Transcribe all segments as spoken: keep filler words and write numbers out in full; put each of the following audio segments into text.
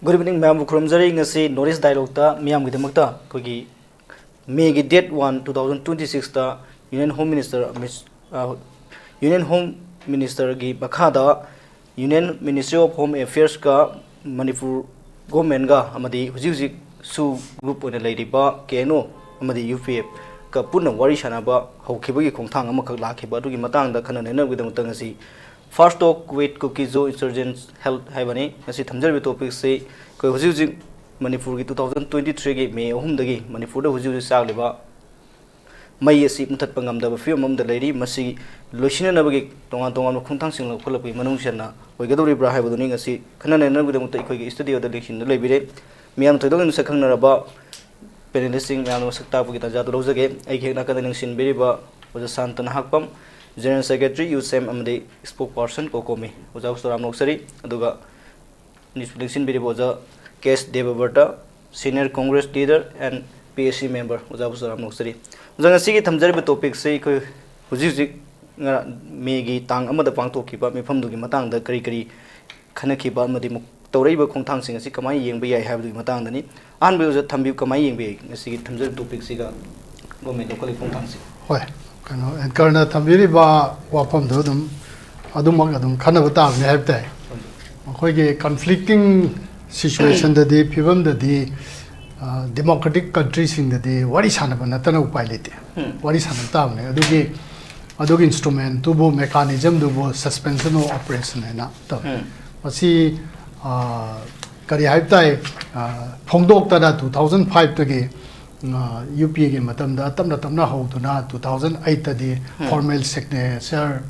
Good evening, ꯃꯌꯥꯝꯕꯨ ꯈꯨꯔꯨꯝꯖꯔꯤ꯫ ꯉꯁꯤ North East Dialogueꯇ ꯃꯤꯌꯥꯝꯒꯤꯗꯃꯛꯇ ꯑꯩꯈꯣꯏꯒꯤ Mayꯒꯤ date one, two thousand twenty sixꯇ Union Home Minister Amit, ꯑ, Union Home Ministerꯒꯤ ꯃꯈꯥꯗ Union Ministry of Home Affairsꯀ Manipur governmentꯀ ꯑꯃꯗꯤ ꯍꯧꯖꯤꯛ ꯍꯧꯖꯤꯛ SoO group ꯑꯣꯏꯅ ꯂꯩꯔꯤꯕ KNO ꯑꯃꯗꯤ UPFꯀ ꯄꯨꯟꯅ ꯋꯥꯔꯤ ꯁꯥꯟꯅꯕ ꯍꯧꯈꯤꯕꯒꯤ ꯈꯣꯡꯊꯥꯡ ꯑꯃꯈꯛ ꯂꯥꯛꯈꯤꯕ ꯑꯗꯨꯒꯤ ꯃꯇꯥꯡꯗ ꯈꯟꯅ ꯅꯩꯅꯕꯒꯤꯗꯃꯛꯇ ꯉꯁꯤ First Talk with Kuki-Zo Insurgents Held ꯍꯥꯏꯕꯅꯤ꯫ ꯉꯁꯤ ꯊꯝꯖꯔꯤꯕ topicꯁꯤ ꯑꯩꯈꯣꯏ ꯍꯧꯖꯤꯛ ꯍꯧꯖꯤꯛ ꯃꯅꯤꯄꯨꯔꯒꯤ two thousand twenty threeꯒꯤ May ꯑꯍꯨꯝꯗꯒꯤ ꯃꯅꯤꯄꯨꯔꯗ ꯍꯧꯖꯤꯛ ꯍꯧꯖꯤꯛ ꯆꯥꯛꯂꯤꯕ ꯃꯩ ꯑꯁꯤ ꯃꯨꯊꯠꯄ ꯉꯝꯗꯕ ꯐꯤꯕꯝ ꯑꯃꯗ ꯂꯩꯔꯤ꯫ ꯃꯁꯤ ꯂꯣꯏꯁꯤꯟꯅꯅꯕꯒꯤ ꯇꯣꯉꯥꯟ ꯇꯣꯉꯥꯟꯕ ꯈꯣꯡꯊꯥꯡꯁꯤꯡ ꯂꯧꯈꯠꯂꯛꯄꯒꯤ ꯃꯅꯨꯡ ꯆꯟꯅ ꯑꯣꯏꯒꯗꯧꯔꯤꯕ꯭ꯔꯥ ꯍꯥꯏꯕꯗꯨꯅꯤ ꯉꯁꯤ ꯈꯟꯅ ꯅꯩꯅꯅꯕꯒꯤꯗꯃꯛꯇ ꯑꯩꯈꯣꯏꯒꯤ studioꯗ ꯂꯦꯡꯁꯤꯟꯗꯨꯅ ꯂꯩꯕꯤꯔꯦ꯫ ꯃꯤꯌꯥꯝꯅ ꯊꯣꯏꯗꯣꯛ ꯍꯦꯟꯗꯣꯛꯅ ꯁꯛꯈꯪꯅꯔꯕ panelistꯁꯤꯡ ꯃꯌꯥꯝꯅ ꯃꯁꯛ ꯇꯥꯛꯄꯒꯤ ꯇꯥꯟꯖꯥꯗꯨ ꯂꯧꯖꯒꯦ꯫ ꯑꯩꯒꯤ ꯍꯦꯛ ꯅꯥꯀꯟꯗ ꯂꯦꯡꯁꯤꯟꯕꯤꯔꯤꯕ ꯑꯣꯖꯥ Santa Nahakpam, General Secretary, U ꯁꯦꯝ ꯑꯃꯗꯤ spokesperson ꯀꯣꯀꯣꯃꯤ꯫ ꯑꯣꯖꯥꯕꯨꯁꯨ ꯇꯔꯥꯝꯅ ꯑꯣꯛꯆꯔꯤ꯫ ꯑꯗꯨꯒ ꯑꯅꯤꯁꯨ ꯂꯦꯡꯁꯤꯟꯕꯤꯔꯤꯕ ꯑꯣꯖꯥ ꯀꯦ ꯑꯦꯁ ꯗꯦꯕꯕ꯭ꯔꯇ, Senior Congress Leader and PAC Member, ꯑꯣꯖꯥꯕꯨꯁꯨ ꯇꯔꯥꯝꯅ ꯑꯣꯛꯆꯔꯤ꯫ ꯑꯣꯖꯥ, ꯉꯁꯤꯒꯤ ꯊꯝꯖꯔꯤꯕ topicꯁꯤ ꯑꯩꯈꯣꯏ ꯍꯧꯖꯤꯛ ꯍꯧꯖꯤꯛ ꯉꯔꯥꯡ Mayꯒꯤ ꯇꯥꯡ ꯑꯃꯗ ꯄꯥꯡꯊꯣꯛꯈꯤꯕ ꯃꯤꯐꯝꯗꯨꯒꯤ ꯃꯇꯥꯡꯗ ꯀꯔꯤ ꯀꯔꯤ ꯈꯟꯅꯈꯤꯕ ꯑꯃꯗꯤ ꯃꯨꯛ ꯇꯧꯔꯛꯏꯕ ꯈꯣꯡꯊꯥꯡꯁꯤꯡ ꯑꯁꯤ ꯀꯃꯥꯏꯅ ꯌꯦꯡꯕ ꯌꯥꯏ ꯍꯥꯏꯕꯗꯨꯒꯤ ꯃꯇꯥꯡꯗꯅꯤ꯫ ꯑꯍꯥꯟꯕꯗ ꯑꯣꯖꯥ ꯊꯝꯕꯤꯌꯨ, ꯀꯃꯥꯏꯅ ꯌꯦꯡꯕ ꯌꯥꯏ ꯉꯁꯤꯒꯤ ꯊꯝꯖꯔꯤꯕ topicꯁꯤꯒ government ꯂꯧꯈꯠꯂꯤꯕ ꯈꯣꯡꯊꯥꯡꯁꯤ? ꯍꯣꯏ, ꯀꯩꯅꯣ, anchorꯅ ꯊꯝꯕꯤꯔꯤꯕ ꯋꯥꯐꯝꯗꯣ ꯑꯗꯨꯝ ꯑꯗꯨꯃꯛ ꯑꯗꯨꯝ ꯈꯟꯅꯕ ꯇꯥꯕꯅꯤ ꯍꯥꯏꯕ ꯇꯥꯏ꯫ ꯑꯩꯈꯣꯏꯒꯤ conflicting situationꯗꯗꯤ, ꯐꯤꯕꯝꯗꯗꯤ, ꯑ, democratic countryꯁꯤꯡꯗꯗꯤ ꯋꯥꯔꯤ ꯁꯥꯟꯅꯕ ꯅꯠꯇꯅ ꯎꯄꯥꯏ ꯂꯩꯇꯦ꯫ ꯎꯝ꯫ ꯋꯥꯔꯤ ꯁꯥꯟꯅꯕ ꯇꯥꯕꯅꯦ꯫ ꯑꯗꯨꯒꯤ, ꯑꯗꯨꯒꯤ instrumentꯗꯨꯕꯨ, mechanismꯗꯨꯕꯨ suspension of operation ꯍꯥꯏꯅ ꯇꯧꯋꯦ꯫ ꯎꯝ꯫ ꯃꯁꯤ, ꯑ, ꯀꯔꯤ ꯍꯥꯏꯕ ꯇꯥꯏ, ꯑ, ꯐꯣꯡꯗꯣꯛꯇꯅ two thousand fiveꯇꯒꯤ, ꯑ, UPAꯒꯤ ꯃꯇꯝꯗ ꯇꯞꯅ ꯇꯞꯅ ꯍꯧꯗꯨꯅ two thousand eightꯇꯗꯤ ꯎꯝ꯫ Formal signature,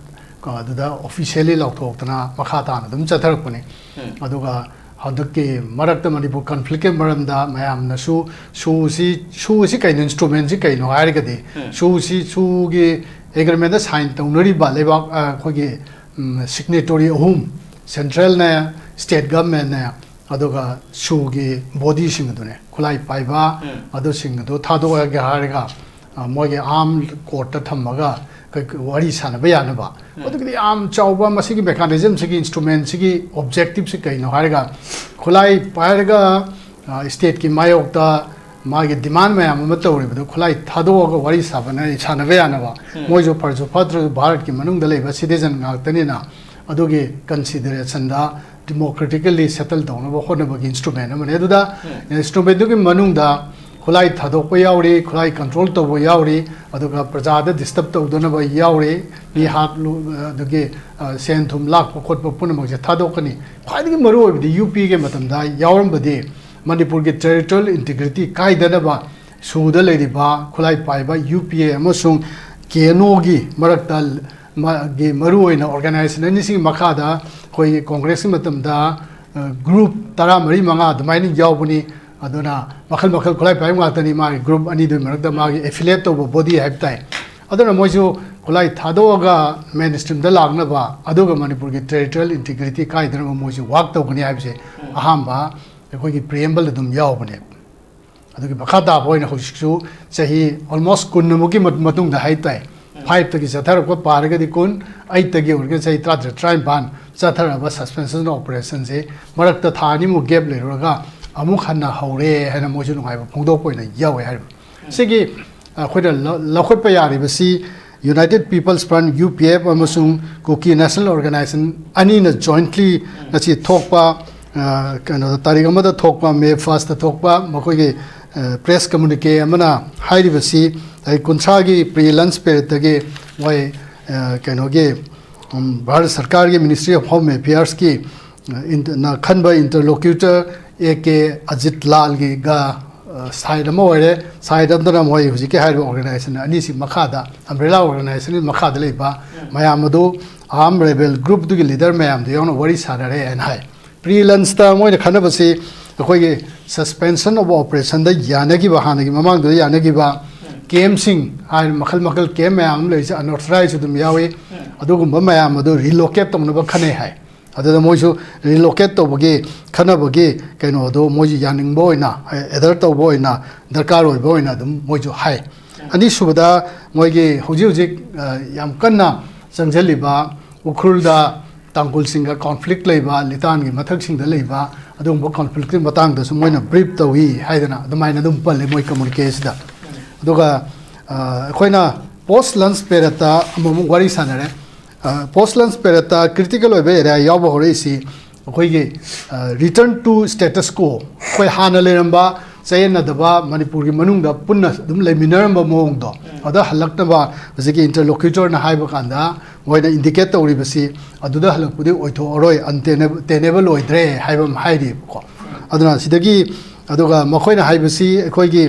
ꯀ-, ꯑꯗꯨꯗ officially ꯂꯥꯎꯊꯣꯛꯇꯅ ꯃꯈꯥ ꯇꯥꯅ ꯑꯗꯨꯝ ꯆꯠꯊꯔꯛꯄꯅꯤ꯫ ꯎꯝ꯫ ꯑꯗꯨꯒ ꯍꯟꯗꯛꯀꯤ ꯃꯔꯛꯇ ꯃꯅꯤꯄꯨꯔ conflictꯀꯤ ꯃꯔꯝꯗ ꯃꯌꯥꯝꯅꯁꯨ SoOꯁꯤ, SoOꯁꯤ ꯀꯩꯅꯣ, instrumentꯁꯤ ꯀꯩꯅꯣ ꯍꯥꯏꯔꯒꯗꯤ, ꯎꯝ꯫ SoOꯁꯤ, SoOꯒꯤ agreementꯗ sign ꯇꯧꯅꯔꯤꯕ ꯂꯩꯕꯥꯛ, ꯑ, ꯑꯩꯈꯣꯏꯒꯤ, ꯎꯝ, signatory ꯑꯍꯨꯝ, centralꯅꯦ, state governmentꯅꯦ, ꯑꯗꯨꯒ SoOꯒꯤ bodyꯁꯤꯡ ꯑꯗꯨꯅꯦ, ꯈꯨꯠꯂꯥꯏ ꯄꯥꯏꯕ, ꯎꯝ꯫ ꯑꯗꯨꯁꯤꯡ ꯑꯗꯨ ꯊꯥꯗꯣꯛꯑꯒꯦ ꯍꯥꯏꯔꯒ, ꯑ, ꯃꯣꯏꯒꯤ armed courtꯇ ꯊꯝꯃꯒ, ꯀꯩ-, ꯋꯥꯔꯤ ꯁꯥꯟꯅꯕ ꯌꯥꯅꯕ꯫ ꯑꯗꯨꯒꯤꯗꯤ ꯌꯥꯝ ꯆꯥꯎꯕ ꯃꯁꯤꯒꯤ mechanism ꯁꯤꯒꯤ, instrument ꯁꯤꯒꯤ objective ꯁꯤ ꯀꯩꯅꯣ ꯍꯥꯏꯔꯒ, ꯈꯨꯠꯂꯥꯏ ꯄꯥꯏꯔꯒ, ꯑ, state ꯀꯤ ꯃꯥꯌꯣꯛꯇ ꯃꯥꯒꯤ demand ꯃꯌꯥꯝ ꯑꯃ ꯇꯧꯔꯤꯕꯗꯨ ꯈꯨꯠꯂꯥꯏ ꯊꯥꯗꯣꯛꯑꯒ ꯋꯥꯔꯤ ꯁꯥꯕꯅ-, ꯁꯥꯟꯅꯕ ꯌꯥꯅꯕ꯫ ꯃꯣꯏꯁꯨ ꯐꯔꯁꯨ ꯐꯠꯇ꯭ꯔꯁꯨ ꯚꯥꯔꯠꯀꯤ ꯃꯅꯨꯡꯗ ꯂꯩꯕ citizen ꯉꯥꯛꯇꯅꯤꯅ, ꯑꯗꯨꯒꯤ consideration ꯗ democratically settle ꯇꯧꯅꯕ ꯍꯣꯠꯅꯕꯒꯤ instrument ꯑꯃꯅꯤ꯫ ꯑꯗꯨꯗ instrument ꯗꯨꯒꯤ ꯃꯅꯨꯡꯗ ꯈꯨꯠꯂꯥꯏ ꯊꯥꯗꯣꯛꯄ ꯌꯥꯎꯔꯤ, ꯈꯨꯠꯂꯥꯏ control ꯇꯧꯕ ꯌꯥꯎꯔꯤ, ꯑꯗꯨꯒ ꯄ꯭ꯔꯖꯥꯗ disturb ꯇꯧꯗꯅꯕ ꯌꯥꯎꯔꯤ, ꯃꯤ ꯍꯥꯠꯂꯨ, ꯑꯗꯒꯤ, ꯑ, ꯁꯦꯟ ꯊꯨꯝ ꯂꯥꯛꯄ ꯈꯣꯠꯄ ꯄꯨꯝꯅꯃꯛꯁꯦ ꯊꯥꯗꯣꯛꯀꯅꯤ꯫ ꯈ꯭ꯋꯥꯏꯗꯒꯤ ꯃꯔꯨ ꯑꯣꯏꯕꯗꯤ ꯌꯨ ꯄꯤ ꯑꯦꯒꯤ ꯃꯇꯝꯗ ꯌꯥꯎꯔꯝꯕꯗꯤ ꯃꯅꯤꯄꯨꯔꯒꯤ territorial integrity ꯀꯥꯏꯗꯅꯕ ꯁꯨꯗ ꯂꯩꯔꯤꯕ ꯈꯨꯠꯂꯥꯏ ꯄꯥꯏꯕ ꯌꯨ ꯄꯤ ꯑꯦ ꯑꯃꯁꯨꯡ ꯀꯦ ꯑꯦꯟ ꯑꯣꯒꯤ ꯃꯔꯛꯇ ꯃꯥꯒꯤ ꯃꯔꯨꯑꯣꯏꯅ organization ꯑꯅꯤꯁꯤꯒꯤ ꯃꯈꯥꯗ ꯑꯩꯈꯣꯏꯒꯤ ꯀꯣꯡꯒ꯭ꯔꯦꯁꯀꯤ ꯃꯇꯝꯗ, ꯑ, group ꯇꯔꯥꯃꯔꯤ ꯃꯉꯥ ꯑꯗꯨꯃꯥꯏꯅ ꯌꯥꯎꯕꯅꯤ꯫ ꯑꯗꯨꯅ ꯃꯈꯜ ꯃꯈꯜ ꯈꯨꯠꯂꯥꯏ ꯄꯥꯏꯕ ꯉꯥꯛꯇꯅꯤ ꯃꯥꯒꯤ group ꯑꯅꯤꯗꯨꯒꯤ ꯃꯔꯛꯇ ꯃꯥꯒꯤ affiliate ꯇꯧꯕ body ꯍꯥꯏꯕ ꯇꯥꯏ꯫ ꯑꯗꯨꯅ ꯃꯣꯏꯁꯨ ꯈꯨꯠꯂꯥꯏ ꯊꯥꯗꯣꯛꯑꯒ mainstream ꯗ ꯂꯥꯛꯅꯕ, ꯑꯗꯨꯒ ꯃꯅꯤꯄꯨꯔꯒꯤ territorial integrity ꯀꯥꯏꯗꯅꯕ ꯃꯣꯏꯁꯨ work ꯇꯧꯒꯅꯤ ꯍꯥꯏꯕꯁꯦ ꯑꯍꯥꯟꯕ ꯑꯩꯈꯣꯏꯒꯤ preamble ꯑꯗꯨꯝ ꯌꯥꯎꯕꯅꯦ꯫ ꯑꯗꯨꯒꯤ ꯃꯈꯥ ꯇꯥꯕ ꯑꯣꯏꯅ ꯍꯧꯖꯤꯛꯁꯨ ꯆꯍꯤ almost ꯀꯨꯟꯃꯨꯛꯀꯤ ꯃꯠ-, ꯃꯇꯨꯡꯗ ꯍꯥꯏ ꯇꯥꯏ, five ꯇꯒꯤ ꯆꯠꯊꯔꯛꯄ ꯄꯥꯔꯒꯗꯤ ꯀꯨꯟ, eight ꯇꯒꯤ ꯑꯣꯏꯔꯒ ꯆꯍꯤ ꯇꯔꯥꯇꯔꯦꯠ, ꯇꯔꯥꯅꯤꯄꯥꯟ ꯆꯠꯊꯔꯛꯑꯕ suspension operation ꯁꯦ ꯃꯔꯛꯇ ꯊꯥ ꯑꯅꯤꯃꯨꯛ gap ꯂꯩꯔꯨꯔꯒ ꯑꯃꯨꯛ ꯍꯟꯅ ꯍꯧꯔꯦ ꯍꯥꯏꯅ ꯃꯣꯏꯁꯨ ꯅꯨꯡꯉꯥꯏꯕ ꯐꯣꯡꯗꯣꯛꯄ ꯑꯣꯏꯅ ꯌꯥꯎꯋꯦ ꯍꯥꯏꯔꯤꯕ꯫ ꯁꯤꯒꯤ ꯑꯩꯈꯣꯏꯅ ꯂ-, ꯂꯧꯈꯠꯄ ꯌꯥꯔꯤꯕꯁꯤ United People's Front, U P F, ꯑꯃꯁꯨꯡ Kuki National Organization ꯑꯅꯤꯅ jointly ꯉꯁꯤ ꯊꯣꯛꯄ, ꯑ, ꯀꯩꯅꯣꯗ, ꯇꯥꯔꯤꯛ ꯑꯃꯗ ꯊꯣꯛꯄ, May first ꯊꯣꯛꯄ ꯃꯈꯣꯏꯒꯤ, ꯑ, press communique ꯑꯃꯅ ꯍꯥꯏꯔꯤꯕꯁꯤ, ꯇꯥꯔꯤꯛ ꯀꯨꯟꯊ꯭ꯔꯥꯒꯤ pre-lunch period ꯇꯒꯤ ꯃꯣꯏ, ꯑ, ꯀꯩꯅꯣꯒꯤ, ꯎꯝ, ꯚꯥꯔꯠ ꯁꯔꯀꯥꯔꯒꯤ Ministry of Home Affairs ꯀꯤ ꯏꯟ-, ꯅ ꯈꯟꯕ interlocutor ꯑꯦ ꯀꯦ ꯑꯖꯤꯠ ꯂꯥꯜꯒꯤꯒ, ꯑ, side ꯑꯃ ꯑꯣꯏꯔꯦ꯫ Side ꯑꯃꯗꯅ ꯃꯣꯏ ꯍꯧꯖꯤꯛꯀꯤ ꯍꯥꯏꯔꯤꯕ organization ꯑꯅꯤꯁꯤ ꯃꯈꯥꯗ, umbrella organization ꯒꯤ ꯃꯈꯥꯗ ꯂꯩꯕ ꯃꯌꯥꯝ ꯑꯗꯨ armed rebel group ꯇꯨꯒꯤ leader ꯃꯌꯥꯝꯗꯨ ꯌꯥꯎꯅ ꯋꯥꯔꯤ ꯁꯥꯟꯅꯔꯦ ꯍꯥꯏꯅ ꯍꯥꯏ꯫ Pre-lunch ꯇ ꯃꯣꯏꯅ ꯈꯟꯅꯕꯁꯤ ꯑꯩꯈꯣꯏꯒꯤ suspension of operation ꯗ ꯌꯥꯅꯈꯤꯕ, ꯍꯥꯟꯅꯒꯤ ꯃꯃꯥꯡꯗꯨꯗ ꯌꯥꯅꯈꯤꯕ camp ꯁꯤꯡ ꯍꯥꯏ, ꯃꯈꯜ ꯃꯈꯜ camp ꯃꯌꯥꯝ ꯑꯃ ꯂꯩꯔꯤꯁꯦ, unauthorized ꯑꯗꯨꯝ ꯌꯥꯎꯏ, ꯑꯗꯨꯒꯨꯝꯕ ꯃꯌꯥꯝ ꯑꯗꯨ relocate ꯇꯧꯅꯕ ꯈꯟꯅꯩ ꯍꯥꯏ꯫ ꯑꯗꯨꯗ ꯃꯣꯏꯁꯨ relocate ꯇꯧꯕꯒꯤ ꯈꯟꯅꯕꯒꯤ ꯀꯩꯅꯣꯗꯣ ꯃꯣꯏꯁꯨ ꯌꯥꯅꯤꯡꯕ ꯑꯣꯏꯅ, adhere ꯇꯧꯕ ꯑꯣꯏꯅ, ꯗꯔꯀꯥꯔ ꯑꯣꯏꯕ ꯑꯣꯏꯅ ꯑꯗꯨꯝ ꯃꯣꯏꯁꯨ ꯍꯥꯏ꯫ ꯑꯅꯤꯁꯨꯕꯗ, ꯃꯣꯏꯒꯤ ꯍꯧꯖꯤꯛ ꯍꯧꯖꯤꯛ ꯑ, ꯌꯥꯝ ꯀꯟꯅ ꯆꯪꯁꯤꯜꯂꯤꯕ ꯎꯈ꯭ꯔꯨꯜꯗ ꯇꯥꯡꯈꯨꯜꯁꯤꯡꯒ ꯀꯣꯟꯐ꯭ꯂꯤꯛ ꯂꯩꯕ, ꯂꯤꯇꯥꯟꯒꯤ ꯃꯊꯛꯁꯤꯡꯗ ꯂꯩꯕ ꯑꯗꯨꯒꯨꯝꯕ ꯀꯣꯟꯐ꯭ꯂꯤꯛꯀꯤ ꯃꯇꯥꯡꯗꯁꯨ ꯃꯣꯏꯅ ꯕ꯭ꯔꯤꯐ ꯇꯧꯏ ꯍꯥꯏꯗꯅ ꯑꯗꯨꯃꯥꯏꯅ ꯑꯗꯨꯝ ꯄꯜꯂꯦ ꯃꯣꯏ ꯀꯝꯃꯨꯅꯤꯀꯦꯁꯤꯗ꯫ ꯑꯗꯨꯒ ꯑ, ꯑꯩꯈꯣꯏꯅ ꯄꯣꯁ ꯂꯟꯁ ꯄꯦꯔꯦꯠꯇ ꯑꯃꯃꯨꯛ ꯋꯥꯔꯤ ꯁꯥꯟꯅꯔꯦ꯫ ꯄꯣꯁ ꯂꯟꯁ ꯄꯦꯔꯦꯠꯇ ꯀ꯭ꯔꯤꯇꯤꯀꯦꯜ ꯑꯣꯏꯕ ꯑꯦꯔꯤꯌꯥ ꯌꯥꯎꯕ ꯍꯧꯔꯛꯏꯁꯤ ꯑꯩꯈꯣꯏꯒꯤ ꯔꯤꯇꯔꯟ ꯇꯨ ꯁ꯭ꯇꯦꯇꯁ ꯀꯣ, ꯑꯩꯈꯣꯏ ꯍꯥꯟꯅ ꯂꯩꯔꯝꯕ ꯆꯌꯦꯠꯅꯗꯕ ꯃꯅꯤꯄꯨꯔꯒꯤ ꯃꯅꯨꯡꯗ ꯄꯨꯟꯅ ꯑꯗꯨꯝ ꯂꯩꯃꯤꯟꯅꯔꯝꯕ ꯃꯑꯣꯡꯗꯣ, ꯑꯗ ꯍꯜꯂꯛꯅꯕ ꯍꯧꯖꯤꯛꯀꯤ ꯏꯟꯇꯔꯂꯣꯀ꯭ꯌꯨꯇꯔꯅ ꯍꯥꯏꯕ ꯀꯥꯟꯗ ꯃꯣꯏꯅ ꯏꯟꯗꯤꯀꯦꯠ ꯇꯧꯔꯤꯕꯁꯤ ꯑꯗꯨꯗ ꯍꯜꯂꯛꯄꯗꯤ ꯑꯣꯏꯊꯣꯛꯑꯔꯣꯏ, ꯑꯟꯇꯦꯅꯦꯕꯜ ꯑꯣꯏꯗ꯭ꯔꯦ ꯍꯥꯏꯕ ꯑꯃ ꯍꯥꯏꯔꯤꯕꯀꯣ꯫ ꯑꯗꯨꯅ ꯁꯤꯗꯒꯤ, ꯑꯗꯨꯒ ꯃꯈꯣꯏꯅ ꯍꯥꯏꯕꯁꯤ ꯑꯩꯈꯣꯏꯒꯤ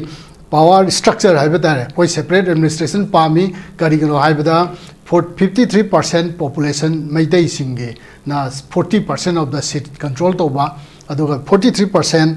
ꯄꯥꯋꯔ ꯁ꯭ꯇ꯭ꯔꯛꯆꯔ ꯍꯥꯏꯕ ꯇꯥꯔꯦ, ꯑꯩꯈꯣꯏ ꯁꯦꯄꯔꯦꯠ ꯑꯦꯗꯃꯤꯅꯤꯁꯇ꯭ꯔꯦꯁꯟ ꯄꯥꯝꯃꯤ꯫ ꯀꯔꯤꯒꯤꯅꯣ ꯍꯥꯏꯕꯗ, for fifty three percent population ꯃꯩꯇꯩꯁꯤꯡꯒꯤꯅ forty percent of the seat control ꯇꯧꯕ, ꯑꯗꯨꯒ ꯐꯣꯔꯇꯤ ꯊ꯭ꯔꯤ ꯄꯥꯔꯁꯦꯟ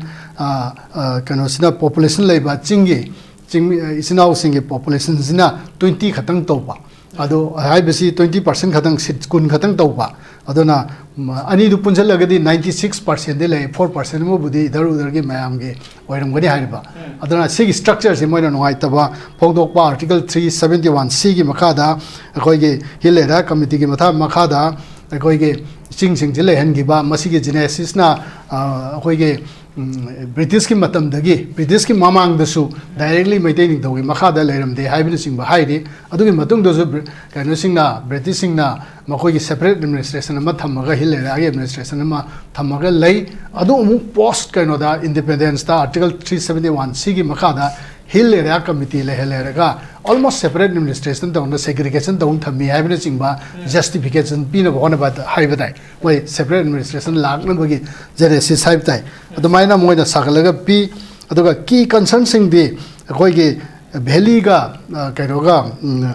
ꯀꯩꯅꯣꯁꯤꯅ ꯄꯣꯄꯨꯂꯦꯁꯟ ꯂꯩꯕ ꯆꯤꯡꯒꯤ, ꯆꯤꯡ ꯏꯆꯤꯟ ꯏꯅꯥꯎꯁꯤꯡꯒꯤ ꯄꯣꯄꯨꯂꯦꯁꯟꯁꯤꯅ ꯇ꯭ꯋꯦꯟꯇꯤ ꯈꯛꯇꯪ ꯇꯧꯕ꯫ ꯑꯗꯣ ꯍꯥꯏꯕꯁꯤ ꯇ꯭ꯋꯦꯟꯇꯤ ꯄꯥꯔꯁꯦꯟ ꯈꯛꯇꯪ, ꯁꯤꯠ ꯀꯨꯟ ꯈꯛꯇꯪ ꯇꯧꯕ꯫ ꯑꯗꯨꯅ ꯎꯝ, ꯑꯅꯤꯗꯨ ꯄꯨꯟꯁꯤꯜꯂꯒꯗꯤ ꯅꯥꯏꯟꯇꯤ ꯁꯤꯛꯁ ꯄꯥꯔꯁꯦꯟꯗꯤ ꯂꯩ, ꯐꯣꯔ ꯄꯥꯔꯁꯦꯟ ꯑꯃꯕꯨꯗꯤ ꯏꯗꯔ ꯎꯗꯔꯒꯤ ꯃꯌꯥꯝꯒꯤ ꯑꯣꯏꯔꯝꯒꯅꯤ ꯍꯥꯏꯔꯤꯕ꯫ ꯑꯗꯨꯅ ꯁꯤꯒꯤ ꯁ꯭ꯇ꯭ꯔꯛꯆꯔꯁꯤ ꯃꯣꯏꯅ ꯅꯨꯡꯉꯥꯏꯇꯕ ꯐꯣꯡꯗꯣꯛꯄ, ꯑꯥꯔꯇꯤꯀꯜ ꯊ꯭ꯔꯤ ꯁꯕꯦꯟꯇꯤ ꯋꯥꯟ ꯁꯤꯒꯤ ꯃꯈꯥꯗ ꯑꯩꯈꯣꯏꯒꯤ ꯍꯤꯜ ꯑꯦꯔꯤꯌꯥ ꯀꯃꯤꯇꯤꯒꯤ ꯃꯊꯥ-, ꯃꯈꯥꯗ ꯑꯩꯈꯣꯏꯒꯤ ꯆꯤꯡꯁꯤꯡꯁꯤ ꯂꯩꯍꯟꯈꯤꯕ, ꯃꯁꯤꯒꯤ ꯖꯤꯅꯦꯁꯤꯁꯅ, ꯑ, ꯑꯩꯈꯣꯏꯒꯤ ꯎꯝ, ꯕ꯭ꯔꯤꯇꯤꯁꯀꯤ ꯃꯇꯝꯗꯒꯤ, ꯕ꯭ꯔꯤꯇꯤꯁꯀꯤ ꯃꯃꯥꯡꯗꯁꯨ ꯗꯥꯏꯔꯦꯛꯂꯤ ꯃꯩꯇꯩ ꯅꯤꯡꯊꯧꯒꯤ ꯃꯈꯥꯗ ꯂꯩꯔꯝꯗꯦ ꯍꯥꯏꯕꯅꯆꯤꯡꯕ ꯍꯥꯏꯔꯤ꯫ ꯑꯗꯨꯒꯤ ꯃꯇꯨꯡꯗꯁꯨ ꯕ꯭ꯔꯤ-, ꯀꯩꯅꯣꯁꯤꯡꯅ, ꯕ꯭ꯔꯤꯇꯤꯁꯁꯤꯡꯅ ꯃꯈꯣꯏꯒꯤ ꯁꯦꯄꯔꯦꯠ ꯑꯦꯗꯃꯤꯅꯤꯁꯇ꯭ꯔꯦꯁꯟ ꯑꯃ ꯊꯝꯃꯒ, ꯍꯤꯜ ꯑꯦꯔꯤꯌꯥꯒꯤ ꯑꯦꯗꯃꯤꯅꯤꯁꯇ꯭ꯔꯦꯁꯟ ꯑꯃ ꯊꯝꯃꯒ ꯂꯩ꯫ ꯑꯗꯨ ꯑꯃꯨꯛ ꯄꯣꯁ ꯀꯩꯅꯣꯗ, ꯏꯟꯗꯤꯄꯦꯟꯗꯦꯟꯁꯇ ꯑꯥꯔꯇꯤꯀꯜ ꯊ꯭ꯔꯤ ꯁꯕꯦꯟꯇꯤ ꯋꯥꯟ ꯁꯤꯒꯤ ꯃꯈꯥꯗ ꯍꯤꯜ ꯑꯦꯔꯤꯌꯥ ꯀꯃꯤꯇꯤ ꯂꯩꯍꯜꯂꯦꯔꯒ ꯑꯣꯜꯃꯣꯁ ꯁꯦꯄꯔꯦꯠ ꯑꯦꯗꯃꯤꯅꯤꯁꯇ꯭ꯔꯦꯁꯟ ꯇꯧꯅ, ꯁꯦꯒ꯭ꯔꯤꯒꯦꯁꯟ ꯇꯧꯅ ꯊꯝꯃꯤ ꯍꯥꯏꯕꯅꯆꯤꯡꯕ ꯖꯁꯇꯤꯐꯤꯀꯦꯁꯟ ꯄꯤꯅꯕ ꯍꯣꯠꯅꯕ ꯍꯥꯏꯕ ꯇꯥꯏ꯫ ꯃꯣꯏ ꯁꯦꯄꯔꯦꯠ ꯑꯦꯗꯃꯤꯅꯤꯁꯇ꯭ꯔꯦꯁꯟ ꯂꯥꯛꯅꯕꯒꯤ ꯖꯦꯅꯦꯁꯤꯁ ꯍꯥꯏꯕ ꯇꯥꯏ꯫ ꯑꯗꯨꯃꯥꯏꯅ ꯃꯣꯏꯅ ꯁꯥꯒꯠꯂꯒ ꯄꯤ꯫ ꯑꯗꯨꯒ ꯀꯤ ꯀꯟꯁꯔꯟꯁꯤꯡꯗꯤ ꯑꯩꯈꯣꯏꯒꯤ ꯚꯦꯂꯤꯒ, ꯑ, ꯀꯩꯅꯣꯒ, ꯎꯝ,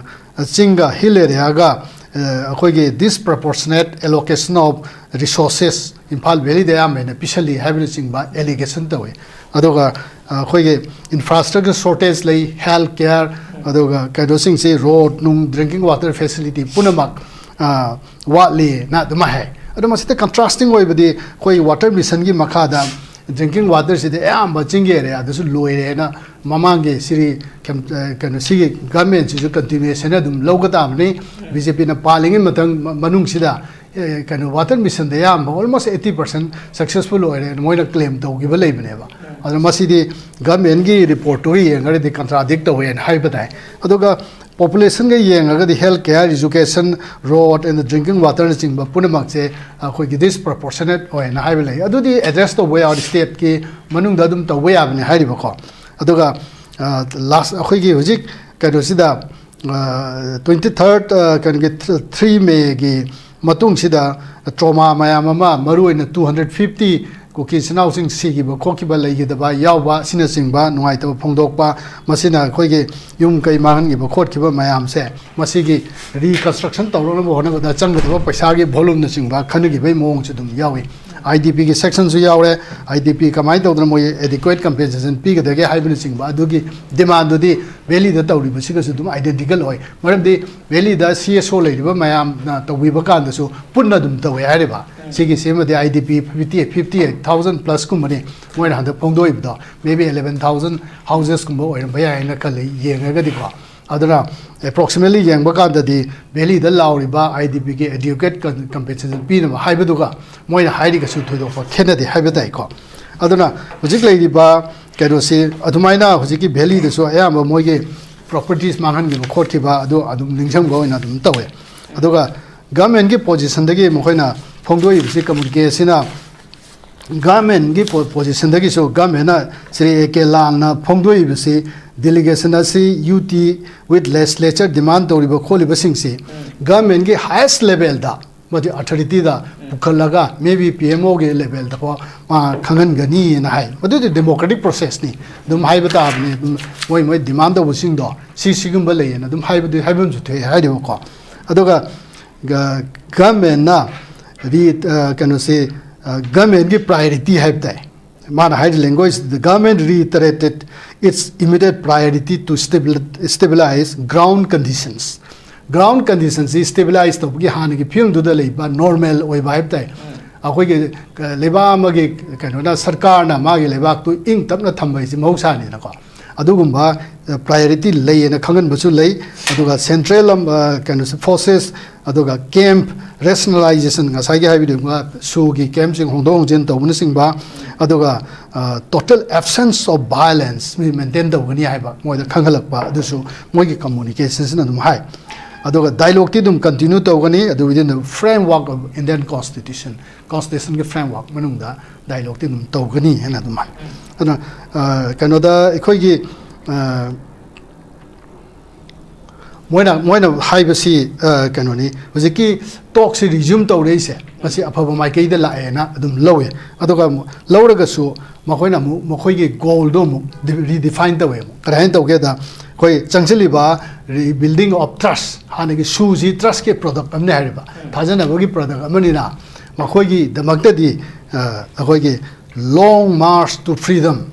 ꯆꯤꯡꯒ, ꯍꯤꯜ ꯑꯦꯔꯤꯌꯥꯒ, ꯑ, ꯑꯩꯈꯣꯏꯒꯤ disproportionate allocation of resources Imphal valid ꯑꯌꯥꯝꯕ ꯍꯦꯟꯅ ꯄꯤꯁꯜꯂꯤ ꯍꯥꯏꯕꯅꯆꯤꯡꯕ ꯑꯦꯂꯤꯒꯦꯁꯟ ꯇꯧꯏ꯫ ꯑꯗꯨꯒ, ꯑ, ꯑꯩꯈꯣꯏꯒꯤ ꯏꯟꯐ꯭ꯔꯥꯁ꯭ꯇ꯭ꯔꯛꯆꯔ ꯁꯣꯔꯇꯦꯖ ꯂꯩ, ꯍꯦꯜꯊ ꯀꯦꯌꯔ, ꯑꯗꯨꯒ ꯀꯩꯅꯣꯁꯤꯡꯁꯤ, ꯔꯣꯗ ꯅꯨꯡ, ꯗ꯭ꯔꯤꯡꯀꯤꯡ ꯋꯥꯇꯔ ꯐꯦꯁꯤꯂꯤꯇꯤ ꯄꯨꯝꯅꯃꯛ, ꯑ, ꯋꯥꯠꯂꯤꯅ ꯑꯗꯨꯃꯥꯏꯅ ꯍꯥꯏ꯫ ꯑꯗꯣ ꯃꯁꯤꯗ ꯀꯟꯇ꯭ꯔꯥꯁꯇꯤꯡ ꯑꯣꯏꯕꯗꯤ ꯑꯩꯈꯣꯏ ꯋꯥꯇꯔ ꯃꯤꯁꯟꯒꯤ ꯃꯈꯥꯗ ꯗ꯭ꯔꯤꯡꯀꯤꯡ ꯋꯥꯇꯔꯁꯤꯗꯤ ꯑꯌꯥꯝꯕ ꯆꯤꯡꯒꯤ ꯑꯦꯔꯤꯌꯥꯗꯁꯨ ꯂꯣꯏꯔꯦꯅ ꯃꯃꯥꯡꯒꯤ ꯁꯤꯔꯤ ꯀꯩꯝ- ꯑ, ꯀꯩꯅꯣ ꯁꯤꯒꯤ ꯒꯚꯔꯟꯃꯦꯟꯁꯤꯁꯨ ꯀꯟꯇꯤꯅ꯭ꯌꯨꯑꯦꯁꯟ ꯑꯗꯨꯝ ꯂꯧꯒ ꯇꯥꯕꯅꯤ꯫ ꯕꯤ ꯖꯦ ꯄꯤꯅ ꯄꯥꯜꯂꯤꯉꯩ ꯃꯇꯝ ꯃ- ꯃꯅꯨꯡꯁꯤꯗ ꯑꯦ, ꯀꯩꯅꯣ ꯋꯥꯇꯔ ꯃꯤꯁꯟꯗ ꯑꯌꯥꯝꯕ ꯑꯣꯜꯃꯣꯁ ꯑꯩꯠꯇꯤ ꯄꯥꯔꯁꯦꯟ ꯁꯛꯁꯦꯁꯐꯨꯜ ꯑꯣꯏꯔꯦꯅ ꯃꯣꯏꯅ ꯀ꯭ꯂꯦꯝ ꯇꯧꯈꯤꯕ ꯂꯩꯕꯅꯦꯕ꯫ ꯑꯗꯣ ꯃꯁꯤꯗꯤ ꯒꯚꯔꯟꯃꯦꯟꯒꯤ ꯔꯤꯄꯣꯔꯠꯇꯨꯒ ꯌꯦꯡꯉꯒꯗꯤ ꯀꯟꯇ꯭ꯔꯥꯗꯤꯛ ꯇꯧꯋꯦꯅ ꯍꯥꯏꯕ ꯇꯥꯏ꯫ ꯑꯗꯨꯒ ꯄꯣꯄꯨꯂꯦꯁꯟꯒ ꯌꯦꯡꯉꯒꯗꯤ health care, education, road and drinking waterꯅꯆꯤꯡꯕ ꯄꯨꯝꯅꯃꯛꯁꯦ ꯑꯩꯈꯣꯏꯒꯤ ꯗꯤꯁꯄ꯭ꯔꯣꯄꯣꯔꯁꯅꯦꯠ ꯑꯣꯏꯅ ꯍꯥꯏꯕ ꯂꯩ꯫ ꯑꯗꯨꯗꯤ ꯑꯦꯗ꯭ꯔꯦꯁ ꯇꯧꯕ ꯌꯥꯎꯔꯗꯤ ꯁ꯭ꯇꯦꯠꯀꯤ ꯃꯅꯨꯡꯗ ꯑꯗꯨꯝ ꯇꯧꯕ ꯌꯥꯕꯅꯤ ꯍꯥꯏꯔꯤꯕꯀꯣ꯫ ꯑꯗꯨꯒ ꯂꯥꯁ ꯑꯩꯈꯣꯏꯒꯤ ꯍꯧꯖꯤꯛ ꯀꯩꯅꯣꯁꯤꯗ ꯇ꯭ꯋꯦꯟꯇꯤ ꯊꯥꯔꯠ ꯀꯩꯅꯣꯒꯤ ꯊ꯭ꯔꯤ ꯃꯦꯒꯤ ꯃꯇꯨꯡꯁꯤꯗ ꯇ꯭ꯔꯣꯃꯥ ꯃꯌꯥꯝ ꯑꯃ, ꯃꯔꯨꯑꯣꯏꯅ ꯇꯨ ꯍꯟꯗ꯭ꯔꯦꯠ ꯐꯤꯐꯇꯤ ꯀꯨꯀꯤ ꯏꯆꯤꯟ ꯏꯅꯥꯎꯁꯤꯡ ꯁꯤꯈꯤꯕ ꯈꯣꯠꯈꯤꯕ ꯂꯩꯈꯤꯗꯕ ꯌꯥꯎꯕ ꯑꯁꯤꯅꯆꯤꯡꯕ ꯅꯨꯡꯉꯥꯏꯇꯕ ꯐꯣꯡꯗꯣꯛꯄ, ꯃꯁꯤꯅ ꯑꯩꯈꯣꯏꯒꯤ ꯌꯨꯝ ꯀꯩ ꯃꯥꯡꯍꯟꯈꯤꯕ ꯈꯣꯠꯈꯤꯕ ꯃꯌꯥꯝꯁꯦ ꯃꯁꯤꯒꯤ ꯔꯤꯀꯟꯁꯇ꯭ꯔꯛꯁꯟ ꯇꯧꯔꯛꯅꯕ ꯍꯣꯠꯅꯕꯗ ꯆꯪꯒꯗꯕ ꯄꯩꯁꯥꯒꯤ ꯚꯣꯂꯨꯝꯅꯆꯤꯡꯕ ꯈꯟꯅꯈꯤꯕꯒꯤ ꯃꯑꯣꯡꯁꯨ ꯑꯗꯨꯝ ꯌꯥꯎꯏ꯫ ꯑꯥꯏ ꯗꯤ ꯄꯤꯒꯤ ꯁꯦꯛꯁꯟꯁꯨ ꯌꯥꯎꯔꯦ꯫ ꯑꯥꯏ ꯗꯤ ꯄꯤ ꯀꯃꯥꯏꯅ ꯇꯧꯗꯅ ꯃꯣꯏ adequate compensation ꯄꯤꯒꯗꯒꯦ ꯍꯥꯏꯕꯅꯆꯤꯡꯕ ꯑꯗꯨꯒꯤ ꯗꯤꯃꯥꯟꯗꯨꯗꯤ ꯚꯦꯂꯤꯗ ꯇꯧꯔꯤꯕꯁꯤꯒꯁꯨ ꯑꯗꯨꯝ identical ꯑꯣꯏ꯫ ꯃꯔꯝꯗꯤ ꯚꯦꯂꯤꯗ ꯁꯤ ꯑꯦꯁ ꯑꯣ ꯂꯩꯔꯤꯕ ꯃꯌꯥꯝꯅ ꯇꯧꯕꯤꯕ ꯀꯥꯟꯗꯁꯨ ꯄꯨꯟꯅ ꯑꯗꯨꯝ ꯇꯧꯋꯦ ꯍꯥꯏꯔꯤꯕ꯫ ꯁꯤꯒꯤꯁꯤꯃꯗꯤ I D P fifty eight, fifty eight thousand ꯄ꯭ꯂꯁꯀꯨꯝꯕꯅꯤ ꯃꯣꯏꯅ ꯍꯟꯗꯛ ꯐꯣꯡꯗꯣꯛꯏꯕꯗꯣ꯫ Maybe eleven thousand houses ꯀꯨꯝꯕ ꯑꯣꯏꯔꯝꯕ ꯌꯥꯏꯅ ꯈꯜꯂꯤ ꯌꯦꯡꯉꯒꯗꯤꯀꯣ꯫ ꯑꯗꯨꯅ approximately ꯌꯦꯡꯕ ꯀꯥꯟꯗꯗꯤ ꯚꯦꯂꯤꯗ ꯂꯥꯎꯔꯤꯕ ꯑꯥꯏ ꯗꯤ ꯄꯤꯒꯤ adequate compensation ꯄꯤꯅꯕ ꯍꯥꯏꯕꯗꯨꯒ ꯃꯣꯏꯅ ꯍꯥꯏꯔꯤꯒꯁꯨ ꯊꯣꯏꯗꯣꯛꯄ ꯈꯦꯠꯅꯗꯦ ꯍꯥꯏꯕ ꯇꯥꯏꯀꯣ꯫ ꯑꯗꯨꯅ ꯍꯧꯖꯤꯛ ꯂꯩꯔꯤꯕ ꯀꯩꯅꯣꯁꯤ ꯑꯗꯨꯃꯥꯏꯅ ꯍꯧꯖꯤꯛꯀꯤ ꯚꯦꯂꯤꯗꯁꯨ ꯑꯌꯥꯝꯕ ꯃꯣꯏꯒꯤ ꯄ꯭ꯔꯣꯄꯔꯇꯤꯁ ꯃꯥꯡꯍꯟꯈꯤꯕ ꯈꯣꯠꯈꯤꯕ ꯑꯗꯨ ꯑꯗꯨꯝ ꯅꯤꯡꯁꯤꯡꯕ ꯑꯣꯏꯅ ꯑꯗꯨꯝ ꯇꯧꯋꯦ꯫ ꯑꯗꯨꯒ ꯒꯚꯔꯟꯃꯦꯟꯒꯤ ꯄꯣꯖꯤꯁꯟꯗꯒꯤ ꯃꯈꯣꯏꯅ ꯐꯣꯡꯗꯣꯛꯏꯕꯁꯤ ꯀꯃꯨꯅꯤꯀꯦꯁꯤꯅ ꯒꯚꯔꯟꯃꯦꯟꯒꯤ ꯄꯣ- ꯄꯣꯖꯤꯁꯟꯗꯒꯤꯁꯨ ꯒꯚꯔꯟꯃꯦꯟꯅ ꯁ꯭ꯔꯤ ꯑꯦ ꯀꯦ ꯂꯥꯜꯅ ꯐꯣꯡꯗꯣꯛꯏꯕꯁꯤ ꯗꯦꯂꯤꯒꯦꯁꯟ ꯑꯁꯤ U T with legislature demand ꯇꯧꯔꯤꯕ ꯈꯣꯠꯂꯤꯕꯁꯤꯡꯁꯤ ꯒꯚꯔꯟꯃꯦꯟꯒꯤ ꯍꯥꯏꯌꯦꯁ ꯂꯦꯚꯦꯜꯗ ꯃꯗꯨ ꯑꯣꯊꯣꯔꯤꯇꯤꯗ ꯄꯨꯈꯠꯂꯒ maybe ꯄꯤ ꯑꯦꯝ ꯑꯣꯒꯤ ꯂꯦꯚꯦꯜꯗ ꯐꯥꯎ ꯃꯥ ꯈꯪꯍꯟꯒꯅꯤꯅ ꯍꯥꯏ꯫ ꯃꯗꯨꯗꯤ ꯗꯦꯃꯣꯀ꯭ꯔꯦꯇꯤꯛ ꯄ꯭ꯔꯣꯁꯦꯁꯅꯤ꯫ ꯑꯗꯨꯝ ꯍꯥꯏꯕ ꯇꯥꯕꯅꯤ꯫ ꯑꯗꯨꯝ ꯃꯣꯏ ꯃꯣꯏ ꯗꯤꯃꯥꯟ ꯇꯧꯕꯁꯤꯡꯗꯣ ꯁꯤ ꯁꯤꯒꯨꯝꯕ ꯂꯩꯌꯦꯅ ꯑꯗꯨꯝ ꯍꯥꯏꯕꯗꯤ ꯍꯥꯏꯕ ꯑꯃꯁꯨ ꯊꯣꯛꯑꯦ ꯍꯥꯏꯔꯤꯕꯀꯣ꯫ ꯑꯗꯨꯒ ꯒ- ꯒꯚꯔꯟꯃꯦꯟꯅ ꯔꯤ ꯑ, ꯀꯩꯅꯣꯁꯤ ꯒꯚꯔꯟꯃꯦꯟꯒꯤ ꯄ꯭ꯔꯥꯏꯑꯣꯔꯤꯇꯤ ꯍꯥꯏꯕ ꯇꯥꯏ꯫ ꯃꯥꯅ ꯍꯥꯏꯔꯤ language, the government reiterated its immediate priority to stabilize ground conditions꯫ Ground ꯀꯟꯗꯤꯁꯟꯁꯤ ꯁ꯭ꯇꯦꯕꯤꯂꯥꯏꯁ ꯇꯧꯕꯒꯤ ꯍꯥꯟꯅꯒꯤ ꯐꯤꯕꯝꯗꯨꯗ ꯂꯩꯕ ꯅꯣꯔꯃꯦꯜ ꯑꯣꯏꯕ ꯍꯥꯏꯕ ꯇꯥꯏ꯫ ꯑꯩꯈꯣꯏꯒꯤ ꯂꯩꯕꯥꯛ ꯑꯃꯒꯤ ꯀꯩꯅꯣꯅ, ꯁꯔꯀꯥꯔꯅ ꯃꯥꯒꯤ ꯂꯩꯕꯥꯛꯇꯨ ꯏꯪ ꯇꯞꯅ ꯊꯝꯕ ꯍꯥꯏꯁꯤ ꯃꯍꯧꯁꯥꯅꯤꯅꯀꯣ꯫ ꯑꯗꯨꯒꯨꯝꯕ ꯄ꯭ꯔꯥꯏꯌꯣꯔꯤꯇꯤ ꯂꯩꯌꯦꯅ ꯈꯪꯍꯟꯕꯁꯨ ꯂꯩ꯫ ꯑꯗꯨꯒ ꯁꯦꯟꯇ꯭ꯔꯦꯜ ꯀꯩꯅꯣꯁꯦ, ꯐꯣꯔꯁꯦꯁ, ꯑꯗꯨꯒ ꯀꯦꯝꯞ ꯔꯦꯁꯅꯦꯂꯥꯏꯖꯦꯁꯟ, ꯉꯁꯥꯏꯒꯤ ꯍꯥꯏꯕꯤꯔꯤꯕ ꯁꯨꯒꯤ ꯀꯦꯝꯞꯁꯤꯡ ꯍꯣꯡꯗꯣꯛ ꯍꯣꯡꯖꯤꯟ ꯇꯧꯕꯅꯆꯤꯡꯕ, ꯑꯗꯨꯒ ꯇꯣꯇꯦꯜ ꯑꯦꯞꯁꯦꯟꯁ ꯑꯣꯐ ꯚꯥꯏꯂꯦꯟꯁ ꯃꯦꯟꯇꯦꯟ ꯇꯧꯒꯅꯤ ꯍꯥꯏꯕ ꯃꯣꯏꯗ ꯈꯪꯍꯜꯂꯛꯄ, ꯑꯗꯨꯁꯨ ꯃꯣꯏꯒꯤ ꯀꯝꯃꯨꯅꯤꯀꯦꯁꯟꯁꯤꯅ ꯑꯗꯨꯝ ꯍꯥꯏ꯫ ꯑꯗꯨꯒ ꯗꯥꯏꯂꯣꯒꯇꯤ ꯑꯗꯨꯝ ꯀꯟꯇꯤꯅ꯭ꯌꯨ ꯇꯧꯒꯅꯤ, ꯑꯗꯨ within the framework of Indian Constitution, ꯀꯣꯟꯁꯇꯤꯇ꯭ꯌꯨꯁꯟꯒꯤ ꯐ꯭ꯔꯦꯝꯋꯥꯔꯛ ꯃꯅꯨꯡꯗ ꯗꯥꯏꯂꯣꯒꯇꯤ ꯑꯗꯨꯝ ꯇꯧꯒꯅꯤ ꯍꯥꯏꯅ ꯑꯗꯨꯝ ꯍꯥꯏ꯫ ꯑꯗꯨꯅ ꯀꯩꯅꯣꯗ ꯑꯩꯈꯣꯏꯒꯤ ꯃꯣꯏꯅ ꯃꯣꯏꯅ ꯍꯥꯏꯕꯁꯤ ꯀꯩꯅꯣꯅꯤ, ꯍꯧꯖꯤꯛꯀꯤ ꯇꯣꯛꯁꯤ ꯔꯤꯖ꯭ꯌꯨꯝ ꯇꯧꯔꯛꯏꯁꯦ ꯃꯁꯤ ꯑꯐꯕ ꯃꯥꯏꯀꯩꯗ ꯂꯥꯛꯑꯦꯅ ꯑꯗꯨꯝ ꯂꯧꯋꯦ꯫ ꯑꯗꯨꯒ ꯑꯃꯨꯛ ꯂꯧꯔꯒꯁꯨ ꯃꯈꯣꯏꯅ ꯑꯃꯨꯛ ꯃꯈꯣꯏꯒꯤ ꯒꯣꯜꯗꯣ ꯑꯃꯨꯛ ꯔꯤꯗꯤꯐꯥꯏꯟ ꯇꯧꯋꯦ꯫ ꯑꯃꯨꯛ ꯀꯔꯤ ꯍꯥꯏꯅ ꯇꯧꯒꯦꯗ, ꯑꯩꯈꯣꯏ ꯆꯪꯁꯤꯜꯂꯤꯕ rebuilding of trust, ꯍꯥꯟꯅꯒꯤ ꯁꯨꯁꯤ ꯇ꯭ꯔꯁꯀꯤ ꯄ꯭ꯔꯗꯛ ꯑꯃꯅꯤ ꯍꯥꯏꯔꯤꯕ, ꯊꯥꯖꯅꯕꯒꯤ ꯄ꯭ꯔꯗꯛ ꯑꯃꯅꯤꯅ, ꯃꯈꯣꯏꯒꯤꯗꯃꯛꯇꯗꯤ ꯑꯩꯈꯣꯏꯒꯤ long march to freedom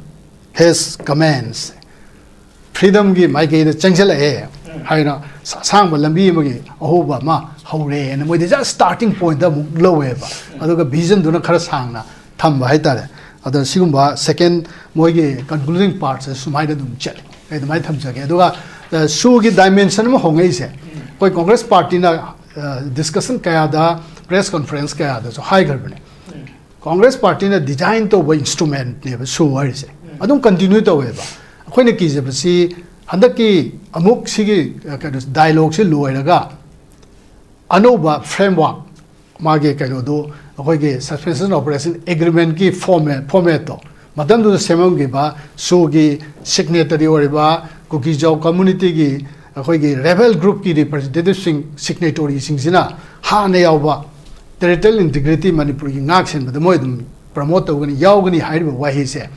has commenced, ꯐ꯭ꯔꯤꯗꯝꯒꯤ ꯃꯥꯏꯀꯩꯗ ꯆꯪꯁꯤꯜꯂꯛꯑꯦ ꯍꯥꯏꯅ ꯑꯁꯥꯡꯕ ꯂꯝꯕꯤ ꯑꯃꯒꯤ ꯑꯍꯧꯕ ꯑꯃ ꯍꯧꯔꯦꯅ ꯃꯣꯏꯗꯤ ꯖꯁ ꯁ꯭ꯇꯥꯔꯇꯤꯡ ꯄꯣꯏꯟꯠꯇ ꯑꯃꯨꯛ ꯂꯧꯋꯦꯕ꯫ ꯑꯗꯨꯒ ꯚꯤꯖꯟꯗꯨꯅ ꯈꯔ ꯁꯥꯡꯅ ꯊꯝꯕ ꯍꯥꯏꯇꯥꯔꯦ꯫ ꯑꯗꯣ ꯁꯤꯒꯨꯝꯕ ꯁꯦꯀꯦꯟ, ꯃꯣꯏꯒꯤ ꯀꯟꯀ꯭ꯂꯨꯗꯤꯡ ꯄꯥꯔꯠꯁꯦ ꯁꯨꯃꯥꯏꯅ ꯑꯗꯨꯝ ꯆꯠꯂꯤ꯫ ꯑꯩ ꯑꯗꯨꯃꯥꯏꯅ ꯊꯝꯖꯒꯦ꯫ ꯑꯗꯨꯒ ꯁꯨꯒꯤ ꯗꯥꯏꯃꯦꯟꯁꯟ ꯑꯃ ꯍꯣꯡꯉꯛꯏꯁꯦ, ꯑꯩꯈꯣꯏ ꯀꯣꯡꯒ꯭ꯔꯦꯁ ꯄꯥꯔꯇꯤꯅ ꯗꯤꯁꯀꯁꯟ ꯀꯌꯥꯗ, ꯄ꯭ꯔꯦꯁ ꯀꯣꯟꯐ꯭ꯔꯦꯟꯁ ꯀꯌꯥꯗꯁꯨ ꯍꯥꯏꯈ꯭ꯔꯕꯅꯦ꯫ ꯀꯣꯡꯒ꯭ꯔꯦꯁ ꯄꯥꯔꯇꯤꯅ ꯗꯤꯖꯥꯏꯟ ꯇꯧꯕ ꯏꯟꯁꯇ꯭ꯔꯨꯃꯦꯟꯠꯅꯦꯕ ꯁꯨ ꯍꯥꯏꯔꯤꯁꯦ꯫ ꯑꯗꯨꯝ ꯀꯟꯇꯤꯅ꯭ꯌꯨ ꯇꯧꯋꯦꯕ꯫ ꯑꯩꯈꯣꯏꯅ ꯀꯤꯖꯕꯁꯤ ꯍꯟꯗꯛꯀꯤ ꯑꯃꯨꯛ ꯁꯤꯒꯤ ꯀꯩꯅꯣ ꯗꯥꯏꯂꯣꯒꯁꯤ ꯂꯣꯏꯔꯒ ꯑꯅꯧꯕ ꯐ꯭ꯔꯦꯝꯋꯥꯔꯛ, ꯃꯥꯒꯤ ꯀꯩꯅꯣꯗꯨ, ꯑꯩꯈꯣꯏꯒꯤ suspension of operation agreementꯀꯤ ꯐꯣꯔꯃꯦꯠ, ꯐꯣꯔꯃꯦꯠꯇꯣ, ꯃꯇꯝꯗꯨꯗ ꯁꯦꯝꯃꯝꯈꯤꯕ ꯁꯨꯒꯤ ꯁꯤꯒꯅꯦꯇꯔꯤ ꯑꯣꯏꯔꯤꯕ ꯀꯨꯀꯤꯖꯥꯎ ꯀꯝꯃꯨꯅꯤꯇꯤꯒꯤ ꯑꯩꯈꯣꯏꯒꯤ ꯔꯦꯕꯦꯜ ꯒ꯭ꯔꯨꯞꯀꯤ ꯔꯤꯄ꯭ꯔꯖꯦꯟꯇꯦꯇꯤꯚꯁꯤꯡ, ꯁꯤꯒꯅꯦꯇꯣꯔꯤꯁꯤꯡꯁꯤꯅ ꯍꯥꯟꯅ ꯌꯥꯎꯕ ꯇꯦꯔꯤꯇꯣꯔꯤꯌꯦꯜ ꯏꯟꯇꯤꯒ꯭ꯔꯤꯇꯤ ꯃꯅꯤꯄꯨꯔꯒꯤ ꯉꯥꯛ ꯁꯦꯟꯕꯗ ꯃꯣꯏ ꯑꯗꯨꯝ ꯄ꯭ꯔꯃꯣꯠ ꯇꯧꯒꯅꯤ, ꯌꯥꯎꯒꯅꯤ ꯍꯥꯏꯔꯤꯕ ꯋꯥꯍꯩꯁꯦ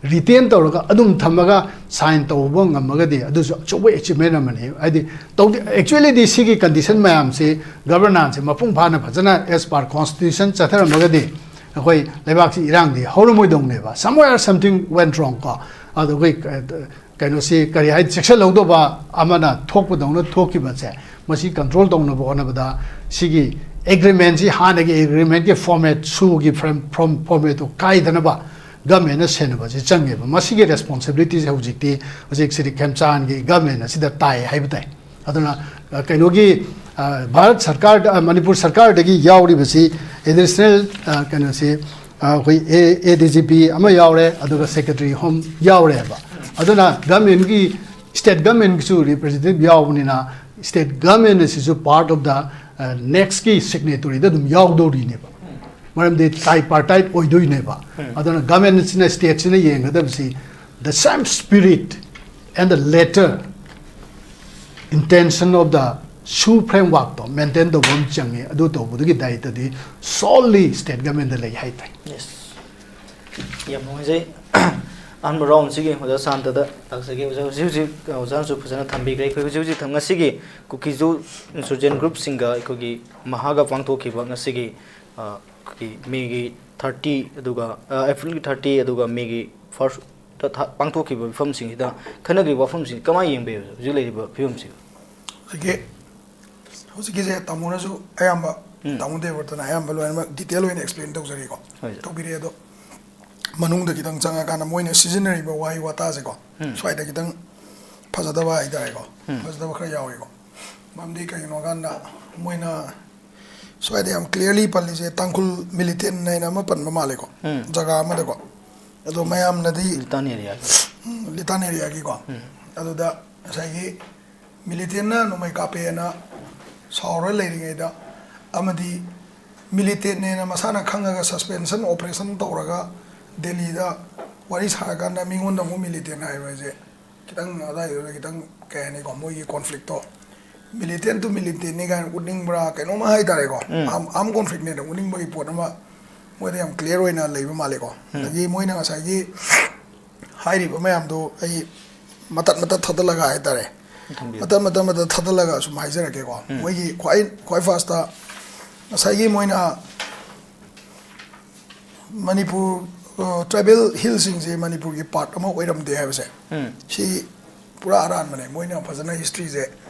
ꯔꯤꯇꯦꯟ ꯇꯧꯔꯒ ꯑꯗꯨꯝ ꯊꯝꯃꯒ ꯁꯥꯏꯟ ꯇꯧꯕ ꯉꯝꯃꯒꯗꯤ ꯑꯗꯨꯁꯨ ꯑꯆꯧꯕ ꯑꯦꯆꯤꯞꯃꯦꯟ ꯑꯃꯅꯤ꯫ ꯍꯥꯏꯗꯤ ꯇꯧꯗꯦ, actually ꯗꯤ ꯁꯤꯒꯤ ꯀꯟꯗꯤꯁꯟ ꯃꯌꯥꯝꯁꯤ, ꯒꯕꯔꯅꯥꯟꯁꯁꯦ ꯃꯄꯨꯡ ꯐꯥꯅ ꯐꯖꯅ as per constitution ꯆꯠꯊꯔꯝꯃꯒꯗꯤ ꯑꯩꯈꯣꯏ ꯂꯩꯕꯥꯛꯁꯤ ꯏꯔꯥꯡꯗꯤ ꯍꯧꯔꯝꯃꯣꯏꯗꯧꯅꯦꯕ꯫ Somewhere something went wrong ꯀꯣ꯫ ꯑꯗꯣ ꯑꯩꯈꯣꯏ ꯀꯩꯅꯣꯁꯤ ꯀꯔꯤ ꯍꯥꯏ, ꯆꯦꯛꯁꯤꯜꯍꯧꯗꯕ ꯑꯃꯅ ꯊꯣꯛꯄꯗꯧꯅ ꯊꯣꯛꯈꯤꯕꯁꯦ, ꯃꯁꯤ ꯀꯟꯇ꯭ꯔꯣꯜ ꯇꯧꯅꯕ ꯍꯣꯠꯅꯕꯗ ꯁꯤꯒꯤ ꯑꯦꯒ꯭ꯔꯤꯃꯦꯟꯁꯤ ꯍꯥꯟꯅꯒꯤ ꯑꯦꯒ꯭ꯔꯤꯃꯦꯟꯒꯤ ꯐꯣꯔꯃꯦꯠ, ꯁꯨꯒꯤ ꯐ꯭ꯔꯦꯝ ꯐꯣꯔꯝ ꯐꯣꯔꯃꯦꯠꯇꯨ ꯀꯥꯏꯗꯅꯕ ꯒꯃꯦꯟꯅ ꯁꯦꯟꯅꯕꯁꯤ ꯆꯪꯉꯦꯕ꯫ ꯃꯁꯤꯒꯤ ꯔꯦꯁꯄꯣꯟꯁꯤꯕꯤꯂꯤꯇꯤꯁꯦ ꯍꯧꯖꯤꯛꯇꯤ, ꯍꯧꯖꯤꯛ ꯁꯤꯗꯤ ꯈꯦꯝꯆꯥꯟꯒꯤ ꯒꯃꯦꯟ ꯑꯁꯤꯗ ꯇꯥꯏ ꯍꯥꯏꯕ ꯇꯥꯏ꯫ ꯑꯗꯨꯅ ꯑ, ꯀꯩꯅꯣꯒꯤ ꯑ, ꯚꯥꯔꯠ ꯁꯔꯀꯥꯔꯗ, ꯑ, ꯃꯅꯤꯄꯨꯔ ꯁꯔꯀꯥꯔꯗꯒꯤ ꯌꯥꯎꯔꯤꯕꯁꯤ ꯑꯦꯗꯤꯁꯅꯦꯜ, ꯑ, ꯀꯩꯅꯣꯁꯤ, ꯑ, ꯑꯩꯈꯣꯏ ꯑꯦ ꯑꯦ ꯗꯤ ꯖꯤ ꯄꯤ ꯑꯃ ꯌꯥꯎꯔꯦ, ꯑꯗꯨꯒ ꯁꯦꯀ꯭ꯔꯦꯇꯔꯤ ꯍꯣꯝ ꯌꯥꯎꯔꯦꯕ꯫ ꯑꯗꯨꯅ ꯒꯃꯦꯟꯒꯤ, ꯁ꯭ꯇꯦꯠ ꯒꯃꯦꯟꯒꯤꯁꯨ ꯔꯤꯄ꯭ꯔꯖꯦꯟꯇꯦꯇꯤꯚ ꯌꯥꯎꯕꯅꯤꯅ, ꯁ꯭ꯇꯦꯠ ꯒꯃꯦꯟ ꯑꯁꯤꯁꯨ ꯄꯥꯔꯠ ꯑꯣꯐ ꯗ ꯅꯦꯛꯁꯀꯤ ꯁꯤꯒꯅꯦꯇꯔꯤꯗ ꯑꯗꯨꯝ ꯌꯥꯎꯗꯧꯔꯤꯅꯦꯕ꯫ ꯃꯔꯝꯗꯤ ꯇ꯭ꯔꯥꯏꯄꯥꯔꯇꯥꯏꯠ ꯑꯣꯏꯗꯣꯏꯅꯦꯕ꯫ ꯑꯗꯨꯅ ꯒꯃꯦꯟꯁꯤꯅ, ꯁ꯭ꯇꯦꯠꯁꯤꯅ ꯌꯦꯡꯒꯗꯕꯁꯤ the same spirit and the letter, intention of the ꯁꯨ ꯐ꯭ꯔꯦꯝꯋꯥꯔꯛꯇꯣ ꯃꯦꯟꯇꯦꯟ ꯇꯧꯕ ꯑꯃ ꯆꯪꯉꯤ꯫ ꯑꯗꯨ ꯇꯧꯕꯗꯨꯒꯤ ꯗꯥꯏꯇꯗꯤ ꯁꯣꯜꯂꯤ ꯁ꯭ꯇꯦꯠ ꯒꯃꯦꯟꯗ ꯂꯩ ꯍꯥꯏꯇꯥꯏ꯫ ꯌꯦꯁ꯫ ꯌꯥꯝ ꯅꯨꯡꯉꯥꯏꯖꯩ꯫ ꯑꯍꯥꯟꯕ ꯔꯥꯎꯟꯁꯤꯒꯤ ꯑꯣꯖꯥ ꯁꯥꯟꯇꯗ ꯂꯥꯛꯆꯒꯦ꯫ ꯑꯣꯖꯥ, ꯍꯧꯖꯤꯛ ꯍꯧꯖꯤꯛ ꯑꯣꯖꯥꯅꯁꯨ ꯐꯖꯅ ꯊꯝꯕꯤꯈ꯭ꯔꯦ꯫ ꯑꯩꯈꯣꯏ ꯍꯧꯖꯤꯛ ꯍꯧꯖꯤꯛ ꯊꯝ-, ꯉꯁꯤꯒꯤ ꯀꯨꯀꯤꯖꯨ ꯏꯟꯁꯔꯖꯦꯟ ꯒ꯭ꯔꯨꯞꯁꯤꯡꯒ ꯑꯩꯈꯣꯏꯒꯤ ꯃꯍꯥꯒ ꯄꯥꯡꯊꯣꯛꯈꯤꯕ ꯉꯁꯤꯒꯤ, ꯑ, ꯑꯩꯈꯣꯏꯒꯤ ꯃꯦꯒꯤ ꯊꯥꯔꯇꯤ, ꯑꯗꯨꯒ, ꯑ, ꯑꯦꯄ꯭ꯔꯤꯜꯒꯤ ꯊꯥꯔꯇꯤ, ꯑꯗꯨꯒ ꯃꯦꯒꯤ ꯐꯥꯔꯁ ꯇ ꯊꯥ-, ꯄꯥꯡꯊꯣꯛꯈꯤꯕ ꯃꯤꯐꯝꯁꯤꯡꯁꯤꯗ ꯈꯟꯅꯈ꯭ꯔꯤꯕ ꯋꯥꯐꯝꯁꯤꯡ ꯀꯃꯥꯏꯅ ꯌꯦꯡꯕ ꯌꯥꯏ ꯍꯧꯖꯤꯛ ꯂꯩꯔꯤꯕ ꯐꯤꯕꯝꯁꯤꯒ? ꯍꯧꯖꯤꯛꯀꯤ ꯍꯧꯖꯤꯛꯀꯤꯁꯦ ꯇꯥꯃꯣꯅꯁꯨ ꯑꯌꯥꯝꯕ, ꯎꯝ꯫ ꯇꯥꯃꯣ ꯗꯦꯕꯔꯇꯅ ꯑꯌꯥꯝꯕ ꯂꯣꯏꯅꯃꯛ ꯗꯤꯇꯦꯜ ꯑꯣꯏꯅ ꯑꯦꯛꯁꯄ꯭ꯂꯦꯟ ꯇꯧꯖꯔꯦꯀꯣ, ꯍꯣꯏ, ꯁꯥꯔ꯫ ꯇꯧꯕꯤꯔꯦ꯫ ꯑꯗꯣ ꯃꯅꯨꯡꯗ ꯈꯤꯇꯪ ꯆꯪꯉꯀꯥꯟꯗ ꯃꯣꯏꯅ ꯁꯤꯖꯤꯟꯅꯔꯤꯕ ꯋꯥꯍꯩ ꯋꯥꯇꯥꯁꯦꯀꯣ, ꯎꯝ꯫ ꯁ꯭ꯋꯥꯏꯗ ꯈꯤꯇꯪ ꯐꯖꯗꯕ ꯍꯥꯏꯇꯥꯔꯦꯀꯣ, ꯎꯝ꯫ ꯐꯖꯗꯕ ꯈꯔ ꯌꯥꯎꯋꯦꯀꯣ꯫ ꯃꯔꯝꯗꯤ ꯀꯩꯒꯤꯅꯣ ꯍꯥꯏꯀꯥꯟꯗ ꯃꯣꯏꯅ ꯁ꯭ꯋꯥꯏꯗ ꯌꯥꯝ ꯀ꯭ꯂꯤꯌꯔꯂꯤ ꯄꯜꯂꯤꯁꯦ ꯇꯥꯡꯈꯨꯜ ꯃꯤꯂꯤꯇꯦꯟ ꯍꯥꯏꯅ ꯑꯃ ꯄꯟꯕ ꯃꯥꯜꯂꯦꯀꯣ, ꯎꯝ꯫ ꯖꯒꯥ ꯑꯃꯗꯀꯣ꯫ ꯑꯗꯣ ꯃꯌꯥꯝꯅꯗꯤ ꯂꯤꯇꯥꯟ ꯑꯦꯔꯤꯌꯥꯒꯤ꯫ ꯎꯝ, ꯂꯤꯇꯥꯟ ꯑꯦꯔꯤꯌꯥꯒꯤꯀꯣ꯫ ꯎꯝ꯫ ꯑꯗꯨꯗ ꯉꯁꯥꯏꯒꯤ ꯃꯤꯂꯤꯇꯦꯟꯅ ꯅꯣꯡꯃꯩ ꯀꯥꯞꯄꯦꯅ ꯁꯥꯎꯔ ꯂꯩꯔꯤꯉꯩꯗ, ꯑꯃꯗꯤ ꯃꯤꯂꯤꯇꯦꯟꯅꯦꯅ ꯃꯁꯥꯅ ꯈꯪꯉꯒ ꯁꯁꯄꯦꯟꯁꯟ ꯑꯣꯄꯔꯦꯁꯟ ꯇꯧꯔꯒ ꯗꯦꯜꯂꯤꯗ ꯋꯥꯔꯤ ꯁꯥꯔꯀꯥꯟꯗ ꯃꯤꯉꯣꯟꯗ ꯑꯃꯨꯛ ꯃꯤꯂꯤꯇꯦꯟ ꯍꯥꯏꯕ ꯍꯥꯏꯁꯦ ꯈꯤꯇꯪ ꯑꯗꯥꯏꯗꯨꯗ ꯈꯤꯇꯪ, ꯀꯩ ꯍꯥꯏꯅꯤꯀꯣ, ꯃꯣꯏꯒꯤ ꯀꯣꯟꯐ꯭ꯂꯤꯛꯇꯣ ꯃꯤꯂꯤꯇꯦꯟ ꯇꯨ ꯃꯤꯂꯤꯇꯦꯟꯅꯤ ꯀꯥꯏꯅ ꯎꯠꯅꯤꯡꯕ꯭ꯔꯥ ꯀꯩꯅꯣꯝꯃ ꯍꯥꯏꯇꯥꯔꯦꯀꯣ, ꯎꯝ꯫ ꯑꯥꯔꯝ, ꯑꯥꯔꯝ ꯀꯣꯟꯐ꯭ꯂꯤꯛꯅꯦꯅ ꯎꯠꯅꯤꯡꯕꯒꯤ ꯄꯣꯠ ꯑꯃ ꯃꯣꯏꯗ ꯌꯥꯝ ꯀ꯭ꯂꯤꯌꯥꯔ ꯑꯣꯏꯅ ꯂꯩꯕ ꯃꯥꯜꯂꯦꯀꯣ꯫ ꯎꯝ꯫ ꯑꯗꯒꯤ ꯃꯣꯏꯅ ꯉꯁꯥꯏꯒꯤ ꯍꯥꯏꯔꯤꯕ ꯃꯌꯥꯝꯗꯣ ꯑꯩ ꯃꯇꯠ ꯃꯇꯠ ꯊꯥꯗꯠꯂꯒ ꯍꯥꯏꯇꯥꯔꯦ, ꯊꯝꯕꯤꯌꯨ꯫ ꯃꯇꯠ ꯃꯇꯠ ꯃꯇꯠ ꯊꯥꯗꯠꯂꯒ ꯁꯨꯝ ꯍꯥꯏꯖꯔꯛꯀꯦꯀꯣ꯫ ꯎꯝ꯫ ꯃꯣꯏꯒꯤ ꯈ꯭ꯋꯥꯏ, ꯈ꯭ꯋꯥꯏ ꯐꯥꯔꯁꯇ ꯉꯁꯥꯏꯒꯤ ꯃꯣꯏꯅ ꯃꯅꯤꯄꯨꯔ, ꯑ, ꯇ꯭ꯔꯥꯏꯕꯦꯜ ꯍꯤꯜꯁꯤꯡꯁꯦ ꯃꯅꯤꯄꯨꯔꯒꯤ ꯄꯥꯔꯠ ꯑꯃ ꯑꯣꯏꯔꯝꯗꯦ ꯍꯥꯏꯕꯁꯦ, ꯎꯝ꯫ ꯁꯤ ꯄꯨꯔꯥ ꯑꯔꯥꯟꯕꯅꯦ꯫ ꯃꯣꯏꯅ ꯐꯖꯅ ꯍꯤꯁꯇ꯭ꯔꯤꯁꯦ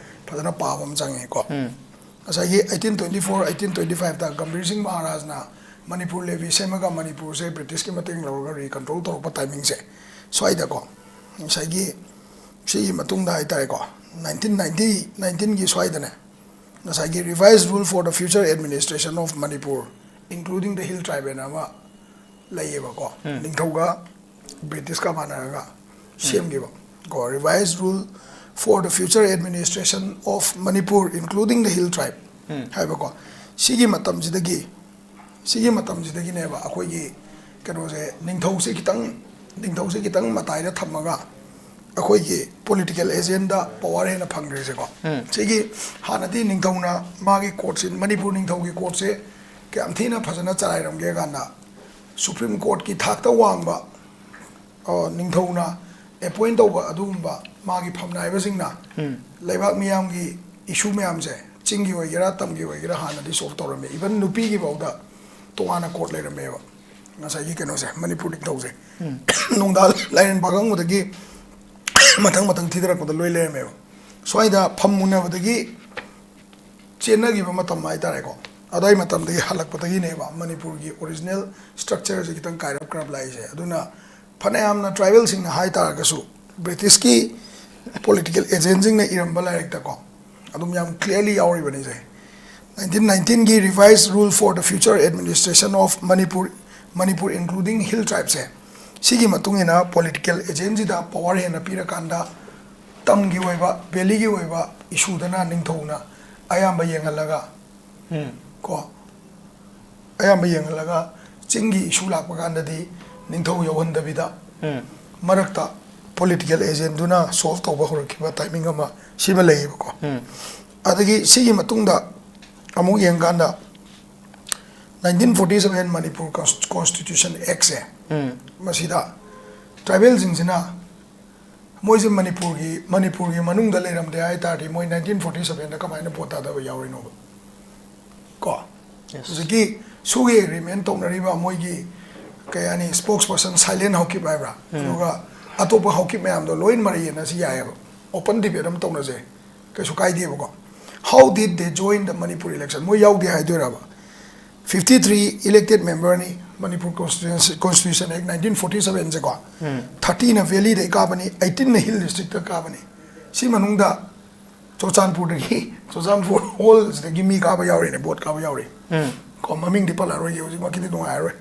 ꯐꯖꯅ ꯄꯥꯕ ꯑꯃ ꯆꯪꯉꯦꯀꯣ꯫ ꯎꯝ꯫ ꯉꯁꯥꯏꯒꯤ eighteen twenty four eighteen twenty five ꯇ ꯒꯝꯚꯤꯔ ꯁꯤꯡ ꯃꯍꯥꯔꯥꯖꯅ ꯃꯅꯤꯄꯨꯔ ꯂꯦꯚꯤ ꯁꯦꯝꯃꯒ ꯃꯅꯤꯄꯨꯔꯁꯦ ꯕ꯭ꯔꯤꯇꯤꯁꯀꯤ ꯃꯇꯦꯡ ꯂꯧꯔꯒ ꯔꯤꯀꯟꯇ꯭ꯔꯣꯜ ꯇꯧꯔꯛꯄ ꯇꯥꯏꯃꯤꯡꯁꯦ, ꯁ꯭ꯋꯥꯏꯗꯀꯣ, ꯉꯁꯥꯏꯒꯤ ꯁꯤꯒꯤ ꯃꯇꯨꯡꯗ ꯍꯥꯏꯇꯥꯔꯦꯀꯣ, nineteen ninety nineteen ꯒꯤ ꯁ꯭ꯋꯥꯏꯗꯅꯦ, ꯉꯁꯥꯏꯒꯤ Revised Rule for the Future Administration of Manipur, Including the Hill Tribe ꯍꯥꯏꯅ ꯑꯃ ꯂꯩꯌꯦꯕꯀꯣ, ꯎꯝ꯫ ꯅꯤꯡꯊꯧꯒ ꯕ꯭ꯔꯤꯇꯤꯁꯀ ꯃꯥꯟꯅꯔꯒ ꯁꯦꯝꯈꯤꯕ ꯀꯣ, Revised Rule for the Future Administration of Manipur, Including the Hill Tribe ꯎꯝ꯫ ꯍꯥꯏꯕꯀꯣ, ꯁꯤꯒꯤ ꯃꯇꯝꯁꯤꯗꯒꯤ, ꯁꯤꯒꯤ ꯃꯇꯝꯁꯤꯗꯒꯤꯅꯦꯕ ꯑꯩꯈꯣꯏꯒꯤ ꯀꯩꯅꯣꯁꯦ, ꯅꯤꯡꯊꯧꯁꯦ ꯈꯤꯇꯪ, ꯅꯤꯡꯊꯧꯁꯦ ꯈꯤꯇꯪ ꯃꯇꯥꯏꯗ ꯊꯝꯃꯒ ꯑꯩꯈꯣꯏꯒꯤ ꯄꯣꯂꯤꯇꯤꯀꯦꯜ ꯑꯦꯖꯦꯟꯗ ꯄꯋꯥꯔ ꯍꯦꯟꯅ ꯐꯪꯈ꯭ꯔꯤꯁꯦꯀꯣ꯫ ꯎꯝ꯫ ꯁꯤꯒꯤ ꯍꯥꯟꯅꯗꯤ ꯅꯤꯡꯊꯧꯅ ꯃꯥꯒꯤ ꯀꯣꯔꯠꯁꯤ, ꯃꯅꯤꯄꯨꯔ ꯅꯤꯡꯊꯧꯒꯤ ꯀꯣꯔꯠꯁꯦ ꯀꯌꯥꯝ ꯊꯤꯅ ꯐꯖꯅ ꯆꯂꯥꯏꯔꯝꯒꯦ ꯀꯥꯟꯗ, ꯁꯨꯄ꯭ꯔꯤꯝ ꯀꯣꯔꯠꯀꯤ ꯊꯥꯛꯇ ꯋꯥꯡꯕ, ꯑ, ꯅꯤꯡꯊꯧꯅ ꯑꯦꯄꯣꯏꯟ ꯇꯧꯕ ꯑꯗꯨꯒꯨꯝꯕ ꯃꯥꯒꯤ ꯐꯝꯅꯥꯏꯕꯁꯤꯡꯅ ꯎꯝ꯫ ꯂꯩꯕꯥꯛ ꯃꯤꯌꯥꯝꯒꯤ ꯏꯁꯨ ꯃꯌꯥꯝꯁꯦ, ꯆꯤꯡꯒꯤ ꯑꯣꯏꯒꯦꯔꯥ ꯇꯝꯒꯤ ꯑꯣꯏꯒꯦꯔꯥ, ꯍꯥꯟꯅꯗꯤ ꯁꯣꯜꯕ ꯇꯧꯔꯝꯃꯦ꯫ ꯏꯚꯟ ꯅꯨꯄꯤꯒꯤ ꯐꯥꯎꯗ ꯇꯣꯉꯥꯟꯅ ꯀꯣꯔꯠ ꯂꯩꯔꯝꯃꯦꯕ, ꯉꯁꯥꯏꯒꯤ ꯀꯩꯅꯣꯁꯦ, ꯃꯅꯤꯄꯨꯔ ꯅꯤꯡꯊꯧꯁꯦ꯫ ꯎꯝ꯫ ꯅꯣꯡꯗꯥ ꯂꯥꯏꯔꯦꯟ ꯄꯥꯈꯪꯕꯗꯒꯤ ꯃꯊꯪ ꯃꯊꯪ ꯊꯤꯊꯔꯛꯄꯗ ꯂꯣꯏ ꯂꯩꯔꯝꯃꯦꯕ꯫ ꯁ꯭ꯋꯥꯏꯗ ꯐꯝ ꯃꯨꯟꯅꯕꯗꯒꯤ ꯆꯦꯟꯅꯈꯤꯕ ꯃꯇꯝ ꯍꯥꯏꯇꯥꯔꯦꯀꯣ, ꯑꯗꯨꯋꯥꯏ ꯃꯇꯝꯗꯒꯤ ꯍꯜꯂꯛꯄꯗꯒꯤꯅꯦꯕ ꯃꯅꯤꯄꯨꯔꯒꯤ ꯑꯣꯔꯤꯖꯤꯅꯦꯜ ꯁ꯭ꯇ꯭ꯔꯛꯆꯔꯁꯦ ꯈꯤꯇꯪ ꯀꯥꯏꯔꯞ ꯀꯥꯏꯔꯞ ꯂꯥꯛꯏꯁꯦ꯫ ꯑꯗꯨꯅ ꯐꯅꯌꯥꯝꯅ ꯇ꯭ꯔꯥꯏꯕꯦꯜꯁꯤꯡꯅ ꯍꯥꯏ ꯇꯥꯔꯒꯁꯨ, ꯕ꯭ꯔꯤꯇꯤꯁꯀꯤ ꯄꯣꯂꯤꯇꯤꯀꯦꯜ ꯑꯦꯖꯦꯟꯁꯤꯡꯅ ꯏꯔꯝꯕ ꯂꯥꯏꯔꯤꯛꯇꯀꯣ ꯑꯗꯨꯝ ꯌꯥꯝ ꯀ꯭ꯂꯤꯌꯔꯂꯤ ꯌꯥꯎꯔꯤꯕꯅꯤꯁꯦ꯫ Nineteen nineteenꯒꯤ Revised Rule for the Future Administration of Manipur, Manipur Including Hill Tribesꯁꯦ, ꯁꯤꯒꯤ ꯃꯇꯨꯡ ꯏꯟꯅ ꯄꯣꯂꯤꯇꯤꯀꯦꯜ ꯑꯦꯖꯦꯟꯁꯤꯗ ꯄꯋꯥꯔ ꯍꯦꯟꯅ ꯄꯤꯔꯀꯥꯟꯗ, ꯇꯝꯒꯤ ꯑꯣꯏꯕ, ꯚꯦꯂꯤꯒꯤ ꯑꯣꯏꯕ ꯏꯁꯨꯗꯅ ꯅꯤꯡꯊꯧꯅ ꯑꯌꯥꯝꯕ ꯌꯦꯡꯍꯜꯂꯒ, ꯎꯝ꯫ ꯀꯣ, ꯑꯌꯥꯝꯕ ꯌꯦꯡꯍꯜꯂꯒ, ꯆꯤꯡꯒꯤ ꯏꯁꯨ ꯂꯥꯛꯄ ꯀꯥꯟꯗꯗꯤ ꯅꯤꯡꯊꯧ ꯌꯧꯍꯟꯗꯕꯤꯗ, ꯎꯝ꯫ ꯃꯔꯛꯇ ꯄꯣꯂꯤꯇꯤꯀꯦꯜ ꯑꯦꯖꯦꯟꯗꯨꯅ ꯁꯣꯜꯕ ꯇꯧꯕ ꯍꯧꯔꯛꯈꯤꯕ ꯇꯥꯏꯃꯤꯡ ꯑꯃ ꯁꯤꯃ ꯂꯩꯌꯦꯕꯀꯣ꯫ ꯎꯝ꯫ ꯑꯗꯒꯤ ꯁꯤꯒꯤ ꯃꯇꯨꯡꯗ ꯑꯃꯨꯛ ꯌꯦꯡꯀꯥꯟꯗ, nineteen forty seven Manipur Cons-, Constitution Actꯁꯦ, ꯎꯝ꯫ ꯃꯁꯤꯗ ꯇ꯭ꯔꯥꯏꯕꯦꯜꯁꯤꯡꯁꯤꯅ ꯃꯣꯏꯁꯦ ꯃꯅꯤꯄꯨꯔꯒꯤ, ꯃꯅꯤꯄꯨꯔꯒꯤ ꯃꯅꯨꯡꯗ ꯂꯩꯔꯝꯗꯦ ꯍꯥꯏ ꯇꯥꯔꯗꯤ, ꯃꯣꯏ nineteen forty sevenꯗ ꯀꯃꯥꯏꯅ ꯚꯣꯠ ꯊꯥꯗꯕ ꯌꯥꯎꯔꯤꯅꯣꯕ? ꯀꯣ? Yes. ꯍꯧꯖꯤꯛꯀꯤ ꯁꯨꯒꯤ ꯑꯦꯒ꯭ꯔꯤꯃꯦꯟ ꯇꯧꯅꯔꯤꯕ ꯃꯣꯏꯒꯤ, ꯀꯩ ꯍꯥꯏꯅꯤ, ꯁ꯭ꯄꯣꯛꯁ ꯄꯔꯁꯟ ꯁꯥꯏꯂꯦꯟ ꯍꯥꯎꯀꯤꯞ ꯍꯥꯏꯕ꯭ꯔꯥ? ꯎꯝ꯫ ꯑꯗꯨꯒ ꯑꯇꯣꯞꯄ ꯍꯥꯎꯀꯤꯞ ꯃꯌꯥꯝꯗꯣ ꯂꯣꯏꯅ ꯃꯔꯩ ꯌꯦꯠꯅꯁꯤ ꯌꯥꯏꯑꯕ꯫ ꯑꯣꯄꯟ ꯗꯤꯕꯦꯠ ꯑꯃ ꯇꯧꯅꯁꯦ꯫ ꯀꯩꯁꯨ ꯀꯥꯏꯗꯦꯕꯀꯣ꯫ How did they join the Manipur election? ꯃꯣꯏ ꯌꯥꯎꯗꯦ ꯍꯥꯏꯗꯣꯏꯔꯕ? Fifty three elected member ꯅꯤ, Manipur Constitution, Constitution Act nineteen forty seven ꯁꯦꯀꯣ, thirty ꯅ valley ꯗꯩ ꯀꯥꯕꯅꯤ, eighteen ꯅ hill district ꯇ ꯀꯥꯕꯅꯤ꯫ ꯁꯤ ꯃꯅꯨꯡꯗ ꯆꯨꯔꯆꯥꯟꯄꯨꯔꯗꯒꯤ, ꯆꯨꯔꯆꯥꯟꯄꯨꯔ whole ꯁꯤꯗꯒꯤ ꯃꯤ ꯀꯥꯕ ꯌꯥꯎꯔꯤꯅꯦ, vote ꯀꯥꯕ ꯌꯥꯎꯔꯤ꯫ ꯀꯣ, ꯃꯃꯤꯡꯗꯤ ꯄꯜꯂꯔꯣꯏꯒꯦ, ꯍꯧꯖꯤꯛꯃꯛꯀꯤꯗꯤ ꯅꯨꯡꯉꯥꯏꯔꯔꯣꯏ꯫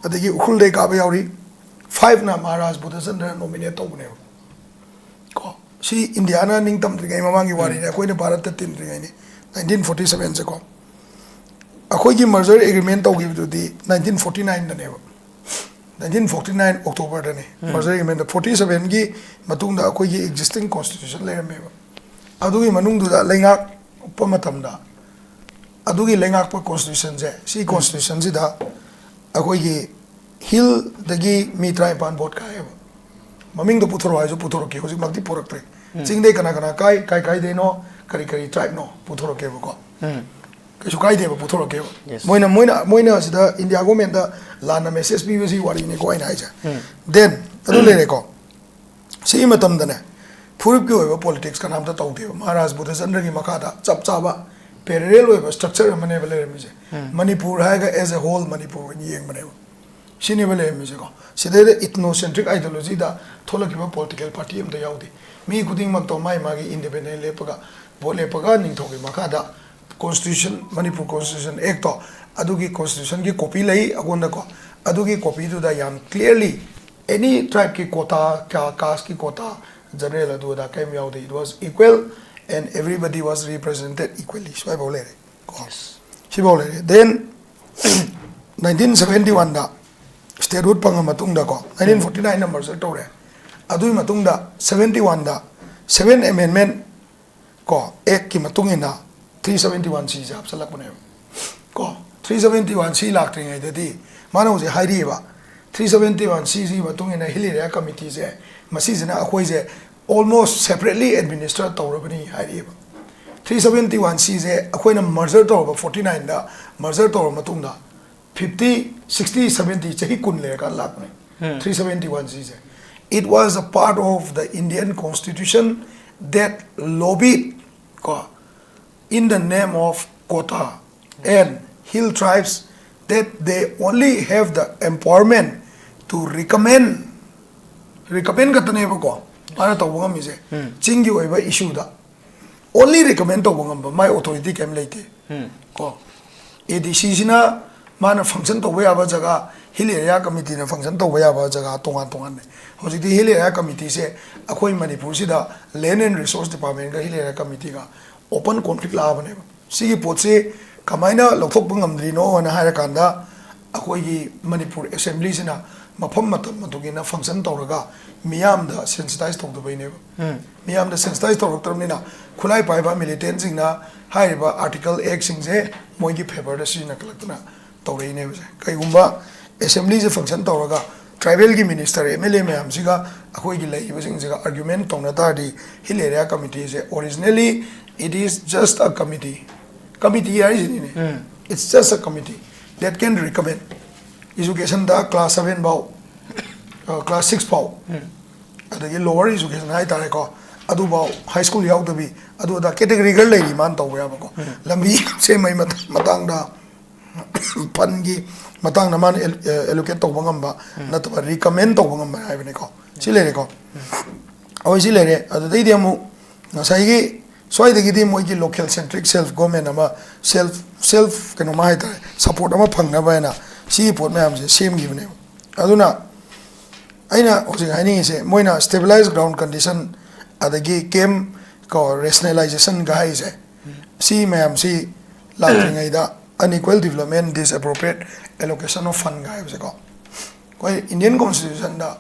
ꯑꯗꯒꯤ ꯎꯈ꯭ꯔꯨꯜꯗꯩ ꯀꯥꯕ ꯌꯥꯎꯔꯤ꯫ Five ꯅ ꯃꯍꯥꯔꯥꯖ ꯕꯨꯙꯆꯟꯗ꯭ꯔ nominate ꯇꯧꯕꯅꯦꯕ꯫ ꯀꯣ, ꯁꯤ ꯏꯟꯗꯤꯌꯥꯅ ꯅꯤꯡꯇꯝꯗ꯭ꯔꯤꯉꯩ ꯃꯃꯥꯡꯒꯤ ꯋꯥꯔꯤꯅꯤ, ꯑꯩꯈꯣꯏꯅ ꯚꯥꯔꯠꯇ ꯇꯤꯟꯗ꯭ꯔꯤꯉꯩꯅꯤ, nineteen forty seven ꯁꯦꯀꯣ꯫ ꯑꯩꯈꯣꯏꯒꯤ merger agreement ꯇꯧꯈꯤꯕꯗꯨꯗꯤ nineteen forty nine ꯗꯅꯦꯕ, nineteen forty nine October ꯗꯅꯤ꯫ Merger agreement forty seven ꯒꯤ ꯃꯇꯨꯡꯗ ꯑꯩꯈꯣꯏꯒꯤ existing constitution ꯂꯩꯔꯝꯃꯦꯕ꯫ ꯑꯗꯨꯒꯤ ꯃꯅꯨꯡꯗꯨꯗ ꯂꯩꯉꯥꯛꯄ ꯃꯇꯝꯗ ꯑꯗꯨꯒꯤ ꯂꯩꯉꯥꯛꯄ constitution ꯁꯦ, ꯁꯤ constitution ꯁꯤꯗ ꯑꯩꯈꯣꯏꯒꯤ hill ꯗꯒꯤ ꯃꯤ ꯇꯔꯥꯅꯤꯄꯥꯟ vote ꯀꯥꯏꯌꯦꯕ꯫ ꯃꯃꯤꯡꯗꯣ ꯄꯨꯊꯣꯔꯛꯑꯣ ꯍꯥꯏꯁꯨ ꯄꯨꯊꯣꯔꯛꯀꯦ, ꯍꯧꯖꯤꯛꯃꯛꯇꯤ ꯄꯨꯔꯛꯇ꯭ꯔꯦ꯫ ꯆꯤꯡꯗꯩ ꯀꯅꯥ ꯀꯅꯥ ꯀꯥꯏ, ꯀꯥꯏ ꯀꯥꯏꯗꯩꯅꯣ, ꯀꯔꯤ ꯀꯔꯤ tribe ꯅꯣ ꯄꯨꯊꯣꯔꯛꯀꯦꯕꯀꯣ꯫ ꯀꯩꯁꯨ ꯀꯥꯏꯗꯦꯕ, ꯄꯨꯊꯣꯔꯛꯀꯦꯕ꯫ Yes. ꯃꯣꯏꯅ, ꯃꯣꯏꯅ, ꯃꯣꯏꯅ ꯁꯤꯗ ꯏꯟꯗꯤꯌꯥ government ꯗ ꯂꯥꯟꯅ message ꯄꯤꯕꯁꯤ ꯋꯥꯔꯤꯅꯤꯀꯣ ꯑꯩꯅ ꯍꯥꯏꯁꯦ꯫ Then ꯑꯗꯨ ꯂꯩꯔꯦꯀꯣ꯫ ꯁꯤꯒꯤ ꯃꯇꯝꯗꯅꯦ, ꯐꯨꯔꯨꯞꯀꯤ ꯑꯣꯏꯕ politics ꯀꯅꯥꯝꯇ ꯇꯧꯗꯦꯕ꯫ ꯃꯍꯥꯔꯥꯖ ꯕꯨꯙꯆꯟꯗ꯭ꯔꯒꯤ ꯃꯈꯥꯗ ꯆꯞ ꯆꯥꯕ parallel ꯑꯣꯏꯕ structure ꯑꯃꯅꯦꯕ ꯂꯩꯔꯝꯃꯤꯁꯦ꯫ ꯃꯅꯤꯄꯨꯔ ꯍꯥꯏꯔꯒ as a whole ꯃꯅꯤꯄꯨꯔ ꯑꯣꯏꯅ ꯌꯦꯡꯕꯅꯦꯕ꯫ ꯁꯤꯅꯦꯕ ꯂꯩꯔꯝꯃꯤꯁꯦꯀꯣ꯫ ꯁꯤꯗꯩꯗ ethnocentric ideology ꯗ ꯊꯣꯛꯂꯛꯈꯤꯕ political party ꯑꯝꯇ ꯌꯥꯎꯗꯦ꯫ ꯃꯤ ꯈꯨꯗꯤꯡꯃꯛꯇꯣ ꯃꯥꯏ ꯃꯥꯒꯤ independent ꯂꯦꯞꯄꯒ, vote ꯂꯦꯞꯄꯒ ꯅꯤꯡꯊꯧꯒꯤ ꯃꯈꯥꯗ constitution, ꯃꯅꯤꯄꯨꯔ Constitution Act ꯇꯣ, ꯑꯗꯨꯒꯤ constitution ꯒꯤ copy ꯂꯩ ꯑꯩꯉꯣꯟꯗꯀꯣ꯫ ꯑꯗꯨꯒꯤ copy ꯗꯨꯗ ꯌꯥꯝ clearly any tribe ꯀꯤ quota, caste ꯀꯤ quota, general ꯑꯗꯨ ꯑꯗꯥ ꯀꯔꯤꯝ ꯌꯥꯎꯗꯦ꯫ It was equal and everybody was represented equally꯫ ꯁ꯭ꯋꯥꯏꯐꯥꯎ ꯂꯩꯔꯦ ꯀꯣ꯫ Yes. ꯁꯤꯐꯥꯎ ꯂꯩꯔꯦ꯫ Then nineteen seventy one ꯗ statehood ꯐꯪꯉ ꯃꯇꯨꯡꯗꯀꯣ, nineteen forty nine ꯅ merger ꯇꯧꯔꯦ꯫ ꯑꯗꯨꯒꯤ ꯃꯇꯨꯡꯗ seventy one ꯗ seven amendment ꯀꯣ, Act ꯀꯤ ꯃꯇꯨꯡ ꯏꯟꯅ three seventy one C ꯁꯦ ꯍꯥꯞꯆꯤꯜꯂꯛꯄꯅꯦꯕ꯫ ꯀꯣ, three seventy one C ꯂꯥꯛꯇ꯭ꯔꯤꯉꯩꯗꯗꯤ ꯃꯥꯅ ꯍꯧꯖꯤꯛ ꯍꯥꯏꯔꯤꯑꯕ, three seventy one C ꯁꯤꯒꯤ ꯃꯇꯨꯡ ꯏꯟꯅ Hill Area Committee ꯁꯦ ꯃꯁꯤꯁꯤꯅ ꯑꯩꯈꯣꯏꯁꯦ almost separately administer ꯇꯧꯔꯕꯅꯤ ꯍꯥꯏꯔꯤꯑꯕ꯫ Three seventy one C ꯁꯦ ꯑꯩꯈꯣꯏꯅ merger ꯇꯧꯔꯕ, forty nine ꯗ merger ꯇꯧꯔꯕ ꯃꯇꯨꯡꯗ fifty, sixty, seventy, ꯆꯍꯤ ꯀꯨꯟ ꯂꯩꯔꯀꯥꯟꯗ ꯂꯥꯛꯄꯅꯦ꯫ Three seventy one C say, it was a part of the Indian Constitution that lobbied, ꯀꯣ, in the name of quota and hill tribes that they only have the empowerment to recommend, recommend ꯈꯛꯇꯅꯦꯕꯀꯣ ꯃꯥꯅ ꯇꯧꯕ ꯉꯝꯃꯤꯁꯦ꯫ ꯆꯤꯡꯒꯤ ꯑꯣꯏꯕ ꯏꯁꯨꯗ only recommend ꯇꯧꯕ ꯉꯝꯕ, ꯃꯥꯏ authority ꯀꯩꯝ ꯂꯩꯇꯦ꯫ ꯀꯣ, ADC ꯁꯤꯅ ꯃꯥꯅ function ꯇꯧꯕ ꯌꯥꯕ ꯖꯒꯥ, hill area committee ꯅ function ꯇꯧꯕ ꯌꯥꯕ ꯖꯒꯥ ꯇꯣꯉꯥꯟ ꯇꯣꯉꯥꯟꯅ ꯂꯩ꯫ ꯍꯧꯖꯤꯛꯇꯤ hill area committee ꯁꯦ ꯑꯩꯈꯣꯏ ꯃꯅꯤꯄꯨꯔꯁꯤꯗ Land and Resource Department ꯀ hill area committee ꯒ open conflict ꯂꯥꯛꯑꯕꯅꯦꯕ꯫ ꯁꯤꯒꯤ ꯄꯣꯠꯁꯤ ꯀꯃꯥꯏꯅ ꯂꯧꯊꯣꯛꯄ ꯉꯝꯗ꯭ꯔꯤꯅꯣ ꯍꯥꯏꯅ ꯍꯥꯏꯔꯀꯥꯟꯗ, ꯑꯩꯈꯣꯏꯒꯤ ꯃꯅꯤꯄꯨꯔ assembly ꯁꯤꯅ ꯃꯐꯝ ꯃꯇꯝ ꯃꯇꯨꯡ ꯏꯟꯅ function ꯇꯧꯔꯒ ꯃꯤꯌꯥꯝꯗ sensitize ꯇꯧꯗꯕꯩꯅꯦꯕ꯫ ꯃꯤꯌꯥꯝꯗ sensitize ꯇꯧꯔꯛꯇ꯭ꯔꯕꯅꯤꯅ, ꯈꯨꯠꯂꯥꯏ ꯄꯥꯏꯕ militant ꯁꯤꯡꯅ ꯍꯥꯏꯔꯤꯕ article act ꯁꯤꯡꯁꯦ ꯃꯣꯏꯒꯤ favour ꯗ ꯁꯤꯖꯤꯟꯅꯈꯠꯂꯛꯇꯅ ꯇꯧꯔꯛꯏꯅꯦꯕꯁꯦ꯫ ꯀꯩꯒꯨꯝꯕ assembly ꯁꯦ function ꯇꯧꯔꯒ tribal ꯒꯤ minister, MLA ꯃꯌꯥꯝꯁꯤꯒ ꯑꯩꯈꯣꯏꯒꯤ ꯂꯩꯔꯤꯕꯁꯤꯡꯁꯤꯒ argument ꯇꯧꯅ ꯇꯥꯔꯗꯤ, hill area committee say originally it is just a committee, committee ꯍꯥꯏꯁꯤꯅꯤꯅꯦ, it's just a committee that can recommend education the class seven ꯐꯥꯎ, class six ꯐꯥꯎ, ꯑꯗꯒꯤ lower education ꯍꯥꯏꯇꯥꯔꯦꯀꯣ, ꯑꯗꯨꯐꯥꯎ, high school ꯌꯥꯎꯗꯕꯤ, ꯑꯗꯨ ꯑꯗꯥ category ꯈꯔ ꯂꯩꯔꯤ ꯃꯥꯅ ꯇꯧꯕ ꯌꯥꯕꯀꯣ꯫ ꯂꯝꯕꯤ ꯁꯦꯝꯕꯒꯤ ꯃꯇꯥꯡꯗ, fund ꯒꯤ ꯃꯇꯥꯡꯗ ꯃꯥꯅ allocate ꯇꯧꯕ ꯉꯝꯕ ꯅꯠꯇꯕ, recommend ꯇꯧꯕ ꯉꯝꯕ ꯍꯥꯏꯕꯅꯤꯀꯣ꯫ ꯁꯤ ꯂꯩꯔꯦꯀꯣ꯫ ꯑꯩꯈꯣꯏ ꯁꯤ ꯂꯩꯔꯦ꯫ ꯑꯗꯨꯗꯩꯗꯤ ꯑꯃꯨꯛ ꯉꯁꯥꯏꯒꯤ ꯁ꯭ꯋꯥꯏꯗꯒꯤꯗꯤ ꯃꯣꯏꯒꯤ local centric self government ꯑꯃ, self, self ꯀꯩꯅꯣꯃ ꯍꯥꯏꯇꯥꯔꯦ, support ꯑꯃ ꯐꯪꯅꯕ ꯍꯥꯏꯅ ꯁꯤꯒꯤ ꯄꯣꯠ ꯃꯌꯥꯝꯁꯦ ꯁꯦꯝꯈꯤꯕꯅꯦꯕ꯫ ꯑꯗꯨꯅ ꯑꯩꯅ ꯍꯧꯖꯤꯛ ꯍꯥꯏꯅꯤꯡꯉꯤꯁꯦ, ꯃꯣꯏꯅ stabilize ground condition ꯑꯗꯒꯤ camp ꯀꯣ, rationalization ꯒ ꯍꯥꯏꯔꯤꯁꯦ, ꯁꯤ ꯃꯌꯥꯝꯁꯤ ꯂꯥꯛꯇ꯭ꯔꯤꯉꯩꯗ unequal development, disappropriate allocation of fund ꯒ ꯍꯥꯏꯕꯁꯦꯀꯣ, ꯑꯩꯈꯣꯏ Indian Constitution ꯗ,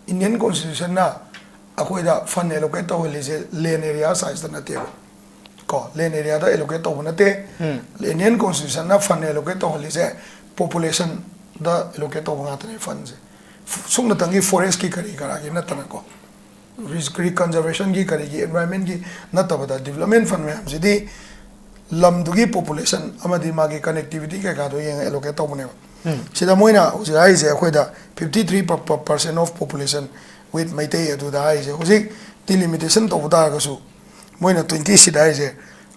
Indian Constitution ꯅ ꯑꯩꯈꯣꯏꯗ fund allocate ꯇꯧꯍꯜꯂꯤꯁꯦ land area size ꯇ ꯅꯠꯇꯦꯕ꯫ ꯀꯣ, land area ꯗ allocate ꯇꯧꯕ ꯅꯠꯇꯦ꯫ Indian Constitution ꯅ fund allocate ꯇꯧꯍꯜꯂꯤꯁꯦ population ꯗ allocate ꯇꯧꯕ ꯉꯥꯛꯇꯅꯦ fund ꯁꯦ꯫ ꯁꯨꯞꯅꯇꯪꯒꯤ forest ꯀꯤ ꯀꯔꯤ ꯀꯔꯥꯒꯤ ꯅꯠꯇꯅꯀꯣ, ꯔꯤ-, conservation ꯒꯤ ꯀꯔꯤꯒꯤ, environment ꯀꯤ ꯅꯠꯇꯕꯗ, development fund ꯃꯌꯥꯝꯁꯤꯗꯤ ꯂꯝꯗꯨꯒꯤ population ꯑꯃꯗꯤ ꯃꯥꯒꯤ connectivity ꯀꯩꯀꯥꯗꯣ ꯌꯦꯡꯉ allocate ꯇꯧꯕꯅꯦꯕ꯫ ꯁꯤꯗ ꯃꯣꯏꯅ ꯍꯧꯖꯤꯛ ꯍꯥꯏꯔꯤꯁꯦ, ꯑꯩꯈꯣꯏꯗ fifty three percent of population with Meitei ꯑꯗꯨꯗ ꯍꯥꯏꯔꯤꯁꯦ, ꯍꯧꯖꯤꯛ delimitation ꯇꯧꯕ ꯇꯥꯔꯒꯁꯨ, ꯃꯣꯏꯅ twenty seat ꯍꯥꯏꯔꯤꯁꯦ,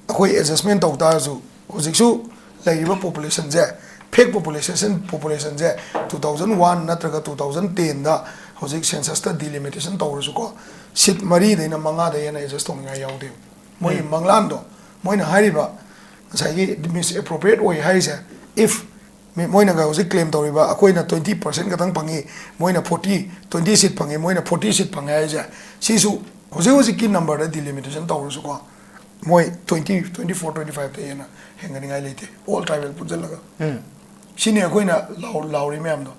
ꯑꯩꯈꯣꯏ ꯑꯦꯗꯖꯁꯃꯦꯟ ꯇꯧ ꯇꯥꯔꯁꯨ, ꯍꯧꯖꯤꯛꯁꯨ ꯂꯩꯔꯤꯕ ꯄꯣꯄꯨꯂꯦꯁꯟꯁꯦ, ꯐꯦꯛ ꯄꯣꯄꯨꯂꯦꯁꯟ ꯄꯣꯄꯨꯂꯦꯁꯟꯁꯦ ꯇꯨ ꯊꯥꯎꯖꯟ ꯋꯥꯟ ꯅꯠꯇ꯭ꯔꯒ ꯇꯨ ꯊꯥꯎꯖꯟ ꯇꯦꯟꯗ ꯍꯧꯖꯤꯛ ꯁꯦꯟꯁꯁꯇ ꯗꯤꯂꯤꯃꯤꯇꯦꯁꯟ ꯇꯧꯔꯁꯨꯀꯣ, ꯁꯤꯠ ꯃꯔꯤꯗꯩꯅ ꯃꯉꯥꯗ ꯍꯦꯟꯅ ꯑꯦꯗꯖꯁ ꯇꯧꯅꯤꯡꯉꯥꯏ ꯌꯥꯎꯗꯦꯕ꯫ ꯃꯣꯏꯒꯤ ꯎꯝ꯫ ꯃꯪꯂꯥꯟꯗꯣ, ꯃꯣꯏꯅ ꯍꯥꯏꯔꯤꯕ ꯉꯁꯥꯏꯒꯤ ꯃꯤꯁꯑꯦꯄ꯭ꯔꯣꯄ꯭ꯔꯤꯌꯦꯠ ꯑꯣꯏ ꯍꯥꯏꯔꯤꯁꯦ, ꯏꯐ ꯃꯤ- ꯃꯣꯏꯅꯒ ꯍꯧꯖꯤꯛ ꯀ꯭ꯂꯦꯝ ꯇꯧꯔꯤꯕ, ꯑꯩꯈꯣꯏꯅ ꯇ꯭ꯋꯦꯟꯇꯤ ꯄꯥꯔꯁꯦꯟ ꯈꯛꯇꯪ ꯐꯪꯉꯤ, ꯃꯣꯏꯅ ꯐꯣꯔꯇꯤ, ꯇ꯭ꯋꯦꯟꯇꯤ ꯁꯤꯠ ꯐꯪꯉꯤ, ꯃꯣꯏꯅ ꯐꯣꯔꯇꯤ ꯁꯤꯠ ꯐꯪꯉꯦ ꯍꯥꯏꯁꯦ, ꯁꯤꯁꯨ ꯍꯧꯖꯤꯛ ꯍꯧꯖꯤꯛꯀꯤ ꯅꯝꯕꯔꯗ ꯗꯤꯂꯤꯃꯤꯇꯦꯁꯟ ꯇꯧꯔꯁꯨꯀꯣ, ꯃꯣꯏ ꯇ꯭ꯋꯦꯟꯇꯤ, ꯇ꯭ꯋꯦꯟꯇꯤ ꯐꯣꯔ, ꯇ꯭ꯋꯦꯟꯇꯤ ꯐꯥꯏꯚꯇ ꯍꯦꯟꯅ ꯍꯦꯟꯒꯠꯅꯤꯡꯉꯥꯏ ꯂꯩꯇꯦ, ꯑꯣꯜ ꯇ꯭ꯔꯥꯏꯕꯦꯜ ꯄꯨꯟꯁꯤꯜꯂꯒ꯫ ꯎꯝ꯫ ꯁꯤꯅꯤ ꯑꯩꯈꯣꯏꯅ ꯂꯥꯎ- ꯂꯥꯎꯔꯤ ꯃꯌꯥꯝꯗꯣ꯫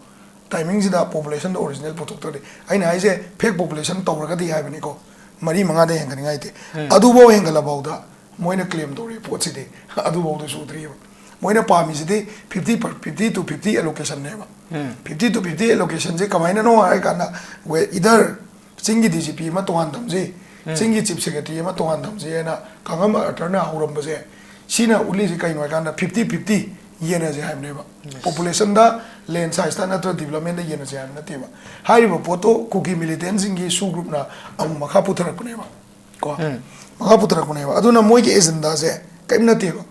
ꯇꯥꯏꯃꯤꯡꯁꯤꯗ ꯄꯣꯄꯨꯂꯦꯁꯟꯗꯣ ꯑꯣꯔꯤꯖꯤꯅꯦꯜ ꯄꯨꯊꯣꯛꯇ꯭ꯔꯗꯤ, ꯑꯩꯅ ꯍꯥꯏꯁꯦ ꯐꯦꯛ ꯄꯣꯄꯨꯂꯦꯁꯟ ꯇꯧꯔꯒꯗꯤ ꯍꯥꯏꯕꯅꯤꯀꯣ, ꯃꯔꯤ ꯃꯉꯥꯗ ꯍꯦꯟꯒꯠꯅꯤꯡꯉꯥꯏ ꯂꯩꯇꯦ꯫ ꯎꯝ꯫ ꯑꯗꯨꯐꯥꯎ ꯍꯦꯟꯒꯠꯂꯐꯥꯎꯗ ꯃꯣꯏꯅ ꯀ꯭ꯂꯦꯝ ꯇꯧꯔꯤꯕ ꯄꯣꯠꯁꯤꯗꯤ ꯑꯗꯨꯐꯥꯎꯗ ꯁꯨꯗ꯭ꯔꯤꯕ꯫ ꯃꯣꯏꯅ ꯄꯥꯝꯃꯤꯁꯤꯗꯤ ꯐꯤꯐꯇꯤ, ꯐꯤꯐꯇꯤ ꯇꯨ ꯐꯤꯐꯇꯤ ꯑꯦꯂꯣꯀꯦꯁꯟꯅꯦꯕ꯫ ꯎꯝ꯫ ꯐꯤꯐꯇꯤ ꯇꯨ ꯐꯤꯐꯇꯤ ꯑꯦꯂꯣꯀꯦꯁꯟꯁꯦ ꯀꯃꯥꯏꯅꯅꯣ ꯍꯥꯏꯔ ꯀꯥꯟꯗ, ꯋꯦ- ꯏꯗꯔ ꯆꯤꯡꯒꯤ ꯗꯤ ꯖꯤ ꯄꯤ ꯑꯃ ꯇꯣꯉꯥꯟ ꯊꯝꯁꯤ, ꯎꯝ꯫ ꯆꯤꯡꯒꯤ ꯆꯤꯐ ꯁꯦꯀ꯭ꯔꯦꯇꯔꯤ ꯑꯃ ꯇꯣꯉꯥꯟ ꯊꯝꯁꯤ ꯍꯥꯏꯅ ꯀꯥꯡꯉꯝ ꯑꯇꯔꯅ ꯍꯧꯔꯝꯕꯁꯦ, ꯁꯤꯅ ꯎꯠꯂꯤꯁꯤ ꯀꯩꯅꯣ ꯍꯥꯏꯀꯥꯟꯗ ꯐꯤꯐꯇꯤ ꯐꯤꯐꯇꯤ ꯌꯦꯟꯅꯁꯦ ꯍꯥꯏꯕꯅꯦꯕ꯫ ꯌꯦꯁ꯫ ꯄꯣꯄꯨꯂꯦꯁꯟꯗ, ꯂꯦꯟ ꯁꯥꯏꯖꯇ ꯅꯠꯇ꯭ꯔ ꯗꯤꯕꯂꯞꯃꯦꯟꯗ ꯌꯦꯟꯅꯁꯦ ꯍꯥꯏꯕ ꯅꯠꯇꯦꯕ꯫ ꯍꯥꯏꯔꯤꯕ ꯄꯣꯠꯇꯣ ꯀꯨꯀꯤ ꯃꯤꯂꯤꯇꯦꯟꯁꯤꯡꯒꯤ ꯁꯨ ꯒ꯭ꯔꯨꯞꯅ ꯑꯃꯨꯛ ꯃꯈꯥ ꯄꯨꯊꯔꯛꯄꯅꯦꯕ꯫ ꯀꯣ? ꯎꯝ꯫ ꯃꯈꯥ ꯄꯨꯊꯔꯛꯄꯅꯦꯕ꯫ ꯑꯗꯨꯅ ꯃꯣꯏꯒꯤ ꯑꯦꯖꯦꯟꯗꯥꯁꯦ ꯀꯔꯤꯝ ꯅꯠꯇꯦꯕ꯫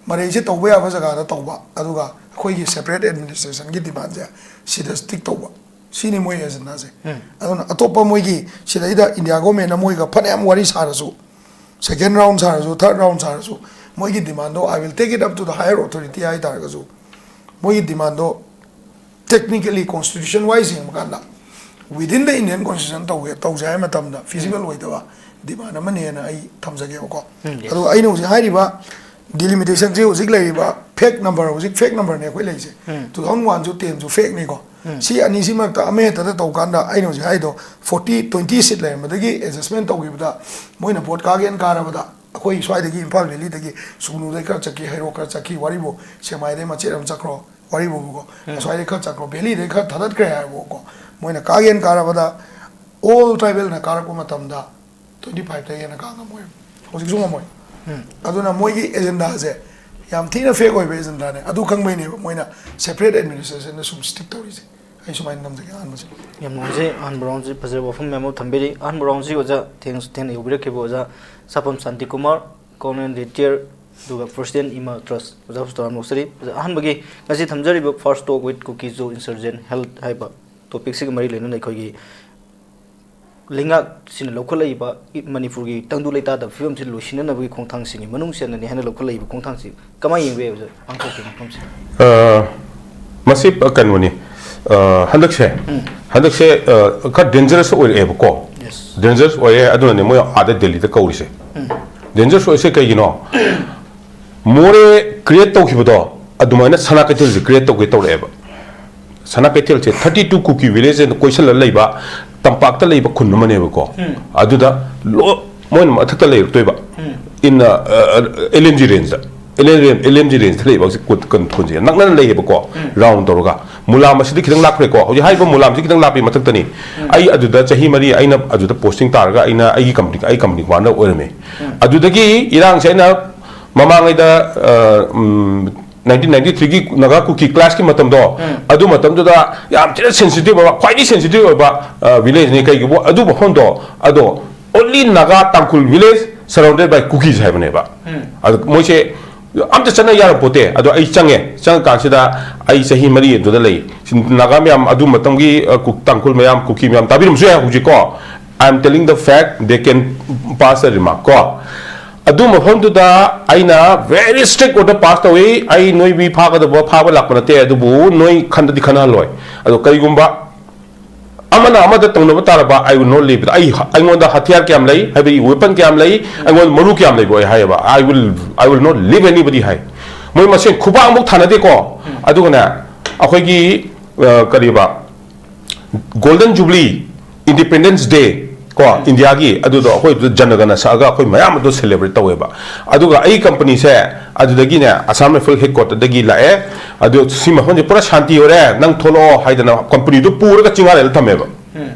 ꯃꯔꯩꯁꯦ ꯇꯧꯕ ꯌꯥꯕ ꯖꯒꯥꯗ ꯇꯧꯕ, ꯑꯗꯨꯒ ꯑꯩꯈꯣꯏꯒꯤ ꯁꯦꯄꯔꯦꯠ ꯑꯦꯗꯃꯤꯅꯤꯁꯇ꯭ꯔꯦꯁꯟꯒꯤ ꯗꯤꯃꯥꯟꯁꯦ ꯁꯤꯗ ꯁ꯭ꯇꯤꯛ ꯇꯧꯕ꯫ ꯁꯤꯅꯤ ꯃꯣꯏ ꯑꯦꯖꯦꯟꯗꯥꯁꯦ꯫ ꯎꯝ꯫ ꯑꯗꯨꯅ ꯑꯇꯣꯞꯄ ꯃꯣꯏꯒꯤ ꯁꯤꯗꯩꯗ ꯏꯟꯗꯤꯌꯥ ꯒꯣꯔꯃꯦꯟꯅ ꯃꯣꯏꯒ ꯐꯅꯌꯥꯝ ꯋꯥꯔꯤ ꯁꯥꯔꯁꯨ, ꯁꯦꯀꯦꯟ ꯔꯥꯎꯟ ꯁꯥꯔꯁꯨ, ꯊꯔꯠ ꯔꯥꯎꯟ ꯁꯥꯔꯁꯨ, ꯃꯣꯏꯒꯤ ꯗꯤꯃꯥꯟꯗꯣ "I will take it up to the higher authority" ꯍꯥꯏ ꯇꯥꯔꯒꯁꯨ, ꯃꯣꯏꯒꯤ ꯗꯤꯃꯥꯟꯗꯣ technically constitution wise ꯌꯦꯡꯕ ꯀꯥꯟꯗ, within the Indian constitution ꯇꯧꯒꯦ, ꯇꯧꯁꯦ ꯍꯥꯏꯕ ꯃꯇꯝꯗ feasible ꯎꯝ꯫ ꯑꯣꯏꯗꯕ ꯗꯤꯃꯥꯟ ꯑꯃꯅꯦꯅ ꯑꯩ ꯊꯝꯖꯒꯦꯕꯀꯣ꯫ ꯎꯝ, yes꯫ ꯑꯗꯨꯒ ꯑꯩꯅ ꯍꯧꯖꯤꯛ ꯍꯥꯏꯔꯤꯕ ꯗꯤꯂꯤꯃꯤꯇꯦꯁꯟꯁꯦ ꯍꯧꯖꯤꯛ ꯂꯩꯔꯤꯕ ꯐꯦꯛ ꯅꯝꯕꯔ, ꯍꯧꯖꯤꯛ ꯐꯦꯛ ꯅꯝꯕꯔꯅꯦ ꯑꯩꯈꯣꯏ ꯂꯩꯔꯤꯁꯦ꯫ ꯎꯝ꯫ ꯇꯨ ꯊꯥꯎꯖꯟ ꯋꯥꯟꯁꯨ ꯇꯦꯟꯁꯨ ꯐꯦꯛꯅꯤꯀꯣ꯫ ꯎꯝ꯫ ꯁꯤ ꯑꯅꯤꯁꯤ ꯃꯔꯛꯇ ꯑꯃ ꯍꯦꯛꯇꯗ ꯇꯧ ꯀꯥꯟꯗ, ꯑꯩꯅ ꯍꯧꯖꯤꯛ ꯍꯥꯏꯗꯣ, ꯐꯣꯔꯇꯤ, ꯇ꯭ꯋꯦꯟꯇꯤ ꯁꯤꯠ ꯂꯩꯔꯝꯕꯗꯒꯤ ꯑꯦꯗꯖꯁꯃꯦꯟ ꯇꯧꯈꯤꯕꯗ, ꯃꯣꯏꯅ ꯚꯣꯠ ꯀꯥꯒꯦꯅ ꯀꯥꯔꯕꯗ, ꯑꯩꯈꯣꯏ ꯁ꯭ꯋꯥꯏꯗꯒꯤ, ꯏꯝꯐꯥꯜ ꯚꯦꯂꯤꯗꯒꯤ ꯁꯨꯒꯅꯨꯗꯩ ꯈꯔ ꯆꯠꯈꯤ, ꯍꯩꯔꯣꯛ ꯈꯔ ꯆꯠꯈꯤ, ꯋꯥꯔꯤꯕꯨ ꯁꯦꯛꯃꯥꯏꯗꯩ ꯃꯆꯦꯠ ꯑꯃ ꯆꯠꯈ꯭ꯔꯣ, ꯋꯥꯔꯤꯕꯨꯀꯣ, ꯎꯝ꯫ ꯑꯁ꯭ꯋꯥꯏꯗꯩ ꯈꯔ ꯆꯠꯈ꯭ꯔꯣ, ꯚꯦꯂꯤꯗꯩ ꯈꯔ ꯊꯥꯗꯠꯈ꯭ꯔꯦ ꯍꯥꯏꯕꯀꯣ, ꯃꯣꯏꯅ ꯀꯥꯒꯦꯅ ꯀꯥꯔꯕꯗ ꯑꯣꯜ ꯇ꯭ꯔꯥꯏꯕꯦꯜꯅ ꯀꯥꯔꯛꯄ ꯃꯇꯝꯗ ꯇ꯭ꯋꯦꯟꯇꯤ ꯐꯥꯏꯚꯇ ꯍꯦꯟꯅ ꯀꯥ ꯉꯝꯃꯣꯏ꯫ ꯍꯧꯖꯤꯛꯁꯨ ꯉꯝꯃꯣꯏ꯫ ꯎꯝ꯫ ꯑꯗꯨꯅ ꯃꯣꯏꯒꯤ ꯑꯦꯖꯦꯟꯗꯥꯁꯦ ꯌꯥꯝ ꯊꯤꯅ ꯐꯦꯛ ꯑꯣꯏꯕ ꯑꯦꯖꯦꯟꯗꯥꯅꯦ꯫ ꯑꯗꯨ ꯈꯪꯕꯩꯅꯦꯕ ꯃꯣꯏꯅ ꯁꯦꯄꯔꯦꯠ ꯑꯦꯗꯃꯤꯅꯤꯁꯇ꯭ꯔꯦꯁꯟꯗ ꯁꯨꯝ ꯁ꯭ꯇꯤꯛ ꯇꯧꯔꯤꯁꯦ꯫ ꯑꯩ ꯁꯨꯃꯥꯏꯅ ꯊꯝꯖꯒꯦ ꯑꯍꯥꯟꯕꯁꯦ꯫ ꯌꯥꯝ ꯅꯨꯡꯉꯥꯏꯖꯩ ꯑꯍꯥꯟꯕ ꯔꯥꯎꯟꯁꯤ ꯐꯖꯕ ꯋꯥꯐꯝ ꯃꯌꯥꯝ ꯑꯃ ꯊꯝꯕꯤꯔꯤ꯫ ꯑꯍꯥꯟꯕ ꯔꯥꯎꯟꯁꯤ ꯑꯣꯖꯥ ꯊꯦꯡꯅꯁꯨ ꯊꯦꯡꯅ ꯌꯧꯕꯤꯔꯛꯈꯤꯕ ꯑꯣꯖꯥ ꯁꯥꯄꯝ ꯁꯥꯟꯇꯤꯀꯨꯃꯥꯔ Colonel Retired ꯑꯗꯨꯒ President ꯏꯃꯥ Trust ꯑꯣꯖꯥ ꯍꯣꯁꯇꯥꯜ ꯂꯧꯖꯔꯤ꯫ ꯑꯣꯖꯥ, ꯑꯍꯥꯟꯕꯒꯤ ꯉꯁꯤ ꯊꯝꯖꯔꯤꯕ First Talk with Kuki Zo Insurgent Health ꯍꯥꯏꯕ ꯇꯣꯄꯤꯛꯁꯤꯒ ꯃꯔꯤ ꯂꯩꯅꯅ ꯑꯩꯈꯣꯏꯒꯤ ꯂꯩꯉꯥꯛꯁꯤꯅ ꯂꯧꯈꯠꯂꯛꯏꯕ ꯃꯅꯤꯄꯨꯔꯒꯤ ꯇꯪꯗꯨ ꯂꯩꯇꯥꯗꯕ ꯐꯤꯕꯝꯁꯤ ꯂꯣꯏꯁꯤꯟꯅꯅꯕꯒꯤ ꯈꯣꯡꯊꯥꯡꯁꯤꯡꯒꯤ ꯃꯅꯨꯡ ꯆꯟꯅꯅꯤ ꯍꯥꯏꯅ ꯂꯧꯈꯠꯂꯛꯏꯕ ꯈꯣꯡꯊꯥꯡꯁꯤ ꯀꯃꯥꯏꯅ ꯌꯦꯡꯕ ꯌꯥꯏ, ꯑꯣꯖꯥ? ꯄꯥꯡꯊꯣꯛꯈꯤꯕ ꯃꯐꯝꯁꯤ꯫ ꯑ, ꯃꯁꯤ ꯀꯩꯅꯣꯅꯤ, ꯑ, ꯍꯟꯗꯛꯁꯦ, ꯎꯝ꯫ ꯍꯟꯗꯛꯁꯦ, ꯑ, ꯈꯔ ꯗꯦꯟꯖꯔꯁ ꯑꯣꯏꯔꯛꯑꯦꯕꯀꯣ꯫ Yes. ꯗꯦꯟꯖꯔꯁ ꯑꯣꯏꯔꯦ, ꯑꯗꯨꯅꯅꯦ ꯃꯣꯏ ꯑꯥꯗ ꯗꯦꯜꯂꯤꯗ ꯀꯧꯔꯤꯁꯦ꯫ ꯎꯝ꯫ ꯗꯦꯟꯖꯔꯁ ꯑꯣꯏꯔꯤꯁꯦ ꯀꯩꯒꯤꯅꯣ? ꯃꯣꯔꯦ ꯀ꯭ꯔꯤꯌꯦꯠ ꯇꯧꯈꯤꯕꯗꯣ, ꯑꯗꯨꯃꯥꯏꯅ ꯁꯅꯥ ꯀꯩꯊꯦꯜꯁꯦ ꯀ꯭ꯔꯤꯌꯦꯠ ꯇꯧꯒꯦ ꯇꯧꯔꯛꯑꯦꯕ꯫ ꯁꯅꯥ ꯀꯩꯊꯦꯜꯁꯦ thirty two Kuki village ꯀꯣꯏꯁꯜꯂ ꯂꯩꯕ, ꯇꯝꯄꯥꯛꯇ ꯂꯩꯕ ꯈꯨꯟ ꯑꯃꯅꯦꯕꯀꯣ꯫ ꯎꯝ꯫ ꯑꯗꯨꯗ ꯂꯣ-, ꯃꯣꯏꯅ ꯃꯊꯛꯇ ꯂꯩꯔꯛꯇꯣꯏꯕ꯫ ꯎꯝ꯫ In, ꯑ, ꯑ, LMG range ꯗ꯫ LMG range ꯗ ꯂꯩꯕ ꯍꯧꯖꯤꯛ ꯈꯨꯟ, ꯈꯨꯟ, ꯈꯨꯟꯁꯦ ꯅꯛꯅꯅ ꯂꯩꯌꯦꯕꯀꯣ, ꯎꯝ꯫ Round ꯇꯧꯔꯒ꯫ ꯃꯨꯂꯥꯝ ꯑꯁꯤꯗꯤ ꯈꯤꯇꯪ ꯂꯥꯞꯈ꯭ꯔꯦꯀꯣ꯫ ꯍꯧꯖꯤꯛ ꯍꯥꯏꯔꯤꯕ ꯃꯨꯂꯥꯝꯁꯤ ꯈꯤꯇꯪ ꯂꯥꯞꯄꯤ ꯃꯊꯛꯇꯅꯤ꯫ ꯎꯝ꯫ ꯑꯩ ꯑꯗꯨꯗ ꯆꯍꯤ ꯃꯔꯤ ꯑꯩꯅ ꯑꯗꯨꯗ posting ꯇꯥꯔꯒ ꯑꯩꯅ ꯑꯩꯒꯤ company, ꯑꯩ company commander ꯑꯣꯏꯔꯝꯃꯦ꯫ ꯎꯝ꯫ ꯑꯗꯨꯗꯒꯤ ꯏꯔꯥꯡꯁꯦ ꯑꯩꯅ ꯃꯃꯥꯡꯉꯩꯗ, ꯑ, ꯎꯝ, nineteen ninety three ꯒꯤ ꯅꯥꯒꯥ ꯀꯨꯀꯤ clash ꯀꯤ ꯃꯇꯝꯗꯣ, ꯎꯝ꯫ ꯑꯗꯨ ꯃꯇꯝꯗꯨꯗ ꯌꯥꯝ ꯊꯤꯅ sensitive ꯑꯣꯏꯕ, ꯈ꯭ꯋꯥꯏꯗꯒꯤ sensitive ꯑꯣꯏꯕ, ꯑ, village ꯅꯤ꯫ ꯀꯩꯒꯤꯕꯨ ꯑꯗꯨ ꯃꯐꯝꯗꯣ, ꯑꯗꯣ only Naga Tangkhul village surrounded by Kukis ꯍꯥꯏꯕꯅꯦꯕ꯫ ꯎꯝ꯫ ꯑꯗꯨ ꯃꯣꯏꯁꯦ ꯑꯝꯇ ꯆꯠꯅ ꯌꯥꯔꯄꯣꯠꯇꯦ꯫ ꯑꯗꯣ ꯑꯩ ꯆꯪꯉꯦ, ꯆꯪꯉꯀꯥꯟꯁꯤꯗ ꯑꯩ ꯆꯍꯤ ꯃꯔꯤ ꯑꯗꯨꯗ ꯂꯩ꯫ ꯁꯤ ꯅꯥꯒꯥ ꯃꯌꯥꯝ, ꯑꯗꯨ ꯃꯇꯝꯒꯤ, ꯑ, ꯀꯨ-, ꯇꯥꯡꯈꯨꯜ ꯃꯌꯥꯝ, ꯀꯨꯀꯤ ꯃꯌꯥꯝ ꯇꯥꯕꯤꯔꯝꯕꯁꯨ ꯌꯥꯏ ꯍꯧꯖꯤꯛꯀꯣ꯫ I am telling the fact, they can pass the remark ꯀꯣ꯫ ꯑꯗꯨ ꯃꯐꯝꯗꯨꯗ ꯑꯩꯅ very strict order pass ꯇꯧꯏ꯫ ꯑꯩ ꯅꯣꯏ ꯃꯤ ꯐꯥꯒꯗꯕ, ꯐꯥꯕ ꯂꯥꯛꯄ ꯅꯠꯇꯦ, ꯑꯗꯨꯕꯨ ꯅꯣꯏ ꯈꯟꯗꯗꯤ ꯈꯟꯅꯍꯜꯂꯣꯏ꯫ ꯑꯗꯣ ꯀꯔꯤꯒꯨꯝꯕ ꯑꯃꯅ ꯑꯃꯗ ꯇꯧꯅꯕ ꯇꯥꯔꯕ, I will not leave꯫ ꯑꯩ, ꯑꯩꯉꯣꯟꯗ ꯍꯊꯤꯌꯥꯔ ꯀꯌꯥꯝ ꯂꯩ, ꯍꯥꯏꯕꯗꯤ weapon ꯀꯌꯥꯝ ꯂꯩ, ꯑꯩꯉꯣꯟꯗ ꯃꯔꯨ ꯀꯌꯥꯝ ꯂꯩꯕ ꯑꯩ ꯍꯥꯏꯌꯦꯕ꯫ I will, I will not leave anybody ꯍꯥꯏ꯫ ꯃꯣꯏ ꯃꯁꯦꯟ ꯈꯨꯕꯥꯛ ꯑꯃꯨꯛ ꯊꯥꯅꯗꯦꯀꯣ꯫ ꯎꯝ꯫ ꯑꯗꯨꯒꯅꯦ, ꯑꯩꯈꯣꯏꯒꯤ, ꯑ, ꯀꯔꯤꯕ, Golden Jubilee, Independence Day ꯀꯣ, ꯎꯝ꯫ ꯏꯟꯗꯤꯌꯥꯒꯤ, ꯑꯗꯨꯗꯣ ꯑꯩꯈꯣꯏ ꯑꯗꯨꯗ ꯖꯅꯒꯅ ꯁꯛꯑꯒ ꯑꯩꯈꯣꯏ ꯃꯌꯥꯝ ꯑꯗꯨ celebrate ꯇꯧꯋꯦꯕ꯫ ꯑꯗꯨꯒ ꯑꯩ company ꯁꯦ ꯑꯗꯨꯗꯒꯤꯅꯦ, Assam Rifle headquarter ꯗꯒꯤ ꯂꯥꯛꯑꯦ꯫ ꯑꯗꯨ ꯁꯤ ꯃꯐꯝꯁꯦ ꯄꯨꯔꯥ ꯁꯥꯟꯇꯤ ꯑꯣꯏꯔꯦ, ꯅꯪ ꯊꯣꯛꯂꯛꯑꯣ ꯍꯥꯏꯗꯅ company ꯗꯨ ꯄꯨꯔꯒ ꯆꯤꯡꯉꯥꯂꯦꯜꯗ ꯊꯝꯃꯦꯕ꯫ ꯎꯝ꯫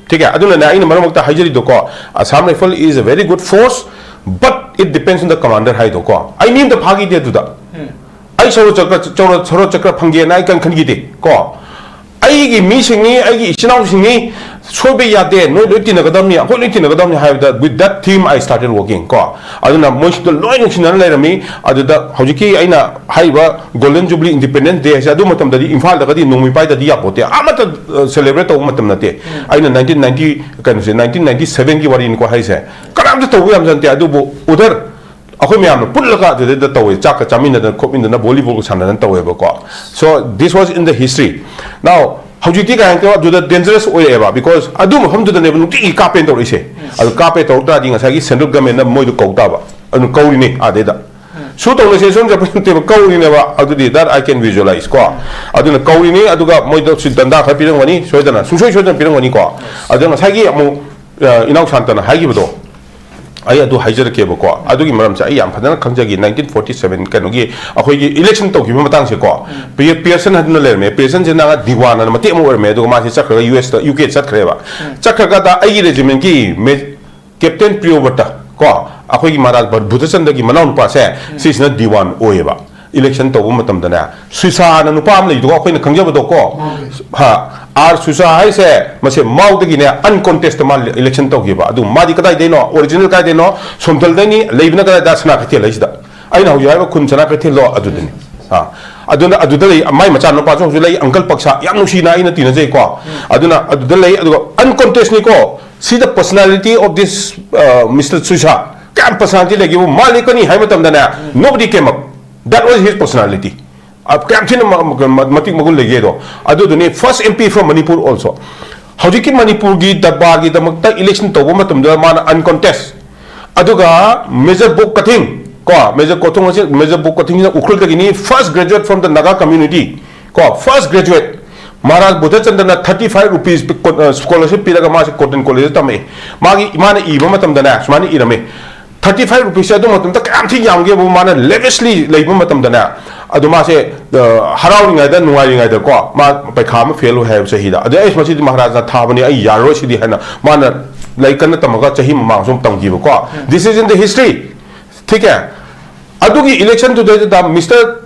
ꯊꯤꯀꯦ? ꯑꯗꯨꯅꯅꯦ ꯑꯩꯅ ꯃꯔꯛ ꯃꯔꯛꯇ ꯍꯥꯏꯖꯔꯤꯗꯣꯀꯣ, Assam Rifle is a very good force, but it depends on the commander ꯍꯥꯏꯗꯣꯀꯣ꯫ ꯑꯩ ꯃꯤ ꯑꯝꯇ ꯐꯥꯈꯤꯗꯦ ꯑꯗꯨꯗ꯫ ꯎꯝ꯫ ꯑꯩ ꯁꯣꯔꯣ ꯆꯀ꯭ꯔ, ꯆꯧꯔ-, ꯁꯣꯔꯣ ꯆꯀ꯭ꯔ ꯐꯪꯒꯦꯅ ꯑꯩ ꯀꯔꯤꯝ ꯈꯟꯈꯤꯗꯦ ꯀꯣ꯫ ꯑꯩꯒꯤ ꯃꯤꯁꯤꯡꯅꯤ, ꯑꯩꯒꯤ ꯏꯆꯤꯟ ꯏꯅꯥꯎꯁꯤꯡꯅꯤ, ꯁꯣꯏꯕ ꯌꯥꯗꯦ, ꯅꯣꯏ ꯂꯣꯏ ꯇꯤꯟꯅꯒꯗꯕꯅꯤ, ꯑꯩꯈꯣꯏ ꯂꯣꯏ ꯇꯤꯟꯅꯒꯗꯕꯅꯤ ꯍꯥꯏꯕꯗ, with that theme I started working ꯀꯣ꯫ ꯑꯗꯨꯅ ꯃꯣꯏꯁꯤꯗ ꯂꯣꯏ ꯅꯨꯡꯁꯤꯅꯅ ꯂꯩꯔꯝꯃꯤ꯫ ꯑꯗꯨꯗ ꯍꯧꯖꯤꯛꯀꯤ ꯑꯩꯅ ꯍꯥꯏꯔꯤꯕ Golden Jubilee Independence Day ꯍꯥꯏꯁꯦ ꯑꯗꯨ ꯃꯇꯝꯗꯗꯤ ꯏꯝꯐꯥꯜꯗꯒꯗꯤ ꯅꯣꯡꯃꯩ ꯄꯥꯏꯗꯗꯤ ꯌꯥꯄꯣꯠꯇꯦ, ꯑꯃꯠꯇ ꯁꯦꯂꯦꯕ꯭ꯔꯦꯠ ꯇꯧꯕ ꯃꯇꯝ ꯅꯠꯇꯦ꯫ ꯑꯩꯅ ꯅꯥꯏꯟꯇꯤꯟ ꯅꯥꯏꯟꯇꯤ, ꯀꯩꯅꯣꯁꯦ, ꯅꯥꯏꯟꯇꯤꯟ ꯅꯥꯏꯟꯇꯤ ꯁꯚꯦꯟꯒꯤ ꯋꯥꯔꯤꯅꯤꯀꯣ ꯍꯥꯏꯁꯦ꯫ ꯀꯅꯥꯝꯇ ꯇꯧꯕ ꯌꯥꯝ ꯅꯠꯇꯦ꯫ ꯑꯗꯨꯕꯨ ꯎꯗꯔ ꯑꯩꯈꯣꯏ ꯃꯌꯥꯝꯅ ꯄꯨꯜꯂꯒ ꯑꯗꯨꯗꯩꯗ ꯇꯧꯋꯦ, ꯆꯥꯛꯀ ꯆꯥꯃꯤꯟꯅꯗꯅ ꯈꯣꯠꯃꯤꯟꯅꯗꯅ ꯚꯣꯂꯤꯕꯣꯜꯒ ꯁꯥꯟꯅꯗꯅ ꯇꯧꯋꯦꯕꯀꯣ꯫ So this was in the history. Now ꯍꯧꯖꯤꯛꯇꯤ ꯀꯩ ꯍꯥꯏꯇꯥꯔꯦ, ꯑꯗꯨꯗ ꯗꯦꯟꯖꯔꯁ ꯑꯣꯏꯔꯛꯑꯦꯕ, because ꯑꯗꯨ ꯃꯐꯝꯗꯨꯗꯅꯦꯕ ꯅꯨꯡꯇꯤꯒꯤ ꯀꯥꯞꯄꯦꯅ ꯇꯧꯔꯛꯏꯁꯦ꯫ ꯑꯗꯨ ꯀꯥꯞꯄꯦ ꯇꯧꯔꯛ ꯇꯥꯔꯗꯤ ꯉꯁꯥꯏꯒꯤ ꯁꯦꯟꯇ꯭ꯔꯦꯜ ꯒꯃꯦꯟꯅ ꯃꯣꯏꯗꯣ ꯀꯧ ꯇꯥꯕ, ꯑꯗꯨ ꯀꯧꯔꯤꯅꯤ ꯑꯥꯗꯩꯗ꯫ ꯁꯨ ꯇꯧꯅꯁꯦ, ꯁꯣꯝ ꯆꯠꯄ ꯅꯠꯇꯦꯕ, ꯀꯧꯔꯤꯅꯦꯕ꯫ ꯑꯗꯨꯗꯤ that I can visualize ꯀꯣ꯫ ꯑꯗꯨꯅ ꯀꯧꯔꯤꯅꯤ, ꯑꯗꯨꯒ ꯃꯣꯏꯗ ꯁꯤ ꯗꯟꯗꯥ ꯈꯔ ꯄꯤꯔꯝꯒꯅꯤ ꯁꯣꯏꯗꯅ, ꯁꯨꯡꯁꯣꯏ ꯁꯣꯏꯗꯅ ꯄꯤꯔꯝꯒꯅꯤꯀꯣ꯫ ꯑꯗꯨ ꯉꯁꯥꯏꯒꯤ ꯑꯃꯨꯛ, ꯑ, ꯏꯅꯥꯎ ꯁꯥꯟꯇꯅ ꯍꯥꯏꯈꯤꯕꯗꯣ, ꯑꯩ ꯑꯗꯨ ꯍꯥꯏꯖꯔꯛꯀꯦꯕꯀꯣ꯫ ꯑꯗꯨꯒꯤ ꯃꯔꯝꯁꯦ ꯑꯩ ꯌꯥꯝ ꯐꯖꯅ ꯈꯪꯖꯈꯤ꯫ ꯅꯥꯏꯟꯇꯤꯟ ꯐꯣꯔꯇꯤ ꯁꯚꯦꯟ ꯀꯩꯅꯣꯒꯤ ꯑꯩꯈꯣꯏꯒꯤ ꯏꯂꯦꯛꯁꯟ ꯇꯧꯈꯤꯕ ꯃꯇꯥꯡꯁꯦꯀꯣ, ꯄꯤꯌꯔ-, ꯄꯤꯌꯔꯁꯟ ꯍꯥꯏꯗꯅ ꯂꯩꯔꯝꯃꯦ꯫ ꯄꯤꯌꯔꯁꯟꯁꯦ ꯅꯍꯥꯟ ꯗꯤꯋꯥꯟ ꯑꯅ ꯃꯇꯦꯛ ꯑꯃ ꯑꯣꯏꯔꯝꯃꯦ, ꯑꯗꯨꯒ ꯃꯥꯁꯦ ꯆꯠꯈ꯭ꯔꯒ ꯌꯨ ꯑꯦꯁꯇ, ꯌꯨ ꯀꯦ ꯆꯠꯈ꯭ꯔꯦꯕ꯫ ꯆꯠꯈ꯭ꯔꯀꯥꯟꯗ ꯑꯩꯒꯤ ꯔꯦꯖꯤꯃꯦꯟꯒꯤ ꯃꯦ-, ꯀꯦꯞꯇꯦꯟ ꯄ꯭ꯔꯤꯌꯣꯕ꯭ꯔꯇ ꯀꯣ, ꯑꯩꯈꯣꯏꯒꯤ ꯃꯍꯥꯔꯥꯖ ꯚ-, ꯕꯨꯙꯆꯟꯗ꯭ꯔꯒꯤ ꯃꯅꯥꯎꯅꯨꯄꯥꯁꯦ, ꯁꯤꯁꯤꯅ ꯗꯤꯋꯥꯟ ꯑꯣꯏꯌꯦꯕ꯫ ꯏꯂꯦꯛꯁꯟ ꯇꯧꯕ ꯃꯇꯝꯗꯅꯦ, ꯁꯨꯏꯁꯥꯅ ꯅꯨꯄꯥ ꯑꯃ ꯂꯩꯕꯗꯣ, ꯑꯩꯈꯣꯏꯅ ꯈꯪꯖꯕꯗꯣ ꯀꯣ꯫ ꯍꯥ, ꯑꯥꯔ ꯁꯨꯏꯁꯥ ꯍꯥꯏꯁꯦ, ꯃꯁꯦ ꯃꯥꯎꯗꯒꯤꯅꯦ, ꯑꯟꯀꯣꯟꯇꯦꯁꯇ ꯃꯥ ꯏꯂꯦꯛꯁꯟ ꯇꯧꯈꯤꯕ꯫ ꯑꯗꯨ ꯃꯥꯗꯤ ꯀꯗꯥꯏꯗꯩꯅꯣ? ꯑꯣꯔꯤꯖꯤꯅꯦꯜ ꯀꯥꯏꯗꯩꯅꯣ? ꯁꯣꯝꯊꯜꯗꯩꯅꯤ꯫ ꯂꯩꯕꯅ ꯀꯗꯥꯏꯗ? ꯁꯅꯥ ꯀꯩꯊꯦꯜ ꯍꯥꯏꯁꯤꯗ꯫ ꯑꯩꯅ ꯍꯧꯖꯤꯛ ꯍꯥꯏꯕ ꯈꯨꯟ ꯁꯅꯥ ꯀꯩꯊꯦꯜꯗꯣ ꯑꯗꯨꯗꯅꯤ꯫ ꯑꯥ, ꯑꯗꯨꯅ ꯑꯗꯨꯗ ꯂꯩ꯫ ꯃꯥꯏ ꯃꯆꯥꯅꯨꯄꯥꯁꯨ ꯍꯧꯖꯤꯛ ꯂꯩ, ꯑꯪꯀꯜ ꯄꯛꯁꯥ, ꯌꯥꯝ ꯅꯨꯡꯁꯤꯅ ꯑꯩꯅ ꯇꯤꯟꯅꯖꯩꯀꯣ꯫ ꯑꯗꯨꯅ ꯑꯗꯨꯗ ꯂꯩ꯫ ꯑꯗꯨꯒ ꯑꯟꯀꯣꯟꯇꯦꯁꯅꯤꯀꯣ, see the personality of this, uh, Mister Suisa꯫ ꯀꯌꯥꯝ personality ꯂꯩꯒꯦꯕꯨ, ꯃꯥ ꯂꯦꯞꯀꯅꯤ ꯍꯥꯏꯕ ꯃꯇꯝꯗꯅꯦ, nobody came up. That was his personality. ꯑ, ꯀꯌꯥꯝ ꯊꯤꯅ ꯃ-, ꯃ-, ꯃꯇꯤꯛ ꯃꯒꯨꯟ ꯂꯩꯒꯦꯗꯣ꯫ ꯑꯗꯨꯗꯨꯅꯤ first M P from Manipur also꯫ ꯍꯧꯖꯤꯛꯀꯤ ꯃꯅꯤꯄꯨꯔꯒꯤ ꯗꯔꯕꯥꯔꯒꯤꯗꯃꯛꯇ ꯏꯂꯦꯛꯁꯟ ꯇꯧꯕ ꯃꯇꯝꯗ ꯃꯥꯅ ꯑꯟꯀꯣꯟꯇꯦꯁ꯫ ꯑꯗꯨꯒ ꯃꯦꯖꯔ ꯕꯣꯛ ꯀꯊꯤꯡ ꯀꯣ, ꯃꯦꯖꯔ ꯀꯣꯊꯣꯡ ꯑꯁꯤ, ꯃꯦꯖꯔ ꯕꯣꯛ ꯀꯊꯤꯡꯁꯤꯅ ꯎꯈ꯭ꯔꯨꯜꯗꯒꯤꯅꯤ, first graduate from the Naga community ꯀꯣ, first graduate꯫ ꯃꯍꯥꯔꯥꯖ ꯕꯨꯙꯆꯟꯗ꯭ꯔꯅ thirty five rupees ꯄꯤ-, ꯀꯣ-, ꯑ, scholarship ꯄꯤꯔꯒ ꯃꯥꯁꯦ ꯀꯣꯇꯟ ꯀꯣꯂꯦꯖꯇ ꯇꯝꯃꯛꯑꯦ꯫ ꯃꯥꯒꯤ, ꯃꯥꯅ ꯏꯕ ꯃꯇꯝꯗꯅꯦ ꯁꯨꯃꯥꯏꯅ ꯏꯔꯝꯃꯦ, thirty five rupeesꯁꯦ ꯑꯗꯨ ꯃꯇꯝꯗ ꯀꯌꯥꯝ ꯊꯤ ꯌꯥꯝꯒꯦꯕꯨ, ꯃꯥꯅ lavishly ꯂꯩꯕ ꯃꯇꯝꯗꯅꯦ, ꯑꯗꯨ ꯃꯥꯁꯦ, ꯑ, ꯍꯔꯥꯎꯔꯤꯉꯩꯗ, ꯅꯨꯡꯉꯥꯏꯔꯤꯉꯩꯗꯀꯣ, ꯃꯥ ꯄꯩꯈꯥ ꯑꯃ ꯐꯦꯜ ꯑꯣꯏ ꯍꯥꯏꯕ ꯆꯍꯤꯗ꯫ ꯑꯗꯩ ꯑꯩ ꯃꯁꯤꯗꯤ ꯃꯍꯥꯔꯥꯖꯅ ꯊꯥꯕꯅꯤ, ꯑꯩ ꯌꯥꯔꯔꯣꯏ ꯁꯤꯗꯤ ꯍꯥꯏꯅ ꯃꯥꯅ ꯂꯥꯏꯔꯤꯛ ꯀꯟꯅ ꯇꯝꯃꯒ ꯆꯍꯤ ꯃꯃꯥꯡꯁꯨ ꯑꯃꯨꯛ ꯇꯝꯈꯤꯕꯀꯣ꯫ This is in the history꯫ ꯊꯤꯛ ꯍꯦ? ꯑꯗꯨꯒꯤ ꯏꯂꯦꯛꯁꯟꯗꯨꯗꯩꯗꯨꯗ Mister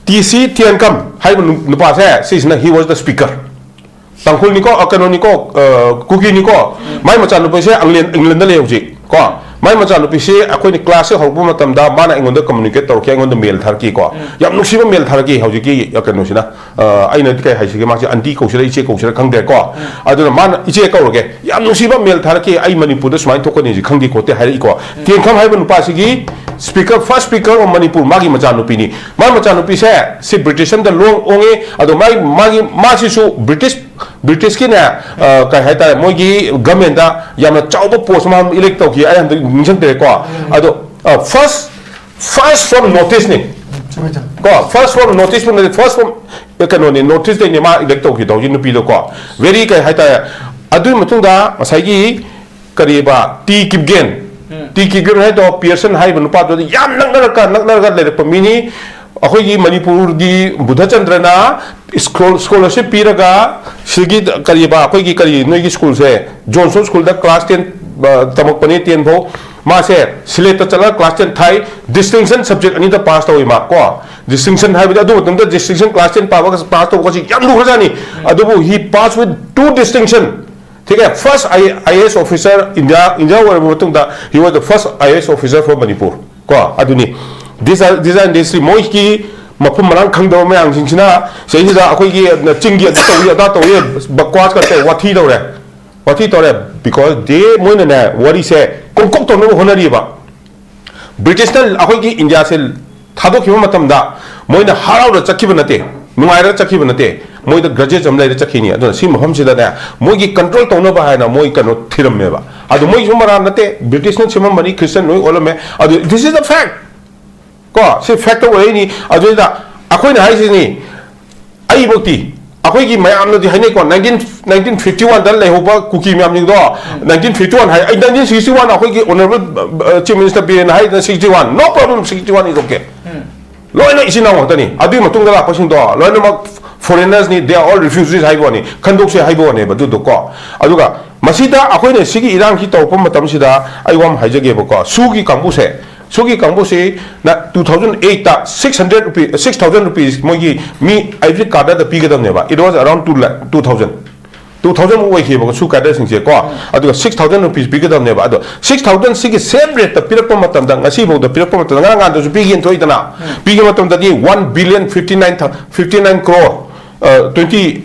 T C Thienkam ꯍꯥꯏꯕ ꯅꯨ-, ꯅꯨꯄꯥꯁꯦ, ꯁꯤꯁꯤꯅ he was the speaker꯫ ꯇꯥꯡꯈꯨꯜꯅꯤꯀꯣ, ꯑ, ꯀꯩꯅꯣꯅꯤꯀꯣ, ꯑ, ꯀꯨꯀꯤꯅꯤꯀꯣ꯫ ꯃꯥꯏ ꯃꯆꯥꯅꯨꯄꯤꯁꯦ ꯏꯪꯂꯦꯟ, ꯏꯪꯂꯦꯟꯗ ꯂꯩ ꯍꯧꯖꯤꯛ ꯀꯣ꯫ ꯃꯥꯏ ꯃꯆꯥꯅꯨꯄꯤꯁꯦ ꯑꯩꯈꯣꯏꯅ class ꯁꯦ ꯍꯧꯔꯛꯄ ꯃꯇꯝꯗ ꯃꯥꯅ ꯑꯩꯉꯣꯟꯗ communicate ꯇꯧꯔꯛꯈꯤ, ꯑꯩꯉꯣꯟꯗ mail ꯊꯥꯔꯛꯈꯤꯀꯣ꯫ ꯌꯥꯝ ꯅꯨꯡꯁꯤꯕ mail ꯊꯥꯔꯛꯈꯤ ꯍꯧꯖꯤꯛꯀꯤ, ꯑ, ꯀꯩꯅꯣꯁꯤꯅ꯫ ꯑ, ꯑꯩꯅꯗꯤ ꯀꯩ ꯍꯥꯏꯁꯤꯒꯦ, ꯃꯥꯁꯦ aunty ꯀꯧꯁꯤꯔ ꯏꯆꯦ ꯀꯧꯁꯤꯔ ꯈꯪꯗ꯭ꯔꯦꯀꯣ꯫ ꯑꯗꯨꯅ ꯃꯥꯅ, "ꯏꯆꯦ ꯀꯧꯔꯒꯦ, ꯌꯥꯝ ꯅꯨꯡꯁꯤꯕ mail ꯊꯥꯔꯛꯈꯤ, ꯑꯩ ꯃꯅꯤꯄꯨꯔꯗ ꯁꯨꯃꯥꯏꯅ ꯊꯣꯛꯀꯅꯤꯁꯤ ꯈꯪꯗꯦ ꯈꯣꯠꯇꯦ" ꯍꯥꯏꯔꯛꯏꯀꯣ꯫ ꯇꯦꯡꯈꯝ ꯍꯥꯏꯕ ꯅꯨꯄꯥꯁꯤꯒꯤ speaker, first speaker of Manipur, ꯃꯥꯒꯤ ꯃꯆꯥꯅꯨꯄꯤꯅꯤ꯫ ꯃꯥꯒꯤ ꯃꯆꯥꯅꯨꯄꯤꯁꯦ ꯁꯤ ꯕ꯭ꯔꯤꯇꯤꯁ ꯑꯃꯗ ꯂꯣꯡ ꯑꯣꯡꯉꯦ꯫ ꯑꯗꯣ ꯃꯥꯒꯤ, ꯃꯥꯒꯤ, ꯃꯥꯁꯤꯁꯨ ꯕ꯭ꯔꯤꯇꯤꯁ, ꯕ꯭ꯔꯤꯇꯤꯁꯀꯤꯅꯦ, ꯑ, ꯀꯩ ꯍꯥꯏꯇꯥꯔꯦ, ꯃꯣꯏꯒꯤ government ꯗ ꯌꯥꯝꯅ ꯆꯥꯎꯕ post ꯑꯃ elect ꯇꯧꯈꯤ, ꯑꯩ ꯍꯟꯗꯛ ꯅꯤꯡꯁꯤꯡꯗ꯭ꯔꯦꯀꯣ꯫ ꯑꯗꯣ, ꯑ, first, first from North East ꯅꯤ꯫ ꯆꯨꯝꯃꯦ, ꯆꯨꯝꯃꯦ꯫ ꯀꯣ, first from North East ꯅꯠꯇꯦ, first from, ꯑ, ꯀꯩꯅꯣꯅꯤ, North East ꯇꯩꯅꯦ ꯃꯥ elect ꯇꯧꯈꯤꯗꯣ ꯍꯧꯖꯤꯛ ꯅꯨꯄꯤꯗꯣ ꯀꯣ꯫ Very ꯀꯩ ꯍꯥꯏꯇꯥꯔꯦ, ꯑꯗꯨꯒꯤ ꯃꯇꯨꯡꯗ ꯉꯁꯥꯏꯒꯤ ꯀꯔꯤꯕ, ꯇꯤ ꯀꯤꯞꯒꯦꯟ꯫ ꯇꯤ ꯀꯤꯞꯒꯦꯟ ꯍꯥꯏꯗꯣ ꯄꯤꯌꯔꯁꯟ ꯍꯥꯏꯔꯤꯕ ꯅꯨꯄꯥꯗꯨꯗꯤ ꯌꯥꯝ ꯅꯛꯅꯔꯒ, ꯅꯛꯅꯔꯒ ꯂꯩꯔꯛꯄ ꯃꯤꯅꯤ꯫ ꯑꯩꯈꯣꯏꯒꯤ ꯃꯅꯤꯄꯨꯔꯒꯤ ꯕꯨꯙꯆꯟꯗ꯭ꯔꯅ ꯁ꯭ꯀꯣꯜ-, scholarship ꯄꯤꯔꯒ ꯁꯤꯒꯤ ꯀꯔꯤꯕ, ꯑꯩꯈꯣꯏꯒꯤ ꯀꯔꯤ ꯅꯣꯏꯒꯤ ꯁ꯭ꯀꯨꯜꯁꯦ, ꯖꯣꯟꯁꯟ ꯁ꯭ꯀꯨꯜꯗ class ten, ꯑ, ꯇꯝꯃꯛꯄꯅꯤ, ten ꯐꯥꯎ꯫ ꯃꯥꯁꯦ ꯁꯤꯂꯦꯠꯇ ꯆꯠꯂꯒ class ten ꯊꯥꯏ, distinction subject ꯑꯅꯤꯗ pass ꯇꯧꯏ ꯃꯥ ꯀꯣ꯫ Distinction ꯍꯥꯏꯕꯗꯤ ꯑꯗꯨ ꯃꯇꯝꯗ distinction class ten ꯄꯥꯕꯒ pass ꯇꯧꯕꯒꯁꯤ ꯌꯥꯝ ꯂꯨꯈ꯭ꯔꯖꯥꯠꯅꯤ꯫ ꯑꯗꯨꯕꯨ he pass with two distinction꯫ ꯊꯤꯀꯦ, first I-, IAS officer India, India ꯑꯣꯏꯔꯕ ꯃꯇꯨꯡꯗ he was the first IAS officer from Manipur꯫ ꯀꯣ, ꯑꯗꯨꯅꯤ꯫ These are, these are industry, ꯃꯣꯏꯒꯤ ꯃꯐꯝ ꯃꯔꯥꯡ ꯈꯪꯗꯕ ꯃꯌꯥꯝꯁꯤꯡꯁꯤꯅ ꯁꯤꯗꯩꯁꯤꯗ ꯑꯩꯈꯣꯏꯒꯤ ꯆꯤꯡꯒꯤ ꯑꯗꯨ ꯇꯧꯏ, ꯑꯗꯥ ꯇꯧꯏ, ꯕꯛꯋꯥꯁ ꯀ ꯇꯧ, ꯋꯥꯊꯤ ꯇꯧꯔꯦ꯫ ꯋꯥꯊꯤ ꯇꯧꯔꯦ, because they, ꯃꯣꯏꯅꯅꯦ, ꯋꯥꯔꯤꯁꯦ ꯀꯣꯛ ꯀꯣꯛ ꯇꯧꯅꯕ ꯍꯣꯠꯅꯔꯤꯕ꯫ ꯕ꯭ꯔꯤꯇꯤꯁꯅ ꯑꯩꯈꯣꯏꯒꯤ ꯏꯟꯗꯤꯌꯥꯁꯦ ꯊꯥꯗꯣꯛꯈꯤꯕ ꯃꯇꯝꯗ ꯃꯣꯏꯅ ꯍꯔꯥꯎꯔ ꯆꯠꯈꯤꯕ ꯅꯠꯇꯦ, ꯅꯨꯡꯉꯥꯏꯔ ꯆꯠꯈꯤꯕ ꯅꯠꯇꯦ, ꯃꯣꯏꯗ grudges ꯑꯃ ꯂꯩꯔ ꯆꯠꯈꯤꯅꯤ꯫ ꯑꯗꯨꯅ ꯁꯤ ꯃꯐꯝꯁꯤꯗꯅꯦ, ꯃꯣꯏꯒꯤ control ꯇꯧꯅꯕ ꯍꯥꯏꯅ ꯃꯣꯏ ꯀꯩꯅꯣ ꯊꯤꯔꯝꯃꯦꯕ꯫ ꯑꯗꯣ ꯃꯣꯏꯁꯨ ꯃꯔꯥ ꯅꯠꯇꯦ, ꯕ꯭ꯔꯤꯇꯤꯁꯅ ꯁꯦꯝꯃꯝꯕꯅꯤ, ꯈ꯭ꯔꯤꯁꯇꯟ ꯂꯣꯏ ꯑꯣꯜꯂꯝꯃꯦ꯫ ꯑꯗꯨ this is the fact꯫ ꯀꯣ, ꯁꯤ fact ꯑꯣꯏꯔꯛꯏꯅꯤ꯫ ꯑꯗꯨꯗ ꯑꯩꯈꯣꯏꯅ ꯍꯥꯏꯁꯤꯅꯤ, ꯑꯩꯕꯨꯛꯇꯤ, ꯑꯩꯈꯣꯏꯒꯤ ꯃꯌꯥꯝꯅꯗꯤ ꯍꯥꯏꯅꯩꯀꯣ, nineteen, nineteen fifty one ꯗ ꯂꯩꯍꯧꯕ ꯀꯨꯀꯤ ꯃꯌꯥꯝꯁꯤꯡꯗꯣ, nineteen fifty one ꯍꯥꯏ, ꯑꯩ nineteen sixty one ꯑꯩꯈꯣꯏꯒꯤ honourable, ꯑ, Chief Minister ꯕꯤꯔꯦꯟꯅ ꯍꯥꯏꯗꯅ sixty one, no problem, sixty one is okay꯫ ꯂꯣꯏꯅ ꯏꯆꯤꯟ ꯏꯅꯥꯎ ꯉꯥꯛꯇꯅꯤ꯫ ꯑꯗꯨꯒꯤ ꯃꯇꯨꯡꯗ ꯂꯥꯛꯄꯁꯤꯡꯗꯣ ꯂꯣꯏꯅꯃꯛ foreigners ꯅꯤ, they are all refugees ꯍꯥꯏꯕ ꯋꯥꯅꯤ, ꯈꯟꯗꯣꯛꯁꯦ ꯍꯥꯏꯕ ꯋꯥꯅꯦꯕ ꯑꯗꯨꯗꯣ ꯀꯣ꯫ ꯑꯗꯨꯒ ꯃꯁꯤꯗ ꯑꯩꯈꯣꯏꯅ ꯁꯤꯒꯤ ꯏꯔꯥꯡꯁꯤ ꯇꯧꯔꯛꯄ ꯃꯇꯝꯁꯤꯗ ꯑꯩ ꯋꯥ ꯑꯃ ꯍꯥꯏꯖꯒꯦꯕꯀꯣ, ꯁꯨꯒꯤ ꯀꯥꯡꯕꯨꯁꯦ, ꯁꯨꯒꯤ ꯀꯥꯡꯕꯨꯁꯤ two thousand eight ꯇ six hundred rupees, six thousand rupees ꯃꯣꯏꯒꯤ ꯃꯤ every cadre ꯗ ꯄꯤꯒꯗꯕꯅꯦꯕ, it was around two lakh, two thousand꯫ Two thousand ꯃꯨꯛ ꯑꯣꯏꯈꯤꯕꯀꯣ ꯁꯨ ꯀꯦꯗꯔꯁꯤꯡꯁꯦ ꯀꯣ꯫ ꯑꯗꯨꯒ ꯁꯤꯛꯁ ꯊꯥꯎꯖꯟ ꯔꯨꯄꯤꯁ ꯄꯤꯒꯗꯕꯅꯦꯕ꯫ ꯑꯗꯣ ꯁꯤꯛꯁ ꯊꯥꯎꯖꯟ ꯁꯤꯒꯤ ꯁꯦꯝ ꯔꯦꯠꯇ ꯄꯤꯔꯛꯄ ꯃꯇꯝꯗ, ꯉꯁꯤꯐꯥꯎꯗ ꯄꯤꯔꯛꯄ ꯃꯇꯝꯗ, ꯉꯔꯥꯡ ꯅꯍꯥꯟꯗꯁꯨ ꯄꯤꯒꯦꯅ ꯊꯣꯛꯏꯗꯅ, ꯄꯤꯒꯦ ꯃꯇꯝꯗꯗꯤ one billion fifty nine, fifty nine crore twenty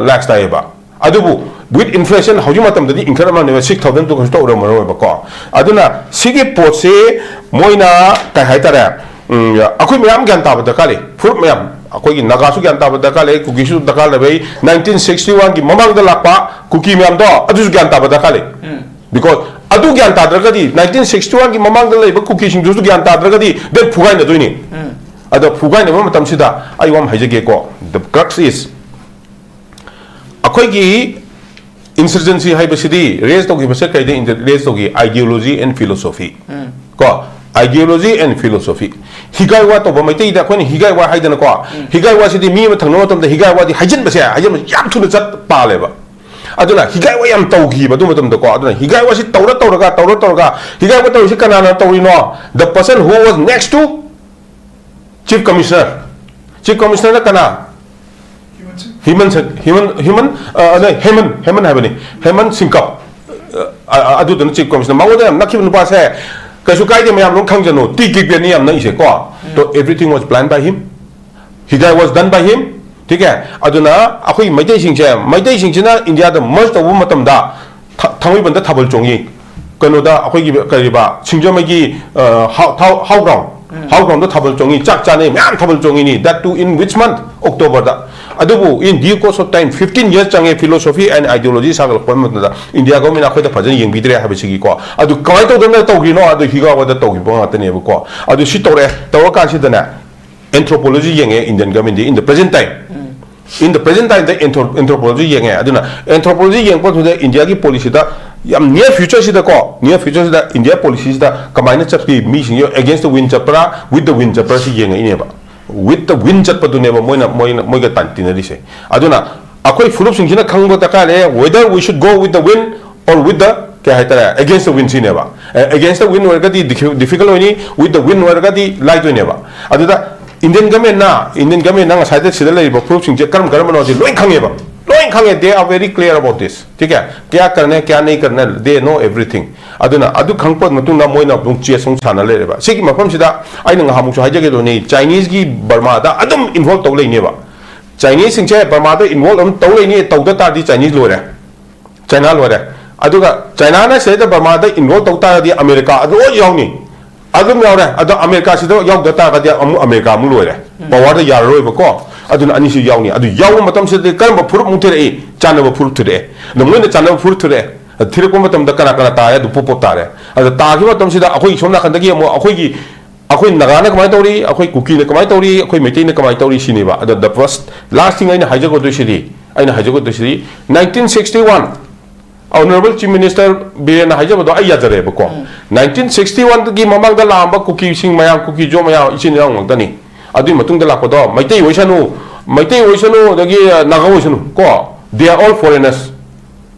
lakhs ꯇꯥꯏꯌꯦꯕ꯫ ꯑꯗꯨꯕꯨ with inflation ꯍꯧꯖꯤꯛ ꯃꯇꯝꯗꯗꯤ ꯏꯟꯈꯠꯂꯝꯃꯅꯦꯕ, ꯁꯤꯛꯁ ꯊꯥꯎꯖꯟ ꯇꯨ ꯀꯩꯁꯨ ꯇꯧꯔꯝꯃꯔꯣꯏꯕꯀꯣ꯫ ꯑꯗꯨꯅ ꯁꯤꯒꯤ ꯄꯣꯠꯁꯤ ꯃꯣꯏꯅ ꯀꯩ ꯍꯥꯏꯇꯥꯔꯦ, ꯎꯝ, ꯑꯩꯈꯣꯏ ꯃꯌꯥꯝ ꯒ꯭ꯌꯥꯟ ꯇꯥꯕ ꯗꯔꯀꯥꯔ ꯂꯩ꯫ ꯐꯨꯔꯨꯞ ꯃꯌꯥꯝ, ꯑꯩꯈꯣꯏꯒꯤ ꯅꯥꯒꯥꯁꯨ ꯒ꯭ꯌꯥꯟ ꯇꯥꯕ ꯗꯔꯀꯥꯔ ꯂꯩ, ꯀꯨꯀꯤꯁꯨ ꯗꯔꯀꯥꯔ ꯂꯩ꯫ ꯅꯥꯏꯟꯇꯤꯟ ꯁꯤꯛꯁꯇꯤ ꯋꯥꯟꯒꯤ ꯃꯃꯥꯡꯗ ꯂꯥꯛꯄ ꯀꯨꯀꯤ ꯃꯌꯥꯝꯗꯣ ꯑꯗꯨꯁꯨ ꯒ꯭ꯌꯥꯟ ꯇꯥꯕ ꯗꯔꯀꯥꯔ ꯂꯩ꯫ Because ꯑꯗꯨ ꯒ꯭ꯌꯥꯟ ꯇꯥꯗ꯭ꯔꯒꯗꯤ, ꯅꯥꯏꯟꯇꯤꯟ ꯁꯤꯛꯁꯇꯤ ꯋꯥꯟꯒꯤ ꯃꯃꯥꯡꯗ ꯂꯩꯕ ꯀꯨꯀꯤꯁꯤꯡꯗꯨꯁꯨ ꯒ꯭ꯌꯥꯟ ꯇꯥꯗ꯭ꯔꯒꯗꯤ then ꯐꯨꯒꯥꯏꯅꯗꯣꯏꯅꯤ꯫ ꯑꯗꯣ ꯐꯨꯒꯥꯏꯅꯕ ꯃꯇꯝꯁꯤꯗ ꯑꯩ ꯋꯥ ꯑꯃ ꯍꯥꯏꯖꯒꯦꯀꯣ, the crux is ꯑꯩꯈꯣꯏꯒꯤ insurgency ꯍꯥꯏꯕꯁꯤꯗꯤ ꯔꯦꯖ ꯇꯧꯈꯤꯕꯁꯦ ꯀꯩꯗ ꯔꯦꯖ ꯇꯧꯈꯤ? Ideology and philosophy꯫ ꯀꯣ, ideology and philosophy꯫ ꯍꯤꯒꯥꯏꯋꯥ ꯇꯧꯕ, ꯃꯩꯇꯩꯗ ꯑꯩꯈꯣꯏꯅ ꯍꯤꯒꯥꯏꯋꯥ ꯍꯥꯏꯗꯅꯀꯣ꯫ ꯍꯤꯒꯥꯏꯋꯥꯁꯤꯗꯤ ꯃꯤ ꯑꯃ ꯊꯪꯅꯕ ꯃꯇꯝꯗ ꯍꯤꯒꯥꯏꯋꯥꯗꯤ ꯍꯥꯏꯖꯤꯟꯕꯁꯦ, ꯍꯥꯏꯖꯤꯟꯕꯁꯦ ꯌꯥꯝ ꯊꯨꯅ ꯆꯠ ꯄꯥꯜꯂꯦꯕ꯫ ꯑꯗꯨꯅ ꯍꯤꯒꯥꯏꯋꯥ ꯌꯥꯝ ꯇꯧꯈꯤꯕ ꯑꯗꯨ ꯃꯇꯝꯗꯀꯣ꯫ ꯑꯗꯨꯅ ꯍꯤꯒꯥꯏꯋꯥꯁꯤ ꯇꯧꯔ ꯇꯧꯔꯒ, ꯇꯧꯔ ꯇꯧꯔꯒ, ꯍꯤꯒꯥꯏꯋꯥ ꯇꯧꯔꯤꯁꯤ ꯀꯅꯥꯅ ꯇꯧꯔꯤꯅꯣ? The person who was next to chief commissioner꯫ Chief commissionerꯅ ꯀꯅꯥ? ꯍꯤꯃꯟ ꯁ-, ꯍꯤꯃꯟ, ꯍꯤꯃꯟ, ꯑ, ꯅ, ꯍꯦꯃꯟ, ꯍꯦꯃꯟ ꯍꯥꯏꯕꯅꯤ꯫ ꯍꯦꯃꯟ ꯁꯤꯡꯀꯞ꯫ ꯑ, ꯑ, ꯑꯗꯨꯗꯨꯅ chief commissioner꯫ ꯃꯉꯣꯟꯗ ꯌꯥꯝ ꯅꯛꯈꯤꯕ ꯅꯨꯄꯥꯁꯦ, ꯀꯩꯁꯨ ꯀꯥꯏꯗꯦ, ꯃꯌꯥꯝ ꯂꯣꯏ ꯈꯪꯖꯅꯨ꯫ ꯇꯤ ꯀꯤꯛꯄꯦꯟꯅꯤ ꯌꯥꯝ ꯅꯛꯏꯁꯦ ꯀꯣ꯫ So everything was planned by him꯫ Higgai was done by him꯫ ꯊꯤꯀꯦ? ꯑꯗꯨꯅ ꯑꯩꯈꯣꯏ ꯃꯩꯇꯩꯁꯤꯡꯁꯦ, ꯃꯩꯇꯩꯁꯤꯡꯁꯤꯅ ꯏꯟꯗꯤꯌꯥꯗ merge ꯇꯧꯕ ꯃꯇꯝꯗ ꯊ-, ꯊꯥꯡꯃꯩꯕꯟꯗ ꯊꯥꯕꯜ ꯆꯣꯡꯉꯤ꯫ ꯀꯩꯅꯣꯗ ꯑꯩꯈꯣꯏꯒꯤ ꯀꯔꯤꯕ, ꯁꯤꯡꯖꯃꯩꯒꯤ, ꯑ, ꯍꯥꯎ-, ꯊꯥꯎ-, ꯍꯥꯎ ꯒ꯭ꯔꯥꯎꯟ, ꯍꯥꯎ ꯒ꯭ꯔꯥꯎꯟꯗ ꯊꯥꯕꯜ ꯆꯣꯡꯉꯤ, ꯆꯥꯛ ꯆꯥꯅꯩ, ꯃꯌꯥꯝ ꯊꯥꯕꯜ ꯆꯣꯡꯉꯤꯅꯤ꯫ That too in which month? Octoberꯗ꯫ ꯑꯗꯨꯕꯨ in due course of time, fifteen years ꯆꯪꯉꯦ philosophy and ideology ꯁꯥꯒꯠꯂꯛꯄ ꯃꯇꯝꯗ India government ꯑꯩꯈꯣꯏꯗ ꯐꯖꯅ ꯌꯦꯡꯕꯤꯗ꯭ꯔꯦ ꯍꯥꯏꯕꯁꯤꯒꯤꯀꯣ꯫ ꯑꯗꯨ ꯀꯃꯥꯏꯅ ꯇꯧꯗꯅ ꯇꯧꯈ꯭ꯔꯤꯅꯣ? ꯑꯗꯨ ꯍꯤꯒꯥꯋꯥꯗ ꯇꯧꯈꯤꯕ ꯉꯥꯛꯇꯅꯦꯕꯀꯣ꯫ ꯑꯗꯨ ꯁꯤ ꯇꯧꯔꯛꯑꯦ, ꯇꯧꯔꯀꯥꯟꯁꯤꯗꯅꯦ, anthropology ꯌꯦꯡꯉꯦ Indian governmentꯗꯤ in the present time꯫ In the present timeꯗ anthro-, anthropology ꯌꯦꯡꯉꯦ꯫ ꯑꯗꯨꯅ anthropology ꯌꯦꯡꯉꯛꯄ ꯃꯇꯝꯗ ꯏꯟꯗꯤꯌꯥꯒꯤ policyꯗ ꯌꯥꯝ near futureꯁꯤꯗꯀꯣ, near futureꯁꯤꯗ ꯏꯟꯗꯤꯌꯥ policyꯁꯤꯗ ꯀꯃꯥꯏꯅ ꯆꯠꯄꯤ, ꯃꯤꯁꯤꯡꯁꯦ against the wind ꯆꯠꯄ꯭ꯔꯥ, with the wind ꯆꯠꯄ꯭ꯔꯥ ꯁꯤ ꯌꯦꯡꯉꯛꯏꯅꯦꯕ꯫ With the wind ꯆꯠꯄꯗꯨꯅꯦꯕ ꯃꯣꯏꯅ, ꯃꯣꯏꯅ, ꯃꯣꯏꯒ ꯇꯥꯟ ꯇꯤꯟꯅꯔꯤꯁꯦ꯫ ꯑꯗꯨꯅ ꯑꯩꯈꯣꯏ ꯐꯨꯔꯨꯞꯁꯤꯡꯁꯤꯅ ꯈꯪꯕ ꯗꯔꯀꯥꯔ ꯂꯩ, whether we should go with the wind or with the, ꯀꯩ ꯍꯥꯏꯇꯥꯔꯦ, against the wind ꯁꯤꯅꯦꯕ꯫ ꯑꯦ, against the wind ꯑꯣꯏꯔꯒꯗꯤ diffi-, difficult ꯑꯣꯏꯅꯤ, with the wind ꯑꯣꯏꯔꯒꯗꯤ ꯂꯥꯏꯗꯣꯏꯅꯦꯕ꯫ ꯑꯗꯨꯗ Indian governmentꯅ, Indian governmentꯅ ꯉꯁꯥꯏꯗ ꯁꯤꯗ ꯂꯩꯔꯤꯕ ꯐꯨꯔꯨꯞꯁꯤꯡꯁꯦ ꯀꯔꯝ ꯀꯔꯝꯕꯅꯣ ꯍꯥꯏꯁꯦ ꯂꯣꯏ ꯈꯪꯉꯦꯕ, ꯂꯣꯏ ꯂꯣꯏ ꯈꯪꯉꯦ, they are very clear about this. ठीक है, क्या करना है क्या नहीं करना है, they know everything. ꯑꯗꯨꯅ ꯑꯗꯨ ꯈꯪꯉꯛꯄ ꯃꯇꯨꯡꯗ ꯃꯣꯏꯅ ꯑꯗꯨꯝ ꯆꯦꯁ ꯑꯃꯨꯛ ꯁꯥꯟꯅ ꯂꯩꯔꯦꯕ꯫ ꯁꯤꯒꯤ ꯃꯐꯝꯁꯤꯗ ꯑꯩꯅ ꯉꯍꯥꯃꯨꯛꯁꯨ ꯍꯥꯏꯖꯒꯦ ꯇꯧꯅꯤ, ꯆꯥꯏꯅꯤꯁꯀꯤ ꯕꯔꯃꯥꯗ ꯑꯗꯨꯝ ꯏꯟꯚꯣꯜꯕ ꯇꯧ ꯂꯩꯅꯦꯕ꯫ ꯆꯥꯏꯅꯤꯁꯁꯤꯡꯁꯦ ꯕꯔꯃꯥꯗ ꯏꯟꯚꯣꯜꯕ ꯑꯗꯨꯝ ꯇꯧ ꯂꯩꯅꯤ, ꯇꯧꯗ ꯇꯥꯔꯗꯤ ꯆꯥꯏꯅꯤꯁ ꯂꯣꯏꯔꯦ, ꯆꯥꯏꯅꯥ ꯂꯣꯏꯔꯦ꯫ ꯑꯗꯨꯒ ꯆꯥꯏꯅꯥꯅ ꯁꯤꯗꯩꯗ ꯕꯔꯃꯥꯗ ꯏꯟꯚꯣꯜꯕ ꯇꯧ ꯇꯥꯔꯗꯤ ꯑꯃꯦꯔꯤꯀꯥ ꯑꯗꯨ ꯂꯣꯏ ꯌꯥꯎꯅꯤ꯫ ꯑꯗꯨꯝ ꯌꯥꯎꯔꯦ꯫ ꯑꯗꯣ ꯑꯃꯦꯔꯤꯀꯥꯁꯤꯗ ꯌꯥꯎꯗ ꯇꯥꯔꯒꯗꯤ ꯑꯃꯨꯛ ꯑꯃꯦꯔꯤꯀꯥ ꯑꯃꯨꯛ ꯂꯣꯏꯔꯦ꯫ ꯄꯋꯥꯔꯗ ꯌꯥꯔꯔꯣꯏꯕꯀꯣ꯫ ꯑꯗꯨꯅ ꯑꯅꯤꯁꯤ ꯌꯥꯎꯅꯤ꯫ ꯑꯗꯨ ꯌꯥꯎꯕ ꯃꯇꯝꯁꯤꯗꯗꯤ ꯀꯔꯝꯕ ꯐꯨꯔꯨꯞ ꯑꯃꯨꯛ ꯊꯤꯔꯛꯏ? ꯆꯥꯟꯅꯕ ꯐꯨꯔꯨꯞ ꯊꯤꯔꯛꯑꯦ꯫ ꯑꯗꯣ ꯃꯣꯏꯅ ꯆꯥꯟꯅꯕ ꯐꯨꯔꯨꯞ ꯊꯤꯔꯛꯑꯦ꯫ ꯑꯗ ꯊꯤꯔꯛꯄ ꯃꯇꯝꯗ ꯀꯅꯥ ꯀꯅꯥ ꯇꯥꯔꯦ? ꯑꯗꯨ ꯄꯣꯞ ꯄꯣꯞ ꯇꯥꯔꯦ꯫ ꯑꯗ ꯇꯥꯈꯤꯕ ꯃꯇꯝꯁꯤꯗ ꯑꯩꯈꯣꯏ ꯁꯣꯝ ꯅꯥꯀꯟꯗꯒꯤ ꯑꯃꯨꯛ ꯑꯩꯈꯣꯏꯒꯤ, ꯑꯩꯈꯣꯏ ꯅꯥꯒꯥꯅ ꯀꯃꯥꯏꯅ ꯇꯧꯔꯤ, ꯑꯩꯈꯣꯏ ꯀꯨꯀꯤꯅ ꯀꯃꯥꯏꯅ ꯇꯧꯔꯤ, ꯑꯩꯈꯣꯏ ꯃꯩꯇꯩꯅ ꯀꯃꯥꯏꯅ ꯇꯧꯔꯤ ꯁꯤꯅꯦꯕ꯫ ꯑꯗ the first, last thing ꯑꯩꯅ ꯍꯥꯏꯖꯒꯗꯣꯏꯁꯤꯗꯤ, ꯑꯩꯅ ꯍꯥꯏꯖꯒꯗꯣꯏꯁꯤꯗꯤ nineteen sixty one, Honorable Chief Minister ꯕꯤꯔꯦꯟꯅ ꯍꯥꯏꯖꯕꯗꯣ ꯑꯩ ꯌꯥꯖꯔꯦꯕꯀꯣ꯫ ꯅꯥꯏꯟꯇꯤꯟ ꯁꯤꯛꯁꯇꯤ ꯋꯥꯟꯒꯤ ꯃꯃꯥꯡꯗ ꯂꯥꯛꯑꯝꯕ ꯀꯨꯀꯤꯁꯤꯡ ꯃꯌꯥꯝ, ꯀꯨꯀꯤ ꯖꯣ ꯃꯌꯥꯝ ꯏꯆꯤꯟ ꯏꯅꯥꯎ ꯉꯥꯛꯇꯅꯤ꯫ ꯑꯗꯨꯒꯤ ꯃꯇꯨꯡꯗ ꯂꯥꯛꯄꯗꯣ ꯃꯩꯇꯩ ꯑꯣꯏꯁꯅꯨ, ꯃꯩꯇꯩ ꯑꯣꯏꯁꯅꯨ, ꯑꯗꯒꯤ ꯅꯥꯒꯥ ꯑꯣꯏꯁꯅꯨ ꯀꯣ, they are all foreigners.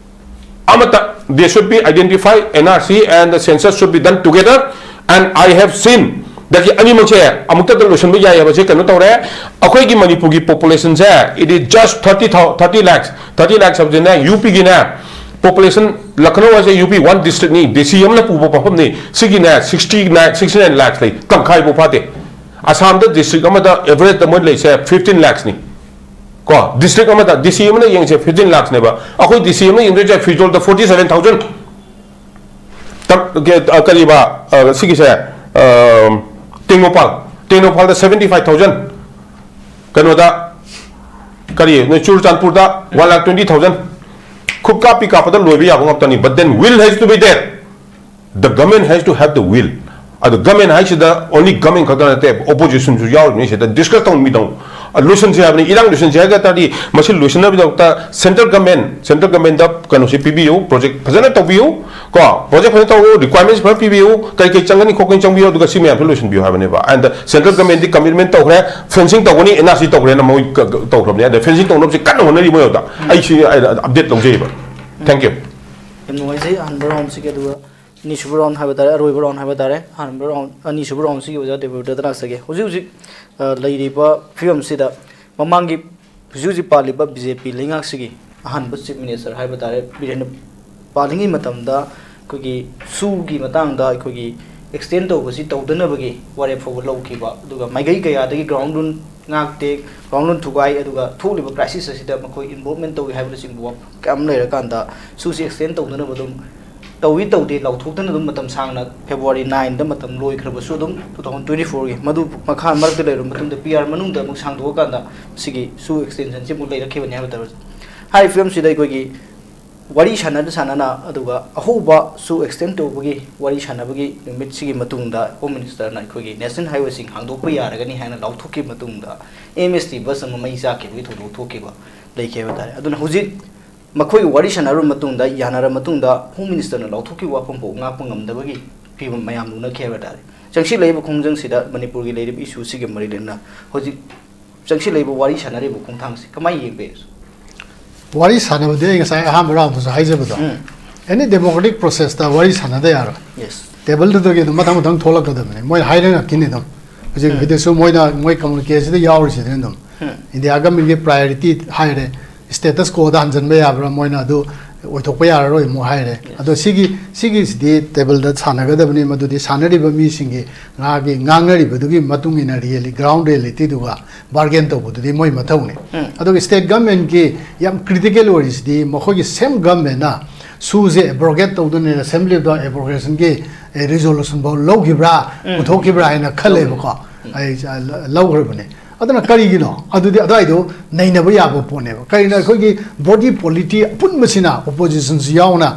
ꯑꯃꯠꯇ, they should be identified, N R C and the census should be done together, and I have seen ꯗꯒꯤ ꯑꯅꯤꯃꯛꯁꯦ ꯑꯃꯨꯛꯇꯗ ꯂꯣꯏꯁꯤꯟꯕ ꯌꯥꯏ ꯍꯥꯏꯕꯁꯦ ꯀꯩꯅꯣ ꯇꯧꯔꯦ꯫ ꯑꯩꯈꯣꯏꯒꯤ ꯃꯅꯤꯄꯨꯔꯒꯤ populationꯁꯦ, it is just thirty thousand, thirty lakhs, thirty lakhs ꯍꯥꯏꯕꯁꯤꯅ UPꯒꯤꯅꯦ, population, ꯂꯈꯅꯧ ꯍꯥꯏꯁꯦ UP one districtꯅꯤ, DC ꯑꯃꯅ ꯄꯨꯕ ꯃꯐꯝꯅꯤ꯫ ꯁꯤꯒꯤꯅꯦ sixty nine, sixty nine lakhs ꯂꯩ, ꯇꯪꯈꯥꯏꯐꯥꯎ ꯐꯥꯠꯇꯦ꯫ ꯑꯁꯥꯝꯗ district ꯑꯃꯗ averageꯇ ꯃꯣꯏ ꯂꯩꯁꯦ fifteen lakhsꯅꯤ꯫ ꯀꯣ, district ꯑꯃꯗ, DC ꯑꯃꯅ ꯌꯦꯡꯁꯦ fifteen lakhsꯅꯦꯕ, ꯑꯩꯈꯣꯏ DC ꯑꯃꯅ ꯌꯦꯡꯗꯣꯏꯁꯦ ꯐꯤꯖꯣꯜꯗ forty seven thousand꯫ ꯇ-, ꯀ-, ꯑ, ꯀꯔꯤꯕ, ꯑ, ꯁꯤꯒꯤꯁꯦ, ꯑ, ꯇꯦꯡꯅꯧꯄꯥꯜ, ꯇꯦꯡꯅꯧꯄꯥꯜꯗ seventy five thousand, ꯀꯩꯅꯣꯗ, ꯀꯔꯤ, ꯅꯣꯏ ꯆꯨꯔꯆꯥꯟꯄꯨꯔꯗ one lakh twenty thousand꯫ ꯈꯨꯠ ꯀꯥꯞꯄꯤ ꯀꯥꯞꯄꯗ ꯂꯣꯏꯕ ꯌꯥꯕ ꯉꯥꯛꯇꯅꯤ, but then will has to be there. The government has to have the will. ꯑꯗꯣ government ꯍꯥꯏꯁꯤꯗ only government ꯈꯛꯇ ꯅꯠꯇꯦ, oppositionꯁꯨ ꯌꯥꯎꯔꯤꯕꯅꯤ ꯁꯤꯗ, discuss ꯇꯧꯃꯤꯟꯅꯧ꯫ ꯑ, ꯂꯣꯏꯁꯤꯟꯁꯦ ꯍꯥꯏꯕꯅꯤ, ꯏꯔꯥꯡ ꯂꯣꯏꯁꯤꯟꯁꯦ ꯍꯥꯏꯕ ꯇꯥꯔꯗꯤ ꯃꯁꯤ ꯂꯣꯏꯁꯤꯟꯅꯕꯒꯤꯗꯃꯛꯇ central government, central governmentꯇ ꯀꯩꯅꯣꯁꯤ ꯄꯤꯕꯤꯌꯨ, project ꯐꯖꯅ ꯇꯧꯕꯤꯌꯨ ꯀꯣ, project ꯐꯖꯅ ꯇꯧ, requirements ꯐꯖꯅ ꯄꯤꯕꯤꯌꯨ, ꯀꯔꯤ ꯀꯔꯤ ꯆꯪꯒꯅꯤ ꯈꯣꯠꯀꯅꯤ ꯆꯪꯕꯤꯌꯨ, ꯑꯗꯨꯒ ꯁꯤ ꯃꯌꯥꯝꯁꯤ ꯂꯣꯏꯁꯤꯟꯕꯤꯌꯨ ꯍꯥꯏꯕꯅꯦꯕ꯫ And central governmentꯗꯤ commitment ꯇꯧꯈ꯭ꯔꯦ, fencing ꯇꯧꯒꯅꯤ, NRC ꯇꯧꯈ꯭ꯔꯦꯅ ꯃꯣꯏ ꯀ-, ꯀ-, ꯇꯧꯈ꯭ꯔꯕꯅꯤ꯫ ꯑꯗ fencing ꯇꯧꯅꯕꯁꯤ ꯀꯟꯅ ꯍꯣꯠꯅꯔꯤ ꯃꯣꯏ ꯍꯧꯖꯤꯛ꯫ ꯑꯩ ꯁꯤ, ꯑꯩ update ꯂꯧꯖꯩꯕ꯫ Thank you꯫ ꯌꯥꯝ ꯅꯨꯡꯉꯥꯏꯖꯩ ꯑꯍꯥꯟꯕ roundꯁꯤꯒꯤ꯫ ꯑꯗꯨꯒ ꯑꯅꯤꯁꯨꯕ round ꯍꯥꯏꯕ ꯇꯥꯔꯦ, ꯑꯔꯣꯏꯕ round ꯍꯥꯏꯕ ꯇꯥꯔꯦ꯫ ꯑꯍꯥꯟꯕ round, ꯑꯅꯤꯁꯨꯕ roundꯁꯤꯒꯤ ꯑꯣꯖꯥ ꯗꯦꯕꯕ꯭ꯔꯇꯗ ꯂꯥꯛꯆꯒꯦ꯫ ꯍꯧꯖꯤꯛ ꯍꯧꯖꯤꯛ, ꯑ, ꯂꯩꯔꯤꯕ ꯐꯤꯕꯝꯁꯤꯗ ꯃꯃꯥꯡꯒꯤ ꯍꯧꯖꯤꯛ ꯍꯧꯖꯤꯛ ꯄꯥꯜꯂꯤꯕ ꯕꯤ ꯖꯦ ꯄꯤ ꯂꯩꯉꯥꯛꯁꯤꯒꯤ ꯑꯍꯥꯟꯕ ꯆꯤꯐ ꯃꯤꯅꯤꯁꯇꯔ ꯍꯥꯏꯕ ꯇꯥꯔꯦ, ꯕꯤꯔꯦꯟ ꯄꯥꯜꯂꯤꯉꯩ ꯃꯇꯝꯗ ꯑꯩꯈꯣꯏꯒꯤ ꯁꯨꯒꯤ ꯃꯇꯥꯡꯗ ꯑꯩꯈꯣꯏꯒꯤ ꯑꯦꯛꯁꯇꯦꯟ ꯇꯧꯕꯁꯤ ꯇꯧꯗꯅꯕꯒꯤ ꯋꯥꯔꯦꯞ ꯐꯥꯎꯕ ꯂꯧꯈꯤꯕ, ꯑꯗꯨꯒ ꯃꯥꯏꯀꯩ ꯀꯌꯥꯗꯒꯤ ꯒ꯭ꯔꯥꯎꯟ ꯔꯨꯜ ꯉꯥꯛꯇꯦ, ꯒ꯭ꯔꯥꯎꯟ ꯔꯨꯜ ꯊꯨꯒꯥꯏ, ꯑꯗꯨꯒ ꯊꯣꯛꯂꯤꯕ ꯀ꯭ꯔꯥꯏꯁꯤꯁ ꯑꯁꯤꯗ ꯃꯈꯣꯏ ꯏꯟꯚꯣꯜꯚꯃꯦꯟ ꯇꯧꯏ ꯍꯥꯏꯕꯅꯆꯤꯡꯕ ꯀꯌꯥ ꯑꯃ ꯂꯩꯔꯀꯥꯟꯗ ꯁꯨꯁꯤ ꯑꯦꯛꯁꯇꯦꯟ ꯇꯧꯗꯅꯕ ꯑꯗꯨꯝ ꯇꯧꯏ ꯇꯧꯗꯦ ꯂꯥꯎꯊꯣꯛꯇꯅ ꯑꯗꯨꯝ ꯃꯇꯝ ꯁꯥꯡꯅ, ꯐꯦꯕ꯭ꯔꯨꯋꯥꯔꯤ ꯅꯥꯏꯟꯗ ꯃꯇꯝ ꯂꯣꯏꯈ꯭ꯔꯕꯁꯨ ꯑꯗꯨꯝ ꯇꯨ ꯊꯥꯎꯖꯟ ꯇ꯭ꯋꯦꯟꯇꯤ ꯐꯣꯔꯒꯤ ꯃꯗꯨ ꯃꯈꯥ ꯃꯔꯛꯇ ꯂꯩꯔꯕ ꯃꯇꯨꯡꯗ ꯄꯤ ꯑꯥꯔ ꯃꯅꯨꯡꯗ ꯑꯃꯨꯛ ꯁꯥꯡꯗꯣꯛꯑꯀꯥꯟꯗ ꯁꯤꯒꯤ ꯁꯨ ꯑꯦꯛꯁꯇꯦꯟꯁꯟꯁꯤ ꯑꯃꯨꯛ ꯂꯩꯔꯛꯈꯤꯕꯅꯤ ꯍꯥꯏꯕ ꯇꯥꯔꯦ꯫ ꯍꯥꯏꯔꯤꯕ ꯐꯤꯕꯝꯁꯤꯗ ꯑꯩꯈꯣꯏꯒꯤ ꯋꯥꯔꯤ ꯁꯥꯟꯅꯗ ꯁꯥꯟꯅꯅ, ꯑꯗꯨꯒ ꯑꯍꯧꯕ ꯁꯨ ꯑꯦꯛꯁꯇꯦꯟ ꯇꯧꯕꯒꯤ ꯋꯥꯔꯤ ꯁꯥꯟꯅꯕꯒꯤ ꯅꯨꯃꯤꯠꯁꯤꯒꯤ ꯃꯇꯨꯡꯗ ꯍꯣꯝ ꯃꯤꯅꯤꯁꯇꯔꯅ ꯑꯩꯈꯣꯏꯒꯤ ꯅꯦꯁꯅꯦꯜ ꯍꯥꯏꯋꯦꯁꯤꯡ ꯍꯥꯡꯗꯣꯛꯄ ꯌꯥꯔꯒꯅꯤ ꯍꯥꯏꯅ ꯂꯥꯎꯊꯣꯛꯈꯤꯕ ꯃꯇꯨꯡꯗ, ꯑꯦꯝ ꯑꯦꯁ ꯇꯤ ꯕꯁ ꯑꯃ ꯃꯩ ꯆꯥꯛꯈꯤꯕꯒꯤ ꯊꯧꯗꯣꯛ ꯊꯣꯛꯈꯤꯕ ꯂꯩꯈꯤ ꯍꯥꯏꯕ ꯇꯥꯔꯦ꯫ ꯑꯗꯨꯅ ꯍꯧꯖꯤꯛ ꯃꯈꯣꯏꯒ ꯋꯥꯔꯤ ꯁꯥꯟꯅꯔꯕ ꯃꯇꯨꯡꯗ, ꯌꯥꯅꯔꯕ ꯃꯇꯨꯡꯗ, ꯍꯣꯝ ꯃꯤꯅꯤꯁꯇꯔꯅ ꯂꯥꯎꯊꯣꯛꯈꯤꯕ ꯋꯥꯐꯝ ꯐꯥꯎ ꯉꯥꯛꯄ ꯉꯝꯗꯕꯒꯤ ꯐꯤꯕꯝ ꯃꯌꯥꯝꯅ ꯎꯅꯈꯤ ꯍꯥꯏꯕ ꯇꯥꯔꯦ꯫ ꯆꯪꯁꯤꯜꯂꯛꯏꯕ ꯈꯣꯡꯖꯪꯁꯤꯗ ꯃꯅꯤꯄꯨꯔꯒꯤ ꯂꯩꯔꯤꯕ ꯏꯁꯨꯁꯤꯒ ꯃꯔꯤ ꯂꯩꯅꯅ ꯍꯧꯖꯤꯛ ꯆꯪꯁꯤꯜꯂꯛꯏꯕ ꯋꯥꯔꯤ ꯁꯥꯟꯅꯔꯤꯕ ꯈꯣꯡꯊꯥꯡꯁꯤ ꯀꯃꯥꯏꯅ ꯌꯦꯡꯕ ꯌꯥꯏ? ꯋꯥꯔꯤ ꯁꯥꯟꯅꯕꯗꯤ ꯑꯩ ꯉꯁꯥꯏ ꯑꯍꯥꯟꯕ ꯔꯥꯎꯟꯗꯁꯨ ꯍꯥꯏꯖꯕꯗꯣ, ꯎꯝ꯫ ꯑꯦꯅꯤ ꯗꯦꯃꯣꯀ꯭ꯔꯦꯇꯤꯛ ꯄ꯭ꯔꯣꯁꯦꯁꯇ ꯋꯥꯔꯤ ꯁꯥꯟꯅꯗ ꯌꯥꯔꯣꯏ꯫ ꯌꯦꯁ꯫ ꯇꯦꯕꯜꯗꯨꯗꯒꯤ ꯑꯗꯨꯝ ꯃꯊꯪ ꯃꯊꯪ ꯊꯣꯛꯂꯛꯀꯗꯕꯅꯤ꯫ ꯃꯣꯏ ꯍꯥꯏꯅꯔꯛꯈꯤꯅꯤ ꯑꯗꯨꯝ꯫ ꯍꯧꯖꯤꯛ ꯎꯝ꯫ ꯍꯧꯖꯤꯛꯁꯨ ꯃꯣꯏꯅ, ꯃꯣꯏ ꯀꯝꯃꯨꯅꯤꯀꯦꯁꯟꯗ ꯌꯥꯎꯔꯤꯁꯤꯗꯤ ꯑꯗꯨꯝ ꯎꯝ꯫ ꯏꯟꯗꯤꯌꯥ ꯒꯃꯦꯟꯒꯤ ꯄ꯭ꯔꯥꯏꯌꯣꯔꯤꯇꯤ ꯍꯥꯏꯔꯦ, ꯁ꯭ꯇꯦꯇꯁ ꯀꯣꯗ ꯍꯟꯖꯤꯟꯕ ꯌꯥꯕ꯭ꯔꯥ, ꯃꯣꯏꯅ ꯑꯗꯨ ꯑꯣꯏꯊꯣꯛꯄ ꯌꯥꯔꯔꯣꯏ ꯑꯃꯨꯛ ꯍꯥꯏꯔꯦ꯫ ꯌꯦꯁ꯫ ꯑꯗꯣ ꯁꯤꯒꯤ, ꯁꯤꯒꯤꯁꯤꯗꯤ ꯇꯦꯕꯜꯗ ꯁꯥꯟꯅꯒꯗꯕꯅꯤ, ꯃꯗꯨꯗꯤ ꯁꯥꯟꯅꯔꯤꯕ ꯃꯤꯁꯤꯡꯒꯤ ꯉꯥꯒꯤ ꯉꯥꯡꯅꯔꯤꯕꯗꯨꯒꯤ ꯃꯇꯨꯡ ꯏꯟꯅ ꯔꯤꯌꯦꯂꯤ-, ꯒ꯭ꯔꯥꯎꯟ ꯔꯤꯌꯦꯂꯤꯇꯤꯗꯨꯒ ꯕꯥꯔꯒꯦꯟ ꯇꯧꯕꯗꯨꯗꯤ ꯃꯣꯏ ꯃꯊꯧꯅꯤ꯫ ꯎꯝ꯫ ꯑꯗꯨꯒ ꯁ꯭ꯇꯦꯠ ꯒꯃꯦꯟꯒꯤ ꯌꯥꯝ ꯀ꯭ꯔꯤꯇꯤꯀꯦꯜ ꯑꯣꯏꯔꯤꯁꯤꯗꯤ ꯃꯈꯣꯏꯒꯤ ꯁꯦꯝ ꯒꯃꯦꯟꯅ ꯁꯨꯁꯦ ꯑꯦꯕ꯭ꯔꯣꯒꯦꯠ ꯇꯧꯗꯨꯅ ꯑꯦꯁꯦꯝꯕ꯭ꯂꯤ ꯑꯣꯐ ꯑꯦꯕ꯭ꯔꯣꯒꯦꯁꯟꯒꯤ ꯔꯤꯖꯣꯂꯨꯁꯟ ꯐꯥꯎ ꯂꯧꯈꯤꯕ꯭ꯔꯥ, ꯎꯝ꯫ ꯄꯨꯊꯣꯛꯈꯤꯕ꯭ꯔꯥ ꯍꯥꯏꯅ ꯈꯜꯂꯦꯕꯀꯣ꯫ ꯎꯝ꯫ ꯑꯩ, ꯑ, ꯂ-, ꯂꯧꯈ꯭ꯔꯕꯅꯦ꯫ ꯑꯗꯨꯅ ꯀꯔꯤꯒꯤꯅꯣ? ꯑꯗꯨꯗꯤ ꯑꯗꯨꯋꯥꯏꯗꯣ ꯅꯩꯅꯕ ꯌꯥꯕ ꯄꯣꯠꯅꯦꯕ꯫ ꯀꯔꯤꯅꯣ? ꯑꯩꯈꯣꯏꯒꯤ ꯕꯣꯗꯤ ꯄꯣꯂꯤꯇꯤ ꯑꯄꯨꯟꯕꯁꯤꯅ, ꯑꯣꯄꯣꯖꯤꯁꯟꯁꯨ ꯌꯥꯎꯅ,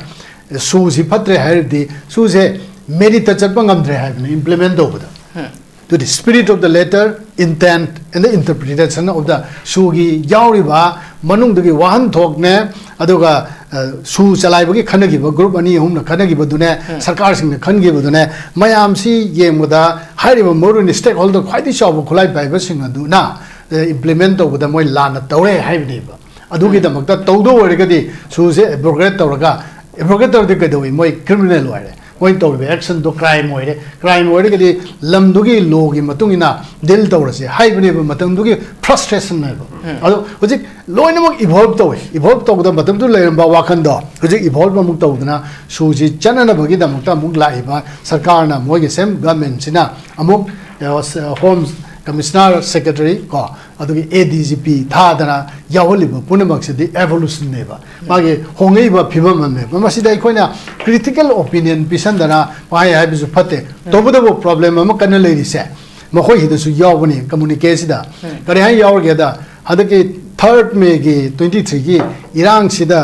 ꯁꯨꯁꯤ ꯐꯠꯇ꯭ꯔꯦ ꯍꯥꯏꯔꯗꯤ ꯁꯨꯁꯦ ꯃꯦꯔꯤꯠꯇ ꯆꯠꯄ ꯉꯝꯗ꯭ꯔꯦ ꯍꯥꯏꯕꯅꯤ ꯏꯝꯄ꯭ꯂꯤꯃꯦꯟ ꯇꯧꯕꯗ꯫ ꯎꯝ꯫ To the spirit of the letter, intent and the interpretation of the ꯁꯨꯒꯤ ꯌꯥꯎꯔꯤꯕ ꯃꯅꯨꯡꯗꯨꯒꯤ ꯋꯥꯍꯟꯊꯣꯛꯅꯦ, ꯑꯗꯨꯒ, ꯑ, ꯁꯨ ꯆꯂꯥꯏꯕꯒꯤ ꯈꯟꯅꯈꯤꯕ ꯒ꯭ꯔꯨꯞ ꯑꯅꯤ ꯑꯍꯨꯝꯅ ꯈꯟꯅꯈꯤꯕꯗꯨꯅꯦ, ꯎꯝ꯫ ꯁꯔꯀꯥꯔꯁꯤꯡꯅ ꯈꯟꯈꯤꯕꯗꯨꯅꯦ, ꯃꯌꯥꯝꯁꯤ ꯌꯦꯡꯕꯗ ꯍꯥꯏꯔꯤꯕ ꯃꯔꯨꯑꯣꯏꯅ ꯁ꯭ꯇꯦꯛ ꯍꯣꯜꯗꯔ ꯈ꯭ꯋꯥꯏꯗꯒꯤ ꯆꯥꯎꯕ ꯈꯨꯠꯂꯥꯏ ꯄꯥꯏꯕꯁꯤꯡ ꯑꯗꯨꯅ, ꯑ, ꯏꯝꯄ꯭ꯂꯤꯃꯦꯟ ꯇꯧꯕꯗ ꯃꯣꯏ ꯂꯥꯟꯅ ꯇꯧꯔꯦ ꯍꯥꯏꯕꯅꯦꯕ꯫ ꯑꯗꯨꯒꯤꯗꯃꯛꯇ ꯇꯧꯗꯧ ꯑꯣꯏꯔꯒꯗꯤ ꯁꯨꯁꯦ ꯑꯦꯕ꯭ꯔꯣꯒꯦꯠ ꯇꯧꯔꯒ, ꯑꯦꯕ꯭ꯔꯣꯒꯦꯠ ꯇꯧꯔꯗꯤ ꯀꯩꯗꯧꯏ? ꯃꯣꯏ ꯀ꯭ꯔꯤꯃꯤꯅꯦꯜ ꯑꯣꯏꯔꯦ꯫ ꯃꯣꯏꯅ ꯇꯧꯔꯤꯕ ꯑꯦꯛꯁꯟꯗꯣ ꯀ꯭ꯔꯥꯏꯝ ꯑꯣꯏꯔꯦ, ꯀ꯭ꯔꯥꯏꯝ ꯑꯣꯏꯔꯒꯗꯤ ꯂꯝꯗꯨꯒꯤ ꯂꯣꯒꯤ ꯃꯇꯨꯡ ꯏꯟꯅ ꯗꯤꯜ ꯇꯧꯔꯁꯦ ꯍꯥꯏꯕꯅꯦꯕ ꯃꯇꯝꯗꯨꯒꯤ ꯐ꯭ꯔꯁꯇ꯭ꯔꯦꯁꯟꯅꯦꯕ꯫ ꯑꯗꯣ ꯍꯧꯖꯤꯛ ꯂꯣꯏꯅꯃꯛ ꯏꯚꯣꯜꯕ ꯇꯧꯋꯦ꯫ ꯏꯚꯣꯜꯕ ꯇꯧꯕꯗ ꯃꯇꯝꯗꯨ ꯂꯩꯔꯝꯕ ꯋꯥꯈꯟꯗꯣ ꯍꯧꯖꯤꯛ ꯏꯚꯣꯜꯕ ꯑꯃꯨꯛ ꯇꯧꯗꯅ ꯁꯨꯁꯤ ꯆꯠꯅꯅꯕꯒꯤꯗꯃꯛꯇ ꯑꯃꯨꯛ ꯂꯥꯛꯏꯕ ꯁꯔꯀꯥꯔꯅ, ꯃꯣꯏꯒꯤ ꯁꯦꯝ ꯒꯚꯔꯟꯃꯦꯟꯁꯤꯅ ꯑꯃꯨꯛ ꯍꯣꯝ ꯀꯃꯤꯁꯅꯔ, ꯁꯦꯀ꯭ꯔꯦꯇꯔꯤ ꯀꯣ, ꯑꯗꯨꯒꯤ ꯑꯦ ꯗꯤ ꯖꯤ ꯄꯤ ꯊꯥꯗꯅ ꯌꯥꯎꯍꯜꯂꯤꯕ ꯄꯨꯝꯅꯃꯛꯁꯤꯗꯤ ꯑꯦꯚꯣꯂꯨꯁꯟꯅꯦꯕ꯫ ꯃꯥꯒꯤ ꯍꯣꯡꯉꯛꯏꯕ ꯐꯤꯕꯝ ꯑꯃꯅꯦꯕ꯫ ꯃꯁꯤꯗ ꯑꯩꯈꯣꯏꯅ ꯀ꯭ꯔꯤꯇꯤꯀꯦꯜ ꯑꯣꯄꯤꯅꯤꯌꯟ ꯄꯤꯁꯟꯗꯅ ꯄꯪꯍꯥꯏ ꯍꯥꯏꯕꯁꯨ ꯐꯠꯇꯦ꯫ ꯇꯧꯕꯇꯕꯨ ꯄ꯭ꯔꯣꯕ꯭ꯂꯦꯝ ꯑꯃ ꯀꯟꯅ ꯂꯩꯔꯤꯁꯦ ꯃꯈꯣꯏꯁꯤꯗꯁꯨ ꯌꯥꯎꯕꯅꯤ ꯀꯝꯃꯨꯅꯤꯀꯦꯁꯤꯗ꯫ ꯀꯔꯤ ꯍꯥꯏꯅ ꯌꯥꯎꯔꯒꯦꯗ, ꯍꯟꯗꯛꯀꯤ ꯊꯥꯔꯠ ꯃꯦꯒꯤ ꯇ꯭ꯋꯦꯟꯇꯤ ꯊ꯭ꯔꯤꯒꯤ ꯏꯔꯥꯡꯁꯤꯗ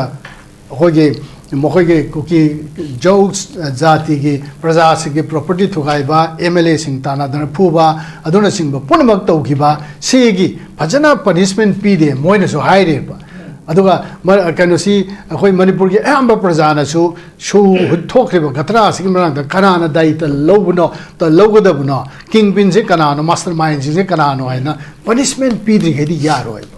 ꯑꯩꯈꯣꯏꯒꯤ, ꯃꯈꯣꯏꯒꯤ ꯀꯨꯀꯤ ꯖꯧ ꯖꯥꯇꯤꯒꯤ ꯄ꯭ꯔꯖꯥꯁꯤꯡꯒꯤ ꯄ꯭ꯔꯣꯄꯔꯇꯤ ꯊꯨꯒꯥꯏꯕ, ꯑꯦꯝ ꯑꯦꯜ ꯑꯦꯁꯤꯡ ꯇꯥꯟꯅꯗꯅ ꯐꯨꯕ, ꯑꯗꯨꯅꯆꯤꯡꯕ ꯄꯨꯝꯅꯃꯛ ꯇꯧꯈꯤꯕ ꯁꯤꯒꯤ ꯐꯖꯅ ꯄꯅꯤꯁꯃꯦꯟ ꯄꯤꯗꯦ ꯃꯣꯏꯅꯁꯨ ꯍꯥꯏꯔꯦꯕ꯫ ꯑꯗꯨꯒ ꯃ-, ꯀꯩꯅꯣꯁꯤ ꯑꯩꯈꯣꯏ ꯃꯅꯤꯄꯨꯔꯒꯤ ꯑꯌꯥꯝꯕ ꯄ꯭ꯔꯖꯥꯅꯁꯨ ꯁꯨ ꯍꯨꯠꯊꯣꯛꯈ꯭ꯔꯤꯕ ꯘꯇꯅꯥꯁꯤꯒꯤ ꯃꯔꯛꯇ ꯀꯅꯥꯅ ꯗꯥꯌꯤꯇ ꯂꯧꯕꯅꯣ, ꯇ-, ꯂꯧꯒꯗꯕꯅꯣ, ꯀꯤꯡ ꯄꯤꯟꯁꯦ ꯀꯅꯥꯅꯣ, ꯃꯥꯁꯇꯔ ꯃꯥꯏꯟꯁꯤꯡꯁꯦ ꯀꯅꯥꯅꯣ ꯍꯥꯏꯅ ꯄꯅꯤꯁꯃꯦꯟ ꯄꯤꯗ꯭ꯔꯤꯈꯩꯗꯤ ꯌꯥꯔꯣꯏꯕ꯫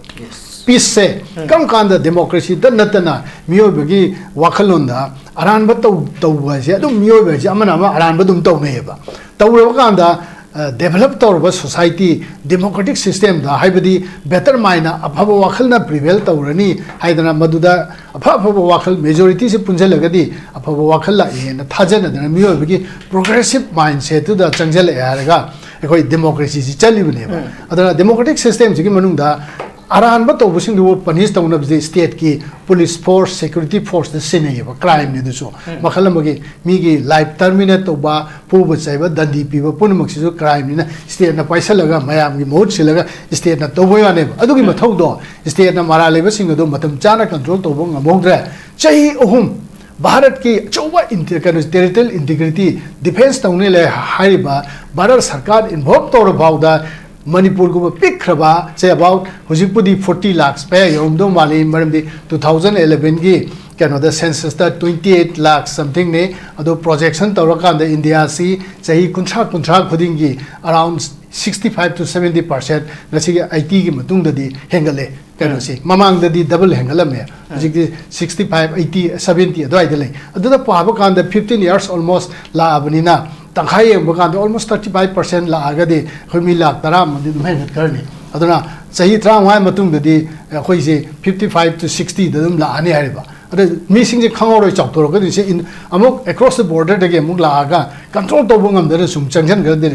ꯄꯤꯁꯁꯦ ꯀꯔꯝ ꯀꯥꯟꯗ ꯗꯦꯃꯣꯀ꯭ꯔꯦꯁꯤꯗ ꯅꯠꯇꯅ ꯃꯤꯑꯣꯏꯕꯒꯤ ꯋꯥꯈꯜꯂꯣꯟꯗ ꯑꯔꯥꯟꯕ ꯇꯧ-, ꯇꯧꯕ ꯍꯥꯏꯁꯦ ꯑꯗꯨꯝ ꯃꯤꯑꯣꯏꯕ ꯍꯥꯏꯁꯦ ꯑꯃꯅ ꯑꯃ ꯑꯔꯥꯟꯕ ꯑꯗꯨꯝ ꯇꯧꯅꯩꯌꯦꯕ꯫ ꯇꯧꯔꯕ ꯀꯥꯟꯗ ꯗꯦꯚꯦꯂꯞ ꯇꯧꯔꯕ ꯁꯣꯁꯥꯏꯇꯤ, ꯗꯦꯃꯣꯀ꯭ꯔꯦꯇꯤꯛ ꯁꯤꯁꯇꯦꯝꯗ, ꯍꯥꯏꯕꯗꯤ ꯕꯦꯇꯔ ꯃꯥꯏꯟꯅ ꯑꯐꯕ ꯋꯥꯈꯜꯅ ꯄ꯭ꯔꯤꯚꯦꯜ ꯇꯧꯔꯅꯤ ꯍꯥꯏꯗꯅ ꯃꯗꯨꯗ ꯑꯐ ꯑꯐꯕ ꯋꯥꯈꯜ ꯃꯦꯖꯣꯔꯤꯇꯤꯁꯤ ꯄꯨꯟꯁꯤꯜꯂꯒꯗꯤ ꯑꯐꯕ ꯋꯥꯈꯜ ꯂꯥꯛꯏ ꯍꯥꯏꯅ ꯊꯥꯖꯅꯗꯅ ꯃꯤꯑꯣꯏꯕꯒꯤ ꯄ꯭ꯔꯣꯒ꯭ꯔꯦꯁꯤꯞ ꯃꯥꯏꯟ ꯁꯦꯠꯇꯨꯗ ꯆꯪꯁꯤꯜꯂꯛꯑꯦ ꯍꯥꯏꯔꯒ ꯑꯩꯈꯣꯏ ꯗꯦꯃꯣꯀ꯭ꯔꯦꯁꯤꯁꯤ ꯆꯠꯂꯤꯕꯅꯦꯕ꯫ ꯑꯗꯨꯅ ꯗꯦꯃꯣꯀ꯭ꯔꯦꯇꯤꯛ ꯁꯤꯁꯇꯦꯝꯁꯤꯒꯤ ꯃꯅꯨꯡꯗ ꯑꯔꯥꯟꯕ ꯇꯧꯕꯁꯤꯡꯗꯨꯕꯨ ꯄꯅꯤꯁ ꯇꯧꯅꯕꯁꯦ ꯁ꯭ꯇꯦꯠꯀꯤ ꯄꯨꯂꯤꯁ ꯐꯣꯔꯁ, ꯁꯦꯀ꯭ꯌꯨꯔꯤꯇꯤ ꯐꯣꯔꯁꯇ ꯁꯤꯟꯅꯩꯌꯦꯕ꯫ ꯀ꯭ꯔꯥꯏꯝꯅꯤ ꯑꯗꯨꯁꯨ꯫ ꯃꯈꯜ ꯑꯃꯒꯤ ꯃꯤꯒꯤ ꯂꯥꯏꯐ ꯇꯔꯃꯤꯅꯦꯠ ꯇꯧꯕ, ꯐꯨꯕ ꯆꯩꯕ, ꯗꯟꯗꯤ ꯄꯤꯕ ꯄꯨꯝꯅꯃꯛꯁꯤꯁꯨ ꯀ꯭ꯔꯥꯏꯝꯅꯤꯅ ꯁ꯭ꯇꯦꯠꯅ ꯄꯥꯏꯁꯜꯂꯒ ꯃꯌꯥꯝꯒꯤ ꯃꯍꯨꯠ ꯁꯤꯜꯂꯒ ꯁ꯭ꯇꯦꯠꯅ ꯇꯧꯕ ꯋꯥꯅꯦꯕ꯫ ꯑꯗꯨꯒꯤ ꯃꯊꯧꯗꯣ ꯁ꯭ꯇꯦꯠꯅ ꯃꯔꯥꯜ ꯂꯩꯕꯁꯤꯡ ꯑꯗꯨ ꯃꯇꯝ ꯆꯥꯅ ꯀꯟꯇ꯭ꯔꯣꯜ ꯇꯧꯕ ꯉꯝꯍꯧꯗ꯭ꯔꯦ꯫ ꯆꯍꯤ ꯑꯍꯨꯝ ꯚꯥꯔꯠꯀꯤ ꯑꯆꯧꯕ ꯏꯟꯇꯤ-, ꯀꯩꯅꯣ, ꯇꯦꯔꯤꯇꯣꯔꯤꯌꯦꯜ ꯏꯟꯇꯤꯒ꯭ꯔꯤꯇꯤ ꯗꯤꯐꯦꯟꯁ ꯇꯧꯅꯤ ꯂꯩ ꯍꯥꯏꯔꯤꯕ ꯚꯥꯔꯠ ꯁꯔꯀꯥꯔ ꯏꯟꯚꯣꯜꯕ ꯇꯧꯔ ꯐꯥꯎꯗ ꯃꯅꯤꯄꯨꯔꯒꯨꯝꯕ ꯄꯤꯛꯈ꯭ꯔꯕ, say about ꯍꯧꯖꯤꯛꯄꯨꯗꯤ ꯐꯣꯔꯇꯤ ꯂꯥꯛꯁ ꯃꯌꯥ ꯌꯧꯔꯝꯗꯧ ꯃꯥꯜꯂꯤ, ꯃꯔꯝꯗꯤ ꯇꯨ ꯊꯥꯎꯖꯟ ꯑꯦꯂꯦꯚꯦꯟꯒꯤ ꯀꯩꯅꯣꯗ ꯁꯦꯟꯁꯁꯇ ꯇ꯭ꯋꯦꯟꯇꯤ ꯑꯩꯠ ꯂꯥꯛ ꯁꯝꯊꯤꯡꯅꯤ꯫ ꯑꯗꯣ ꯄ꯭ꯔꯣꯖꯦꯛꯁꯟ ꯇꯧꯔꯀꯥꯟꯗ ꯏꯟꯗꯤꯌꯥꯁꯤ ꯆꯍꯤ ꯀꯨꯟꯊ꯭ꯔꯥ ꯀꯨꯟꯊ꯭ꯔꯥ ꯈꯨꯗꯤꯡꯒꯤ around sixty five two seventy percent ꯉꯁꯤꯒꯤ ꯑꯩꯇꯤꯒꯤ ꯃꯇꯨꯡꯗꯗꯤ ꯍꯦꯟꯒꯠꯂꯦ꯫ ꯀꯩꯅꯣꯁꯤ ꯃꯃꯥꯡꯗꯗꯤ ꯗꯕꯜ ꯍꯦꯟꯒꯠꯂꯝꯃꯦ꯫ ꯍꯧꯖꯤꯛꯇꯤ ꯁꯤꯛꯁꯇꯤ ꯐꯥꯏꯚ ꯑꯩꯇꯤ ꯁꯕꯦꯟꯇꯤ ꯑꯗꯨꯋꯥꯏꯗ ꯂꯩ꯫ ꯑꯗꯨꯗ ꯄꯥꯕ ꯀꯥꯟꯗ ꯐꯤꯐꯇꯤꯟ ꯌꯔꯁ ꯑꯣꯜꯃꯣꯁ ꯂꯥꯛꯑꯕꯅꯤꯅ ꯇꯪꯈꯥꯏ ꯌꯦꯡꯕ ꯀꯥꯟꯗ ꯑꯣꯜꯃꯣꯁ ꯊꯥꯔꯇꯤ ꯐꯥꯏꯚ ꯄꯥꯔꯁꯦꯟ ꯂꯥꯛꯑꯒꯗꯤ ꯑꯩꯈꯣꯏ ꯃꯤ ꯂꯥꯛ ꯇꯔꯥꯃꯨꯛꯇꯤ ꯑꯗꯨꯝ ꯍꯦꯟꯒꯠꯈ꯭ꯔꯅꯤ꯫ ꯑꯗꯨꯅ ꯆꯍꯤ ꯇꯔꯥꯃꯉꯥ ꯃꯇꯨꯡꯗꯗꯤ ꯑꯩꯈꯣꯏꯁꯦ ꯐꯤꯐꯇꯤ ꯐꯥꯏꯚ ꯇꯨ ꯁꯤꯛꯁꯇꯤꯗ ꯑꯗꯨꯝ ꯂꯥꯛꯑꯅꯤ ꯍꯥꯏꯔꯤꯕ꯫ ꯑꯗ ꯃꯤꯁꯤꯡꯁꯦ ꯈꯪꯍꯧꯔꯣꯏ ꯆꯥꯎꯊꯣꯔꯛꯀꯗꯣꯏꯁꯦ꯫ ꯑꯃꯨꯛ ꯑꯦꯀ꯭ꯔꯣꯁ ꯗ ꯕꯣꯔꯗꯔꯗꯒꯤ ꯑꯃꯨꯛ ꯂꯥꯛꯑꯒ ꯀꯟꯇ꯭ꯔꯣꯜ ꯇꯧꯕ ꯉꯝꯗꯅ ꯁꯨꯝ ꯆꯪꯁꯤꯟꯈ꯭ꯔꯗꯤ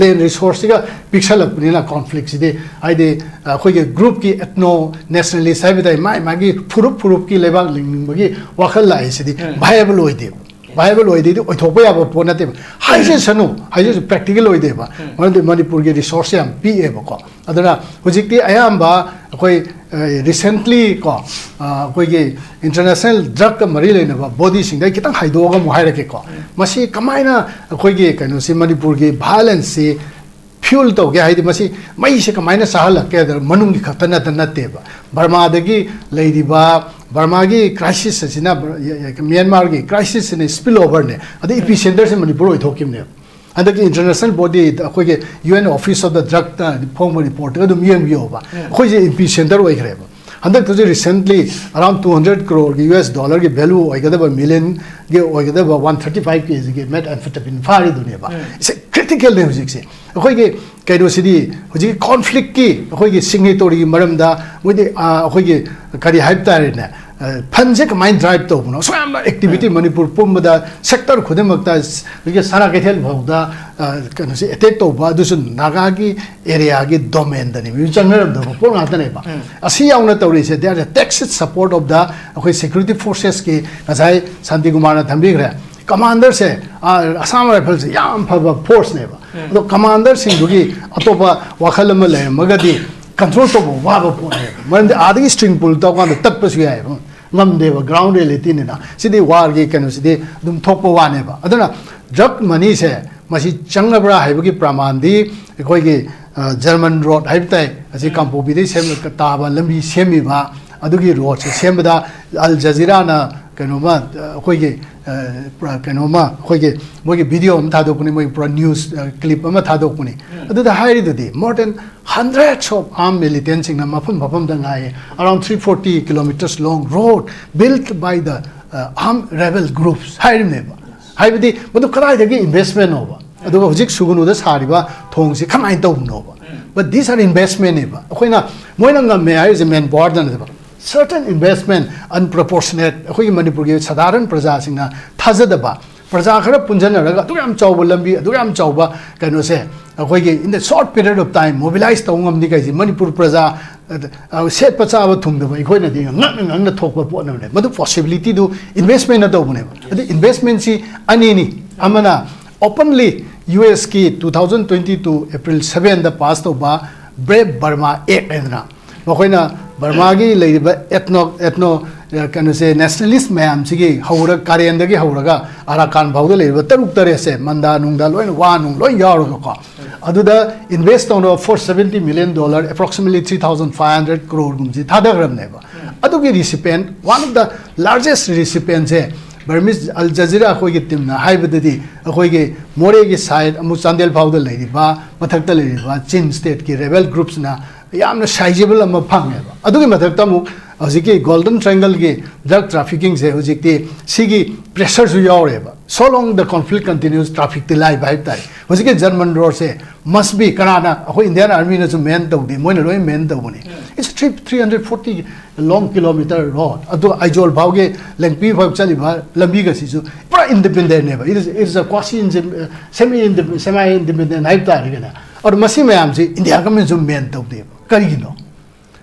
ꯂꯦꯟ ꯔꯤꯁꯣꯔꯁꯁꯤꯒ ꯄꯤꯛꯁꯜꯂꯛꯄꯅꯤꯅ ꯀꯣꯟꯐ꯭ꯂꯤꯛꯁꯤꯗꯤ, ꯍꯥꯏꯗꯤ ꯑꯩꯈꯣꯏꯒꯤ ꯒ꯭ꯔꯨꯞꯀꯤ ꯑꯦꯊꯅꯣ ꯅꯦꯁꯅꯦꯂꯤꯁ ꯍꯥꯏꯕ ꯇꯥꯏ, ꯃꯥꯏ ꯃꯥꯒꯤ ꯐꯨꯔꯨꯞ ꯐꯨꯔꯨꯞꯀꯤ ꯂꯩꯕꯥꯛ ꯂꯤꯡꯅꯤꯡꯕꯒꯤ ꯋꯥꯈꯜ ꯂꯥꯛꯏꯁꯤꯗꯤ ꯚꯥꯏꯑꯦꯕꯜ ꯑꯣꯏꯗꯦꯕ꯫ ꯚꯥꯏꯑꯦꯕꯜ ꯑꯣꯏꯗꯦꯗꯤ ꯑꯣꯏꯊꯣꯛꯄ ꯌꯥꯕ ꯄꯣꯠ ꯅꯠꯇꯦꯕ꯫ ꯍꯥꯏꯖꯁꯅꯨ, ꯍꯥꯏꯖꯁꯨ ꯄ꯭ꯔꯦꯛꯇꯤꯀꯦꯜ ꯑꯣꯏꯗꯦꯕ꯫ ꯃꯔꯝꯗꯤ ꯃꯅꯤꯄꯨꯔꯒꯤ ꯔꯤꯁꯣꯔꯁꯁꯦ ꯌꯥꯝ ꯄꯤꯛꯑꯦꯕꯀꯣ꯫ ꯑꯗꯨꯅ ꯍꯧꯖꯤꯛꯇꯤ ꯑꯌꯥꯝꯕ ꯑꯩꯈꯣꯏ ꯔꯤꯁꯦꯟꯠꯂꯤ ꯀꯣ, ꯑꯩꯈꯣꯏꯒꯤ ꯏꯟꯇꯔꯅꯦꯁꯅꯦꯜ ꯗ꯭ꯔꯒꯀ ꯃꯔꯤ ꯂꯩꯅꯕ ꯕꯣꯗꯤꯁꯤꯡꯗ ꯑꯩ ꯈꯤꯇꯪ ꯍꯥꯏꯗꯣꯛꯑꯒ ꯑꯃꯨꯛ ꯍꯥꯏꯔꯛꯀꯦꯀꯣ꯫ ꯃꯁꯤ ꯀꯃꯥꯏꯅ ꯑꯩꯈꯣꯏꯒꯤ ꯀꯩꯅꯣꯁꯤ, ꯃꯅꯤꯄꯨꯔꯒꯤ ꯚꯥꯏꯑꯣꯂꯦꯟꯁꯁꯤ ꯐ꯭ꯌꯨꯜ ꯇꯧꯒꯦ, ꯍꯥꯏꯗꯤ ꯃꯁꯤ ꯃꯩꯁꯦ ꯀꯃꯥꯏꯅ ꯆꯥꯍꯜꯂꯛꯀꯦ ꯍꯥꯏꯗꯅ ꯃꯅꯨꯡꯒꯤ ꯈꯛꯇ ꯅꯠꯇ ꯅꯠꯇꯦꯕ꯫ ꯕꯔꯃꯥꯗꯒꯤ ꯂꯩꯔꯤꯕ, ꯕꯔꯃꯥꯒꯤ ꯀ꯭ꯔꯥꯏꯁꯤꯁ ꯑꯁꯤꯅ, ꯃ꯭ꯌꯥꯟꯃꯥꯔꯒꯤ ꯀ꯭ꯔꯥꯏꯁꯤꯁ ꯑꯁꯤꯅ ꯁ꯭ꯄꯤꯜ ꯑꯣꯚꯔꯅꯦ, ꯑꯗꯩ ꯏꯄꯤ ꯁꯦꯟꯇꯔꯁꯦ ꯃꯅꯤꯄꯨꯔ ꯑꯣꯏꯊꯣꯛꯈꯤꯕꯅꯦꯕ꯫ ꯍꯟꯗꯛꯀꯤ ꯏꯟꯇꯔꯅꯦꯁꯅꯦꯜ ꯕꯣꯗꯤ, ꯑꯩꯈꯣꯏꯒꯤ U N office of the ꯗ꯭ꯔꯒꯇ ꯐꯣꯡꯕ ꯔꯤꯄꯣꯔꯠꯇꯒ ꯑꯗꯨꯝ ꯌꯦꯡꯕꯤꯌꯣꯕ꯫ ꯑꯩꯈꯣꯏꯁꯦ ꯏꯄꯤ ꯁꯦꯟꯇꯔ ꯑꯣꯏꯈ꯭ꯔꯦꯕ꯫ ꯍꯟꯗꯛꯇꯁꯨ ꯔꯤꯁꯦꯟꯠꯂꯤ ꯑꯔꯥꯎꯟ ꯇꯨ ꯍꯟꯗ꯭ꯔꯦꯠ ꯀ꯭ꯔꯣꯔꯒꯤ ꯌꯨ ꯑꯦꯁ ꯗꯣꯂꯔꯒꯤ ꯚꯦꯂꯨ ꯑꯣꯏꯒꯗꯕ, ꯃꯤꯂꯤꯌꯟꯒꯤ ꯑꯣꯏꯒꯗꯕ ꯋꯥꯟ ꯊꯥꯔꯇꯤ ꯐꯥꯏꯚ ꯀꯦꯖꯤꯒꯤ ꯃꯦꯠ ꯑꯦꯝꯐꯦꯇꯥꯃꯤꯟ ꯐꯥꯔꯤꯗꯨꯅꯦꯕ꯫ ꯁꯤ ꯀ꯭ꯔꯤꯇꯤꯀꯦꯜꯅꯦ ꯍꯧꯖꯤꯛꯁꯦ꯫ ꯑꯩꯈꯣꯏꯒꯤ ꯀꯩꯅꯣꯁꯤꯗꯤ, ꯍꯧꯖꯤꯛꯀꯤ ꯀꯣꯟꯐ꯭ꯂꯤꯛꯀꯤ ꯑꯩꯈꯣꯏꯒꯤ ꯁꯤꯒꯅꯦꯇꯣꯔꯤꯒꯤ ꯃꯔꯝꯗ ꯃꯣꯏꯗꯤ, ꯑ, ꯑꯩꯈꯣꯏꯒꯤ ꯀꯔꯤ ꯍꯥꯏꯕ ꯇꯥꯔꯦꯅꯦ, ꯑ, ꯐꯟꯁꯦ ꯀꯃꯥꯏꯅ ꯗ꯭ꯔꯥꯏꯚ ꯇꯧꯕꯅꯣ? ꯑꯁꯨꯛ ꯌꯥꯝꯅ ꯑꯦꯛꯇꯤꯚꯤꯇꯤ ꯃꯅꯤꯄꯨꯔ ꯄꯨꯝꯕꯗ, ꯁꯦꯛꯇꯔ ꯈꯨꯗꯤꯡꯃꯛꯇ, ꯍꯧꯖꯤꯛꯀꯤ ꯁꯅꯥ ꯀꯩꯊꯦꯜ ꯐꯥꯎꯗ, ꯑ, ꯀꯩꯅꯣꯁꯤ ꯑꯦꯇꯦꯛ ꯇꯧꯕ, ꯑꯗꯨꯁꯨ ꯅꯥꯒꯥꯒꯤ ꯑꯦꯔꯤꯌꯥꯒꯤ ꯗꯣꯃꯦꯟꯗꯅꯦꯕ, ꯏꯆꯪꯅꯔꯝꯗꯕ ꯄꯣꯠ ꯉꯥꯛꯇꯅꯦꯕ꯫ ꯑꯁꯤ ꯌꯥꯎꯅ ꯇꯧꯔꯤꯁꯦ, they are the tacit support of the ꯑꯩꯈꯣꯏ ꯁꯦꯀ꯭ꯌꯨꯔꯤꯇꯤ ꯐꯣꯔꯁꯦꯁꯀꯤ, ꯉꯁꯥꯏ ꯁꯥꯟꯇꯤ ꯀꯨꯃꯥꯔꯅ ꯊꯝꯕꯤꯈ꯭ꯔꯦ, ꯀꯃꯥꯟꯗꯔꯁꯦ, ꯑ, ꯑꯁꯥꯝ ꯔꯥꯏꯐꯜꯁꯦ ꯌꯥꯝ ꯐꯕ ꯐꯣꯔꯁꯅꯦꯕ꯫ ꯑꯗꯣ ꯀꯃꯥꯟꯗꯔꯁꯤꯡꯗꯨꯒꯤ ꯑꯇꯣꯞꯄ ꯋꯥꯈꯜ ꯑꯃ ꯂꯩꯔꯝꯃꯒꯗꯤ ꯀꯟꯇ꯭ꯔꯣꯜ ꯇꯧꯕ ꯋꯥꯕ ꯄꯣꯠꯅꯦꯕ꯫ ꯃꯔꯝꯗꯤ ꯑꯥꯗꯒꯤ ꯁ꯭ꯇ꯭ꯔꯤꯡ ꯄꯨꯜ ꯇꯧꯀꯥꯟꯗ ꯇꯠꯄꯁꯨ ꯌꯥꯏꯑꯕ꯫ ꯉꯝꯗꯦꯕ, ꯒ꯭ꯔꯥꯎꯟ ꯔꯤꯌꯦꯂꯤꯇꯤꯅꯤꯅ꯫ ꯁꯤꯗꯤ ꯋꯥꯔꯒꯤ ꯀꯩꯅꯣꯁꯤꯗꯤ ꯑꯗꯨꯝ ꯊꯣꯛꯄ ꯋꯥꯅꯦꯕ꯫ ꯑꯗꯨꯅ ꯗ꯭ꯔꯒ ꯃꯅꯤꯁꯦ ꯃꯁꯤ ꯆꯪꯉꯕ꯭ꯔꯥ ꯍꯥꯏꯕꯒꯤ ꯄ꯭ꯔꯃꯥꯟꯗꯤ ꯑꯩꯈꯣꯏꯒꯤ, ꯑ, ꯖꯔꯃꯟ ꯔꯣꯗ ꯍꯥꯏꯕ ꯇꯥꯏ, ꯑꯁꯤ ꯀꯥꯡꯄꯣꯛꯄꯤꯗꯒꯤ ꯁꯦꯝ-, ꯇꯥꯕ ꯂꯝꯕꯤ ꯁꯦꯝꯃꯤꯕ, ꯑꯗꯨꯒꯤ ꯔꯣꯗꯁꯦ ꯁꯦꯝꯕꯗ ꯑꯜ ꯖꯖꯤꯔꯥꯅ ꯀꯩꯅꯣꯃ, ꯑ, ꯑꯩꯈꯣꯏꯒꯤ, ꯑ, ꯄꯨꯔꯥ ꯀꯩꯅꯣꯃ, ꯑꯩꯈꯣꯏꯒꯤ ꯃꯣꯏꯒꯤ ꯚꯤꯗꯤꯑꯣ ꯑꯃ ꯊꯥꯗꯣꯛꯄꯅꯤ, ꯃꯣꯏ ꯄꯨꯔꯥ ꯅ꯭ꯌꯨꯁ, ꯑ, ꯀ꯭ꯂꯤꯞ ꯑꯃ ꯊꯥꯗꯣꯛꯄꯅꯤ꯫ ꯑꯗꯨꯗ ꯍꯥꯏꯔꯤꯗꯨꯗꯤ, more than hundreds of armed militantꯁꯤꯡꯅ ꯃꯐꯝ ꯃꯐꯝꯗ ꯉꯥꯏꯌꯦ, around three forty kilometers long road built by the, uh, armed rebel groups ꯍꯥꯏꯔꯤꯕꯅꯦꯕ꯫ ꯍꯥꯏꯕꯗꯤ ꯃꯗꯨ ꯀꯗꯥꯏꯗꯒꯤ ꯏꯟꯚꯦꯁꯃꯦꯟꯅꯣꯕ? ꯑꯗꯨꯒ ꯍꯧꯖꯤꯛ ꯁꯨꯒꯨꯅꯨꯗ ꯁꯥꯔꯤꯕ ꯊꯣꯡꯁꯤ ꯀꯃꯥꯏꯅ ꯇꯧꯕꯅꯣꯕ? But these are investmentꯅꯦꯕ꯫ ꯑꯩꯈꯣꯏꯅ, ꯃꯣꯏꯅ ꯉꯝꯃꯦ ꯍꯥꯏꯔꯤꯁꯦ ꯃꯦꯟ ꯄꯥꯋꯔꯗꯅꯦꯕ꯫ Certain investment unproportionate, ꯑꯩꯈꯣꯏꯒꯤ ꯃꯅꯤꯄꯨꯔꯒꯤ ꯁꯥꯙꯥꯔꯟ ꯄ꯭ꯔꯖꯥꯁꯤꯡꯅ ꯊꯥꯖꯗꯕ, ꯄ꯭ꯔꯖꯥ ꯈꯔ ꯄꯨꯟꯁꯤꯟꯅꯔꯒ ꯑꯗꯨꯛ ꯌꯥꯝ ꯆꯥꯎꯕ ꯂꯝꯕꯤ, ꯑꯗꯨꯛ ꯌꯥꯝ ꯆꯥꯎꯕ ꯀꯩꯅꯣꯁꯦ, ꯑꯩꯈꯣꯏꯒꯤ in the short period of time mobilize ꯇꯧꯕ ꯉꯝꯅꯤ ꯀꯩꯁꯦ ꯃꯅꯤꯄꯨꯔ ꯄ꯭ꯔꯖꯥ, ꯑ, ꯁꯦꯠꯄ ꯆꯥꯕ ꯊꯨꯡꯗꯕ ꯑꯩꯈꯣꯏꯅꯗꯤ ꯉꯛꯅ ꯉꯛꯅ ꯊꯣꯛꯄ ꯄꯣꯠꯅꯕꯅꯦ꯫ ꯃꯗꯨ possibilityꯗꯨ investmentꯅ ꯇꯧꯕꯅꯦꯕ꯫ ꯑꯗꯨ investmentꯁꯤ ꯑꯅꯤꯅꯤ꯫ ꯑꯃꯅ openly USꯀꯤ two thousand twenty two April sevenꯗ pass ꯇꯧꯕ Brave Burma Act ꯍꯥꯏꯗꯅ, ꯃꯈꯣꯏꯅ ꯕꯔꯃꯥꯒꯤ ꯂꯩꯔꯤꯕ ethno, ethno, ꯑ, ꯀꯩꯅꯣꯁꯦ, nationalist ꯃꯌꯥꯝꯁꯤꯒꯤ ꯍꯧꯔ-, ꯀꯥꯔꯦꯟꯗꯒꯤ ꯍꯧꯔꯒ ꯑꯔꯥꯀꯥꯟ ꯐꯥꯎꯗ ꯂꯩꯔꯤꯕ ꯇꯔꯨꯛ ꯇꯔꯦꯠꯁꯦ, ꯃꯟꯗꯥ ꯅꯨꯡꯗꯥ ꯂꯣꯏꯅ, ꯋꯥ ꯅꯨꯡ ꯂꯣꯏ ꯌꯥꯎꯔꯒꯀꯣ, ꯑꯗꯨꯗ invest ꯇꯧꯅꯕ four seventy million dollar, approximately three thousand five hundred crore ꯒꯨꯝꯕꯁꯤ ꯊꯥꯗꯈ꯭ꯔꯕꯅꯦꯕ꯫ ꯑꯗꯨꯒꯤ recipient, one of the largest recipientꯁꯦ Burmese Al Jazeera ꯑꯩꯈꯣꯏꯒꯤ teamꯅ ꯍꯥꯏꯕꯗꯗꯤ, ꯑꯩꯈꯣꯏꯒꯤ ꯃꯣꯔꯦꯒꯤ side ꯑꯃꯨꯛ ꯆꯥꯟꯗꯦꯜ ꯐꯥꯎꯗ ꯂꯩꯔꯤꯕ, ꯃꯊꯛꯇ ꯂꯩꯔꯤꯕ Chin stateꯀꯤ rebel groupsꯅ ꯌꯥꯝꯅ sizable ꯑꯃ ꯐꯪꯉꯦꯕ꯫ ꯑꯗꯨꯒꯤ ꯃꯊꯛꯇ ꯑꯃꯨꯛ ꯍꯧꯖꯤꯛꯀꯤ Golden Triangleꯒꯤ drug traffickingꯁꯦ ꯍꯧꯖꯤꯛꯇꯤ ꯁꯤꯒꯤ pressureꯁꯨ ꯌꯥꯎꯔꯦꯕ꯫ So long the conflict continues, trafficꯇꯤ ꯂꯥꯏꯕ ꯍꯥꯏꯕ ꯇꯥꯔꯦ꯫ ꯍꯧꯖꯤꯛꯀꯤ German roadꯁꯦ must be, ꯀꯅꯥꯅ, ꯑꯩꯈꯣꯏ Indian Armyꯅꯁꯨ man ꯇꯧꯗꯦ, ꯃꯣꯏꯅ ꯂꯣꯏ man ꯇꯧꯕꯅꯤ꯫ It's three, three hundred forty long kilometer road꯫ ꯑꯗꯣ ꯑꯥꯏꯖꯣꯜ ꯐꯥꯎꯒꯤ ꯂꯦꯡꯄꯤ ꯐꯥꯎ ꯆꯠꯂꯤꯕ ꯂꯝꯕꯤꯒꯁꯤꯁꯨ ꯄꯨꯔꯥ independentꯅꯦꯕ꯫ It is, it is a quasi independent, semi independent, semi independent ꯍꯥꯏꯕ ꯇꯥꯔꯦ ꯀꯩꯅꯣ꯫ ꯑꯗꯣ ꯃꯁꯤ ꯃꯌꯥꯝꯁꯤ India governmentꯁꯨ man ꯇꯧꯗꯦꯕ꯫ ꯀꯔꯤꯒꯤꯅꯣ?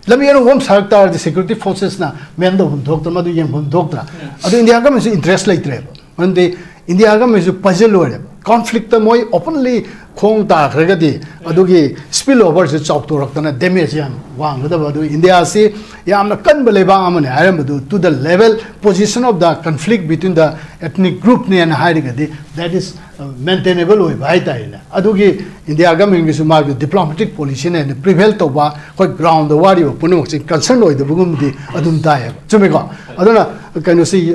ꯂꯝꯕꯤ ꯑꯅꯧꯕ ꯑꯃ ꯁꯥꯔꯛ ꯇꯥꯔꯗꯤ security forcesꯅ man ꯇꯧꯐꯝ ꯊꯣꯛꯇ꯭ꯔꯥ, ꯃꯗꯨ ꯌꯦꯡꯐꯝ ꯊꯣꯛꯇ꯭ꯔꯥ? ꯑꯗꯨ India governmentꯁꯨ interest ꯂꯩꯇ꯭ꯔꯦꯕ꯫ ꯃꯔꯝꯗꯤ India governmentꯁꯨ puzzle ꯑꯣꯏꯔꯦꯕ꯫ ꯀꯣꯟꯐ꯭ꯂꯤꯛꯇ ꯃꯣꯏ ꯑꯣꯄꯟꯂꯤ ꯈꯣꯡ ꯇꯥꯈ꯭ꯔꯒꯗꯤ ꯑꯗꯨꯒꯤ ꯁ꯭ꯄꯤꯜ ꯑꯣꯚꯔꯁꯤ ꯆꯥꯎꯊꯣꯔꯛꯇꯅ ꯗꯦꯃꯦꯖ ꯌꯥꯝ ꯋꯥꯡꯒꯗꯕ꯫ ꯑꯗꯨ ꯏꯟꯗꯤꯌꯥꯁꯤ ꯌꯥꯝꯅ ꯀꯟꯕ ꯂꯩꯕꯥꯛ ꯑꯃꯅꯤ ꯍꯥꯏꯔꯝꯕꯗꯨ, to the level position of the conflict between the ethnic groupꯅꯦꯅ ꯍꯥꯏꯔꯒꯗꯤ, that is ꯃꯦꯟꯇꯦꯅꯦꯕꯜ ꯑꯣꯏꯕ ꯍꯥꯏꯇꯥꯔꯦꯅꯦ꯫ ꯑꯗꯨꯒꯤ ꯏꯟꯗꯤꯌꯥ ꯒꯃꯦꯟꯒꯤꯁꯨ ꯃꯥꯒꯤ ꯗꯤꯄ꯭ꯂꯣꯃꯦꯇꯤꯛ ꯄꯣꯂꯤꯁꯤꯅ ꯍꯦꯟꯅ ꯄ꯭ꯔꯤꯚꯦꯜ ꯇꯧꯕ, ꯑꯩꯈꯣꯏ ꯒ꯭ꯔꯥꯎꯟꯗ ꯋꯥꯔꯤꯕ ꯄꯨꯝꯅꯃꯛꯁꯤ ꯀꯟꯁꯔꯟ ꯑꯣꯏꯗꯕꯒꯨꯝꯗꯤ ꯑꯗꯨꯝ ꯇꯥꯏꯌꯦꯕ꯫ ꯆꯨꯝꯃꯤꯀꯣ? ꯑꯗꯨꯅ ꯀꯩꯅꯣꯁꯤ,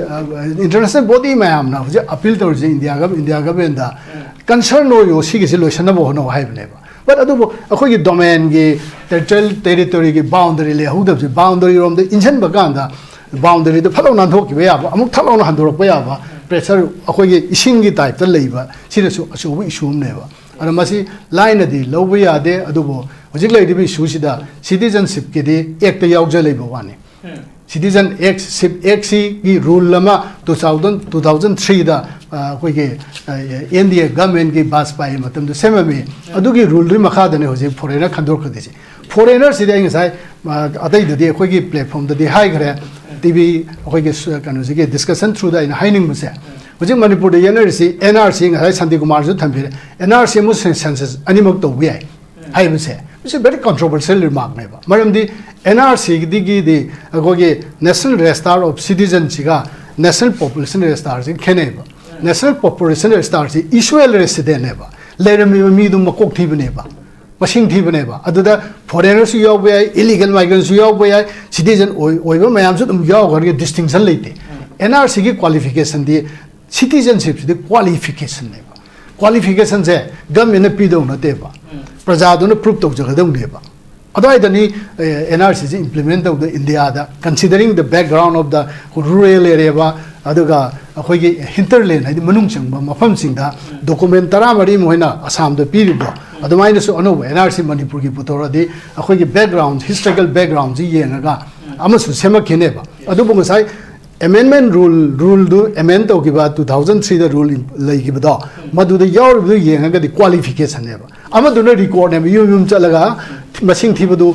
ꯏꯟꯇꯔꯅꯦꯁꯅꯦꯜ ꯕꯣꯗꯤ ꯃꯌꯥꯝꯅ ꯍꯧꯖꯤꯛ ꯑꯄꯤꯜ ꯇꯧꯔꯤꯁꯦ ꯏꯟꯗꯤꯌꯥ ꯒꯚ-, ꯏꯟꯗꯤꯌꯥ ꯒꯚꯔꯟꯃꯦꯟꯗ ꯀꯟꯁꯔꯟ ꯑꯣꯏꯌꯣ, ꯁꯤꯒꯤꯁꯤ ꯂꯣꯏꯁꯤꯟꯅꯕ ꯍꯣꯠꯅꯧ ꯍꯥꯏꯕꯅꯦꯕ꯫ ꯕꯠ ꯑꯗꯨꯕꯨ ꯑꯩꯈꯣꯏꯒꯤ ꯗꯣꯃꯦꯟꯒꯤ, ꯇꯦꯔꯤꯇꯣꯔꯤ-, ꯇꯦꯔꯤꯇꯣꯔꯤꯒꯤ ꯕꯥꯎꯟꯗꯔꯤ ꯂꯩꯍꯧꯗꯕꯁꯦ, ꯕꯥꯎꯟꯗꯔꯤꯔꯣꯝꯗ ꯏꯟꯁꯤꯟꯕ ꯀꯥꯟꯗ ꯕꯥꯎꯟꯗꯔꯤꯗꯣ ꯐꯠ ꯂꯥꯎꯅ ꯍꯟꯗꯣꯛꯈꯤꯕ ꯌꯥꯕ, ꯑꯃꯨꯛ ꯊꯠ ꯂꯥꯎꯅ ꯍꯟꯗꯣꯔꯛꯄ ꯌꯥꯕ ꯄ꯭ꯔꯦꯁꯔ ꯑꯩꯈꯣꯏꯒꯤ ꯏꯁꯤꯡꯒꯤ ꯇꯥꯏꯞꯇ ꯂꯩꯕ, ꯁꯤꯅꯁꯨ ꯑꯆꯧꯕ ꯏꯁꯨ ꯑꯃꯅꯦꯕ꯫ ꯑꯗꯣ ꯃꯁꯤ ꯂꯥꯏꯅꯗꯤ ꯂꯧꯕ ꯌꯥꯗꯦ, ꯑꯗꯨꯕꯨ ꯍꯧꯖꯤꯛ ꯂꯩꯔꯤꯕ ꯏꯁꯨꯁꯤꯗ ꯁꯤꯇꯤꯖꯟꯁꯤꯞꯀꯤꯗꯤ ꯑꯦꯛꯇ ꯌꯥꯎꯖ ꯂꯩꯕ ꯋꯥꯅꯤ꯫ ꯁꯤꯇꯤꯖꯟ ꯑꯦꯛꯁꯤꯞ ꯑꯦꯛꯁꯤꯒꯤ ꯔꯨꯜ ꯑꯃ two thousand, two thousand threeꯗ, ꯑ, ꯑꯩꯈꯣꯏꯒꯤ ꯑꯦꯟ ꯗꯤ ꯑꯦ ꯒꯚꯔꯟꯃꯦꯟꯒꯤ ꯕꯥꯖꯄꯥꯏ ꯃꯇꯝꯗ ꯁꯦꯝꯃꯝꯃꯤ꯫ ꯑꯗꯨꯒꯤ ꯔꯨꯜꯗꯨꯒꯤ ꯃꯈꯥꯗꯅꯤ ꯍꯧꯖꯤꯛ ꯐꯣꯔꯦꯅꯔ ꯈꯟꯗꯣꯔꯛꯀꯗꯣꯏꯁꯦ꯫ ꯐꯣꯔꯦꯅꯔꯁꯤꯗꯤ ꯑꯩ ꯉꯁꯥꯏ, ꯑ, ꯑꯇꯩꯗꯗꯤ ꯑꯩꯈꯣꯏꯒꯤ ꯄ꯭ꯂꯦꯠꯐꯣꯝꯗꯗꯤ ꯍꯥꯏꯈ꯭ꯔꯦ, ꯇꯤ ꯚꯤ ꯑꯩꯈꯣꯏꯒꯤ ꯁ-, ꯀꯩꯅꯣꯁꯤꯒꯤ ꯗꯤꯁꯀꯁꯟ ꯊ꯭ꯔꯨꯗ ꯑꯩꯅ ꯍꯥꯏꯅꯤꯡꯕꯁꯦ, ꯍꯧꯖꯤꯛ ꯃꯅꯤꯄꯨꯔꯗ ꯌꯦꯡꯅꯔꯤꯁꯤ ꯑꯦꯟ ꯑꯥꯔ ꯁꯤ, ꯉꯁꯥꯏ ꯁꯥꯟꯇꯤꯀꯨꯃꯥꯔꯁꯨ ꯊꯝꯕꯤꯔꯦ, ꯑꯦꯟ ꯑꯥꯔ ꯁꯤ ꯑꯃꯁꯨꯡ ꯁꯦꯟꯁꯁ ꯑꯅꯤꯃꯛ ꯇꯧꯕ ꯌꯥꯏ ꯍꯥꯏꯕꯁꯦ, it's a very controversial remarkꯅꯦꯕ꯫ ꯃꯔꯝꯗꯤ ꯑꯦꯟ ꯑꯥꯔ ꯁꯤꯗꯒꯤꯗꯤ ꯑꯩꯈꯣꯏꯒꯤ National Register of Citizenꯁꯤꯒ National Population Registerꯁꯤꯒ ꯈꯦꯠꯅꯩꯕ꯫ National Population Registerꯁꯤ ꯏꯁꯨꯋꯦꯜ ꯔꯦꯁꯤꯗꯦꯟꯅꯦꯕ, ꯂꯩꯔꯝꯃꯤꯕ ꯃꯤꯗꯨ ꯃꯀꯣꯛ ꯊꯤꯕꯅꯦꯕ, ꯃꯁꯤꯡ ꯊꯤꯕꯅꯦꯕ꯫ ꯑꯗꯨꯗ ꯐꯣꯔꯦꯅꯔꯁꯨ ꯌꯥꯎꯕ ꯌꯥꯏ, ꯏꯂꯤꯒꯦꯜ ꯃꯥꯏꯒ꯭ꯔꯦꯟꯁꯨ ꯌꯥꯎꯕ ꯌꯥꯏ, ꯁꯤꯇꯤꯖꯟ ꯑꯣꯏ-, ꯑꯣꯏꯕ ꯃꯌꯥꯝꯁꯨ ꯑꯗꯨꯝ ꯌꯥꯎꯈ꯭ꯔꯒ ꯗꯤꯁꯇꯤꯡꯁꯟ ꯂꯩꯇꯦ꯫ ꯑꯦꯟ ꯑꯥꯔ ꯁꯤꯒꯤ ꯀ꯭ꯋꯥꯂꯤꯐꯤꯀꯦꯁꯟꯗꯤ, ꯁꯤꯇꯤꯖꯟꯁꯤꯞꯁꯤꯗꯤ ꯀ꯭ꯋꯥꯂꯤꯐꯤꯀꯦꯁꯟꯅꯦꯕ꯫ ꯀ꯭ꯋꯥꯂꯤꯐꯤꯀꯦꯁꯟꯁꯦ ꯒꯚꯔꯟꯃꯦꯟꯅ ꯄꯤꯗꯧ ꯅꯠꯇꯦꯕ, ꯄ꯭ꯔꯖꯥꯗꯨꯅ ꯄ꯭ꯔꯨꯞ ꯇꯧꯖꯒꯗꯧꯅꯦꯕ꯫ ꯑꯗꯨꯋꯥꯏꯗꯅꯤ ꯑꯦꯟ ꯑꯥꯔ ꯁꯤꯁꯤ ꯏꯝꯄ꯭ꯂꯤꯃꯦꯟ ꯇꯧꯕꯗ ꯏꯟꯗꯤꯌꯥꯗ, considering the background of the rural area, ꯑꯗꯨꯒ ꯑꯩꯈꯣꯏꯒꯤ ꯍꯤꯟꯇꯔꯂꯦꯟ, ꯍꯥꯏꯗꯤ ꯃꯅꯨꯡ ꯆꯪꯕ ꯃꯐꯝꯁꯤꯡꯗ ꯗꯣꯀꯨꯃꯦꯟ ꯇꯔꯥꯃꯔꯤ ꯃꯈꯣꯏꯅ ꯑꯁꯥꯝꯗ ꯄꯤꯔꯤꯕꯗꯣ, ꯑꯗꯨꯃꯥꯏꯅꯁꯨ ꯑꯅꯧꯕ ꯑꯦꯟ ꯑꯥꯔ ꯁꯤ ꯃꯅꯤꯄꯨꯔꯒꯤ ꯄꯨꯊꯣꯔꯛꯑꯗꯤ ꯑꯩꯈꯣꯏꯒꯤ ꯕꯦꯛꯒ꯭ꯔꯥꯎꯟ, ꯍꯤꯁꯇꯣꯔꯤꯀꯦꯜ ꯕꯦꯛꯒ꯭ꯔꯥꯎꯟꯁꯤ ꯌꯦꯡꯉꯒ ꯑꯃꯁꯨ ꯁꯦꯝꯃꯛꯈꯤꯅꯦꯕ꯫ ꯑꯗꯨꯕꯨ ꯉꯁꯥꯏ ꯑꯦꯃꯦꯟꯃꯦꯟ ꯔꯨꯜ, ꯔꯨꯜꯗꯨ ꯑꯦꯃꯦꯟ ꯇꯧꯈꯤꯕ two thousand threeꯗ ꯔꯨꯜ ꯂꯩꯈꯤꯕꯗꯣ, ꯃꯗꯨꯗ ꯌꯥꯎꯔꯤꯕꯗꯨ ꯌꯦꯡꯉꯒꯗꯤ ꯀ꯭ꯋꯥꯂꯤꯐꯤꯀꯦꯁꯟꯅꯦꯕ꯫ ꯑꯃꯗꯨꯅ ꯔꯦꯀꯣꯔꯗꯅꯦꯕ, ꯌꯨꯝ ꯌꯨꯝ ꯆꯠꯂꯒ ꯃꯁꯤꯡ ꯊꯤꯕꯗꯨ,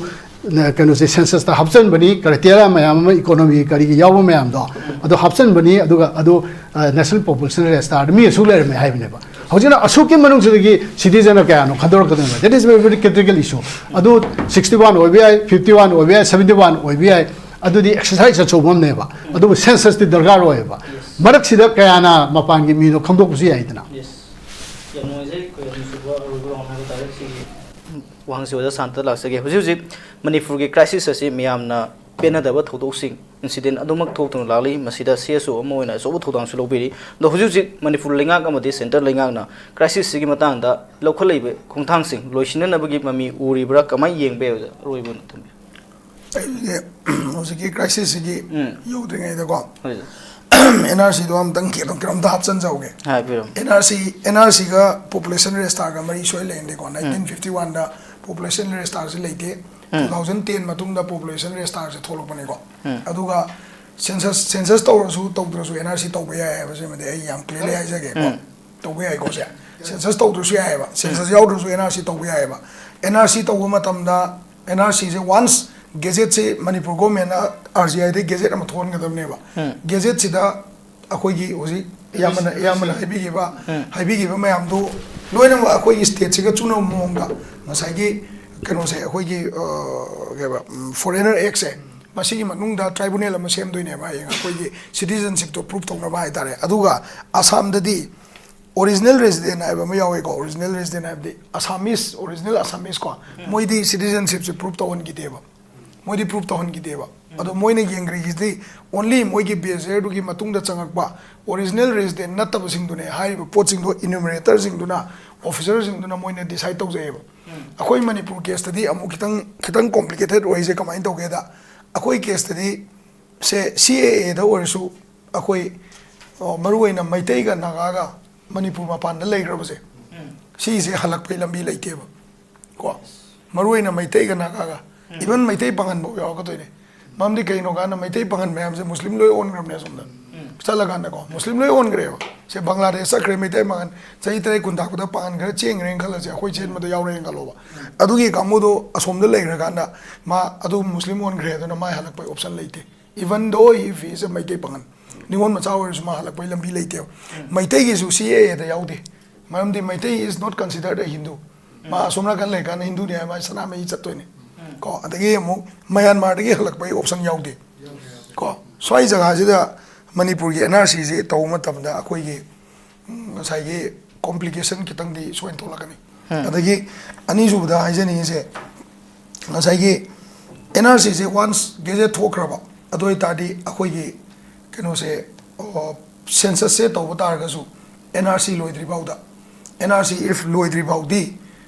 ꯅ-, ꯀꯩꯅꯣꯁꯦ, ꯁꯦꯟꯁꯁꯇ ꯍꯥꯞꯆꯤꯟꯕꯅꯤ, ꯀ꯭ꯔꯥꯏꯇꯦꯔꯤꯌꯥ ꯃꯌꯥꯝ ꯑꯃ, ꯏꯀꯣꯅꯣꯃꯤ ꯀꯔꯤꯒꯤ ꯌꯥꯎꯕ ꯃꯌꯥꯝꯗꯣ, ꯑꯗꯨ ꯍꯥꯞꯆꯤꯟꯕꯅꯤ, ꯑꯗꯨꯒ ꯑꯗꯨ, ꯑ, National Population Registerꯗ ꯃꯤ ꯑꯁꯨꯛ ꯂꯩꯔꯝꯃꯦ ꯍꯥꯏꯕꯅꯦꯕ꯫ ꯍꯧꯖꯤꯛꯅ ꯑꯁꯨꯛꯀꯤ ꯃꯅꯨꯡꯁꯤꯗꯒꯤ citizenꯅ ꯀꯌꯥꯅꯣ ꯈꯟꯗꯣꯔꯛꯀꯗꯣꯏꯅꯦꯕ꯫ That is very, very critical issue. ꯑꯗꯨ sixty one ꯑꯣꯏꯕ ꯌꯥꯏ, fifty one ꯑꯣꯏꯕ ꯌꯥꯏ, seventy one ꯑꯣꯏꯕ ꯌꯥꯏ, ꯑꯗꯨꯗꯤ exercise ꯑꯆꯧꯕ ꯑꯃꯅꯦꯕ꯫ ꯑꯗꯨꯕꯨ censusꯇꯤ ꯗꯔꯀꯥꯔ ꯑꯣꯏꯌꯦꯕ꯫ ꯃꯔꯛꯁꯤꯗ ꯀꯌꯥꯅ ꯃꯄꯥꯟꯒꯤ ꯃꯤꯅꯣ ꯈꯪꯗꯣꯛꯄꯁꯨ ꯌꯥꯏꯗꯅ꯫ ꯌꯥꯝ ꯅꯨꯡꯉꯥꯏꯖꯩ꯫ ꯑꯩꯈꯣꯏ ꯑꯅꯤꯁꯨꯕ ꯑꯔꯣꯏꯕ round ꯍꯥꯏꯕ ꯇꯥꯔꯦ꯫ ꯁꯤꯒꯤ ꯋꯥꯍꯪꯁꯤ ꯑꯣꯖꯥ ꯁꯥꯟꯇ ꯂꯥꯛꯆꯒꯦ꯫ ꯍꯧꯖꯤꯛ ꯍꯧꯖꯤꯛ ꯃꯅꯤꯄꯨꯔꯒꯤ crisis ꯑꯁꯤ ꯃꯤꯌꯥꯝꯅ ꯄꯦꯟꯅꯗꯕ ꯊꯧꯗꯣꯛꯁꯤꯡ, incident ꯑꯗꯨꯃꯛ ꯊꯣꯛꯇꯨꯅ ꯂꯥꯛꯂꯤ꯫ ꯃꯁꯤꯗ CSO ꯑꯃ ꯑꯣꯏꯅ ꯑꯆꯧꯕ ꯊꯧꯗꯥꯡꯁꯨ ꯂꯧꯕꯤꯔꯤ꯫ ꯑꯗꯣ ꯍꯧꯖꯤꯛ ꯍꯧꯖꯤꯛ ꯃꯅꯤꯄꯨꯔ ꯂꯩꯉꯥꯛ ꯑꯃꯗꯤ centre ꯂꯩꯉꯥꯛꯅ crisisꯁꯤꯒꯤ ꯃꯇꯥꯡꯗ ꯂꯧꯈꯠꯂꯛꯏꯕ ꯈꯣꯡꯊꯥꯡꯁꯤꯡ ꯂꯣꯏꯁꯤꯟꯅꯅꯕꯒꯤ ꯃꯃꯤ ꯎꯔꯤꯕ꯭ꯔꯥ? ꯀꯃꯥꯏꯅ ꯌꯦꯡꯕ ꯌꯥꯏ ꯑꯣꯖꯥ? ꯑꯔꯣꯏꯕ ꯑꯣꯏꯅ ꯊꯝꯕꯤꯌꯨ꯫ ꯑꯩꯁꯦ ꯍꯧꯖꯤꯛꯀꯤ crisisꯁꯤꯒꯤ ꯎꯝ꯫ ꯌꯧꯗ꯭ꯔꯤꯉꯩꯗꯀꯣ ꯍꯣꯏ ꯑꯣꯖꯥ꯫ NRCꯗꯣ ꯑꯃꯇꯪ ꯀꯩꯅꯣ ꯀꯩꯅꯣꯝꯇ ꯍꯥꯞꯆꯤꯟꯖꯍꯧꯒꯦ꯫ ꯍꯥꯏꯕꯤꯔꯝꯃꯨ꯫ NRC, NRCꯒ population registerꯒ ꯃꯔꯤ ꯁꯣꯏ ꯂꯩꯔꯝꯗꯦꯀꯣ꯫ Nineteen fifty oneꯗ population registerꯁꯦ ꯂꯩꯇꯦ꯫ Two thousand ten ꯃꯇꯨꯡꯗ population registerꯁꯦ ꯊꯣꯛꯂꯛꯄꯅꯦꯀꯣ꯫ ꯑꯗꯨꯒ census, census ꯇꯧꯔꯁꯨ ꯇꯧꯗ꯭ꯔꯁꯨ NRC ꯇꯧꯕ ꯌꯥꯏ ꯍꯥꯏꯕꯁꯤꯃꯗꯤ ꯑꯩ ꯌꯥꯝ clearly ꯍꯥꯏꯖꯒꯦꯀꯣ꯫ ꯇꯧꯕ ꯌꯥꯏꯀꯣ ꯁꯦ꯫ Census ꯇꯧꯗ꯭ꯔꯁꯨ ꯌꯥꯏꯑꯕ꯫ Census ꯌꯥꯎꯗ꯭ꯔꯁꯨ NRC ꯇꯧꯕ ꯌꯥꯏꯑꯕ꯫ NRC ꯇꯧꯕ ꯃꯇꯝꯗ NRCꯁꯦ once gazetteꯁꯦ ꯃꯅꯤꯄꯨꯔ governmentꯅ RGIꯗꯒꯤ gazette ꯑꯃ ꯊꯣꯛꯍꯟꯒꯗꯕꯅꯦꯕ꯫ Gazetteꯁꯤꯗ ꯑꯩꯈꯣꯏꯒꯤ ꯍꯧꯖꯤꯛ ꯏꯌꯥꯝꯕꯅ, ꯏꯌꯥꯝꯕꯅ ꯍꯥꯏꯕꯤꯈꯤꯕ, ꯍꯥꯏꯕꯤꯈꯤꯕ ꯃꯌꯥꯝꯗꯨ ꯂꯣꯏꯅꯃꯛ ꯑꯩꯈꯣꯏꯒꯤ stateꯁꯤꯒ ꯆꯨꯅꯕ ꯃꯑꯣꯡꯗ ꯉꯁꯥꯏꯒꯤ ꯀꯩꯅꯣꯁꯦ, ꯑꯩꯈꯣꯏꯒꯤ, ꯑ, ꯀꯩ ꯍꯥꯏꯕ, ꯎꯝ, Foreigner Actꯁꯦ, ꯃꯁꯤꯒꯤ ꯃꯅꯨꯡꯗ tribunal ꯑꯃ ꯁꯦꯝꯗꯣꯏꯅꯦꯕ ꯍꯌꯦꯡ ꯑꯩꯈꯣꯏꯒꯤ citizenshipꯇꯣ prove ꯇꯧꯅꯕ ꯍꯥꯏꯇꯥꯔꯦ꯫ ꯑꯗꯨꯒ ꯑꯁꯥꯝꯗꯗꯤ original resident ꯍꯥꯏꯕ ꯑꯃ ꯌꯥꯎꯋꯦꯀꯣ꯫ Original resident ꯍꯥꯏꯕꯗꯤ Assamese, original Assamese ꯀꯣ꯫ ꯃꯣꯏꯗꯤ citizenshipꯁꯦ prove ꯇꯧꯍꯟꯈꯤꯗꯦꯕ꯫ ꯃꯣꯏꯗꯤ prove ꯇꯧꯍꯟꯈꯤꯗꯦꯕ꯫ ꯑꯗꯣ ꯃꯣꯏꯅ ꯌꯦꯡꯈ꯭ꯔꯤꯁꯤꯗꯤ only ꯃꯣꯏꯒꯤ BSRꯗꯨꯒꯤ ꯃꯇꯨꯡꯗ ꯆꯪꯉꯛꯄ original resident ꯅꯠꯇꯕꯁꯤꯡꯗꯨꯅꯦ꯫ ꯍꯥꯏꯔꯤꯕ ꯄꯣꯠꯁꯤꯡꯗꯣ enumeratorꯁꯤꯡꯗꯨꯅ, officerꯁꯤꯡꯗꯨꯅ ꯃꯣꯏꯅ decide ꯇꯧꯖꯩꯑꯕ꯫ ꯑꯩꯈꯣꯏ ꯃꯅꯤꯄꯨꯔ caseꯇꯗꯤ ꯑꯃꯨꯛ ꯈꯤꯇꯪ, ꯈꯤꯇꯪ complicated ꯑꯣꯏꯔꯤꯁꯦ ꯀꯃꯥꯏꯅ ꯇꯧꯒꯦꯗ, ꯑꯩꯈꯣꯏ caseꯇꯗꯤ ꯁꯦ CAAꯗ ꯑꯣꯏꯔꯁꯨ ꯑꯩꯈꯣꯏ, ꯑ, ꯃꯔꯨꯑꯣꯏꯅ ꯃꯩꯇꯩꯒ ꯅꯥꯒꯥꯒ ꯃꯅꯤꯄꯨꯔ ꯃꯄꯥꯟꯗ ꯂꯩꯈ꯭ꯔꯕꯁꯦ, ꯁꯤꯁꯦ ꯍꯜꯂꯛꯄꯩ ꯂꯝꯕꯤ ꯂꯩꯇꯦꯕ ꯀꯣ꯫ ꯃꯔꯨꯑꯣꯏꯅ ꯃꯩꯇꯩꯒ ꯅꯥꯒꯥꯒ, even ꯃꯩꯇꯩ ꯄꯥꯉꯟꯐꯧ ꯌꯥꯎꯔꯛꯀꯗꯣꯏꯅꯦ꯫ ꯃꯔꯝꯗꯤ ꯀꯩꯅꯣ ꯀꯥꯟꯗ ꯃꯩꯇꯩ ꯄꯥꯉꯟ ꯃꯌꯥꯝꯁꯦ ꯃꯨꯁꯂꯤꯝ ꯂꯣꯏ ꯑꯣꯟꯈ꯭ꯔꯕꯅꯦ ꯑꯁꯣꯝꯗ꯫ ꯆꯠꯂꯀꯥꯟꯗꯀꯣ ꯃꯨꯁꯂꯤꯝ ꯂꯣꯏ ꯑꯣꯟꯈ꯭ꯔꯦꯕ꯫ ꯁꯦ ꯕꯪꯒ꯭ꯂꯥꯗꯦꯁ ꯆꯠꯈ꯭ꯔꯦ, ꯃꯩꯇꯩ ꯄꯥꯉꯟ ꯆꯍꯤ ꯇꯔꯦꯠ ꯀꯨꯟ ꯊꯥꯛꯄꯗ ꯄꯥꯉꯟ ꯈꯔ ꯆꯦꯟꯈ꯭ꯔꯦꯅ ꯈꯜꯂꯁꯦ, ꯑꯩꯈꯣꯏ ꯆꯦꯟꯕꯗ ꯌꯥꯎꯔꯦꯅ ꯈꯜꯂꯣꯕ꯫ ꯑꯗꯨꯒꯤ ꯀꯥꯡꯕꯨꯗꯣ ꯑꯁꯣꯝꯗ ꯂꯩꯈ꯭ꯔꯀꯥꯟꯗ ꯃꯥ ꯑꯗꯨ ꯃꯨꯁꯂꯤꯝ ꯑꯣꯟꯈ꯭ꯔꯦ, ꯑꯗꯨꯅ ꯃꯥ ꯍꯜꯂꯛꯄꯩ option ꯂꯩꯇꯦ꯫ Even though he is a Meitei ꯄꯥꯉꯟ, ꯅꯤꯉꯣꯜ ꯃꯆꯥ ꯑꯣꯏꯔꯁꯨ ꯃꯥ ꯍꯜꯂꯛꯄꯩ ꯂꯝꯕꯤ ꯂꯩꯇꯦꯕ꯫ ꯃꯩꯇꯩꯒꯤꯁꯨ CAAꯗ ꯌꯥꯎꯗꯦ꯫ ꯃꯔꯝꯗꯤ Meitei is not considered a Hindu. ꯃꯥ ꯑꯁꯣꯝ ꯅꯥꯀꯟ ꯂꯩꯔꯀꯥꯟꯗ ꯍꯤꯟꯗꯨꯅꯦ ꯍꯥꯏ ꯃꯥ ꯁꯅꯥꯃꯍꯤ ꯆꯠꯇꯣꯏꯅꯦ꯫ ꯀꯣ, ꯑꯗꯒꯤ ꯑꯃꯨꯛ ꯃꯌꯥꯟꯃꯥꯔꯗꯒꯤ ꯍꯜꯂꯛꯄꯒꯤ option ꯌꯥꯎꯗꯦ꯫ ꯀꯣ, ꯁ꯭ꯋꯥꯏ ꯖꯒꯥꯁꯤꯗ ꯃꯅꯤꯄꯨꯔꯒꯤ N R Cꯁꯤ ꯇꯧꯕ ꯃꯇꯝꯗ ꯑꯩꯈꯣꯏꯒꯤ, ꯎꯝ, ꯉꯁꯥꯏꯒꯤ complication ꯈꯤꯇꯪꯗꯤ ꯁꯣꯏꯅ ꯊꯣꯛꯂꯛꯀꯅꯤ꯫ ꯑꯗꯒꯤ ꯑꯅꯤꯁꯨꯕꯗ ꯍꯥꯏꯖꯅꯤꯡꯉꯤꯁꯦ, ꯉꯁꯥꯏꯒꯤ N R Cꯁꯦ once gazette ꯊꯣꯛꯈ꯭ꯔꯕ, ꯑꯗꯨ ꯑꯣꯏꯇꯥꯔꯗꯤ ꯑꯩꯈꯣꯏꯒꯤ ꯀꯩꯅꯣꯁꯦ, ꯑ, censusꯁꯦ ꯇꯧꯕ ꯇꯥꯔꯒꯁꯨ N R C ꯂꯣꯏꯗ꯭ꯔꯤ ꯐꯥꯎꯗ, N R C if ꯂꯣꯏꯗ꯭ꯔꯤ ꯐꯥꯎꯗꯤ,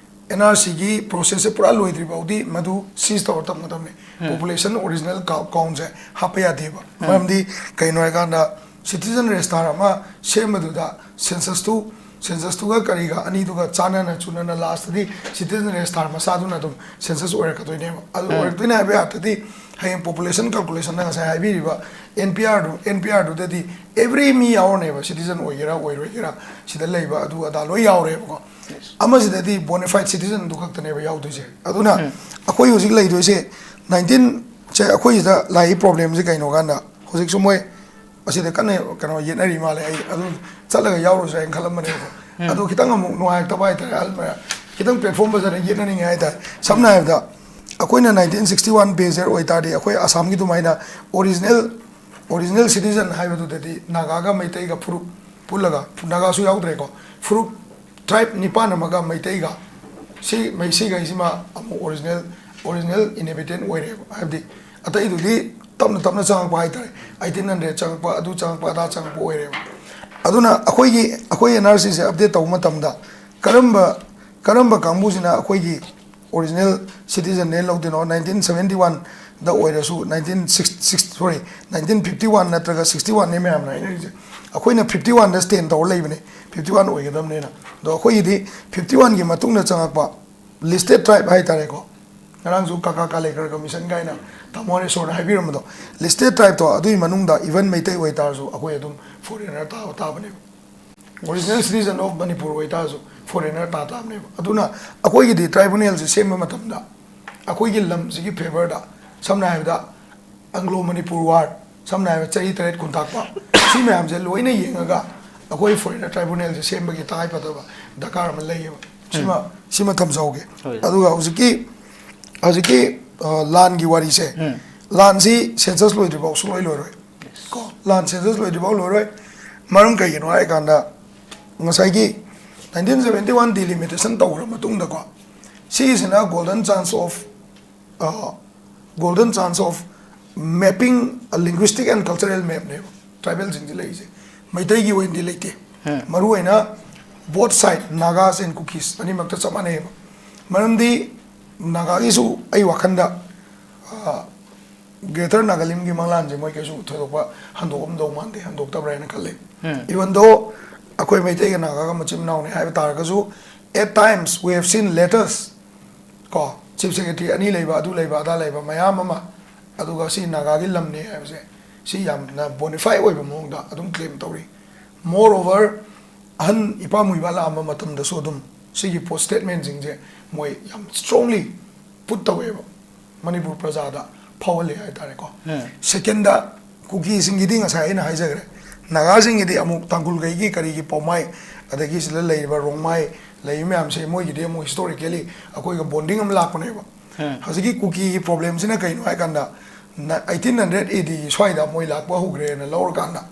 N R Cꯒꯤ processꯁꯦ ꯄꯨꯔꯥ ꯂꯣꯏꯗ꯭ꯔꯤ ꯐꯥꯎꯗꯤ ꯃꯗꯨ cease ꯇꯧꯔ ꯊꯝꯒꯗꯕꯅꯤ꯫ Population original countꯁꯦ ꯍꯥꯞꯄ ꯌꯥꯗꯦꯕ꯫ ꯃꯔꯝꯗꯤ ꯀꯩꯅꯣ ꯍꯥꯏꯀꯥꯟꯗ, citizen register ꯑꯃ ꯁꯦꯝꯕꯗꯨꯗ censusꯇꯨ, censusꯇꯨꯒ ꯀꯔꯤꯒ ꯑꯅꯤꯗꯨꯒ ꯆꯥꯟꯅꯅ ꯆꯨꯅꯅ lastꯇꯗꯤ citizen register ꯃꯆꯥꯗꯨꯅ ꯑꯗꯨꯝ census ꯑꯣꯏꯔꯛꯀꯗꯣꯏꯅꯦꯕ꯫ ꯑꯗꯨ ꯑꯣꯏꯔꯛꯇꯣꯏꯅꯦ ꯍꯥꯏꯕ ꯌꯥꯗ꯭ꯔꯗꯤ ꯍꯌꯦꯡ population calculationꯗ ꯉꯁꯥꯏ ꯍꯥꯏꯕꯤꯔꯤꯕ N P R ꯗꯨ, N P R ꯗꯨꯗꯗꯤ every ꯃꯤ ꯌꯥꯎꯔꯅꯦꯕ, citizen ꯑꯣꯏꯒꯦꯔꯥ ꯑꯣꯏꯔꯣꯏꯒꯦꯔꯥ, ꯁꯤꯗ ꯂꯩꯕ ꯑꯗꯨ ꯑꯗꯥ ꯂꯣꯏ ꯌꯥꯎꯔꯦꯕꯀꯣ꯫ ꯑꯃꯁꯤꯗꯗꯤ bona fide citizenꯗꯨ ꯈꯛꯇꯅꯦꯕ ꯌꯥꯎꯗꯣꯏꯁꯦ꯫ ꯑꯗꯨꯅ ꯑꯩꯈꯣꯏ ꯍꯧꯖꯤꯛ ꯂꯩꯗꯣꯏꯁꯦ nineteenꯁꯦ, ꯑꯩꯈꯣꯏꯁꯤꯗ ꯂꯥꯛꯏ problemꯁꯦ ꯀꯩꯅꯣ ꯀꯥꯟꯗ, ꯍꯧꯖꯤꯛꯁꯨ ꯃꯣꯏ ꯑꯁꯤꯗ ꯀꯟꯅ ꯀꯩꯅꯣ ꯌꯦꯠꯅꯔꯤ ꯃꯥꯜꯂꯦ꯫ ꯑꯩ ꯑꯗꯨ ꯆꯠꯂꯒ ꯌꯥꯎꯔꯨꯁꯤꯔꯥ ꯍꯥꯏꯅ ꯈꯜꯂꯝꯕꯅꯦꯕꯀꯣ꯫ ꯑꯗꯣ ꯈꯤꯇꯪ ꯑꯃꯨꯛ ꯅꯨꯡꯉꯥꯏꯔꯛꯇꯕ ꯍꯥꯏꯇꯥꯔꯦ, ꯑꯍꯜ ꯃꯌꯥꯝ꯫ ꯈꯤꯇꯪ platform ꯐꯖꯅ ꯌꯦꯠꯅꯅꯤꯡꯉꯦ ꯍꯥꯏꯇꯥꯔꯦ꯫ ꯁꯝꯅ ꯍꯥꯏꯔꯕꯗ, ꯑꯩꯈꯣꯏꯅ nineteenth century based ꯑꯣꯏꯇꯥꯔꯗꯤ, ꯑꯩꯈꯣꯏ ꯑꯁꯥꯝꯒꯤ ꯑꯗꯨꯃꯥꯏꯅ original, original citizen ꯍꯥꯏꯕꯗꯨꯗꯗꯤ ꯅꯥꯒꯥꯒ ꯃꯩꯇꯩꯒ ꯐꯨꯔꯨꯞ ꯄꯨꯜꯂꯒ, ꯅꯥꯒꯥꯁꯨ ꯌꯥꯎꯗ꯭ꯔꯦꯀꯣ, ꯐꯨꯔꯨꯞ tribe ꯅꯤꯄꯥꯟ ꯑꯃꯒ ꯃꯩꯇꯩꯒ, ꯁꯤ ꯃꯩ-, ꯁꯤꯈꯩꯁꯤꯃ ꯑꯃꯨꯛ original, original inhabitant ꯑꯣꯏꯔꯦꯕ꯫ ꯍꯥꯏꯕꯗꯤ ꯑꯇꯩꯗꯨꯗꯤ ꯇꯞꯅ ꯇꯞꯅ ꯆꯪꯉꯛꯄ ꯍꯥꯏꯇꯥꯔꯦ, eighteen hundred ꯆꯪꯉꯛꯄ, ꯑꯗꯨ ꯆꯪꯉꯛꯄ, ꯑꯗꯥ ꯆꯪꯉꯛꯄ ꯑꯣꯏꯔꯦꯕ꯫ ꯑꯗꯨꯅ ꯑꯩꯈꯣꯏꯒꯤ, ꯑꯩꯈꯣꯏ N R Cꯁꯦ update ꯇꯧꯕ ꯃꯇꯝꯗ ꯀꯔꯝꯕ, ꯀꯔꯝꯕ ꯀꯥꯡꯕꯨꯁꯤꯅ ꯑꯩꯈꯣꯏꯒꯤ original citizenꯅꯦ ꯂꯧꯗꯣꯏꯅꯣ? nineteenth centuryꯗ ꯑꯣꯏꯔꯁꯨ, nineteenth century, sorry, nineteenth century ꯅꯠꯇ꯭ꯔꯒ sixty-oneꯅꯦ ꯃꯌꯥꯝꯅ ꯍꯥꯏꯅꯔꯤꯁꯦ꯫ ꯑꯩꯈꯣꯏꯅ fifty-oneꯗ stand ꯇꯧꯔ ꯂꯩꯕꯅꯦ, fifty-one ꯑꯣꯏꯒꯗꯕꯅꯦꯅ꯫ ꯑꯗꯣ ꯑꯩꯈꯣꯏꯒꯤꯗꯤ fifty-oneꯒꯤ ꯃꯇꯨꯡꯗ ꯆꯪꯉꯛꯄ listed tribe ꯍꯥꯏꯇꯥꯔꯦꯀꯣ, ꯉꯔꯥꯡꯁꯨ ꯀꯥꯀꯥ ꯀꯥꯂꯦꯀꯔ ꯀꯃꯤꯁꯟ ꯀꯥꯏꯅ ꯇꯥꯃꯣ ꯍꯔꯦꯁꯣꯔꯅ ꯍꯥꯏꯕꯤꯔꯝꯕꯗꯣ, listed tribeꯇꯣ, ꯑꯗꯨꯒꯤ ꯃꯅꯨꯡꯗ even ꯃꯩꯇꯩ ꯑꯣꯏꯇꯥꯔꯁꯨ ꯑꯩꯈꯣꯏ ꯑꯗꯨꯝ foreigner ꯇꯥꯕ ꯇꯥꯕꯅꯦꯕ꯫ Original citizen of Manipur ꯑꯣꯏꯇꯥꯔꯁꯨ foreigner ꯇꯥ ꯇꯥꯕꯅꯦꯕ꯫ ꯑꯗꯨꯅ ꯑꯩꯈꯣꯏꯒꯤꯗꯤ tribunalꯁꯦ ꯁꯦꯝꯕ ꯃꯇꯝꯗ ꯑꯩꯈꯣꯏꯒꯤ ꯂꯝꯁꯤꯒꯤ favourꯗ, ꯁꯝꯅ ꯍꯥꯏꯔꯕꯗ Anglo Manipur War, ꯁꯝꯅ ꯍꯥꯏꯔꯕꯗ ꯆꯍꯤ ꯇꯔꯦꯠ ꯈꯨꯟꯇꯥꯛꯄ, ꯁꯤ ꯃꯌꯥꯝꯁꯦ ꯂꯣꯏꯅ ꯌꯦꯡꯉꯒ ꯑꯩꯈꯣꯏ foreigner tribunalꯁꯦ ꯁꯦꯝꯕꯒꯤ ꯇꯉꯥꯏ ꯐꯗꯕ ꯗꯔꯀꯥꯔ ꯑꯃ ꯂꯩꯌꯦꯕ꯫ ꯁꯤꯃ ꯁꯤꯃ ꯊꯝꯖꯍꯧꯒꯦ꯫ ꯍꯣꯏ꯫ ꯑꯗꯨꯒ ꯍꯧꯖꯤꯛꯀꯤ ꯍꯧꯖꯤꯛꯀꯤ ꯑ, ꯂꯥꯟꯒꯤ ꯋꯥꯔꯤꯁꯦ, ꯎꯝ꯫ ꯂꯥꯟꯁꯤ census ꯂꯣꯏꯗ꯭ꯔꯤꯐꯥꯎ ꯁꯨꯡꯂꯣꯏ ꯂꯣꯏꯔꯣꯏ꯫ ꯀꯣ, ꯂꯥꯟ census ꯂꯣꯏꯗ꯭ꯔꯤꯐꯥꯎ ꯂꯣꯏꯔꯣꯏ꯫ ꯃꯔꯝ ꯀꯩꯒꯤꯅꯣ ꯍꯥꯏ ꯀꯥꯟꯗ, ꯉꯁꯥꯏꯒꯤ nineteen seventy one delimitation ꯇꯧꯈ꯭ꯔ ꯃꯇꯨꯡꯗꯀꯣ, ꯁꯤꯒꯤꯁꯤꯅ golden chance of ꯑ, golden chance of mapping a linguistic and cultural mapꯅꯦꯕ tribalꯁꯤꯡꯁꯦ ꯂꯩꯔꯤꯁꯦ꯫ ꯃꯩꯇꯩꯒꯤ ꯑꯣꯏꯅꯗꯤ ꯂꯩꯇꯦ꯫ ꯎꯝ꯫ ꯃꯔꯨꯑꯣꯏꯅ both side Nagas and Kukis ꯑꯅꯤꯃꯛꯇ ꯆꯞ ꯃꯥꯟꯅꯩꯌꯦꯕ꯫ ꯃꯔꯝꯗꯤ ꯅꯥꯒꯥꯒꯤꯁꯨ ꯑꯩ ꯋꯥꯈꯜꯗ, ꯑ, Greater Nagalimꯒꯤ ꯃꯪꯂꯥꯟꯁꯦ ꯃꯣꯏ ꯀꯩꯁꯨ ꯊꯣꯏꯗꯣꯛꯄ ꯍꯟꯗꯣꯛꯑꯝꯗꯧ ꯃꯥꯟꯗꯦ, ꯍꯟꯗꯣꯛꯇꯕ꯭ꯔꯥ ꯍꯥꯏꯅ ꯈꯜꯂꯦ꯫ ꯎꯝ꯫ Even though ꯑꯩꯈꯣꯏ ꯃꯩꯇꯩꯒ ꯅꯥꯒꯥꯒ ꯃꯆꯤꯟ ꯃꯅꯥꯎꯅꯤ ꯍꯥꯏꯕ ꯇꯥꯔꯒꯁꯨ, at times we have seen letters, ꯀꯣ, chief secretary ꯑꯅꯤ ꯂꯩꯕ, ꯑꯗꯨ ꯂꯩꯕ, ꯑꯗꯥ ꯂꯩꯕ ꯃꯌꯥꯝ ꯑꯃ, ꯑꯗꯨꯒ ꯁꯤ ꯅꯥꯒꯥꯒꯤ ꯂꯝꯅꯦ ꯍꯥꯏꯕꯁꯦ, ꯁꯤ ꯌꯥꯝꯅ bonafide ꯑꯣꯏꯕ ꯃꯑꯣꯡꯗ ꯑꯗꯨꯝ claim ꯇꯧꯔꯤ꯫ Moreover, ꯑꯍꯟ ꯏꯄꯥ ꯃꯨꯏꯕ ꯂꯥꯛꯑꯝꯕ ꯃꯇꯝꯗꯁꯨ ꯑꯗꯨꯝ ꯁꯤꯒꯤ post statementꯁꯤꯡꯁꯦ ꯃꯣꯏ ꯌꯥꯝ strongly put ꯇꯧꯋꯦꯕ, ꯃꯅꯤꯄꯨꯔ ꯄ꯭ꯔꯖꯥꯗ ꯐꯥꯎꯍꯜꯂꯦ ꯍꯥꯏꯇꯥꯔꯦꯀꯣ꯫ ꯎꯝ꯫ Secondꯗ, ꯀꯨꯀꯤꯁꯤꯡꯒꯤꯗꯤ ꯉꯁꯥꯏ ꯑꯩꯅ ꯍꯥꯏꯖꯈ꯭ꯔꯦ, ꯅꯥꯒꯥꯁꯤꯡꯒꯤꯗꯤ ꯑꯃꯨꯛ ꯇꯥꯡꯈꯨꯜꯈꯩꯒꯤ ꯀꯔꯤꯒꯤ ꯄꯥꯎꯃꯥꯏ, ꯑꯗꯒꯤ ꯁꯤꯗ ꯂꯩꯔꯤꯕ ꯔꯣꯡꯃꯥꯏ ꯂꯩꯔꯤꯕ ꯃꯌꯥꯝꯁꯦ, ꯃꯣꯏꯒꯤꯗꯤ ꯑꯃꯨꯛ historically ꯑꯩꯈꯣꯏꯒ bonding ꯑꯃ ꯂꯥꯛꯄꯅꯦꯕ꯫ ꯎꯝ꯫ ꯍꯧꯖꯤꯛꯀꯤ ꯀꯨꯀꯤꯒꯤ problemꯁꯤꯅ ꯀꯩꯅꯣ ꯍꯥꯏ ꯀꯥꯟꯗ, eighteen hundred AD ꯁ꯭ꯋꯥꯏꯗ ꯃꯣꯏ ꯂꯥꯛꯄ ꯍꯧꯈ꯭ꯔꯦꯅ ꯂꯧꯔꯀꯥꯟꯗ,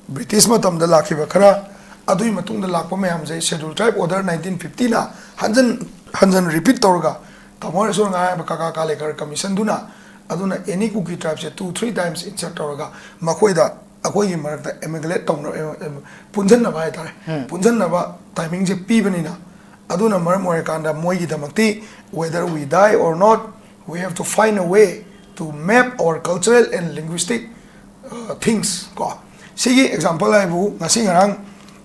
British ꯃꯇꯝꯗ ꯂꯥꯛꯈꯤꯕ ꯈꯔ, ꯑꯗꯨꯒꯤ ꯃꯇꯨꯡꯗ ꯂꯥꯛꯄ ꯃꯌꯥꯝꯁꯦ Scheduled Tribe Order nineteen fiftyꯅ ꯍꯟꯖꯟ ꯍꯟꯖꯟ repeat ꯇꯧꯔꯒ, ꯇꯥꯃꯣ ꯍꯣꯏꯅꯁꯨ ꯉꯔꯥꯡ ꯍꯥꯏꯕ ꯀꯥꯀꯥ ꯀꯥꯂꯦꯀꯔ commissionꯗꯨꯅ, ꯑꯗꯨꯅ any Kuki tribeꯁꯦ two three times insert ꯇꯧꯔꯒ ꯃꯈꯣꯏꯗ, ꯑꯩꯈꯣꯏꯒꯤ ꯃꯔꯛꯇ amalgamate ꯇꯧꯅ-, ꯄꯨꯟꯁꯤꯟꯅꯕ ꯍꯥꯏꯇꯥꯔꯦ, ꯎꯝ꯫ ꯄꯨꯟꯁꯤꯟꯅꯕ timingꯁꯦ ꯄꯤꯕꯅꯤꯅ, ꯑꯗꯨꯅ ꯃꯔꯝ ꯑꯣꯏꯔꯀꯥꯟꯗ ꯃꯣꯏꯒꯤꯗꯃꯛꯇꯤ, whether we die or not, we have to find a way to map our cultural and linguistic, uh, things, ꯀꯣ꯫ ꯁꯤꯒꯤ example ꯍꯥꯏꯕꯨ, ꯉꯁꯤ ꯉꯔꯥꯡ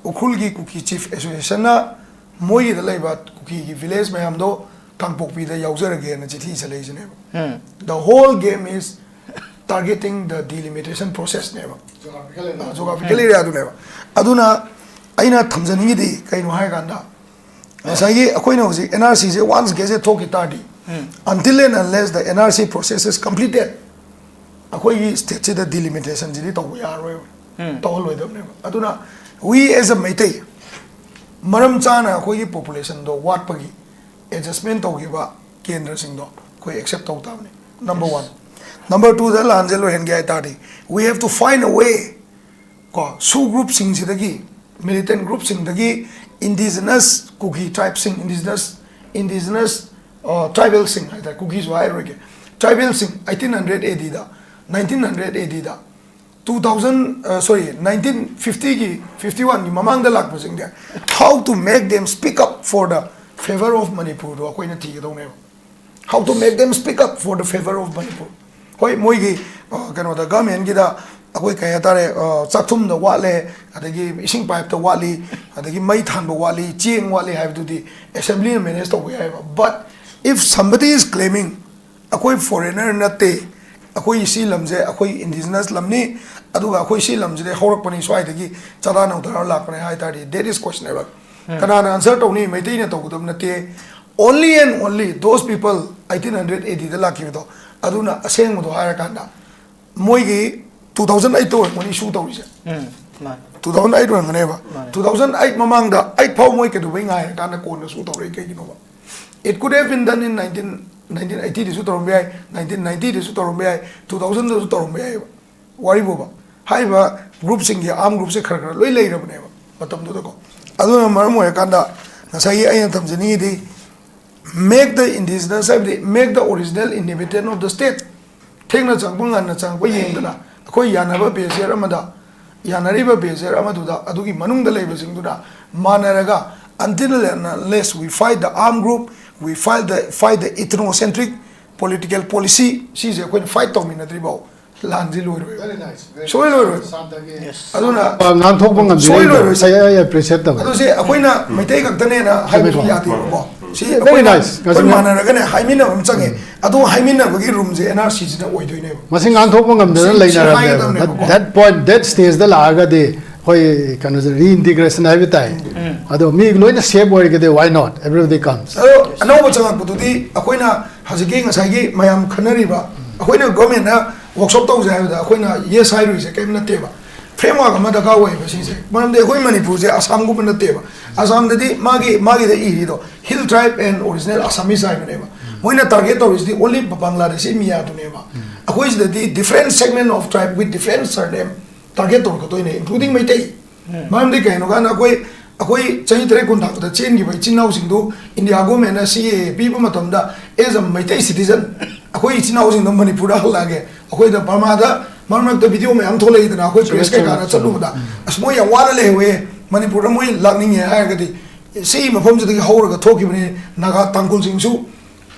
ꯎꯈ꯭ꯔꯨꯜꯒꯤ ꯀꯨꯀꯤ chief associationꯅ ꯃꯣꯏꯒꯤꯗ ꯂꯩꯕ ꯀꯨꯀꯤꯒꯤ village ꯃꯌꯥꯝꯗꯣ ꯀꯥꯡꯄꯣꯛꯄꯤꯗ ꯌꯥꯎꯖꯔꯒꯦꯅ ꯆꯤꯊꯤ ꯏꯁꯜꯂꯛꯏꯁꯤꯅꯦꯕ꯫ ꯎꯝ꯫ The whole game is targeting the delimitation processꯅꯦꯕ꯫ Geographical area꯫ Geographical areaꯗꯨꯅꯦꯕ꯫ ꯑꯗꯨꯅ ꯑꯩꯅ ꯊꯝꯖꯅꯤꯡꯉꯤꯗꯤ ꯀꯩꯅꯣ ꯍꯥꯏꯔꯀꯥꯟꯗ, ꯉꯁꯥꯏꯒꯤ ꯑꯩꯈꯣꯏꯅ ꯍꯧꯖꯤꯛ NRCꯁꯦ once gazette ꯊꯣꯛꯈꯤ ꯇꯥꯔꯗꯤ, ꯎꯝ꯫ Until and unless the NRC process is completed, ꯑꯩꯈꯣꯏꯒꯤ stateꯁꯤꯗ delimitationꯁꯤꯗꯤ ꯇꯧꯕ ꯌꯥꯔꯔꯣꯏꯕ꯫ ꯎꯝ꯫ ꯇꯧꯍꯜꯂꯣꯏꯗꯕꯅꯦꯕ꯫ ꯑꯗꯨꯅ We as a Meitei, ꯃꯔꯝ ꯆꯥꯅ ꯑꯩꯈꯣꯏꯒꯤ populationꯗꯣ ꯋꯥꯠꯄꯒꯤ adjustment ꯇꯧꯈꯤꯕ ꯀꯦꯟꯗ꯭ꯔꯁꯤꯡꯗꯣ ꯑꯩꯈꯣꯏ accept ꯇꯧ ꯇꯥꯕꯅꯤ꯫ Number one. Number twoꯗ ꯂꯥꯟꯁꯦ ꯂꯣꯏꯍꯟꯒꯦ ꯍꯥꯏ ꯇꯥꯔꯗꯤ, we have to find a way, ꯀꯣ, SoO groupꯁꯤꯡꯁꯤꯗꯒꯤ, militant groupꯁꯤꯡꯗꯒꯤ indigenous Kuki tribeꯁꯤꯡ, indigenous, indigenous tribalꯁꯤꯡ ꯍꯥꯏ ꯇꯥꯔꯦ, Kukiꯁꯨ ꯍꯥꯏꯔꯣꯏꯒꯦ, tribalꯁꯤꯡ eighteen hundred ADꯗ, nineteen hundred ADꯗ, two thousand, sorry, nineteen fiftyꯒꯤ, fifty oneꯒꯤ ꯃꯃꯥꯡꯗ ꯂꯥꯛꯄꯁꯤꯡꯁꯦ, how to make them speak up for the favor of Manipurꯗꯣ ꯑꯩꯈꯣꯏꯅ ꯊꯤꯒꯗꯧꯅꯦꯕ꯫ How to make them speak up for the favor of Manipur. ꯍꯣꯏ, ꯃꯣꯏꯒꯤ ꯀꯩꯅꯣꯗ, governmentꯀꯤꯗ ꯑꯩꯈꯣꯏ ꯀꯩ ꯍꯥꯏꯇꯥꯔꯦ, ꯆꯥꯛꯊꯨꯝꯗ ꯋꯥꯠꯂꯦ, ꯑꯗꯒꯤ ꯏꯁꯤꯡ pipeꯇ ꯋꯥꯠꯂꯤ, ꯑꯗꯒꯤ ꯃꯩ ꯊꯥꯟꯕ ꯋꯥꯠꯂꯤ, ꯆꯦꯡ ꯋꯥꯠꯂꯤ ꯍꯥꯏꯕꯗꯨꯗꯤ assemblyꯅ manage ꯇꯧꯕ ꯌꯥꯏꯑꯕ꯫ But if somebody is claiming ꯑꯩꯈꯣꯏ foreigner ꯅꯠꯇꯦ, ꯑꯩꯈꯣꯏ ꯁꯤ ꯂꯝꯁꯦ ꯑꯩꯈꯣꯏ indigenous ꯂꯝꯅꯤ, ꯑꯗꯨꯒ ꯑꯩꯈꯣꯏ ꯁꯤ ꯂꯝꯁꯤꯗ ꯍꯧꯔꯛꯄꯅꯤ, ꯁ꯭ꯋꯥꯏꯗꯒꯤ ꯆꯥꯗꯥ ꯅꯧꯗꯥꯔ ꯂꯥꯛꯄꯅꯦ ꯍꯥꯏ ꯇꯥꯔꯗꯤ, that is questionable. ꯀꯅꯥꯅ answer ꯇꯧꯅꯤ? ꯃꯩꯇꯩꯅ ꯇꯧꯒꯗꯕ ꯅꯠꯇꯦ꯫ Only and only those people eighteen hundred ADꯗ ꯂꯥꯛꯈꯤꯕꯗꯣ, ꯑꯗꯨꯅ ꯑꯁꯦꯡꯕꯗꯣ ꯍꯥꯏꯔꯀꯥꯟꯗ, ꯃꯣꯏꯒꯤ two thousand eight ꯑꯣꯏꯔꯝꯒꯅꯤ issue ꯇꯧꯔꯤꯁꯦ꯫ ꯎꯝ, ꯃꯥꯅꯦ꯫ Two thousand eight ꯑꯣꯏꯔꯝꯒꯅꯦꯕ꯫ ꯃꯥꯅꯦ꯫ Two thousand eight ꯃꯃꯥꯡꯗ eight ꯐꯥꯎ ꯃꯣꯏ ꯀꯩꯗꯧꯕꯩ ꯉꯥꯏꯔꯀꯥꯟꯗ ꯀꯣꯟꯅ issue ꯇꯧꯔꯛꯏ ꯀꯩꯒꯤꯅꯣꯕ? It could have been done in nineteen, nineteen eightyꯗꯁꯨ ꯇꯧꯔꯝꯕ ꯌꯥꯏ, nineteen ninetyꯗꯁꯨ ꯇꯧꯔꯝꯕ ꯌꯥꯏ, two thousandꯗꯁꯨ ꯇꯧꯔꯝꯕ ꯌꯥꯏꯑꯕ꯫ ꯋꯥꯔꯤꯕꯨꯕ, ꯍꯥꯏꯔꯤꯕ groupꯁꯤꯡꯒꯤ, armed groupꯁꯦ ꯈꯔ ꯈꯔ ꯂꯣꯏ ꯂꯩꯔꯕꯅꯦꯕ ꯃꯇꯝꯗꯨꯗꯀꯣ꯫ ꯑꯗꯨꯅ ꯃꯔꯝ ꯑꯣꯏꯔꯀꯥꯟꯗ ꯉꯁꯥꯏꯒꯤ ꯑꯩꯅ ꯊꯝꯖꯅꯤꯡꯉꯤꯗꯤ, make the indigenous, ꯍꯥꯏꯕꯗꯤ make the original inhabitant of the state, ꯊꯦꯡꯅ ꯆꯪꯉꯛꯄ ꯉꯟꯅ ꯆꯪꯉꯛꯄ ꯌꯦꯡꯗꯅ, ꯑꯩꯈꯣꯏ ꯌꯥꯅꯕ base year ꯑꯃꯗ, ꯌꯥꯅꯔꯤꯕ base year ꯑꯃꯗꯨꯗ, ꯑꯗꯨꯒꯤ ꯃꯅꯨꯡꯗ ꯂꯩꯕꯁꯤꯡꯗꯨꯅ ꯃꯥꯟꯅꯔꯒ, until and unless we fight the armed group, we fight the, fight the ethnocentric political policy, ꯁꯤꯁꯦ ꯑꯩꯈꯣꯏꯅ fight ꯇꯧꯃꯤꯟꯅꯗ꯭ꯔꯤꯐꯥꯎ ꯂꯥꯟꯁꯤ ꯂꯣꯏꯔꯣꯏ꯫ Very nice, very ꯁꯣꯏ ꯂꯣꯏꯔꯣꯏ꯫ ꯁꯥꯟꯇꯒꯤ ꯑꯗꯨꯅ ꯉꯥꯡꯊꯣꯛꯄ ꯁꯣꯏ ꯂꯣꯏꯔꯣꯏ꯫ ꯉꯝꯗꯦ꯫ ꯑꯩ ꯑꯩ appreciate ꯇꯧꯋꯦ꯫ ꯑꯗꯨꯁꯦ ꯑꯩꯈꯣꯏꯅ ꯃꯩꯇꯩ ꯈꯛꯇꯅꯦꯅ ꯍꯥꯏꯕꯁꯨ ꯆꯨꯝꯃꯦꯀꯣ꯫ ꯌꯥꯗꯦꯕꯀꯣ꯫ ꯁꯤ Very ꯑꯩꯈꯣꯏꯅ, nice. ꯑꯩꯈꯣꯏ ꯃꯥꯟꯅꯔꯒꯅꯦ ꯍꯥꯏꯃꯤꯟꯅꯕ ꯑꯃ ꯆꯪꯉꯦ꯫ ꯑꯗꯨ ꯍꯥꯏꯃꯤꯟꯅꯕꯒꯤ roomꯁꯦ NRCꯁꯤꯅ ꯑꯣꯏꯗꯣꯏꯅꯦꯕ꯫ ꯃꯁꯤ ꯉꯥꯡꯊꯣꯛꯄ ꯉꯝꯗꯅ ꯁꯤ- ꯁꯤ ꯂꯩꯅꯔꯕꯅꯦꯕ꯫ ꯍꯥꯏꯒꯗꯕꯅꯦꯕꯀꯣ꯫ But that point, that stageꯗ ꯂꯥꯛꯑꯒꯗꯤ ꯑꯩꯈꯣꯏ ꯀꯩꯅꯣꯁꯦ, reintegrationꯍꯥꯏꯕ ꯇꯥꯏ꯫ ꯑꯗꯣ ꯃꯤ ꯂꯣꯏꯅ safe ꯑꯣꯏꯔꯒꯗꯤ, why not? Everybody comes. ꯑꯗꯣ ꯑꯅꯧꯕ ꯆꯪꯉꯛꯄꯗꯨꯗꯤ ꯑꯩꯈꯣꯏꯅ ꯍꯧꯖꯤꯛꯀꯤ ꯉꯁꯥꯏꯒꯤ ꯃꯌꯥꯝ ꯈꯟꯅꯔꯤꯕ, ꯑꯩꯈꯣꯏꯅ governmentꯅ workshop ꯇꯧꯁꯦ ꯍꯥꯏꯕꯗ ꯑꯩꯈꯣꯏꯅ yes ꯍꯥꯏꯔꯨꯏꯁꯦ ꯀꯔꯤꯝ ꯅꯠꯇꯦꯕ꯫ ꯐ꯭ꯔꯦꯝꯋꯥꯔꯛ ꯑꯃ ꯗꯔꯀꯥꯔ ꯑꯣꯏꯌꯦꯕ ꯁꯤꯁꯦ꯫ ꯃꯔꯝꯗꯤ ꯑꯩꯈꯣꯏ ꯃꯅꯤꯄꯨꯔꯁꯦ ꯑꯁꯥꯝꯒꯨꯝꯕ ꯅꯠꯇꯦꯕ꯫ ꯑꯁꯥꯝꯗꯗꯤ ꯃꯥꯒꯤ, ꯃꯥꯒꯤꯗ ꯏꯔꯤꯗꯣ Hill Tribe and Original Assamese ꯍꯥꯏꯕꯅꯦꯕ꯫ ꯃꯣꯏꯅ ꯇꯥꯔꯒꯦꯠ ꯇꯧꯔꯤꯁꯤꯗꯤ only ꯕꯪꯒ꯭ꯂꯥꯗꯦꯁꯤ ꯃꯤꯌꯥꯗꯨꯅꯦꯕ꯫ ꯑꯩꯈꯣꯏ ꯁꯤꯗꯗꯤ different segment of tribe with different surname target ꯇꯧꯔꯛꯀꯗꯣꯏꯅꯦ, including ꯃꯩꯇꯩ꯫ ꯃꯔꯝꯗꯤ ꯀꯩꯅꯣ ꯀꯥꯟꯗ ꯑꯩꯈꯣꯏ, ꯑꯩꯈꯣꯏ ꯆꯍꯤ ꯇꯔꯦꯠ ꯀꯨꯟ ꯊꯥꯛꯄꯗ ꯆꯦꯟꯈꯤꯕ ꯏꯆꯤꯟ ꯏꯅꯥꯎꯁꯤꯡꯗꯨ ꯏꯟꯗꯤꯌꯥ ꯒꯣꯔꯃꯦꯟꯅ ꯁꯤ ꯑꯦ ꯄꯤꯕ ꯃꯇꯝꯗ, as a ꯃꯩꯇꯩ ꯁꯤꯇꯤꯖꯟ, ꯑꯩꯈꯣꯏ ꯏꯆꯤꯟ ꯏꯅꯥꯎꯁꯤꯡꯗꯣ ꯃꯅꯤꯄꯨꯔꯗ ꯍꯜꯂꯛꯑꯒꯦ꯫ ꯑꯩꯈꯣꯏꯗ ꯕꯔꯃꯥꯗ ꯃꯔꯛ ꯃꯔꯛꯇ ꯚꯤꯗꯤꯑꯣ ꯃꯌꯥꯝ ꯊꯣꯛꯂꯛꯏꯗꯅ, ꯑꯩꯈꯣꯏ ꯆꯨꯝꯃꯦ, ꯄ꯭ꯔꯦꯁ ꯆꯨꯝꯃꯦ, ꯀꯩꯀꯥꯅ ꯆꯨꯝꯃꯦ꯫ ꯆꯠꯂꯨꯕꯗ, "ꯑꯁ, ꯃꯣꯏ ꯌꯥꯝ ꯋꯥꯅ ꯂꯩꯍꯧꯋꯦ, ꯃꯅꯤꯄꯨꯔꯗ ꯃꯣꯏ ꯂꯥꯛꯅꯤꯡꯉꯦ" ꯍꯥꯏꯔꯒꯗꯤ, ꯁꯤ ꯃꯐꯝꯁꯤꯗꯒꯤ ꯍꯧꯔꯒ ꯊꯣꯛꯈꯤꯕꯅꯤ꯫ ꯅꯥꯒꯥ, ꯇꯥꯡꯈꯨꯜꯁꯤꯡꯁꯨ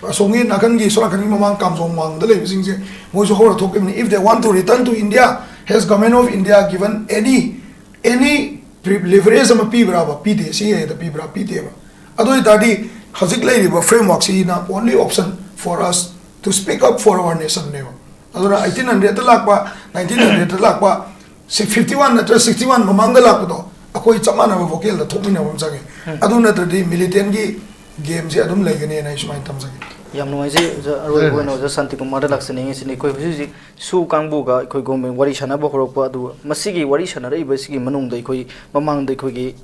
ꯑꯁꯣꯝꯒꯤ ꯅꯥꯀꯟꯒꯤ, ꯁꯣꯝ ꯅꯥꯀꯟꯒꯤ ꯃꯃꯥꯡ ꯀꯥꯝꯖꯣꯡ ꯋꯥꯡꯗ ꯂꯩꯕꯁꯤꯡꯁꯦ, ꯃꯣꯏꯁꯨ ꯍꯧꯔ ꯊꯣꯛꯈꯤꯕꯅꯤ꯫ If they want to return to India, has Government of India given any, any leverage ꯑꯃ ꯄꯤꯕ꯭ꯔꯥꯕ? ꯄꯤꯗꯦ꯫ ꯁꯤ ꯑꯦꯗ ꯄꯤꯕ꯭ꯔꯥ? ꯄꯤꯗꯦꯕ꯫ ꯑꯗꯨ ꯑꯣꯏꯇꯥꯔꯗꯤ ꯍꯧꯖꯤꯛ ꯂꯩꯔꯤꯕ ꯐ꯭ꯔꯦꯝꯋꯥꯔꯛꯁꯤꯅ only option for us to speak up for our nation ꯅꯦꯕ꯫ ꯑꯗꯨꯅ eighteen hundred ꯂꯥꯛꯄ, nineteen hundred ꯂꯥꯛꯄ, ꯁꯤ fifty one ꯅꯠꯇ꯭ꯔ sixty one ꯃꯃꯥꯡꯗ ꯂꯥꯛꯄꯗꯣ, ꯑꯩꯈꯣꯏ ꯆꯞ ꯃꯥꯟꯅꯕ ꯋꯥꯈꯜꯗ ꯊꯣꯛꯃꯤꯟꯅꯕ ꯑꯃ ꯆꯪꯉꯦ꯫ ꯎꯝ꯫ ꯑꯗꯨ ꯅꯠꯇ꯭ꯔꯗꯤ ꯃꯤꯂꯤꯇꯦꯟꯒꯤ ꯒꯦꯝꯁꯦ ꯑꯗꯨꯝ ꯂꯩꯒꯅꯦꯅ ꯑꯩ ꯁꯨꯃꯥꯏꯅ ꯊꯝꯖꯒꯦ꯫ ꯌꯥꯝ ꯅꯨꯡꯉꯥꯏꯖꯩ ꯑꯣꯖꯥ꯫ ꯑꯔꯣꯏꯕ Very ꯑꯣꯏꯅ nice. ꯑꯣꯖꯥ ꯁꯥꯟꯇꯤꯀꯨꯃꯥꯔꯗ ꯂꯥꯛꯆꯅꯤꯡꯉꯤꯁꯤꯅ, ꯑꯩꯈꯣꯏ ꯍꯧꯖꯤꯛ ꯍꯧꯖꯤꯛ ꯁꯨ ꯀꯥꯡꯕꯨꯒ ꯑꯩꯈꯣꯏ ꯒꯣꯔꯃꯦꯟ ꯋꯥꯔꯤ ꯁꯥꯟꯅꯕ ꯍꯧꯔꯛꯄ, ꯑꯗꯨꯒ ꯃꯁꯤꯒꯤ ꯋꯥꯔꯤ ꯁꯥꯟꯅꯔꯛꯏꯕꯁꯤꯒꯤ ꯃꯅꯨꯡꯗ ꯑꯩꯈꯣꯏ ꯃꯃꯥꯡꯗ ꯑꯩꯈꯣꯏꯒꯤ,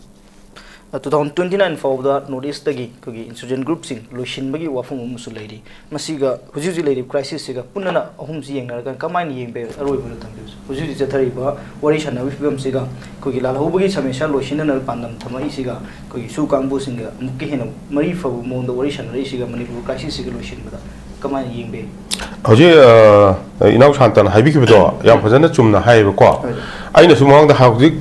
ꯑ, two thousand twenty nine ꯐꯥꯎꯕꯗ ꯅꯣꯔꯠ ꯏꯁꯇꯒꯤ ꯑꯩꯈꯣꯏꯒꯤ ꯏꯟꯁꯔꯖꯦꯟ ꯒ꯭ꯔꯨꯞꯁꯤꯡ ꯂꯣꯏꯁꯤꯟꯕꯒꯤ ꯋꯥꯐꯝ ꯑꯃꯁꯨ ꯂꯩꯔꯤ꯫ ꯃꯁꯤꯒ ꯍꯧꯖꯤꯛ ꯍꯧꯖꯤꯛ ꯂꯩꯔꯤꯕ ꯀ꯭ꯔꯥꯏꯁꯤꯁꯁꯤꯒ ꯄꯨꯟꯅꯅ ꯑꯍꯨꯝꯁꯤ ꯌꯦꯡꯅꯔꯒ ꯀꯃꯥꯏꯅ ꯌꯦꯡꯕ ꯌꯥꯏ? ꯑꯔꯣꯏꯕꯗ ꯊꯝꯕꯤꯌꯨ꯫ ꯍꯧꯖꯤꯛ ꯍꯧꯖꯤꯛ ꯆꯠꯊꯔꯤꯕ ꯋꯥꯔꯤ ꯁꯥꯟꯅꯕꯒꯤ ꯐꯤꯕꯝꯁꯤꯒ ꯑꯩꯈꯣꯏꯒꯤ ꯂꯥꯜꯍꯧꯕꯒꯤ ꯁꯃꯁ꯭ꯌꯥ ꯂꯣꯏꯁꯤꯟꯅꯅꯕ ꯄꯥꯟꯗꯝ ꯊꯝꯃꯛꯏꯁꯤꯒ ꯑꯩꯈꯣꯏꯒꯤ ꯁꯨ ꯀꯥꯡꯕꯨꯁꯤꯡꯒ ꯑꯃꯨꯛꯀ ꯍꯦꯟꯅ ꯃꯔꯤ ꯐꯕ ꯃꯑꯣꯡꯗ ꯋꯥꯔꯤ ꯁꯥꯟꯅꯔꯛꯏꯁꯤꯒ ꯃꯅꯤꯄꯨꯔ ꯀ꯭ꯔꯥꯏꯁꯤꯁꯁꯤꯒ ꯂꯣꯏꯁꯤꯟꯕꯗ ꯀꯃꯥꯏꯅ ꯌꯦꯡꯕ ꯌꯥꯏ? ꯍꯧꯖꯤꯛ, ꯑ, ꯏꯅꯥꯎ ꯁꯥꯟꯇꯅ ꯍꯥꯏꯕꯤꯈꯤꯕꯗꯣ ꯌꯥꯝ ꯐꯖꯅ ꯆꯨꯝꯅ ꯍꯥꯏꯌꯦꯕꯀꯣ꯫ ꯍꯣꯏ꯫ ꯑꯩꯅꯁꯨ ꯃꯃꯥꯡꯗ ꯍꯧꯖꯤꯛ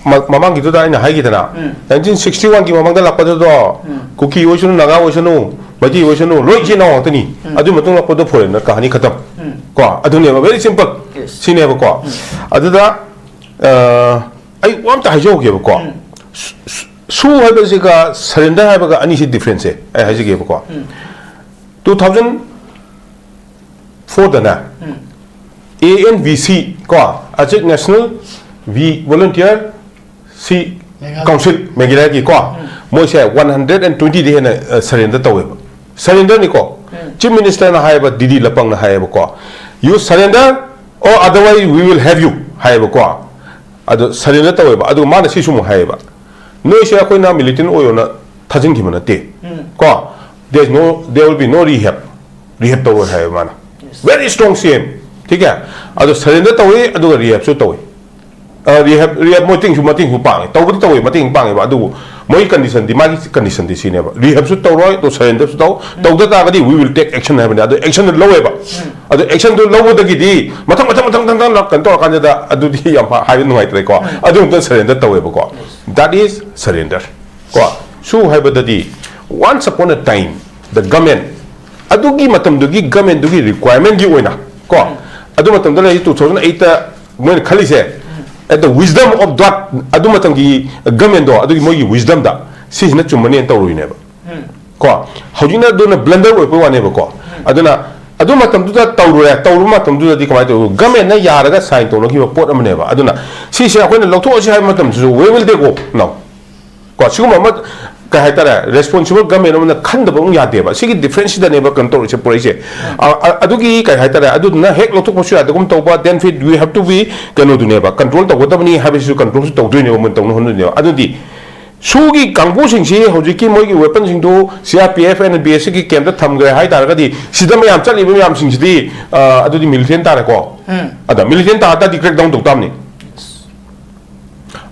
ꯃ-, ꯃꯃꯥꯡꯒꯤꯗꯨꯗ ꯑꯩꯅ ꯍꯥꯏꯈꯤꯗꯅ, ꯎꯝ꯫ Nineteen sixty one ꯒꯤ ꯃꯃꯥꯡꯗ ꯂꯥꯛꯄꯗꯨꯗꯣ, ꯎꯝ꯫ ꯀꯨꯀꯤ ꯑꯣꯏꯁꯅꯨ, ꯅꯥꯒꯥ ꯑꯣꯏꯁꯅꯨ, ꯃꯩꯇꯩ ꯑꯣꯏꯁꯅꯨ, ꯂꯣꯏ ꯏꯆꯤꯟ ꯏꯅꯥꯎ ꯉꯥꯛꯇꯅꯤ꯫ ꯎꯝ꯫ ꯑꯗꯨꯒꯤ ꯃꯇꯨꯡ ꯂꯥꯛꯄꯗꯣ ꯐꯣꯔꯦꯟꯅꯔ ꯀꯍꯥꯅꯤ ꯈꯇꯝ꯫ ꯎꯝ꯫ ꯀꯣ, ꯑꯗꯨꯅꯦꯕ, very simple꯫ Yes꯫ ꯁꯤꯅꯦꯕꯀꯣ꯫ ꯎꯝ꯫ ꯑꯗꯨꯗ, ꯑ, ꯑꯩ ꯋꯥ ꯑꯝꯇ ꯍꯥꯏꯖꯍꯧꯒꯦꯕꯀꯣ꯫ ꯎꯝ꯫ ꯁꯨ-, ꯁꯨ-, ꯁꯨ ꯍꯥꯏꯕꯁꯤꯒ ꯁꯔꯦꯟꯗꯔ ꯍꯥꯏꯕꯒ ꯑꯅꯤꯁꯤ difference ꯁꯦ ꯑꯩ ꯍꯥꯏꯖꯒꯦꯕꯀꯣ꯫ ꯎꯝ꯫ Two thousand four ꯗꯅꯦ, um. A N V C ꯀꯣ, Achik National V Volunteer ꯁꯤ Meghalaya꯫ Council, ꯃꯦꯘꯥꯂꯌꯥꯒꯤ ꯀꯣ, ꯎꯝ꯫ ꯃꯣꯏꯁꯦ one hundred and twenty ꯗꯤ ꯍꯦꯟꯅ, ꯑ, surrender ꯇꯧꯋꯦꯕ꯫ Surrender ꯅꯤꯀꯣ꯫ ꯎꯝ꯫ Chief Minister ꯅ ꯍꯥꯏꯌꯦꯕ, ꯗꯤ ꯗꯤ ꯂꯄꯪꯅ ꯍꯥꯏꯌꯦꯕꯀꯣ, "You surrender or otherwise we will have you" ꯍꯥꯏꯌꯦꯕꯀꯣ꯫ ꯑꯗꯣ surrender ꯇꯧꯋꯦꯕ꯫ ꯑꯗꯨꯒ ꯃꯥꯅ ꯁꯤꯁꯨ ꯑꯃꯨꯛ ꯍꯥꯏꯌꯦꯕ, "ꯅꯣꯏꯁꯦ ꯑꯩꯈꯣꯏꯅ militant ꯑꯣꯏꯌꯣꯅ ꯊꯥꯖꯤꯟꯈꯤꯕ ꯅꯠꯇꯦ꯫ ꯎꯝ꯫ ꯀꯣ, there is no, there will be no rehab, rehab ꯇꯧꯔꯣꯏ" ꯍꯥꯏꯌꯦꯕ ꯃꯥꯅ꯫ Yes. Very strong C M꯫ ꯊꯤꯀꯦ? ꯑꯗꯣ surrender ꯇꯧꯋꯤ, ꯑꯗꯨꯒ rehabꯁꯨ ꯇꯧꯋꯤ꯫ ꯑ, rehab, rehab ꯃꯣꯏ ꯇꯤꯡꯁꯨ ꯃꯇꯦꯡꯁꯨ ꯄꯥꯡꯉꯤ, ꯇꯧꯕꯗꯤ ꯇꯧꯋꯤ, ꯃꯇꯦꯡ ꯄꯥꯡꯉꯦꯕ, ꯑꯗꯨꯕꯨ ꯃꯣꯏ conditionꯗꯤ, ꯃꯥꯒꯤ conditionꯗꯤ ꯁꯤꯅꯦꯕ, rehabꯁꯨ ꯇꯧꯔꯣꯏ, ꯑꯗꯣ surrenderꯁꯨ ꯇꯧ, ꯎꯝ꯫ ꯇꯧꯗ ꯇꯥꯔꯒꯗꯤ we will take action ꯍꯥꯏꯕꯅꯤ꯫ ꯑꯗꯣ actionꯗꯣ ꯂꯧꯋꯦꯕ꯫ ꯎꯝ꯫ ꯑꯗꯣ actionꯗꯣ ꯂꯧꯕꯗꯒꯤꯗꯤ ꯃꯊꯪ, ꯃꯊꯪ, ꯃꯊꯪ, ꯃꯊꯪ, ꯃꯊꯪ ꯀꯩꯅꯣ ꯇꯧꯔꯀꯥꯟꯗ ꯑꯗꯨꯗꯤ ꯌꯥꯝ ꯍꯥꯏꯕ ꯅꯨꯡꯉꯥꯏꯇ꯭ꯔꯦꯀꯣ꯫ ꯎꯝ꯫ ꯑꯗꯨ ꯑꯃꯇ surrender ꯇꯧꯋꯦꯕꯀꯣ꯫ Yes꯫ That is surrender꯫ ꯀꯣ, ꯁꯨ ꯍꯥꯏꯕꯗꯗꯤ, once upon a time, the government, ꯑꯗꯨꯒꯤ ꯃꯇꯝꯗꯨꯒꯤ governmentꯗꯨꯒꯤ requirementꯀꯤ ꯑꯣꯏꯅ, ꯀꯣ, ꯎꯝ꯫ ꯑꯗꯨ ꯃꯇꯝꯗ ꯂꯩꯔꯤ two thousand eightꯇ ꯃꯣꯏꯅ ꯈꯜꯂꯤꯁꯦ, at the wisdom of that, ꯑꯗꯨ ꯃꯇꯝꯒꯤ governmentꯗꯣ, ꯑꯗꯨꯒꯤ ꯃꯣꯏꯒꯤ wisdomꯗ ꯁꯤꯁꯤꯅ ꯆꯨꯝꯃꯅꯦꯅ ꯇꯧꯔꯨꯔꯤꯅꯦꯕ꯫ ꯎꯝ꯫ ꯀꯣ, ꯍꯧꯖꯤꯛꯅ ꯑꯗꯨꯅ blunder ꯑꯣꯏꯕ ꯋꯥꯅꯦꯕꯀꯣ꯫ ꯎꯝ꯫ ꯑꯗꯨꯅ ꯑꯗꯨ ꯃꯇꯝꯗꯨꯗ ꯇꯧꯔꯨꯔꯦ, ꯇꯧꯔꯨꯕ ꯃꯇꯝꯗꯨꯗꯗꯤ ꯀꯃꯥꯏꯅ ꯇꯧ? Governmentꯅ ꯌꯥꯔꯒ sign ꯇꯧꯅꯈꯤꯕ ꯄꯣꯠ ꯑꯃꯅꯦꯕ꯫ ꯑꯗꯨꯅ ꯁꯤꯁꯦ ꯑꯩꯈꯣꯏꯅ ꯂꯧꯊꯣꯛꯑꯁꯤ ꯍꯥꯏꯕ ꯃꯇꯝꯗꯁꯨ we will take, no꯫ ꯀꯣ, ꯁꯤꯒꯨꯝꯕ ꯑꯃ, ꯀꯩ ꯍꯥꯏꯇꯥꯔꯦ, responsible government ꯑꯃꯅ ꯈꯟꯗꯕ ꯑꯃꯨꯛ ꯌꯥꯗꯦꯕ꯫ ꯁꯤꯒꯤ differenceꯁꯤꯗꯅꯦꯕ ꯀꯩꯅꯣ ꯇꯧꯔꯛꯏꯁꯦ, ꯄꯨꯔꯛꯏꯁꯦ꯫ ꯑ, ꯑ, ꯑꯗꯨꯒꯤ, ꯀꯩ ꯍꯥꯏꯇꯥꯔꯦ, ꯑꯗꯨꯗꯨꯅ ꯍꯦꯛ ꯂꯧꯊꯣꯛꯄꯁꯨ ꯌꯥꯗꯒꯨꯝ ꯇꯧꯕ, then we have to be ꯀꯩꯅꯣꯗꯨꯅꯦꯕ, control ꯇꯧꯒꯗꯕꯅꯤ ꯍꯥꯏꯕꯁꯤꯁꯨ controlꯁꯨ ꯇꯧꯗꯣꯏꯅꯦꯕ, ꯃꯣꯏꯅ ꯇꯧꯅ ꯍꯣꯠꯅꯗꯣꯏꯅꯦꯕ꯫ ꯑꯗꯨꯗꯤ ꯁꯨꯒꯤ ꯀꯥꯡꯕꯨꯁꯤꯡꯁꯤ ꯍꯧꯖꯤꯛꯀꯤ ꯃꯣꯏꯒꯤ weaponꯁꯤꯡꯗꯨ C R P F and B S Fꯀꯤ campꯇ ꯊꯝꯈ꯭ꯔꯦ ꯍꯥꯏ ꯇꯥꯔꯒꯗꯤ, ꯁꯤꯗ ꯃꯌꯥꯝ ꯆꯠꯂꯤꯕ ꯃꯌꯥꯝꯁꯤꯡꯁꯤꯗꯤ, ꯑ, ꯑꯗꯨꯗꯤ militant ꯇꯥꯔꯦꯀꯣ꯫ ꯎꯝ꯫ ꯑꯗ militant ꯇꯥꯔꯗꯤ crackdown ꯇꯧ ꯇꯥꯕꯅꯤ꯫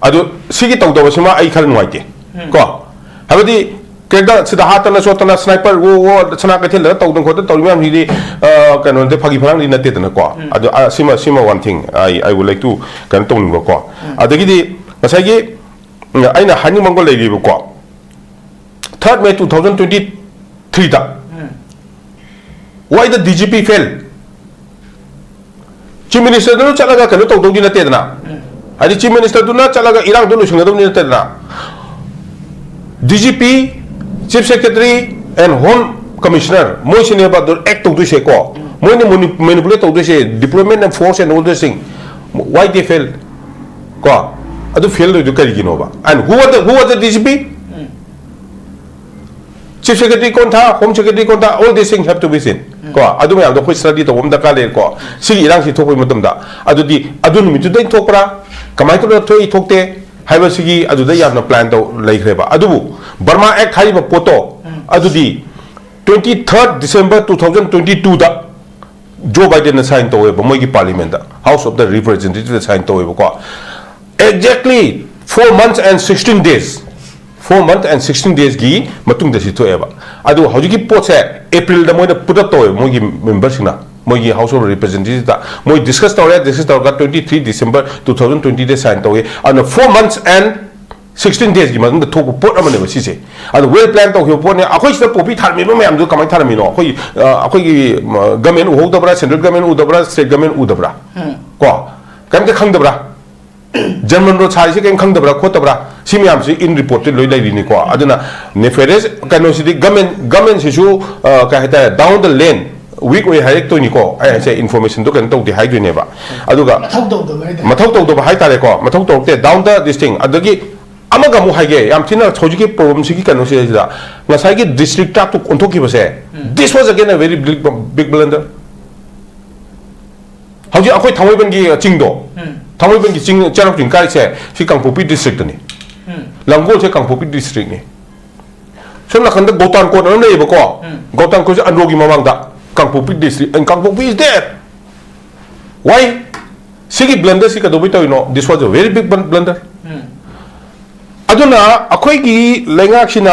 ꯑꯗꯨ ꯁꯤꯒꯤ ꯇꯧꯗꯕꯁꯤꯃ ꯑꯩ ꯈꯔ ꯅꯨꯡꯉꯥꯏꯇꯦ꯫ ꯎꯝ꯫ ꯀꯣ? ꯍꯥꯏꯕꯗꯤ crackdown ꯁꯤꯗ ꯍꯥꯠꯇꯅ ꯁꯣꯠꯇꯅ sniper, ꯑꯣ, ꯑꯣ, ꯁꯅꯥ ꯀꯩꯊꯦꯜꯗ ꯇꯧꯗꯅ ꯈꯣꯠꯇꯅ ꯇꯧꯔꯤ ꯃꯌꯥꯝꯁꯤꯗꯤ, ꯑ, ꯀꯩꯅꯣꯗꯤ, ꯐꯥꯒꯤ ꯐꯔꯥꯡꯗꯤ ꯅꯠꯇꯦꯗꯅꯀꯣ꯫ ꯎꯝ꯫ ꯑꯗꯨ, ꯑ, ꯁꯤꯃ, ꯁꯤꯃ one thing I, I would like to ꯀꯩꯅꯣ ꯇꯧꯅꯤꯡꯕꯀꯣ꯫ ꯎꯝ꯫ ꯑꯗꯒꯤꯗꯤ ꯉꯁꯥꯏꯒꯤ, ꯎꯝ, ꯑꯩꯅ ꯍꯥꯏꯅꯤꯡꯕ ꯑꯃꯒ ꯂꯩꯔꯤꯕꯀꯣ꯫ Third May two thousand twenty threeꯗ꯫ Um. Why the D G P fail? Chief Ministerꯗꯨꯅ ꯆꯠꯂꯒ ꯀꯩꯅꯣ ꯇꯧꯗꯧꯗꯤ ꯅꯠꯇꯦꯗꯅ꯫ ꯎꯝ꯫ ꯍꯥꯏꯗꯤ Chief Ministerꯗꯨꯅ ꯆꯠꯂꯒ ꯏꯔꯥꯡꯗꯣ ꯂꯣꯏꯁꯤꯟꯒꯗꯧꯅꯤ ꯅꯠꯇꯦꯗꯅ꯫ D G P, Chief Secretary and Home Commissioner ꯃꯣꯏꯁꯤꯅꯦꯕ ꯑꯗꯨ act ꯇꯧꯗꯣꯏꯁꯦꯀꯣ꯫ ꯎꯝ꯫ ꯃꯣꯏꯅ mani-, manipulate ꯇꯧꯗꯣꯏꯁꯦ, deployment and force and all those things. Why they fail? ꯀꯣ? ꯑꯗꯨ fail ꯑꯣꯏꯗꯣꯏ ꯀꯔꯤꯒꯤꯅꯣꯕ? And who was the, who was the D G P? Um. Chief Secretary ꯀꯣꯟꯊꯥ, Home Secretary ꯀꯣꯟꯊꯥ, all these things have to be seen. ꯎꯝ꯫ ꯀꯣ, ꯑꯗꯨ ꯃꯌꯥꯝꯗꯣ ꯑꯩꯈꯣꯏ study ꯇꯧꯕ ꯑꯃ ꯗꯔꯀꯥꯔ ꯂꯩꯔꯦꯀꯣ꯫ ꯁꯤꯒꯤ ꯏꯔꯥꯡꯁꯤ ꯊꯣꯛꯄꯒꯤ ꯃꯇꯝꯗ, ꯑꯗꯨꯗꯤ ꯑꯗꯨ ꯅꯨꯃꯤꯠꯇꯨꯗꯩ ꯊꯣꯛꯄ꯭ꯔꯥ? ꯀꯃꯥꯏꯅ ꯇꯧꯗꯅ ꯊꯣꯛꯏ ꯊꯣꯛꯇꯦ ꯍꯥꯏꯕꯁꯤꯒꯤ ꯑꯗꯨꯗ ꯌꯥꯝꯅ plan ꯇꯧ ꯂꯩꯈ꯭ꯔꯦꯕ꯫ ꯑꯗꯨꯕꯨ Burma Act ꯍꯥꯏꯔꯤꯕ ꯄꯣꯠꯇꯣ ꯑꯗꯨꯗꯤ twenty third December two thousand twenty two ꯗ Joe Biden ꯅ sign ꯇꯧꯋꯦꯕ, ꯃꯣꯏꯒꯤ parliament the, House of the Representative the sign ꯇꯧꯋꯦꯕꯀꯣ꯫ Exactly four months and sixteen days, four months and sixteen days ꯒꯤ ꯃꯇꯨꯡꯗ ꯁꯤ ꯊꯣꯛꯑꯦꯕ꯫ ꯑꯗꯨ ꯍꯧꯖꯤꯛꯀꯤ ꯄꯣꯠꯁꯦ April ꯗ ꯃꯣꯏꯅ put up ꯇꯧꯋꯦꯕ, ꯃꯣꯏꯒꯤ member ꯁꯤꯡꯅ, ꯃꯣꯏꯒꯤ House of Representative ꯇ ꯃꯣꯏ discuss ꯇꯧꯔꯦ꯫ Discuss ꯇꯧꯔꯒ twenty three December two thousand twenty ꯗ sign ꯇꯧꯋꯦ꯫ ꯑꯗꯨꯅ four months and sixteen days ꯀꯤ ꯃꯅꯨꯡꯗ ꯊꯣꯛꯄ ꯄꯣꯠ ꯑꯃꯅꯦꯕ ꯁꯤꯁꯦ꯫ ꯑꯗꯨ well plan ꯇꯧꯈꯤꯕ ꯄꯣꯠꯅꯦ꯫ ꯑꯩꯈꯣꯏ ꯁꯤꯗ poppy ꯊꯥꯔꯝꯃꯤꯕ ꯃꯌꯥꯝꯗꯨ ꯀꯃꯥꯏꯅ ꯊꯥꯔꯝꯃꯤꯅꯣ? ꯑꯩꯈꯣꯏ, ꯑ, ꯑꯩꯈꯣꯏꯒꯤ, ꯃ, government ꯎꯍꯧꯗꯕ꯭ꯔꯥ, central government ꯎꯗꯕ꯭ꯔꯥ, state government ꯎꯗꯕ꯭ꯔꯥ? ꯀꯣ, ꯀꯩꯝꯇ ꯈꯪꯗꯕ꯭ꯔꯥ? German road ꯁꯥꯔꯤꯁꯦ ꯀꯩꯝ ꯈꯪꯗꯕ꯭ꯔꯥ ꯈꯣꯠꯇꯕ꯭ꯔꯥ? ꯁꯤ ꯃꯌꯥꯝꯁꯤ in report ꯇ ꯂꯣꯏ ꯂꯩꯔꯤꯅꯤꯀꯣ꯫ ꯑꯗꯨꯅ nefarious ꯀꯩꯅꯣꯁꯤꯗꯤ government, government ꯁꯤꯁꯨ, ꯑ, ꯀꯩ ꯍꯥꯏꯇꯥꯔꯦ, down the line weak ꯑꯣꯏ ꯍꯥꯏꯔꯛꯇꯣꯏꯅꯤꯀꯣ꯫ ꯑꯩ ꯍꯥꯏꯁꯦ information ꯗꯣ ꯀꯩꯅꯣ ꯇꯧꯗꯦ ꯍꯥꯏꯗꯣꯏꯅꯦꯕ꯫ ꯑꯗꯨꯒ ꯃꯊꯧ ꯇꯧꯗꯕ ꯍꯥꯏꯇꯥꯔꯦ꯫ ꯃꯊꯧ ꯇꯧꯗꯕ ꯍꯥꯏꯇꯥꯔꯦꯀꯣ, ꯃꯊꯧ ꯇꯧꯔꯛꯇꯦ, down the this thing꯫ ꯑꯗꯒꯤ ꯑꯃꯒ ꯑꯃꯨꯛ ꯍꯥꯏꯒꯦ, ꯌꯥꯝ ꯊꯤꯅ ꯍꯧꯖꯤꯛꯀꯤ problem ꯁꯤꯒꯤ ꯀꯩꯅꯣꯁꯤꯗꯩꯁꯤꯗ, ꯉꯁꯥꯏꯒꯤ district ꯇ ꯑꯣꯟꯊꯣꯛꯈꯤꯕꯁꯦ, this was again a very big, big blunder꯫ ꯍꯧꯖꯤꯛ ꯑꯩꯈꯣꯏ ꯊꯥꯡꯃꯩꯕꯟꯒꯤ ꯆꯤꯡꯗꯣ, ꯊꯥꯡꯃꯩꯕꯟꯒꯤ ꯆꯤꯡ, ꯆꯩꯔꯥꯎ ꯆꯤꯡ ꯀꯥꯏꯁꯦ ꯁꯤ ꯀꯥꯡꯄꯣꯛꯄꯤ district ꯇꯅꯤ꯫ ꯂꯥꯡꯒꯣꯜꯁꯦ ꯀꯥꯡꯄꯣꯛꯄꯤ district ꯅꯤ꯫ ꯁꯣꯝ ꯅꯥꯀꯟꯗ ꯒꯧꯇꯥꯟ ꯀꯣꯠ ꯑꯃ ꯂꯩꯌꯦꯕꯀꯣ꯫ ꯒꯧꯇꯥꯟ ꯀꯣꯠꯁꯦ ꯑꯟꯗ꯭ꯔꯣꯒꯤ ꯃꯃꯥꯡꯗ꯫ ꯀꯥꯡꯄꯣꯛꯄꯤ district, and Kangpokpi is there꯫ Why? ꯁꯤꯒꯤ blunder ꯁꯤ ꯀꯩꯗꯧꯕꯩ ꯇꯧꯔꯤꯅꯣ? This was a very big blunder꯫ ꯑꯗꯨꯅ ꯑꯩꯈꯣꯏꯒꯤ ꯂꯩꯉꯥꯛꯁꯤꯅ,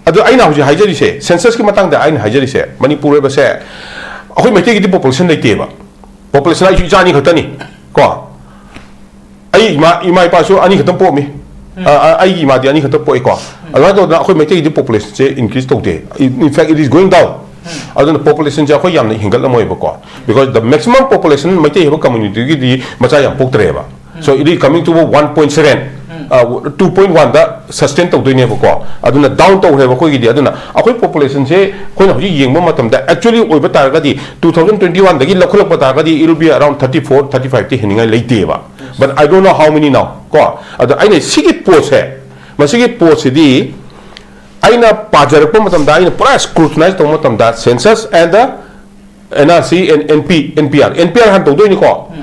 ꯑꯗꯨ ꯑꯩꯅ ꯍꯧꯖꯤꯛ ꯍꯥꯏꯖꯔꯤꯁꯦ, census ꯀꯤ ꯃꯇꯥꯡꯗ ꯑꯩꯅ ꯍꯥꯏꯖꯔꯤꯁꯦ, ꯃꯅꯤꯄꯨꯔ ꯍꯥꯏꯕꯁꯦ ꯑꯩꯈꯣꯏ ꯃꯩꯇꯩꯒꯤꯗꯤ population ꯂꯩꯇꯦꯕ꯫ Population ꯑꯩꯁꯨ ꯏꯆꯥ ꯑꯅꯤ ꯈꯛꯇꯅꯤ ꯀꯣ꯫ ꯑꯩ ꯏꯃꯥ, ꯏꯃꯥ ꯏꯄꯥꯁꯨ ꯑꯅꯤ ꯈꯛꯇꯪ ꯄꯣꯛꯑꯝꯃꯤ꯫ ꯑ, ꯑ, ꯑꯩꯒꯤ ꯏꯃꯥꯗꯤ ꯑꯅꯤ ꯈꯛꯇꯪ ꯄꯣꯛꯏꯀꯣ꯫ ꯑꯗꯨꯃꯥꯏꯅ ꯇꯧꯗꯅ ꯑꯩꯈꯣꯏ ꯃꯩꯇꯩꯒꯤꯗꯤ population ꯁꯦ increase ꯇꯧꯗꯦ꯫ In fact, it is going down꯫ ꯑꯗꯨꯅ population ꯁꯦ ꯑꯩꯈꯣꯏ ꯌꯥꯝꯅ ꯍꯦꯟꯒꯠꯂꯝꯃꯣꯏꯕꯀꯣ, because the maximum population Meitei ꯍꯥꯏꯕ community ꯒꯤꯗꯤ ꯃꯆꯥ ꯌꯥꯝ ꯄꯣꯛꯇ꯭ꯔꯦꯕ꯫ So it is coming to one point seven, uh, two point one the sustain ꯇꯧꯗꯣꯏꯅꯦꯕꯀꯣ꯫ ꯑꯗꯨꯅ down ꯇꯧꯈ꯭ꯔꯦꯕ ꯑꯩꯈꯣꯏꯒꯤꯗꯤ꯫ ꯑꯗꯨꯅ ꯑꯩꯈꯣꯏ population ꯁꯦ ꯑꯩꯈꯣꯏꯅ ꯍꯧꯖꯤꯛ ꯌꯦꯡꯕ ꯃꯇꯝꯗ, actually ꯑꯣꯏꯕ ꯇꯥꯔꯒꯗꯤ, two thousand twenty one ꯗꯒꯤ ꯂꯧꯈꯠꯂꯛꯄ ꯇꯥꯔꯒꯗꯤ, it will be around thirty four, thirty five ꯇꯤ ꯍꯦꯟꯅꯤꯡꯉꯥꯏ ꯂꯩꯇꯦꯕ꯫ But I don't know how many now ꯀꯣ꯫ ꯑꯗꯣ ꯑꯩꯅ ꯁꯤꯒꯤ ꯄꯣꯠꯁꯦ, ꯃꯁꯤꯒꯤ ꯄꯣꯠꯁꯤꯗꯤ ꯑꯩꯅ ꯄꯥꯖꯔꯛꯄ ꯃꯇꯝꯗ, ꯑꯩꯅ ꯄꯨꯔꯥ scrutinize ꯇꯧꯕ ꯃꯇꯝꯗ, census and the N R C and N P, N P R, N P R ꯍꯥꯟꯅ ꯇꯧꯗꯣꯏꯅꯤꯀꯣ꯫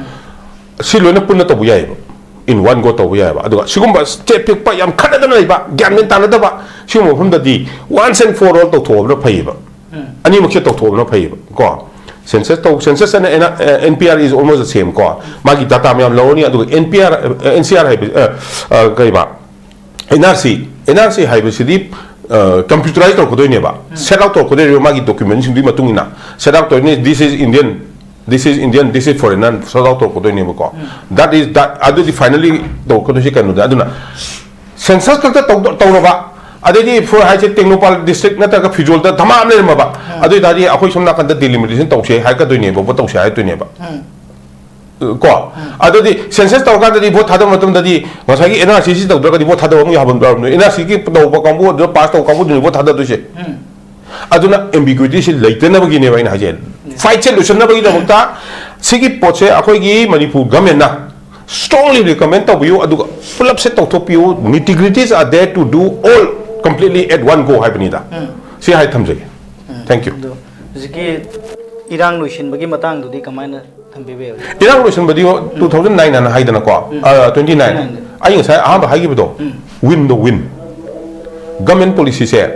ꯁꯤ ꯂꯣꯏꯅ ꯄꯨꯟꯅ ꯇꯧꯕ ꯌꯥꯏꯌꯦꯕ꯫ in one go ꯇꯧꯕ ꯌꯥꯏꯑꯕ꯫ ꯑꯗꯨꯒ ꯁꯤꯒꯨꯝꯕ ꯁ꯭ꯇꯦꯠ ꯄꯤꯛꯄ, ꯌꯥꯝ ꯈꯠꯅꯗꯅ ꯂꯩꯕ, ꯒ꯭ꯌꯥꯟ ꯃꯦꯟ ꯇꯥꯅꯗꯕ, ꯁꯤꯒꯨꯝꯕ ꯃꯐꯝꯗꯗꯤ once and for all ꯇꯧꯊꯣꯛꯍꯧꯕꯅ ꯐꯩꯌꯦꯕ꯫ ꯑꯅꯤꯃꯛꯁꯦ ꯇꯧꯊꯣꯛꯍꯧꯕꯅ ꯐꯩꯌꯦꯕ ꯀꯣ꯫ Census ꯇꯧ, census and N P R is almost the same ꯀꯣ꯫ ꯃꯥꯒꯤ data ꯃꯌꯥꯝ ꯂꯧꯔꯅꯤ, ꯑꯗꯨꯒ N P R, N C R ꯍꯥꯏꯕ, ꯑ, ꯑ, ꯀꯩꯕ? N R C, N R C ꯍꯥꯏꯕꯁꯤꯗꯤ, ꯑ, computerize ꯇꯧꯔꯛꯀꯗꯣꯏꯅꯦꯕ꯫ Set out ꯇꯧꯔꯛꯀꯗꯣꯏꯅꯦꯕ, ꯃꯥꯒꯤ document ꯁꯤꯡꯗꯨꯒꯤ ꯃꯇꯨꯡ ꯏꯟꯅ set out ꯇꯧꯔꯅꯤ, this is Indian, this is Indian, this is foreigner set out ꯇꯧꯔꯛꯀꯗꯣꯏꯅꯦꯕꯀꯣ꯫ That is that, ꯑꯗꯨꯗꯤ finally ꯇꯧꯔꯛꯀꯗꯣꯏꯁꯦ ꯀꯩꯅꯣꯗ꯫ ꯑꯗꯨꯅ census ꯈꯛꯇ ꯇꯧ-, ꯇꯧꯔꯕ, ꯑꯗꯩꯗꯤ for ꯍꯥꯏꯁꯦ ꯇꯦꯡꯅꯧꯄꯥꯜ district ꯅꯠꯇ꯭ꯔꯒ ꯐꯤꯖꯣꯜꯗ ꯙꯃꯥ ꯑꯃ ꯂꯩꯔꯝꯃꯕ, ꯑꯗꯨ ꯑꯣꯏꯇꯥꯔꯗꯤ ꯑꯩꯈꯣꯏ ꯁꯣꯝ ꯅꯥꯀꯟꯗ delimitation ꯇꯧꯁꯦ ꯍꯥꯏꯔꯛꯀꯗꯣꯏꯅꯦꯕ, vote ꯇꯧꯁꯦ ꯍꯥꯏꯔꯛꯇꯣꯏꯅꯦꯕ꯫ ꯀꯣ꯫ ꯑꯗꯨꯗꯤ census ꯇꯧꯔꯀꯥꯟꯗꯗꯤ vote ꯊꯥꯗꯕ ꯃꯇꯝꯗꯗꯤ ꯉꯁꯥꯏꯒꯤ N R C ꯁꯤ ꯇꯧꯗ꯭ꯔꯒꯗꯤ vote ꯊꯥꯗꯕ ꯑꯃꯨꯛ ꯌꯥꯍꯟꯕ ꯌꯥꯎꯔꯝꯅꯤ꯫ N R C ꯒꯤ ꯇꯧꯕ ꯀꯥꯡꯕꯨ ꯑꯗꯨꯗ pass ꯇꯧꯕ ꯀꯥꯡꯕꯨꯗꯨꯅꯤ vote ꯊꯥꯗꯗꯣꯏꯁꯦ꯫ ꯑꯗꯨꯅ ambiguity ꯁꯤ ꯂꯩꯇꯅꯕꯒꯤꯅꯦꯕ ꯑꯩꯅ ꯍꯥꯏꯁꯦ꯫ Fight ꯁꯦ ꯂꯣꯏꯁꯤꯟꯅꯕꯒꯤꯗꯃꯛꯇ ꯁꯤꯒꯤ ꯄꯣꯠꯁꯦ ꯑꯩꯈꯣꯏꯒꯤ ꯃꯅꯤꯄꯨꯔ government ꯅ strongly recommend ꯇꯧꯕꯤꯌꯨ, ꯑꯗꯨꯒ ꯄꯨꯂꯞꯁꯦ ꯇꯧꯊꯣꯛꯄꯤꯌꯨ, nitty gritties are there to do all completely at one go ꯍꯥꯏꯕꯅꯤꯗ꯫ ꯁꯤ ꯍꯥꯏ ꯊꯝꯖꯒꯦ꯫ Thank you꯫ ꯑꯗꯣ ꯍꯧꯖꯤꯛꯀꯤ ꯏꯔꯥꯡ ꯂꯣꯏꯁꯤꯟꯕꯒꯤ ꯃꯇꯥꯡꯗꯨꯗꯤ ꯀꯃꯥꯏꯅ ꯊꯝꯕꯤꯕ ꯌꯥꯏ? ꯏꯔꯥꯡ ꯂꯣꯏꯁꯤꯟꯕꯗꯤ two thousand nine ꯍꯥꯏꯅ ꯍꯥꯏꯗꯅꯀꯣ, twenty nine꯫ ꯑꯩ ꯉꯁꯥꯏ ꯑꯍꯥꯟꯕ ꯍꯥꯏꯈꯤꯕꯗꯣ, win ꯗꯣ win꯫ Government policy ꯁꯦ,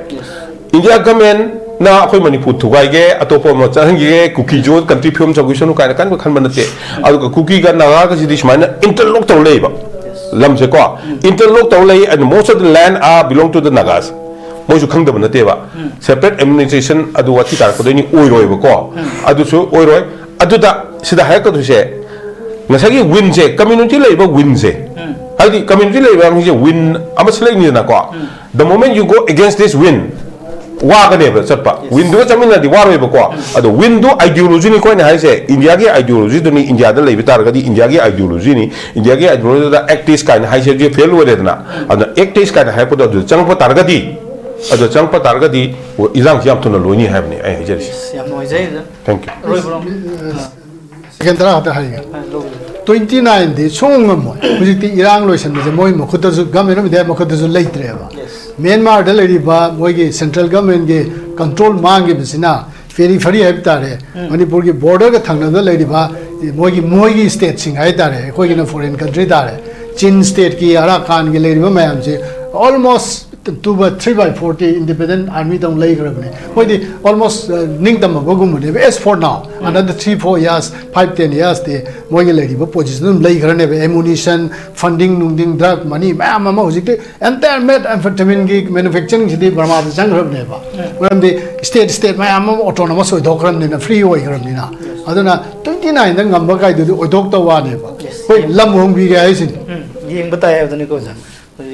India government ꯅ ꯑꯩꯈꯣꯏ ꯃꯅꯤꯄꯨꯔ ꯊꯨꯒꯥꯏꯒꯦ, ꯑꯇꯣꯞꯄ ꯑꯃ ꯆꯠꯍꯟꯈꯤꯒꯦ, ꯀꯨꯀꯤꯁꯨ country ꯐꯤꯕꯝ ꯁꯧꯒꯤ ꯁꯅꯨ ꯀꯥꯏꯅ ꯀꯟꯕ ꯈꯟꯕ ꯅꯠꯇꯦ꯫ ꯑꯗꯨꯒ ꯀꯨꯀꯤꯒ ꯅꯥꯒꯥꯒꯁꯤꯗꯤ ꯁꯨꯃꯥꯏꯅ interlock ꯇꯧꯔ ꯂꯩꯌꯦꯕ꯫ ꯂꯝꯁꯦ ꯀꯣ, interlock ꯇꯧꯔ ꯂꯩ, and most of the land are belong to the Nagas꯫ ꯃꯣꯏꯁꯨ ꯈꯪꯗꯕ ꯅꯠꯇꯦꯕ꯫ Separate administration ꯑꯗꯨ ꯋꯥꯊꯤ ꯇꯥꯔꯛꯀꯗꯣꯏꯅꯤ, ꯑꯣꯏꯔꯣꯏꯕꯀꯣ꯫ ꯑꯗꯨꯁꯨ ꯑꯣꯏꯔꯣꯏ꯫ ꯑꯗꯨꯗ ꯁꯤꯗ ꯍꯥꯏꯔꯛꯀꯗꯣꯏꯁꯦ, ꯉꯁꯥꯏꯒꯤ win ꯁꯦ, community ꯂꯩꯔꯤꯕ win ꯁꯦ, ꯍꯥꯏꯗꯤ community ꯂꯩꯔꯤꯕ ꯃꯤꯁꯦ win ꯑꯃ ꯁꯤꯜꯂꯛꯏꯅꯤꯗꯅꯀꯣ꯫ The moment you go against this win, ꯋꯥꯒꯅꯦꯕ ꯆꯠꯄ꯫ Win ꯗꯨꯒ ꯆꯠꯃꯤꯟꯅꯔꯗꯤ ꯋꯥꯔꯣꯏꯕꯀꯣ꯫ ꯑꯗꯣ win ꯗꯨ ideology ꯅꯤ ꯑꯩꯈꯣꯏꯅ ꯍꯥꯏꯁꯦ, India ꯒꯤ ideology ꯗꯨꯅꯤ, India ꯗ ꯂꯩꯕ ꯇꯥꯔꯒꯗꯤ India ꯒꯤ ideology ꯅꯤ, India ꯒꯤ ideology ꯗ Act East ꯀꯥꯏꯅ ꯍꯥꯏꯁꯦ ꯍꯧꯖꯤꯛ fail ꯑꯣꯏꯔꯦꯗꯅ꯫ ꯑꯗꯨꯅ Act East ꯀꯥꯏꯅ ꯍꯥꯏꯔꯛꯄꯗꯣ ꯑꯗꯨꯗ ꯆꯪꯉꯛꯄ ꯇꯥꯔꯒꯗꯤ, ꯑꯗꯨꯗ ꯆꯪꯉꯛꯄ ꯇꯥꯔꯒꯗꯤ ꯏꯔꯥꯡꯁꯤ ꯌꯥꯝ ꯊꯨꯅ ꯂꯣꯏꯅꯤ ꯍꯥꯏꯕꯅꯤ ꯑꯩ ꯍꯥꯏꯖꯔꯤꯁꯦ꯫ ꯑꯁ, ꯌꯥꯝ ꯅꯨꯡꯉꯥꯏꯖꯩ ꯑꯣꯖꯥ꯫ Thank you꯫ ꯑꯔꯣꯏꯕꯔꯣ? ꯁꯦꯀꯦꯟ ꯇꯔꯥ ꯈꯛꯇ ꯍꯥꯏꯒꯦ꯫ ꯑ, ꯂꯧꯕꯤꯌꯨ꯫ Twenty nine ꯗꯤ ꯁꯨꯡꯉꯝ ꯉꯝꯃꯣꯏ꯫ ꯍꯧꯖꯤꯛꯇꯤ ꯏꯔꯥꯡ ꯂꯣꯏꯁꯤꯟꯕꯁꯦ ꯃꯣꯏ ꯃꯈꯨꯠꯇꯁꯨ, Government of India ꯃꯈꯨꯠꯇꯁꯨ ꯂꯩꯇ꯭ꯔꯦꯕ꯫ Yes. ꯃ꯭ꯌꯥꯟꯃꯥꯔꯗ ꯂꯩꯔꯤꯕ ꯃꯣꯏꯒꯤ central government ꯀꯤ control ꯃꯥꯡꯈꯤꯕꯁꯤꯅ, periphery ꯍꯥꯏꯕ ꯇꯥꯔꯦ, ꯃꯅꯤꯄꯨꯔꯒꯤ border ꯒ ꯊꯪꯅꯕꯗ ꯂꯩꯔꯤꯕ ꯃꯣꯏꯒꯤ, ꯃꯣꯏꯒꯤ state ꯁꯤꯡ ꯍꯥꯏ ꯇꯥꯔꯦ, ꯑꯩꯈꯣꯏꯒꯤꯅ foreign country ꯇꯥꯔꯦ, ꯆꯤꯟ ꯁ꯭ꯇꯦꯠꯀꯤ ꯑꯔꯥꯀꯥꯟꯒꯤ ꯂꯩꯔꯤꯕ ꯃꯌꯥꯝꯁꯦ almost two by three by fourty independent army ꯗꯧꯅ ꯂꯩꯈ꯭ꯔꯕꯅꯦ꯫ ꯃꯣꯏꯗꯤ almost ꯅꯤꯡꯇꯝꯃꯕꯒꯨꯝꯕꯅꯦꯕ, as for now, another three four years, five ten years T ꯃꯣꯏꯒꯤ ꯂꯩꯔꯤꯕ position ꯑꯗꯨꯝ ꯂꯩꯈ꯭ꯔꯅꯦꯕ꯫ Ammunition, funding ꯅꯨꯡꯗꯤꯡ, drug money ꯃꯌꯥꯝ ꯑꯃ ꯍꯧꯖꯤꯛꯇꯤ entire methamphetamine ꯒꯤ manufacturing ꯁꯤꯗꯤ ꯕꯔꯃꯥꯗ ꯆꯪꯈ꯭ꯔꯕꯅꯦꯕ꯫ ꯃꯔꯝꯗꯤ state state ꯃꯌꯥꯝ ꯑꯃ autonomous ꯑꯣꯏꯊꯣꯛꯈ꯭ꯔꯕꯅꯤꯅ, free ꯑꯣꯏꯈ꯭ꯔꯕꯅꯤꯅ꯫ ꯑꯗꯨꯅ twenty nine ꯗ ꯉꯝꯕ ꯀꯥꯏꯗꯨꯗꯤ ꯑꯣꯏꯊꯣꯛꯇꯕ ꯋꯥꯅꯦꯕ꯫ ꯑꯩꯈꯣꯏ ꯂꯝ ꯍꯣꯡꯕꯤꯒꯦ ꯍꯥꯏꯁꯤꯅꯤ꯫ ꯌꯦꯡꯕ ꯇꯥꯏ ꯍꯥꯏꯕꯗꯨꯅꯤꯀꯣ ꯑꯣꯖꯥ꯫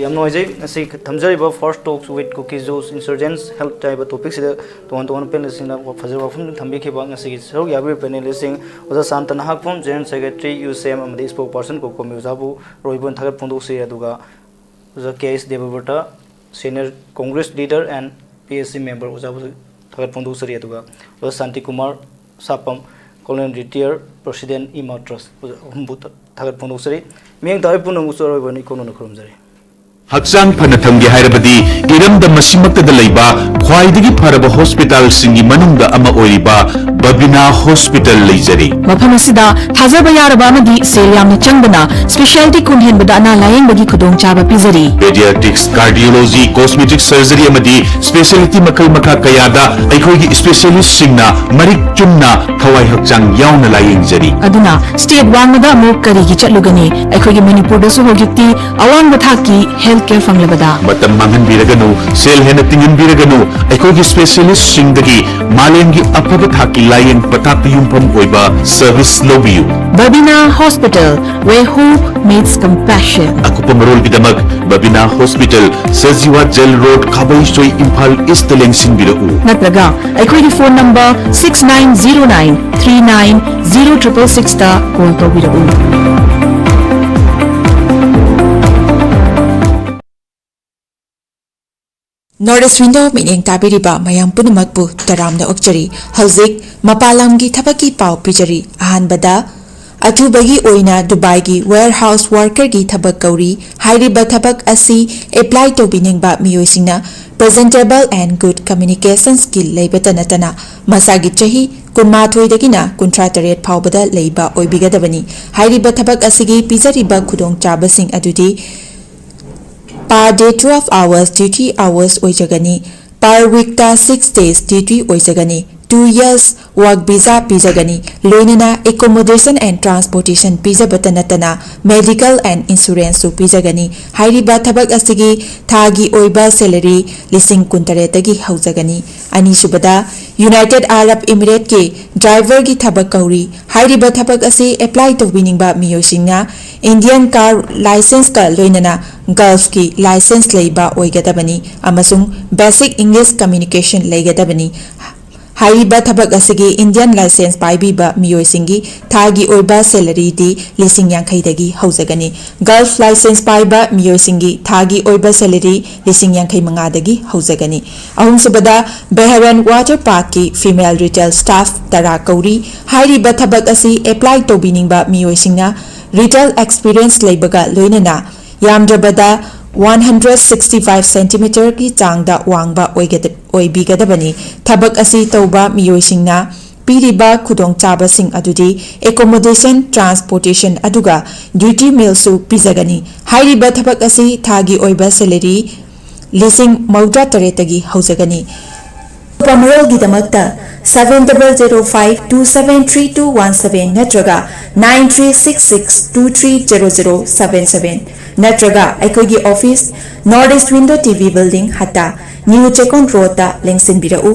ꯌꯥꯝ ꯅꯨꯡꯉꯥꯏꯖꯩ꯫ ꯉꯁꯤ ꯊꯝꯖꯔꯤꯕ First Talks with Kuki Youth Insurgents Help ꯍꯥꯏꯕ topic ꯁꯤꯗ ꯇꯣꯉꯥꯟ ꯇꯣꯉꯥꯟꯕ panelist ꯁꯤꯡꯅ ꯐꯖꯕ ꯋꯥꯐꯝꯁꯤꯡ ꯊꯝꯕꯤꯈꯤꯕ꯫ ꯉꯁꯤꯒꯤ ꯁꯔꯨꯛ ꯌꯥꯕꯤꯔꯤꯕ panelist ꯁꯤꯡ ꯑꯣꯖꯥ Santa Nahakpam, General Secretary, U ꯁꯤ ꯑꯦꯝ ꯑꯃꯗꯤ spokesperson ꯀꯣꯀꯣꯃꯤ ꯑꯣꯖꯥꯕꯨ ꯑꯔꯣꯏꯕ ꯑꯣꯏꯅ ꯊꯥꯒꯠ ꯐꯣꯡꯗꯣꯛꯆꯔꯤ꯫ ꯑꯗꯨꯒ ꯑꯣꯖꯥ ꯀꯦ ꯑꯦꯁ ꯗꯦꯕꯕ꯭ꯔꯇ, Senior Congress Leader and P S C member ꯑꯣꯖꯥꯕꯨ ꯊꯥꯒꯠ ꯐꯣꯡꯗꯣꯛꯆꯔꯤ꯫ ꯑꯗꯨꯒ ꯑꯣꯖꯥ ꯁꯥꯟꯇꯤ ꯀꯨꯃꯥꯔ ꯁꯥꯄꯝ, Colonel Retired, President, ꯏꯃꯥ Trust, ꯑꯣꯖꯥ ꯑꯍꯨꯝꯕꯨ ꯊꯥꯒꯠ ꯐꯣꯡꯗꯣꯛꯆꯔꯤ꯫ ꯃꯤꯠꯌꯦꯡ ꯇꯥꯕꯤ ꯄꯨꯝꯅꯃꯛꯄꯨꯁꯨ ꯑꯔꯣꯏꯕ ꯑꯣꯏꯅ ꯏꯀꯣꯟ ꯅꯣꯟꯅ ꯈꯨꯔꯨꯝꯖꯔꯤ꯫ ꯍꯛꯆꯥꯡ ꯐꯅ ꯊꯝꯒꯦ ꯍꯥꯏꯔꯕꯗꯤ ꯏꯔꯝꯗꯝ ꯑꯁꯤꯃꯛꯇꯗ ꯂꯩꯕ ꯈ꯭ꯋꯥꯏꯗꯒꯤ ꯐꯔꯕ ꯍꯣꯁꯄꯤꯇꯥꯜꯁꯤꯡꯒꯤ ꯃꯅꯨꯡꯗ ꯑꯃ ꯑꯣꯏꯔꯤꯕ ꯕꯕꯤꯅꯥ ꯍꯣꯁꯄꯤꯇꯥꯜ ꯂꯩꯖꯔꯤ꯫ ꯃꯐꯝ ꯑꯁꯤꯗ ꯊꯥꯖꯕ ꯌꯥꯔꯕ ꯑꯃꯗꯤ ꯁꯦꯜ ꯌꯥꯝꯅ ꯆꯪꯗꯅ specialty ꯀꯨꯟ ꯍꯦꯟꯕꯗ ꯑꯅꯥ ꯂꯥꯌꯦꯡꯕꯒꯤ ꯈꯨꯗꯣꯡꯆꯥꯕ ꯄꯤꯖꯔꯤ꯫ Pediatrics, Cardiology, Cosmetic Surgery ꯑꯃꯗꯤ specialty ꯃꯈꯜ ꯃꯈꯥ ꯀꯌꯥꯗ ꯑꯩꯈꯣꯏꯒꯤ specialist ꯁꯤꯡꯅ ꯃꯔꯤꯛ ꯆꯨꯝꯅ ꯊꯋꯥꯏ ꯍꯛꯆꯥꯡ ꯌꯥꯎꯅ ꯂꯥꯌꯦꯡꯖꯔꯤ꯫ ꯑꯗꯨꯅ state ꯋꯥꯡꯃꯗ ꯑꯃꯨꯛ ꯀꯔꯤꯒꯤ ꯆꯠꯂꯨꯒꯅꯤ? ꯑꯩꯈꯣꯏꯒꯤ ꯃꯅꯤꯄꯨꯔꯗꯁꯨ ꯍꯧꯖꯤꯛꯇꯤ ꯑꯋꯥꯡꯕ ꯊꯥꯛꯀꯤ health care ꯐꯪꯂꯕꯗ꯫ ꯃꯇꯝ ꯃꯥꯡꯍꯟꯕꯤꯔꯒꯅꯨ, ꯁꯦꯜ ꯍꯦꯟꯅ ꯇꯤꯡꯍꯟꯕꯤꯔꯒꯅꯨ, ꯑꯩꯈꯣꯏꯒꯤ specialist ꯁꯤꯡꯗꯒꯤ ꯃꯥꯂꯦꯝꯒꯤ ꯑꯐꯕ ꯊꯥꯛꯀꯤ ꯂꯥꯌꯦꯡ ꯄꯊꯥꯞꯇ ꯌꯨꯝꯐꯝ ꯑꯣꯏꯕ service ꯂꯧꯕꯤꯌꯨ꯫ Babina Hospital, where hope meets compassion. ꯑꯀꯨꯞꯄ ꯃꯔꯣꯜꯒꯤꯗꯃꯛ Babina hospital, Sajiwa jail road, Khabeisoi, Imphal east ꯂꯦꯡꯁꯤꯟꯕꯤꯔꯛꯎ꯫ ꯅꯠꯇ꯭ꯔꯒ ꯑꯩꯈꯣꯏꯒꯤ phone number six nine zero nine three nine zero triple six ꯇ call ꯇꯧꯕꯤꯔꯛꯎ꯫ North East Window ꯃꯤꯠꯌꯦꯡ ꯇꯥꯕꯤꯔꯤꯕ ꯃꯌꯥꯝ ꯄꯨꯝꯅꯃꯛꯄꯨ ꯇꯔꯥꯝꯅ ꯑꯣꯛꯆꯔꯤ꯫ ꯍꯧꯖꯤꯛ ꯃꯄꯥꯟ ꯂꯝꯒꯤ ꯊꯕꯛꯀꯤ ꯄꯥꯎ ꯄꯤꯖꯔꯤ꯫ ꯑꯍꯥꯟꯕꯗ, ꯑꯊꯨꯕꯒꯤ ꯑꯣꯏꯅ ꯗꯨꯕꯥꯏꯒꯤ warehouse workerꯒꯤ ꯊꯕꯛ ꯀꯧꯔꯤ꯫ ꯍꯥꯏꯔꯤꯕ ꯊꯕꯛ ꯑꯁꯤ apply ꯇꯧꯕꯤꯅꯤꯡꯕ ꯃꯤꯑꯣꯏꯁꯤꯡꯅ presentable and good communication skill ꯂꯩꯕꯇ ꯅꯠꯇꯅ ꯃꯁꯥꯒꯤ ꯆꯍꯤ ꯀꯨꯟꯃꯥꯊꯣꯏꯗꯒꯤꯅ ꯀꯨꯟꯊ꯭ꯔꯥ ꯇꯔꯦꯠ ꯐꯥꯎꯕꯗ ꯂꯩꯕ ꯑꯣꯏꯕꯤꯒꯗꯕꯅꯤ꯫ ꯍꯥꯏꯔꯤꯕ ꯊꯕꯛ ꯑꯁꯤꯒꯤ ꯄꯤꯖꯔꯤꯕ ꯈꯨꯗꯣꯡꯆꯥꯕꯁꯤꯡ ꯑꯗꯨꯗꯤ per day twelve hours duty hours ꯑꯣꯏꯖꯒꯅꯤ꯫ Per weekꯇ six days duty ꯑꯣꯏꯖꯒꯅꯤ꯫ Two years work visa ꯄꯤꯖꯒꯅꯤ꯫ ꯂꯣꯏꯅꯅ accommodation and transportation ꯄꯤꯖꯕꯇ ꯅꯠꯇꯅ medical and insuranceꯁꯨ ꯄꯤꯖꯒꯅꯤ꯫ ꯍꯥꯏꯔꯤꯕ ꯊꯕꯛ ꯑꯁꯤꯒꯤ ꯊꯥꯒꯤ ꯑꯣꯏꯕ salary ꯂꯤꯁꯤꯡ ꯀꯨꯟꯇꯔꯦꯠꯇꯒꯤ ꯍꯧꯖꯒꯅꯤ꯫ ꯑꯅꯤꯁꯨꯕꯗ, United Arab Emirateꯀꯤ driverꯒꯤ ꯊꯕꯛ ꯀꯧꯔꯤ꯫ ꯍꯥꯏꯔꯤꯕ ꯊꯕꯛ ꯑꯁꯤ apply ꯇꯧꯕꯤꯅꯤꯡꯕ ꯃꯤꯑꯣꯏꯁꯤꯡꯅ Indian car licenceꯀ ꯂꯣꯏꯅꯅ Gulfꯀꯤ license ꯂꯩꯕ ꯑꯣꯏꯒꯗꯕꯅꯤ ꯑꯃꯁꯨꯡ basic English communication ꯂꯩꯒꯗꯕꯅꯤ꯫ ꯍꯥꯏꯔꯤꯕ ꯊꯕꯛ ꯑꯁꯤꯒꯤ Indian license ꯄꯥꯏꯕꯤꯕ ꯃꯤꯑꯣꯏꯁꯤꯡꯒꯤ ꯊꯥꯒꯤ ꯑꯣꯏꯕ salaryꯗꯤ ꯂꯤꯁꯤꯡ ꯌꯥꯡꯈꯩꯗꯒꯤ ꯍꯧꯖꯒꯅꯤ꯫ Gulf license ꯄꯥꯏꯕ ꯃꯤꯑꯣꯏꯁꯤꯡꯒꯤ ꯊꯥꯒꯤ ꯑꯣꯏꯕ salary ꯂꯤꯁꯤꯡ ꯌꯥꯡꯈꯩ ꯃꯉꯥꯗꯒꯤ ꯍꯧꯖꯒꯅꯤ꯫ ꯑꯍꯨꯝꯁꯨꯕꯗ, Bahrain Water Parkꯀꯤ female retail staff ꯇꯔꯥ ꯀꯧꯔꯤ꯫ ꯍꯥꯏꯔꯤꯕ ꯊꯕꯛ ꯑꯁꯤ apply ꯇꯧꯕꯤꯅꯤꯡꯕ ꯃꯤꯑꯣꯏꯁꯤꯡꯅ retail experience ꯂꯩꯕꯒ ꯂꯣꯏꯅꯅ ꯌꯥꯝꯗ꯭ꯔꯕꯗ one hundred sixty five centimeterꯒꯤ ꯆꯥꯡꯗ ꯋꯥꯡꯕ ꯑꯣꯏꯒꯗ-, ꯑꯣꯏꯕꯤꯒꯗꯕꯅꯤ꯫ ꯊꯕꯛ ꯑꯁꯤ ꯇꯧꯕ ꯃꯤꯑꯣꯏꯁꯤꯡꯅ ꯄꯤꯔꯤꯕ ꯈꯨꯗꯣꯡꯆꯥꯕꯁꯤꯡ ꯑꯗꯨꯗꯤ accommodation, transportation ꯑꯗꯨꯒ duty mealꯁꯨ ꯄꯤꯖꯒꯅꯤ꯫ ꯍꯥꯏꯔꯤꯕ ꯊꯕꯛ ꯑꯁꯤ ꯊꯥꯒꯤ ꯑꯣꯏꯕ salary ꯂꯤꯁꯤꯡ ꯃꯧꯗ꯭ꯔꯥ ꯇꯔꯦꯠꯇꯒꯤ ꯍꯧꯖꯒꯅꯤ꯫ ꯑꯇꯣꯞꯄ ꯃꯔꯣꯜꯒꯤꯗꯃꯛꯇ seven double zero five two seven three two one seven ꯅꯠꯇ꯭ꯔꯒ nine three six six two three zero zero seven seven ꯅꯠꯇ꯭ꯔꯒ ꯑꯩꯈꯣꯏꯒꯤ office, North East Window TV Building, ꯍꯠꯇꯥ, New Chekon Roadꯇ ꯂꯦꯡꯁꯤꯟꯕꯤꯔꯛꯎ꯫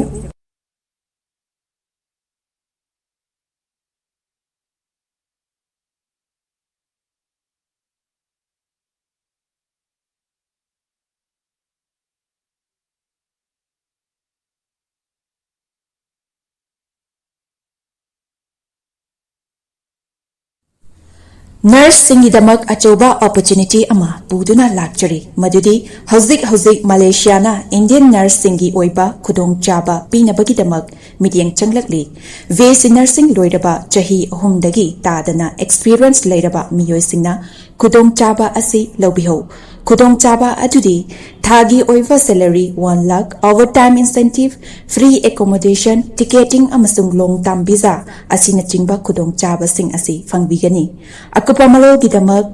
Nurseꯁꯤꯡꯒꯤꯗꯃꯛ ꯑꯆꯧꯕ opportunity ꯑꯃ ꯄꯨꯗꯨꯅ ꯂꯥꯛꯆꯔꯤ, ꯃꯗꯨꯗꯤ ꯍꯧꯖꯤꯛ ꯍꯧꯖꯤꯛ ꯃꯂꯦꯁꯤꯌꯥꯅ Indian nurseꯁꯤꯡꯒꯤ ꯑꯣꯏꯕ ꯈꯨꯗꯣꯡꯆꯥꯕ ꯄꯤꯅꯕꯒꯤꯗꯃꯛ ꯃꯤꯠꯌꯦꯡ ꯆꯪꯂꯛꯂꯤ꯫ BSc nursing ꯂꯣꯏꯔꯕ ꯆꯍꯤ ꯑꯍꯨꯝꯗꯒꯤ ꯇꯥꯗꯅ experience ꯂꯩꯔꯕ ꯃꯤꯑꯣꯏꯁꯤꯡꯅ ꯈꯨꯗꯣꯡꯆꯥꯕ ꯑꯁꯤ ꯂꯧꯕꯤꯍꯧ꯫ ꯈꯨꯗꯣꯡꯆꯥꯕ ꯑꯗꯨꯗꯤ ꯊꯥꯒꯤ ꯑꯣꯏꯕ salary one lakh, overtime incentive, free accommodation, ticketing ꯑꯃꯁꯨꯡ long term visa ꯑꯁꯤꯅꯆꯤꯡꯕ ꯈꯨꯗꯣꯡꯆꯥꯕꯁꯤꯡ ꯑꯁꯤ ꯐꯪꯕꯤꯒꯅꯤ꯫ ꯑꯀꯨꯞꯄ ꯃꯔꯣꯜꯒꯤꯗꯃꯛ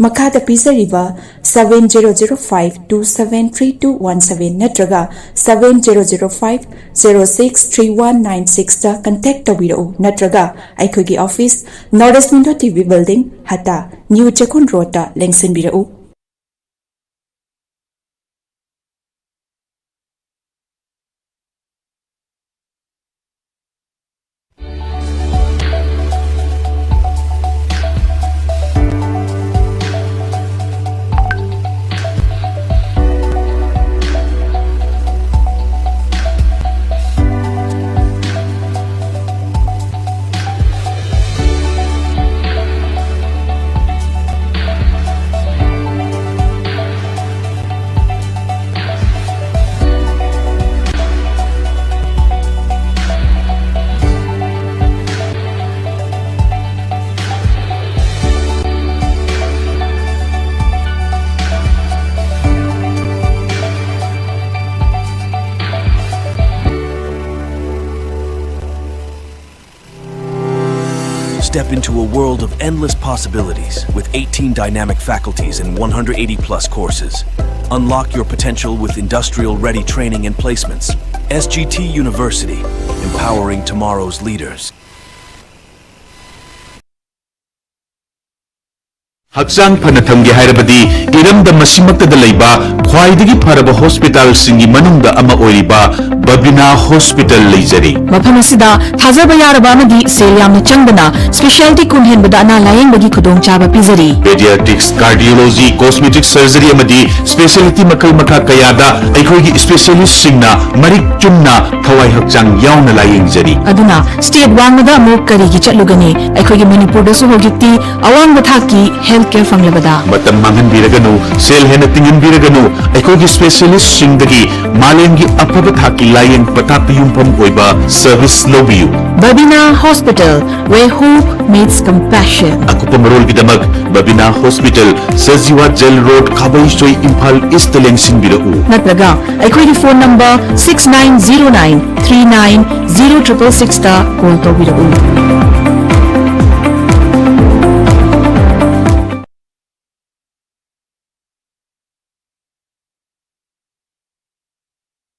ꯃꯈꯥꯗ ꯄꯤꯖꯔꯤꯕ seven zero zero five two seven three two one seven ꯅꯠꯇ꯭ꯔꯒ seven zero zero five zero six three one nine six ꯇ contact ꯇꯧꯕꯤꯔꯛꯎ, ꯅꯠꯇ꯭ꯔꯒ ꯑꯩꯈꯣꯏꯒꯤ office North East Window T V Building, ꯍꯇꯥ, New Chekkon ꯔꯣꯗꯇ ꯂꯦꯡꯁꯤꯟꯕꯤꯔꯛꯎ꯫ Step into a world of endless possibilities with eighteen dynamic faculties and one hundred eighty plus courses. Unlock your potential with industrial ready training and placements. S G T University, empowering tomorrow's leaders. ꯍꯛꯆꯥꯡ ꯐꯅ ꯊꯝꯒꯦ ꯍꯥꯏꯔꯕꯗꯤ ꯏꯔꯝꯗꯝ ꯑꯁꯤꯃꯛꯇꯗ ꯂꯩꯕ ꯈ꯭ꯋꯥꯏꯗꯒꯤ ꯐꯔꯕ ꯍꯣꯁꯄꯤꯇꯥꯜꯁꯤꯡꯒꯤ ꯃꯅꯨꯡꯗ ꯑꯃ ꯑꯣꯏꯔꯤꯕ ꯕꯕꯤꯅꯥ ꯍꯣꯁꯄꯤꯇꯥꯜ ꯂꯩꯖꯔꯤ꯫ ꯃꯐꯝ ꯑꯁꯤꯗ ꯊꯥꯖꯕ ꯌꯥꯔꯕ ꯑꯃꯗꯤ ꯁꯦꯜ ꯌꯥꯝꯅ ꯆꯪꯗꯅ specialty ꯀꯨꯟ ꯍꯦꯟꯕꯗ ꯑꯅꯥ ꯂꯥꯌꯦꯡꯕꯒꯤ ꯈꯨꯗꯣꯡꯆꯥꯕ ꯄꯤꯖꯔꯤ꯫ Pediatrics, cardiology, cosmetic surgery ꯑꯃꯗꯤ specialty ꯃꯈꯜ ꯃꯈꯥ ꯀꯌꯥꯗ ꯑꯩꯈꯣꯏꯒꯤ specialistꯁꯤꯡꯅ ꯃꯔꯤꯛ ꯆꯨꯝꯅ ꯊꯋꯥꯏ ꯍꯛꯆꯥꯡ ꯌꯥꯎꯅ ꯂꯥꯌꯦꯡꯖꯔꯤ꯫ ꯑꯗꯨꯅ state ꯋꯥꯡꯃꯗ ꯑꯃꯨꯛ ꯀꯔꯤꯒꯤ ꯆꯠꯂꯨꯒꯅꯤ? ꯑꯩꯈꯣꯏꯒꯤ ꯃꯅꯤꯄꯨꯔꯗꯁꯨ ꯍꯧꯖꯤꯛꯇꯤ ꯑꯋꯥꯡꯕ ꯊꯥꯛꯀꯤ health ꯍꯦꯜꯊ ꯀꯦꯌꯔ ꯐꯪꯂꯕꯗ꯫ ꯃꯇꯝ ꯃꯥꯡꯍꯟꯕꯤꯔꯒꯅꯨ, ꯁꯦꯜ ꯍꯦꯟꯅ ꯇꯤꯡꯍꯟꯕꯤꯔꯒꯅꯨ, ꯑꯩꯈꯣꯏꯒꯤ ꯁ꯭ꯄꯦꯁꯤꯌꯦꯂꯤꯁꯁꯤꯡꯗꯒꯤ ꯃꯥꯂꯦꯝꯒꯤ ꯑꯐꯕ ꯊꯥꯛꯀꯤ ꯂꯥꯌꯦꯡ ꯄꯊꯥꯞꯇ ꯌꯨꯝꯐꯝ ꯑꯣꯏꯕ ꯁꯔꯚꯤꯁ ꯂꯧꯕꯤꯌꯨ꯫ Babina Hospital, where hope meets compassion. ꯑꯀꯨꯞꯄ ꯃꯔꯣꯜꯒꯤꯗꯃꯛ Babina hospital, Sajiwa jail road, Khabeisoi, Imphal east ꯂꯦꯡꯁꯤꯟꯕꯤꯔꯛꯎ꯫ ꯅꯠꯇ꯭ꯔꯒ ꯑꯩꯈꯣꯏꯒꯤ phone number six nine zero nine three nine zero triple six ꯇ ꯀꯣꯜ ꯇꯧꯕꯤꯔꯛꯎ꯫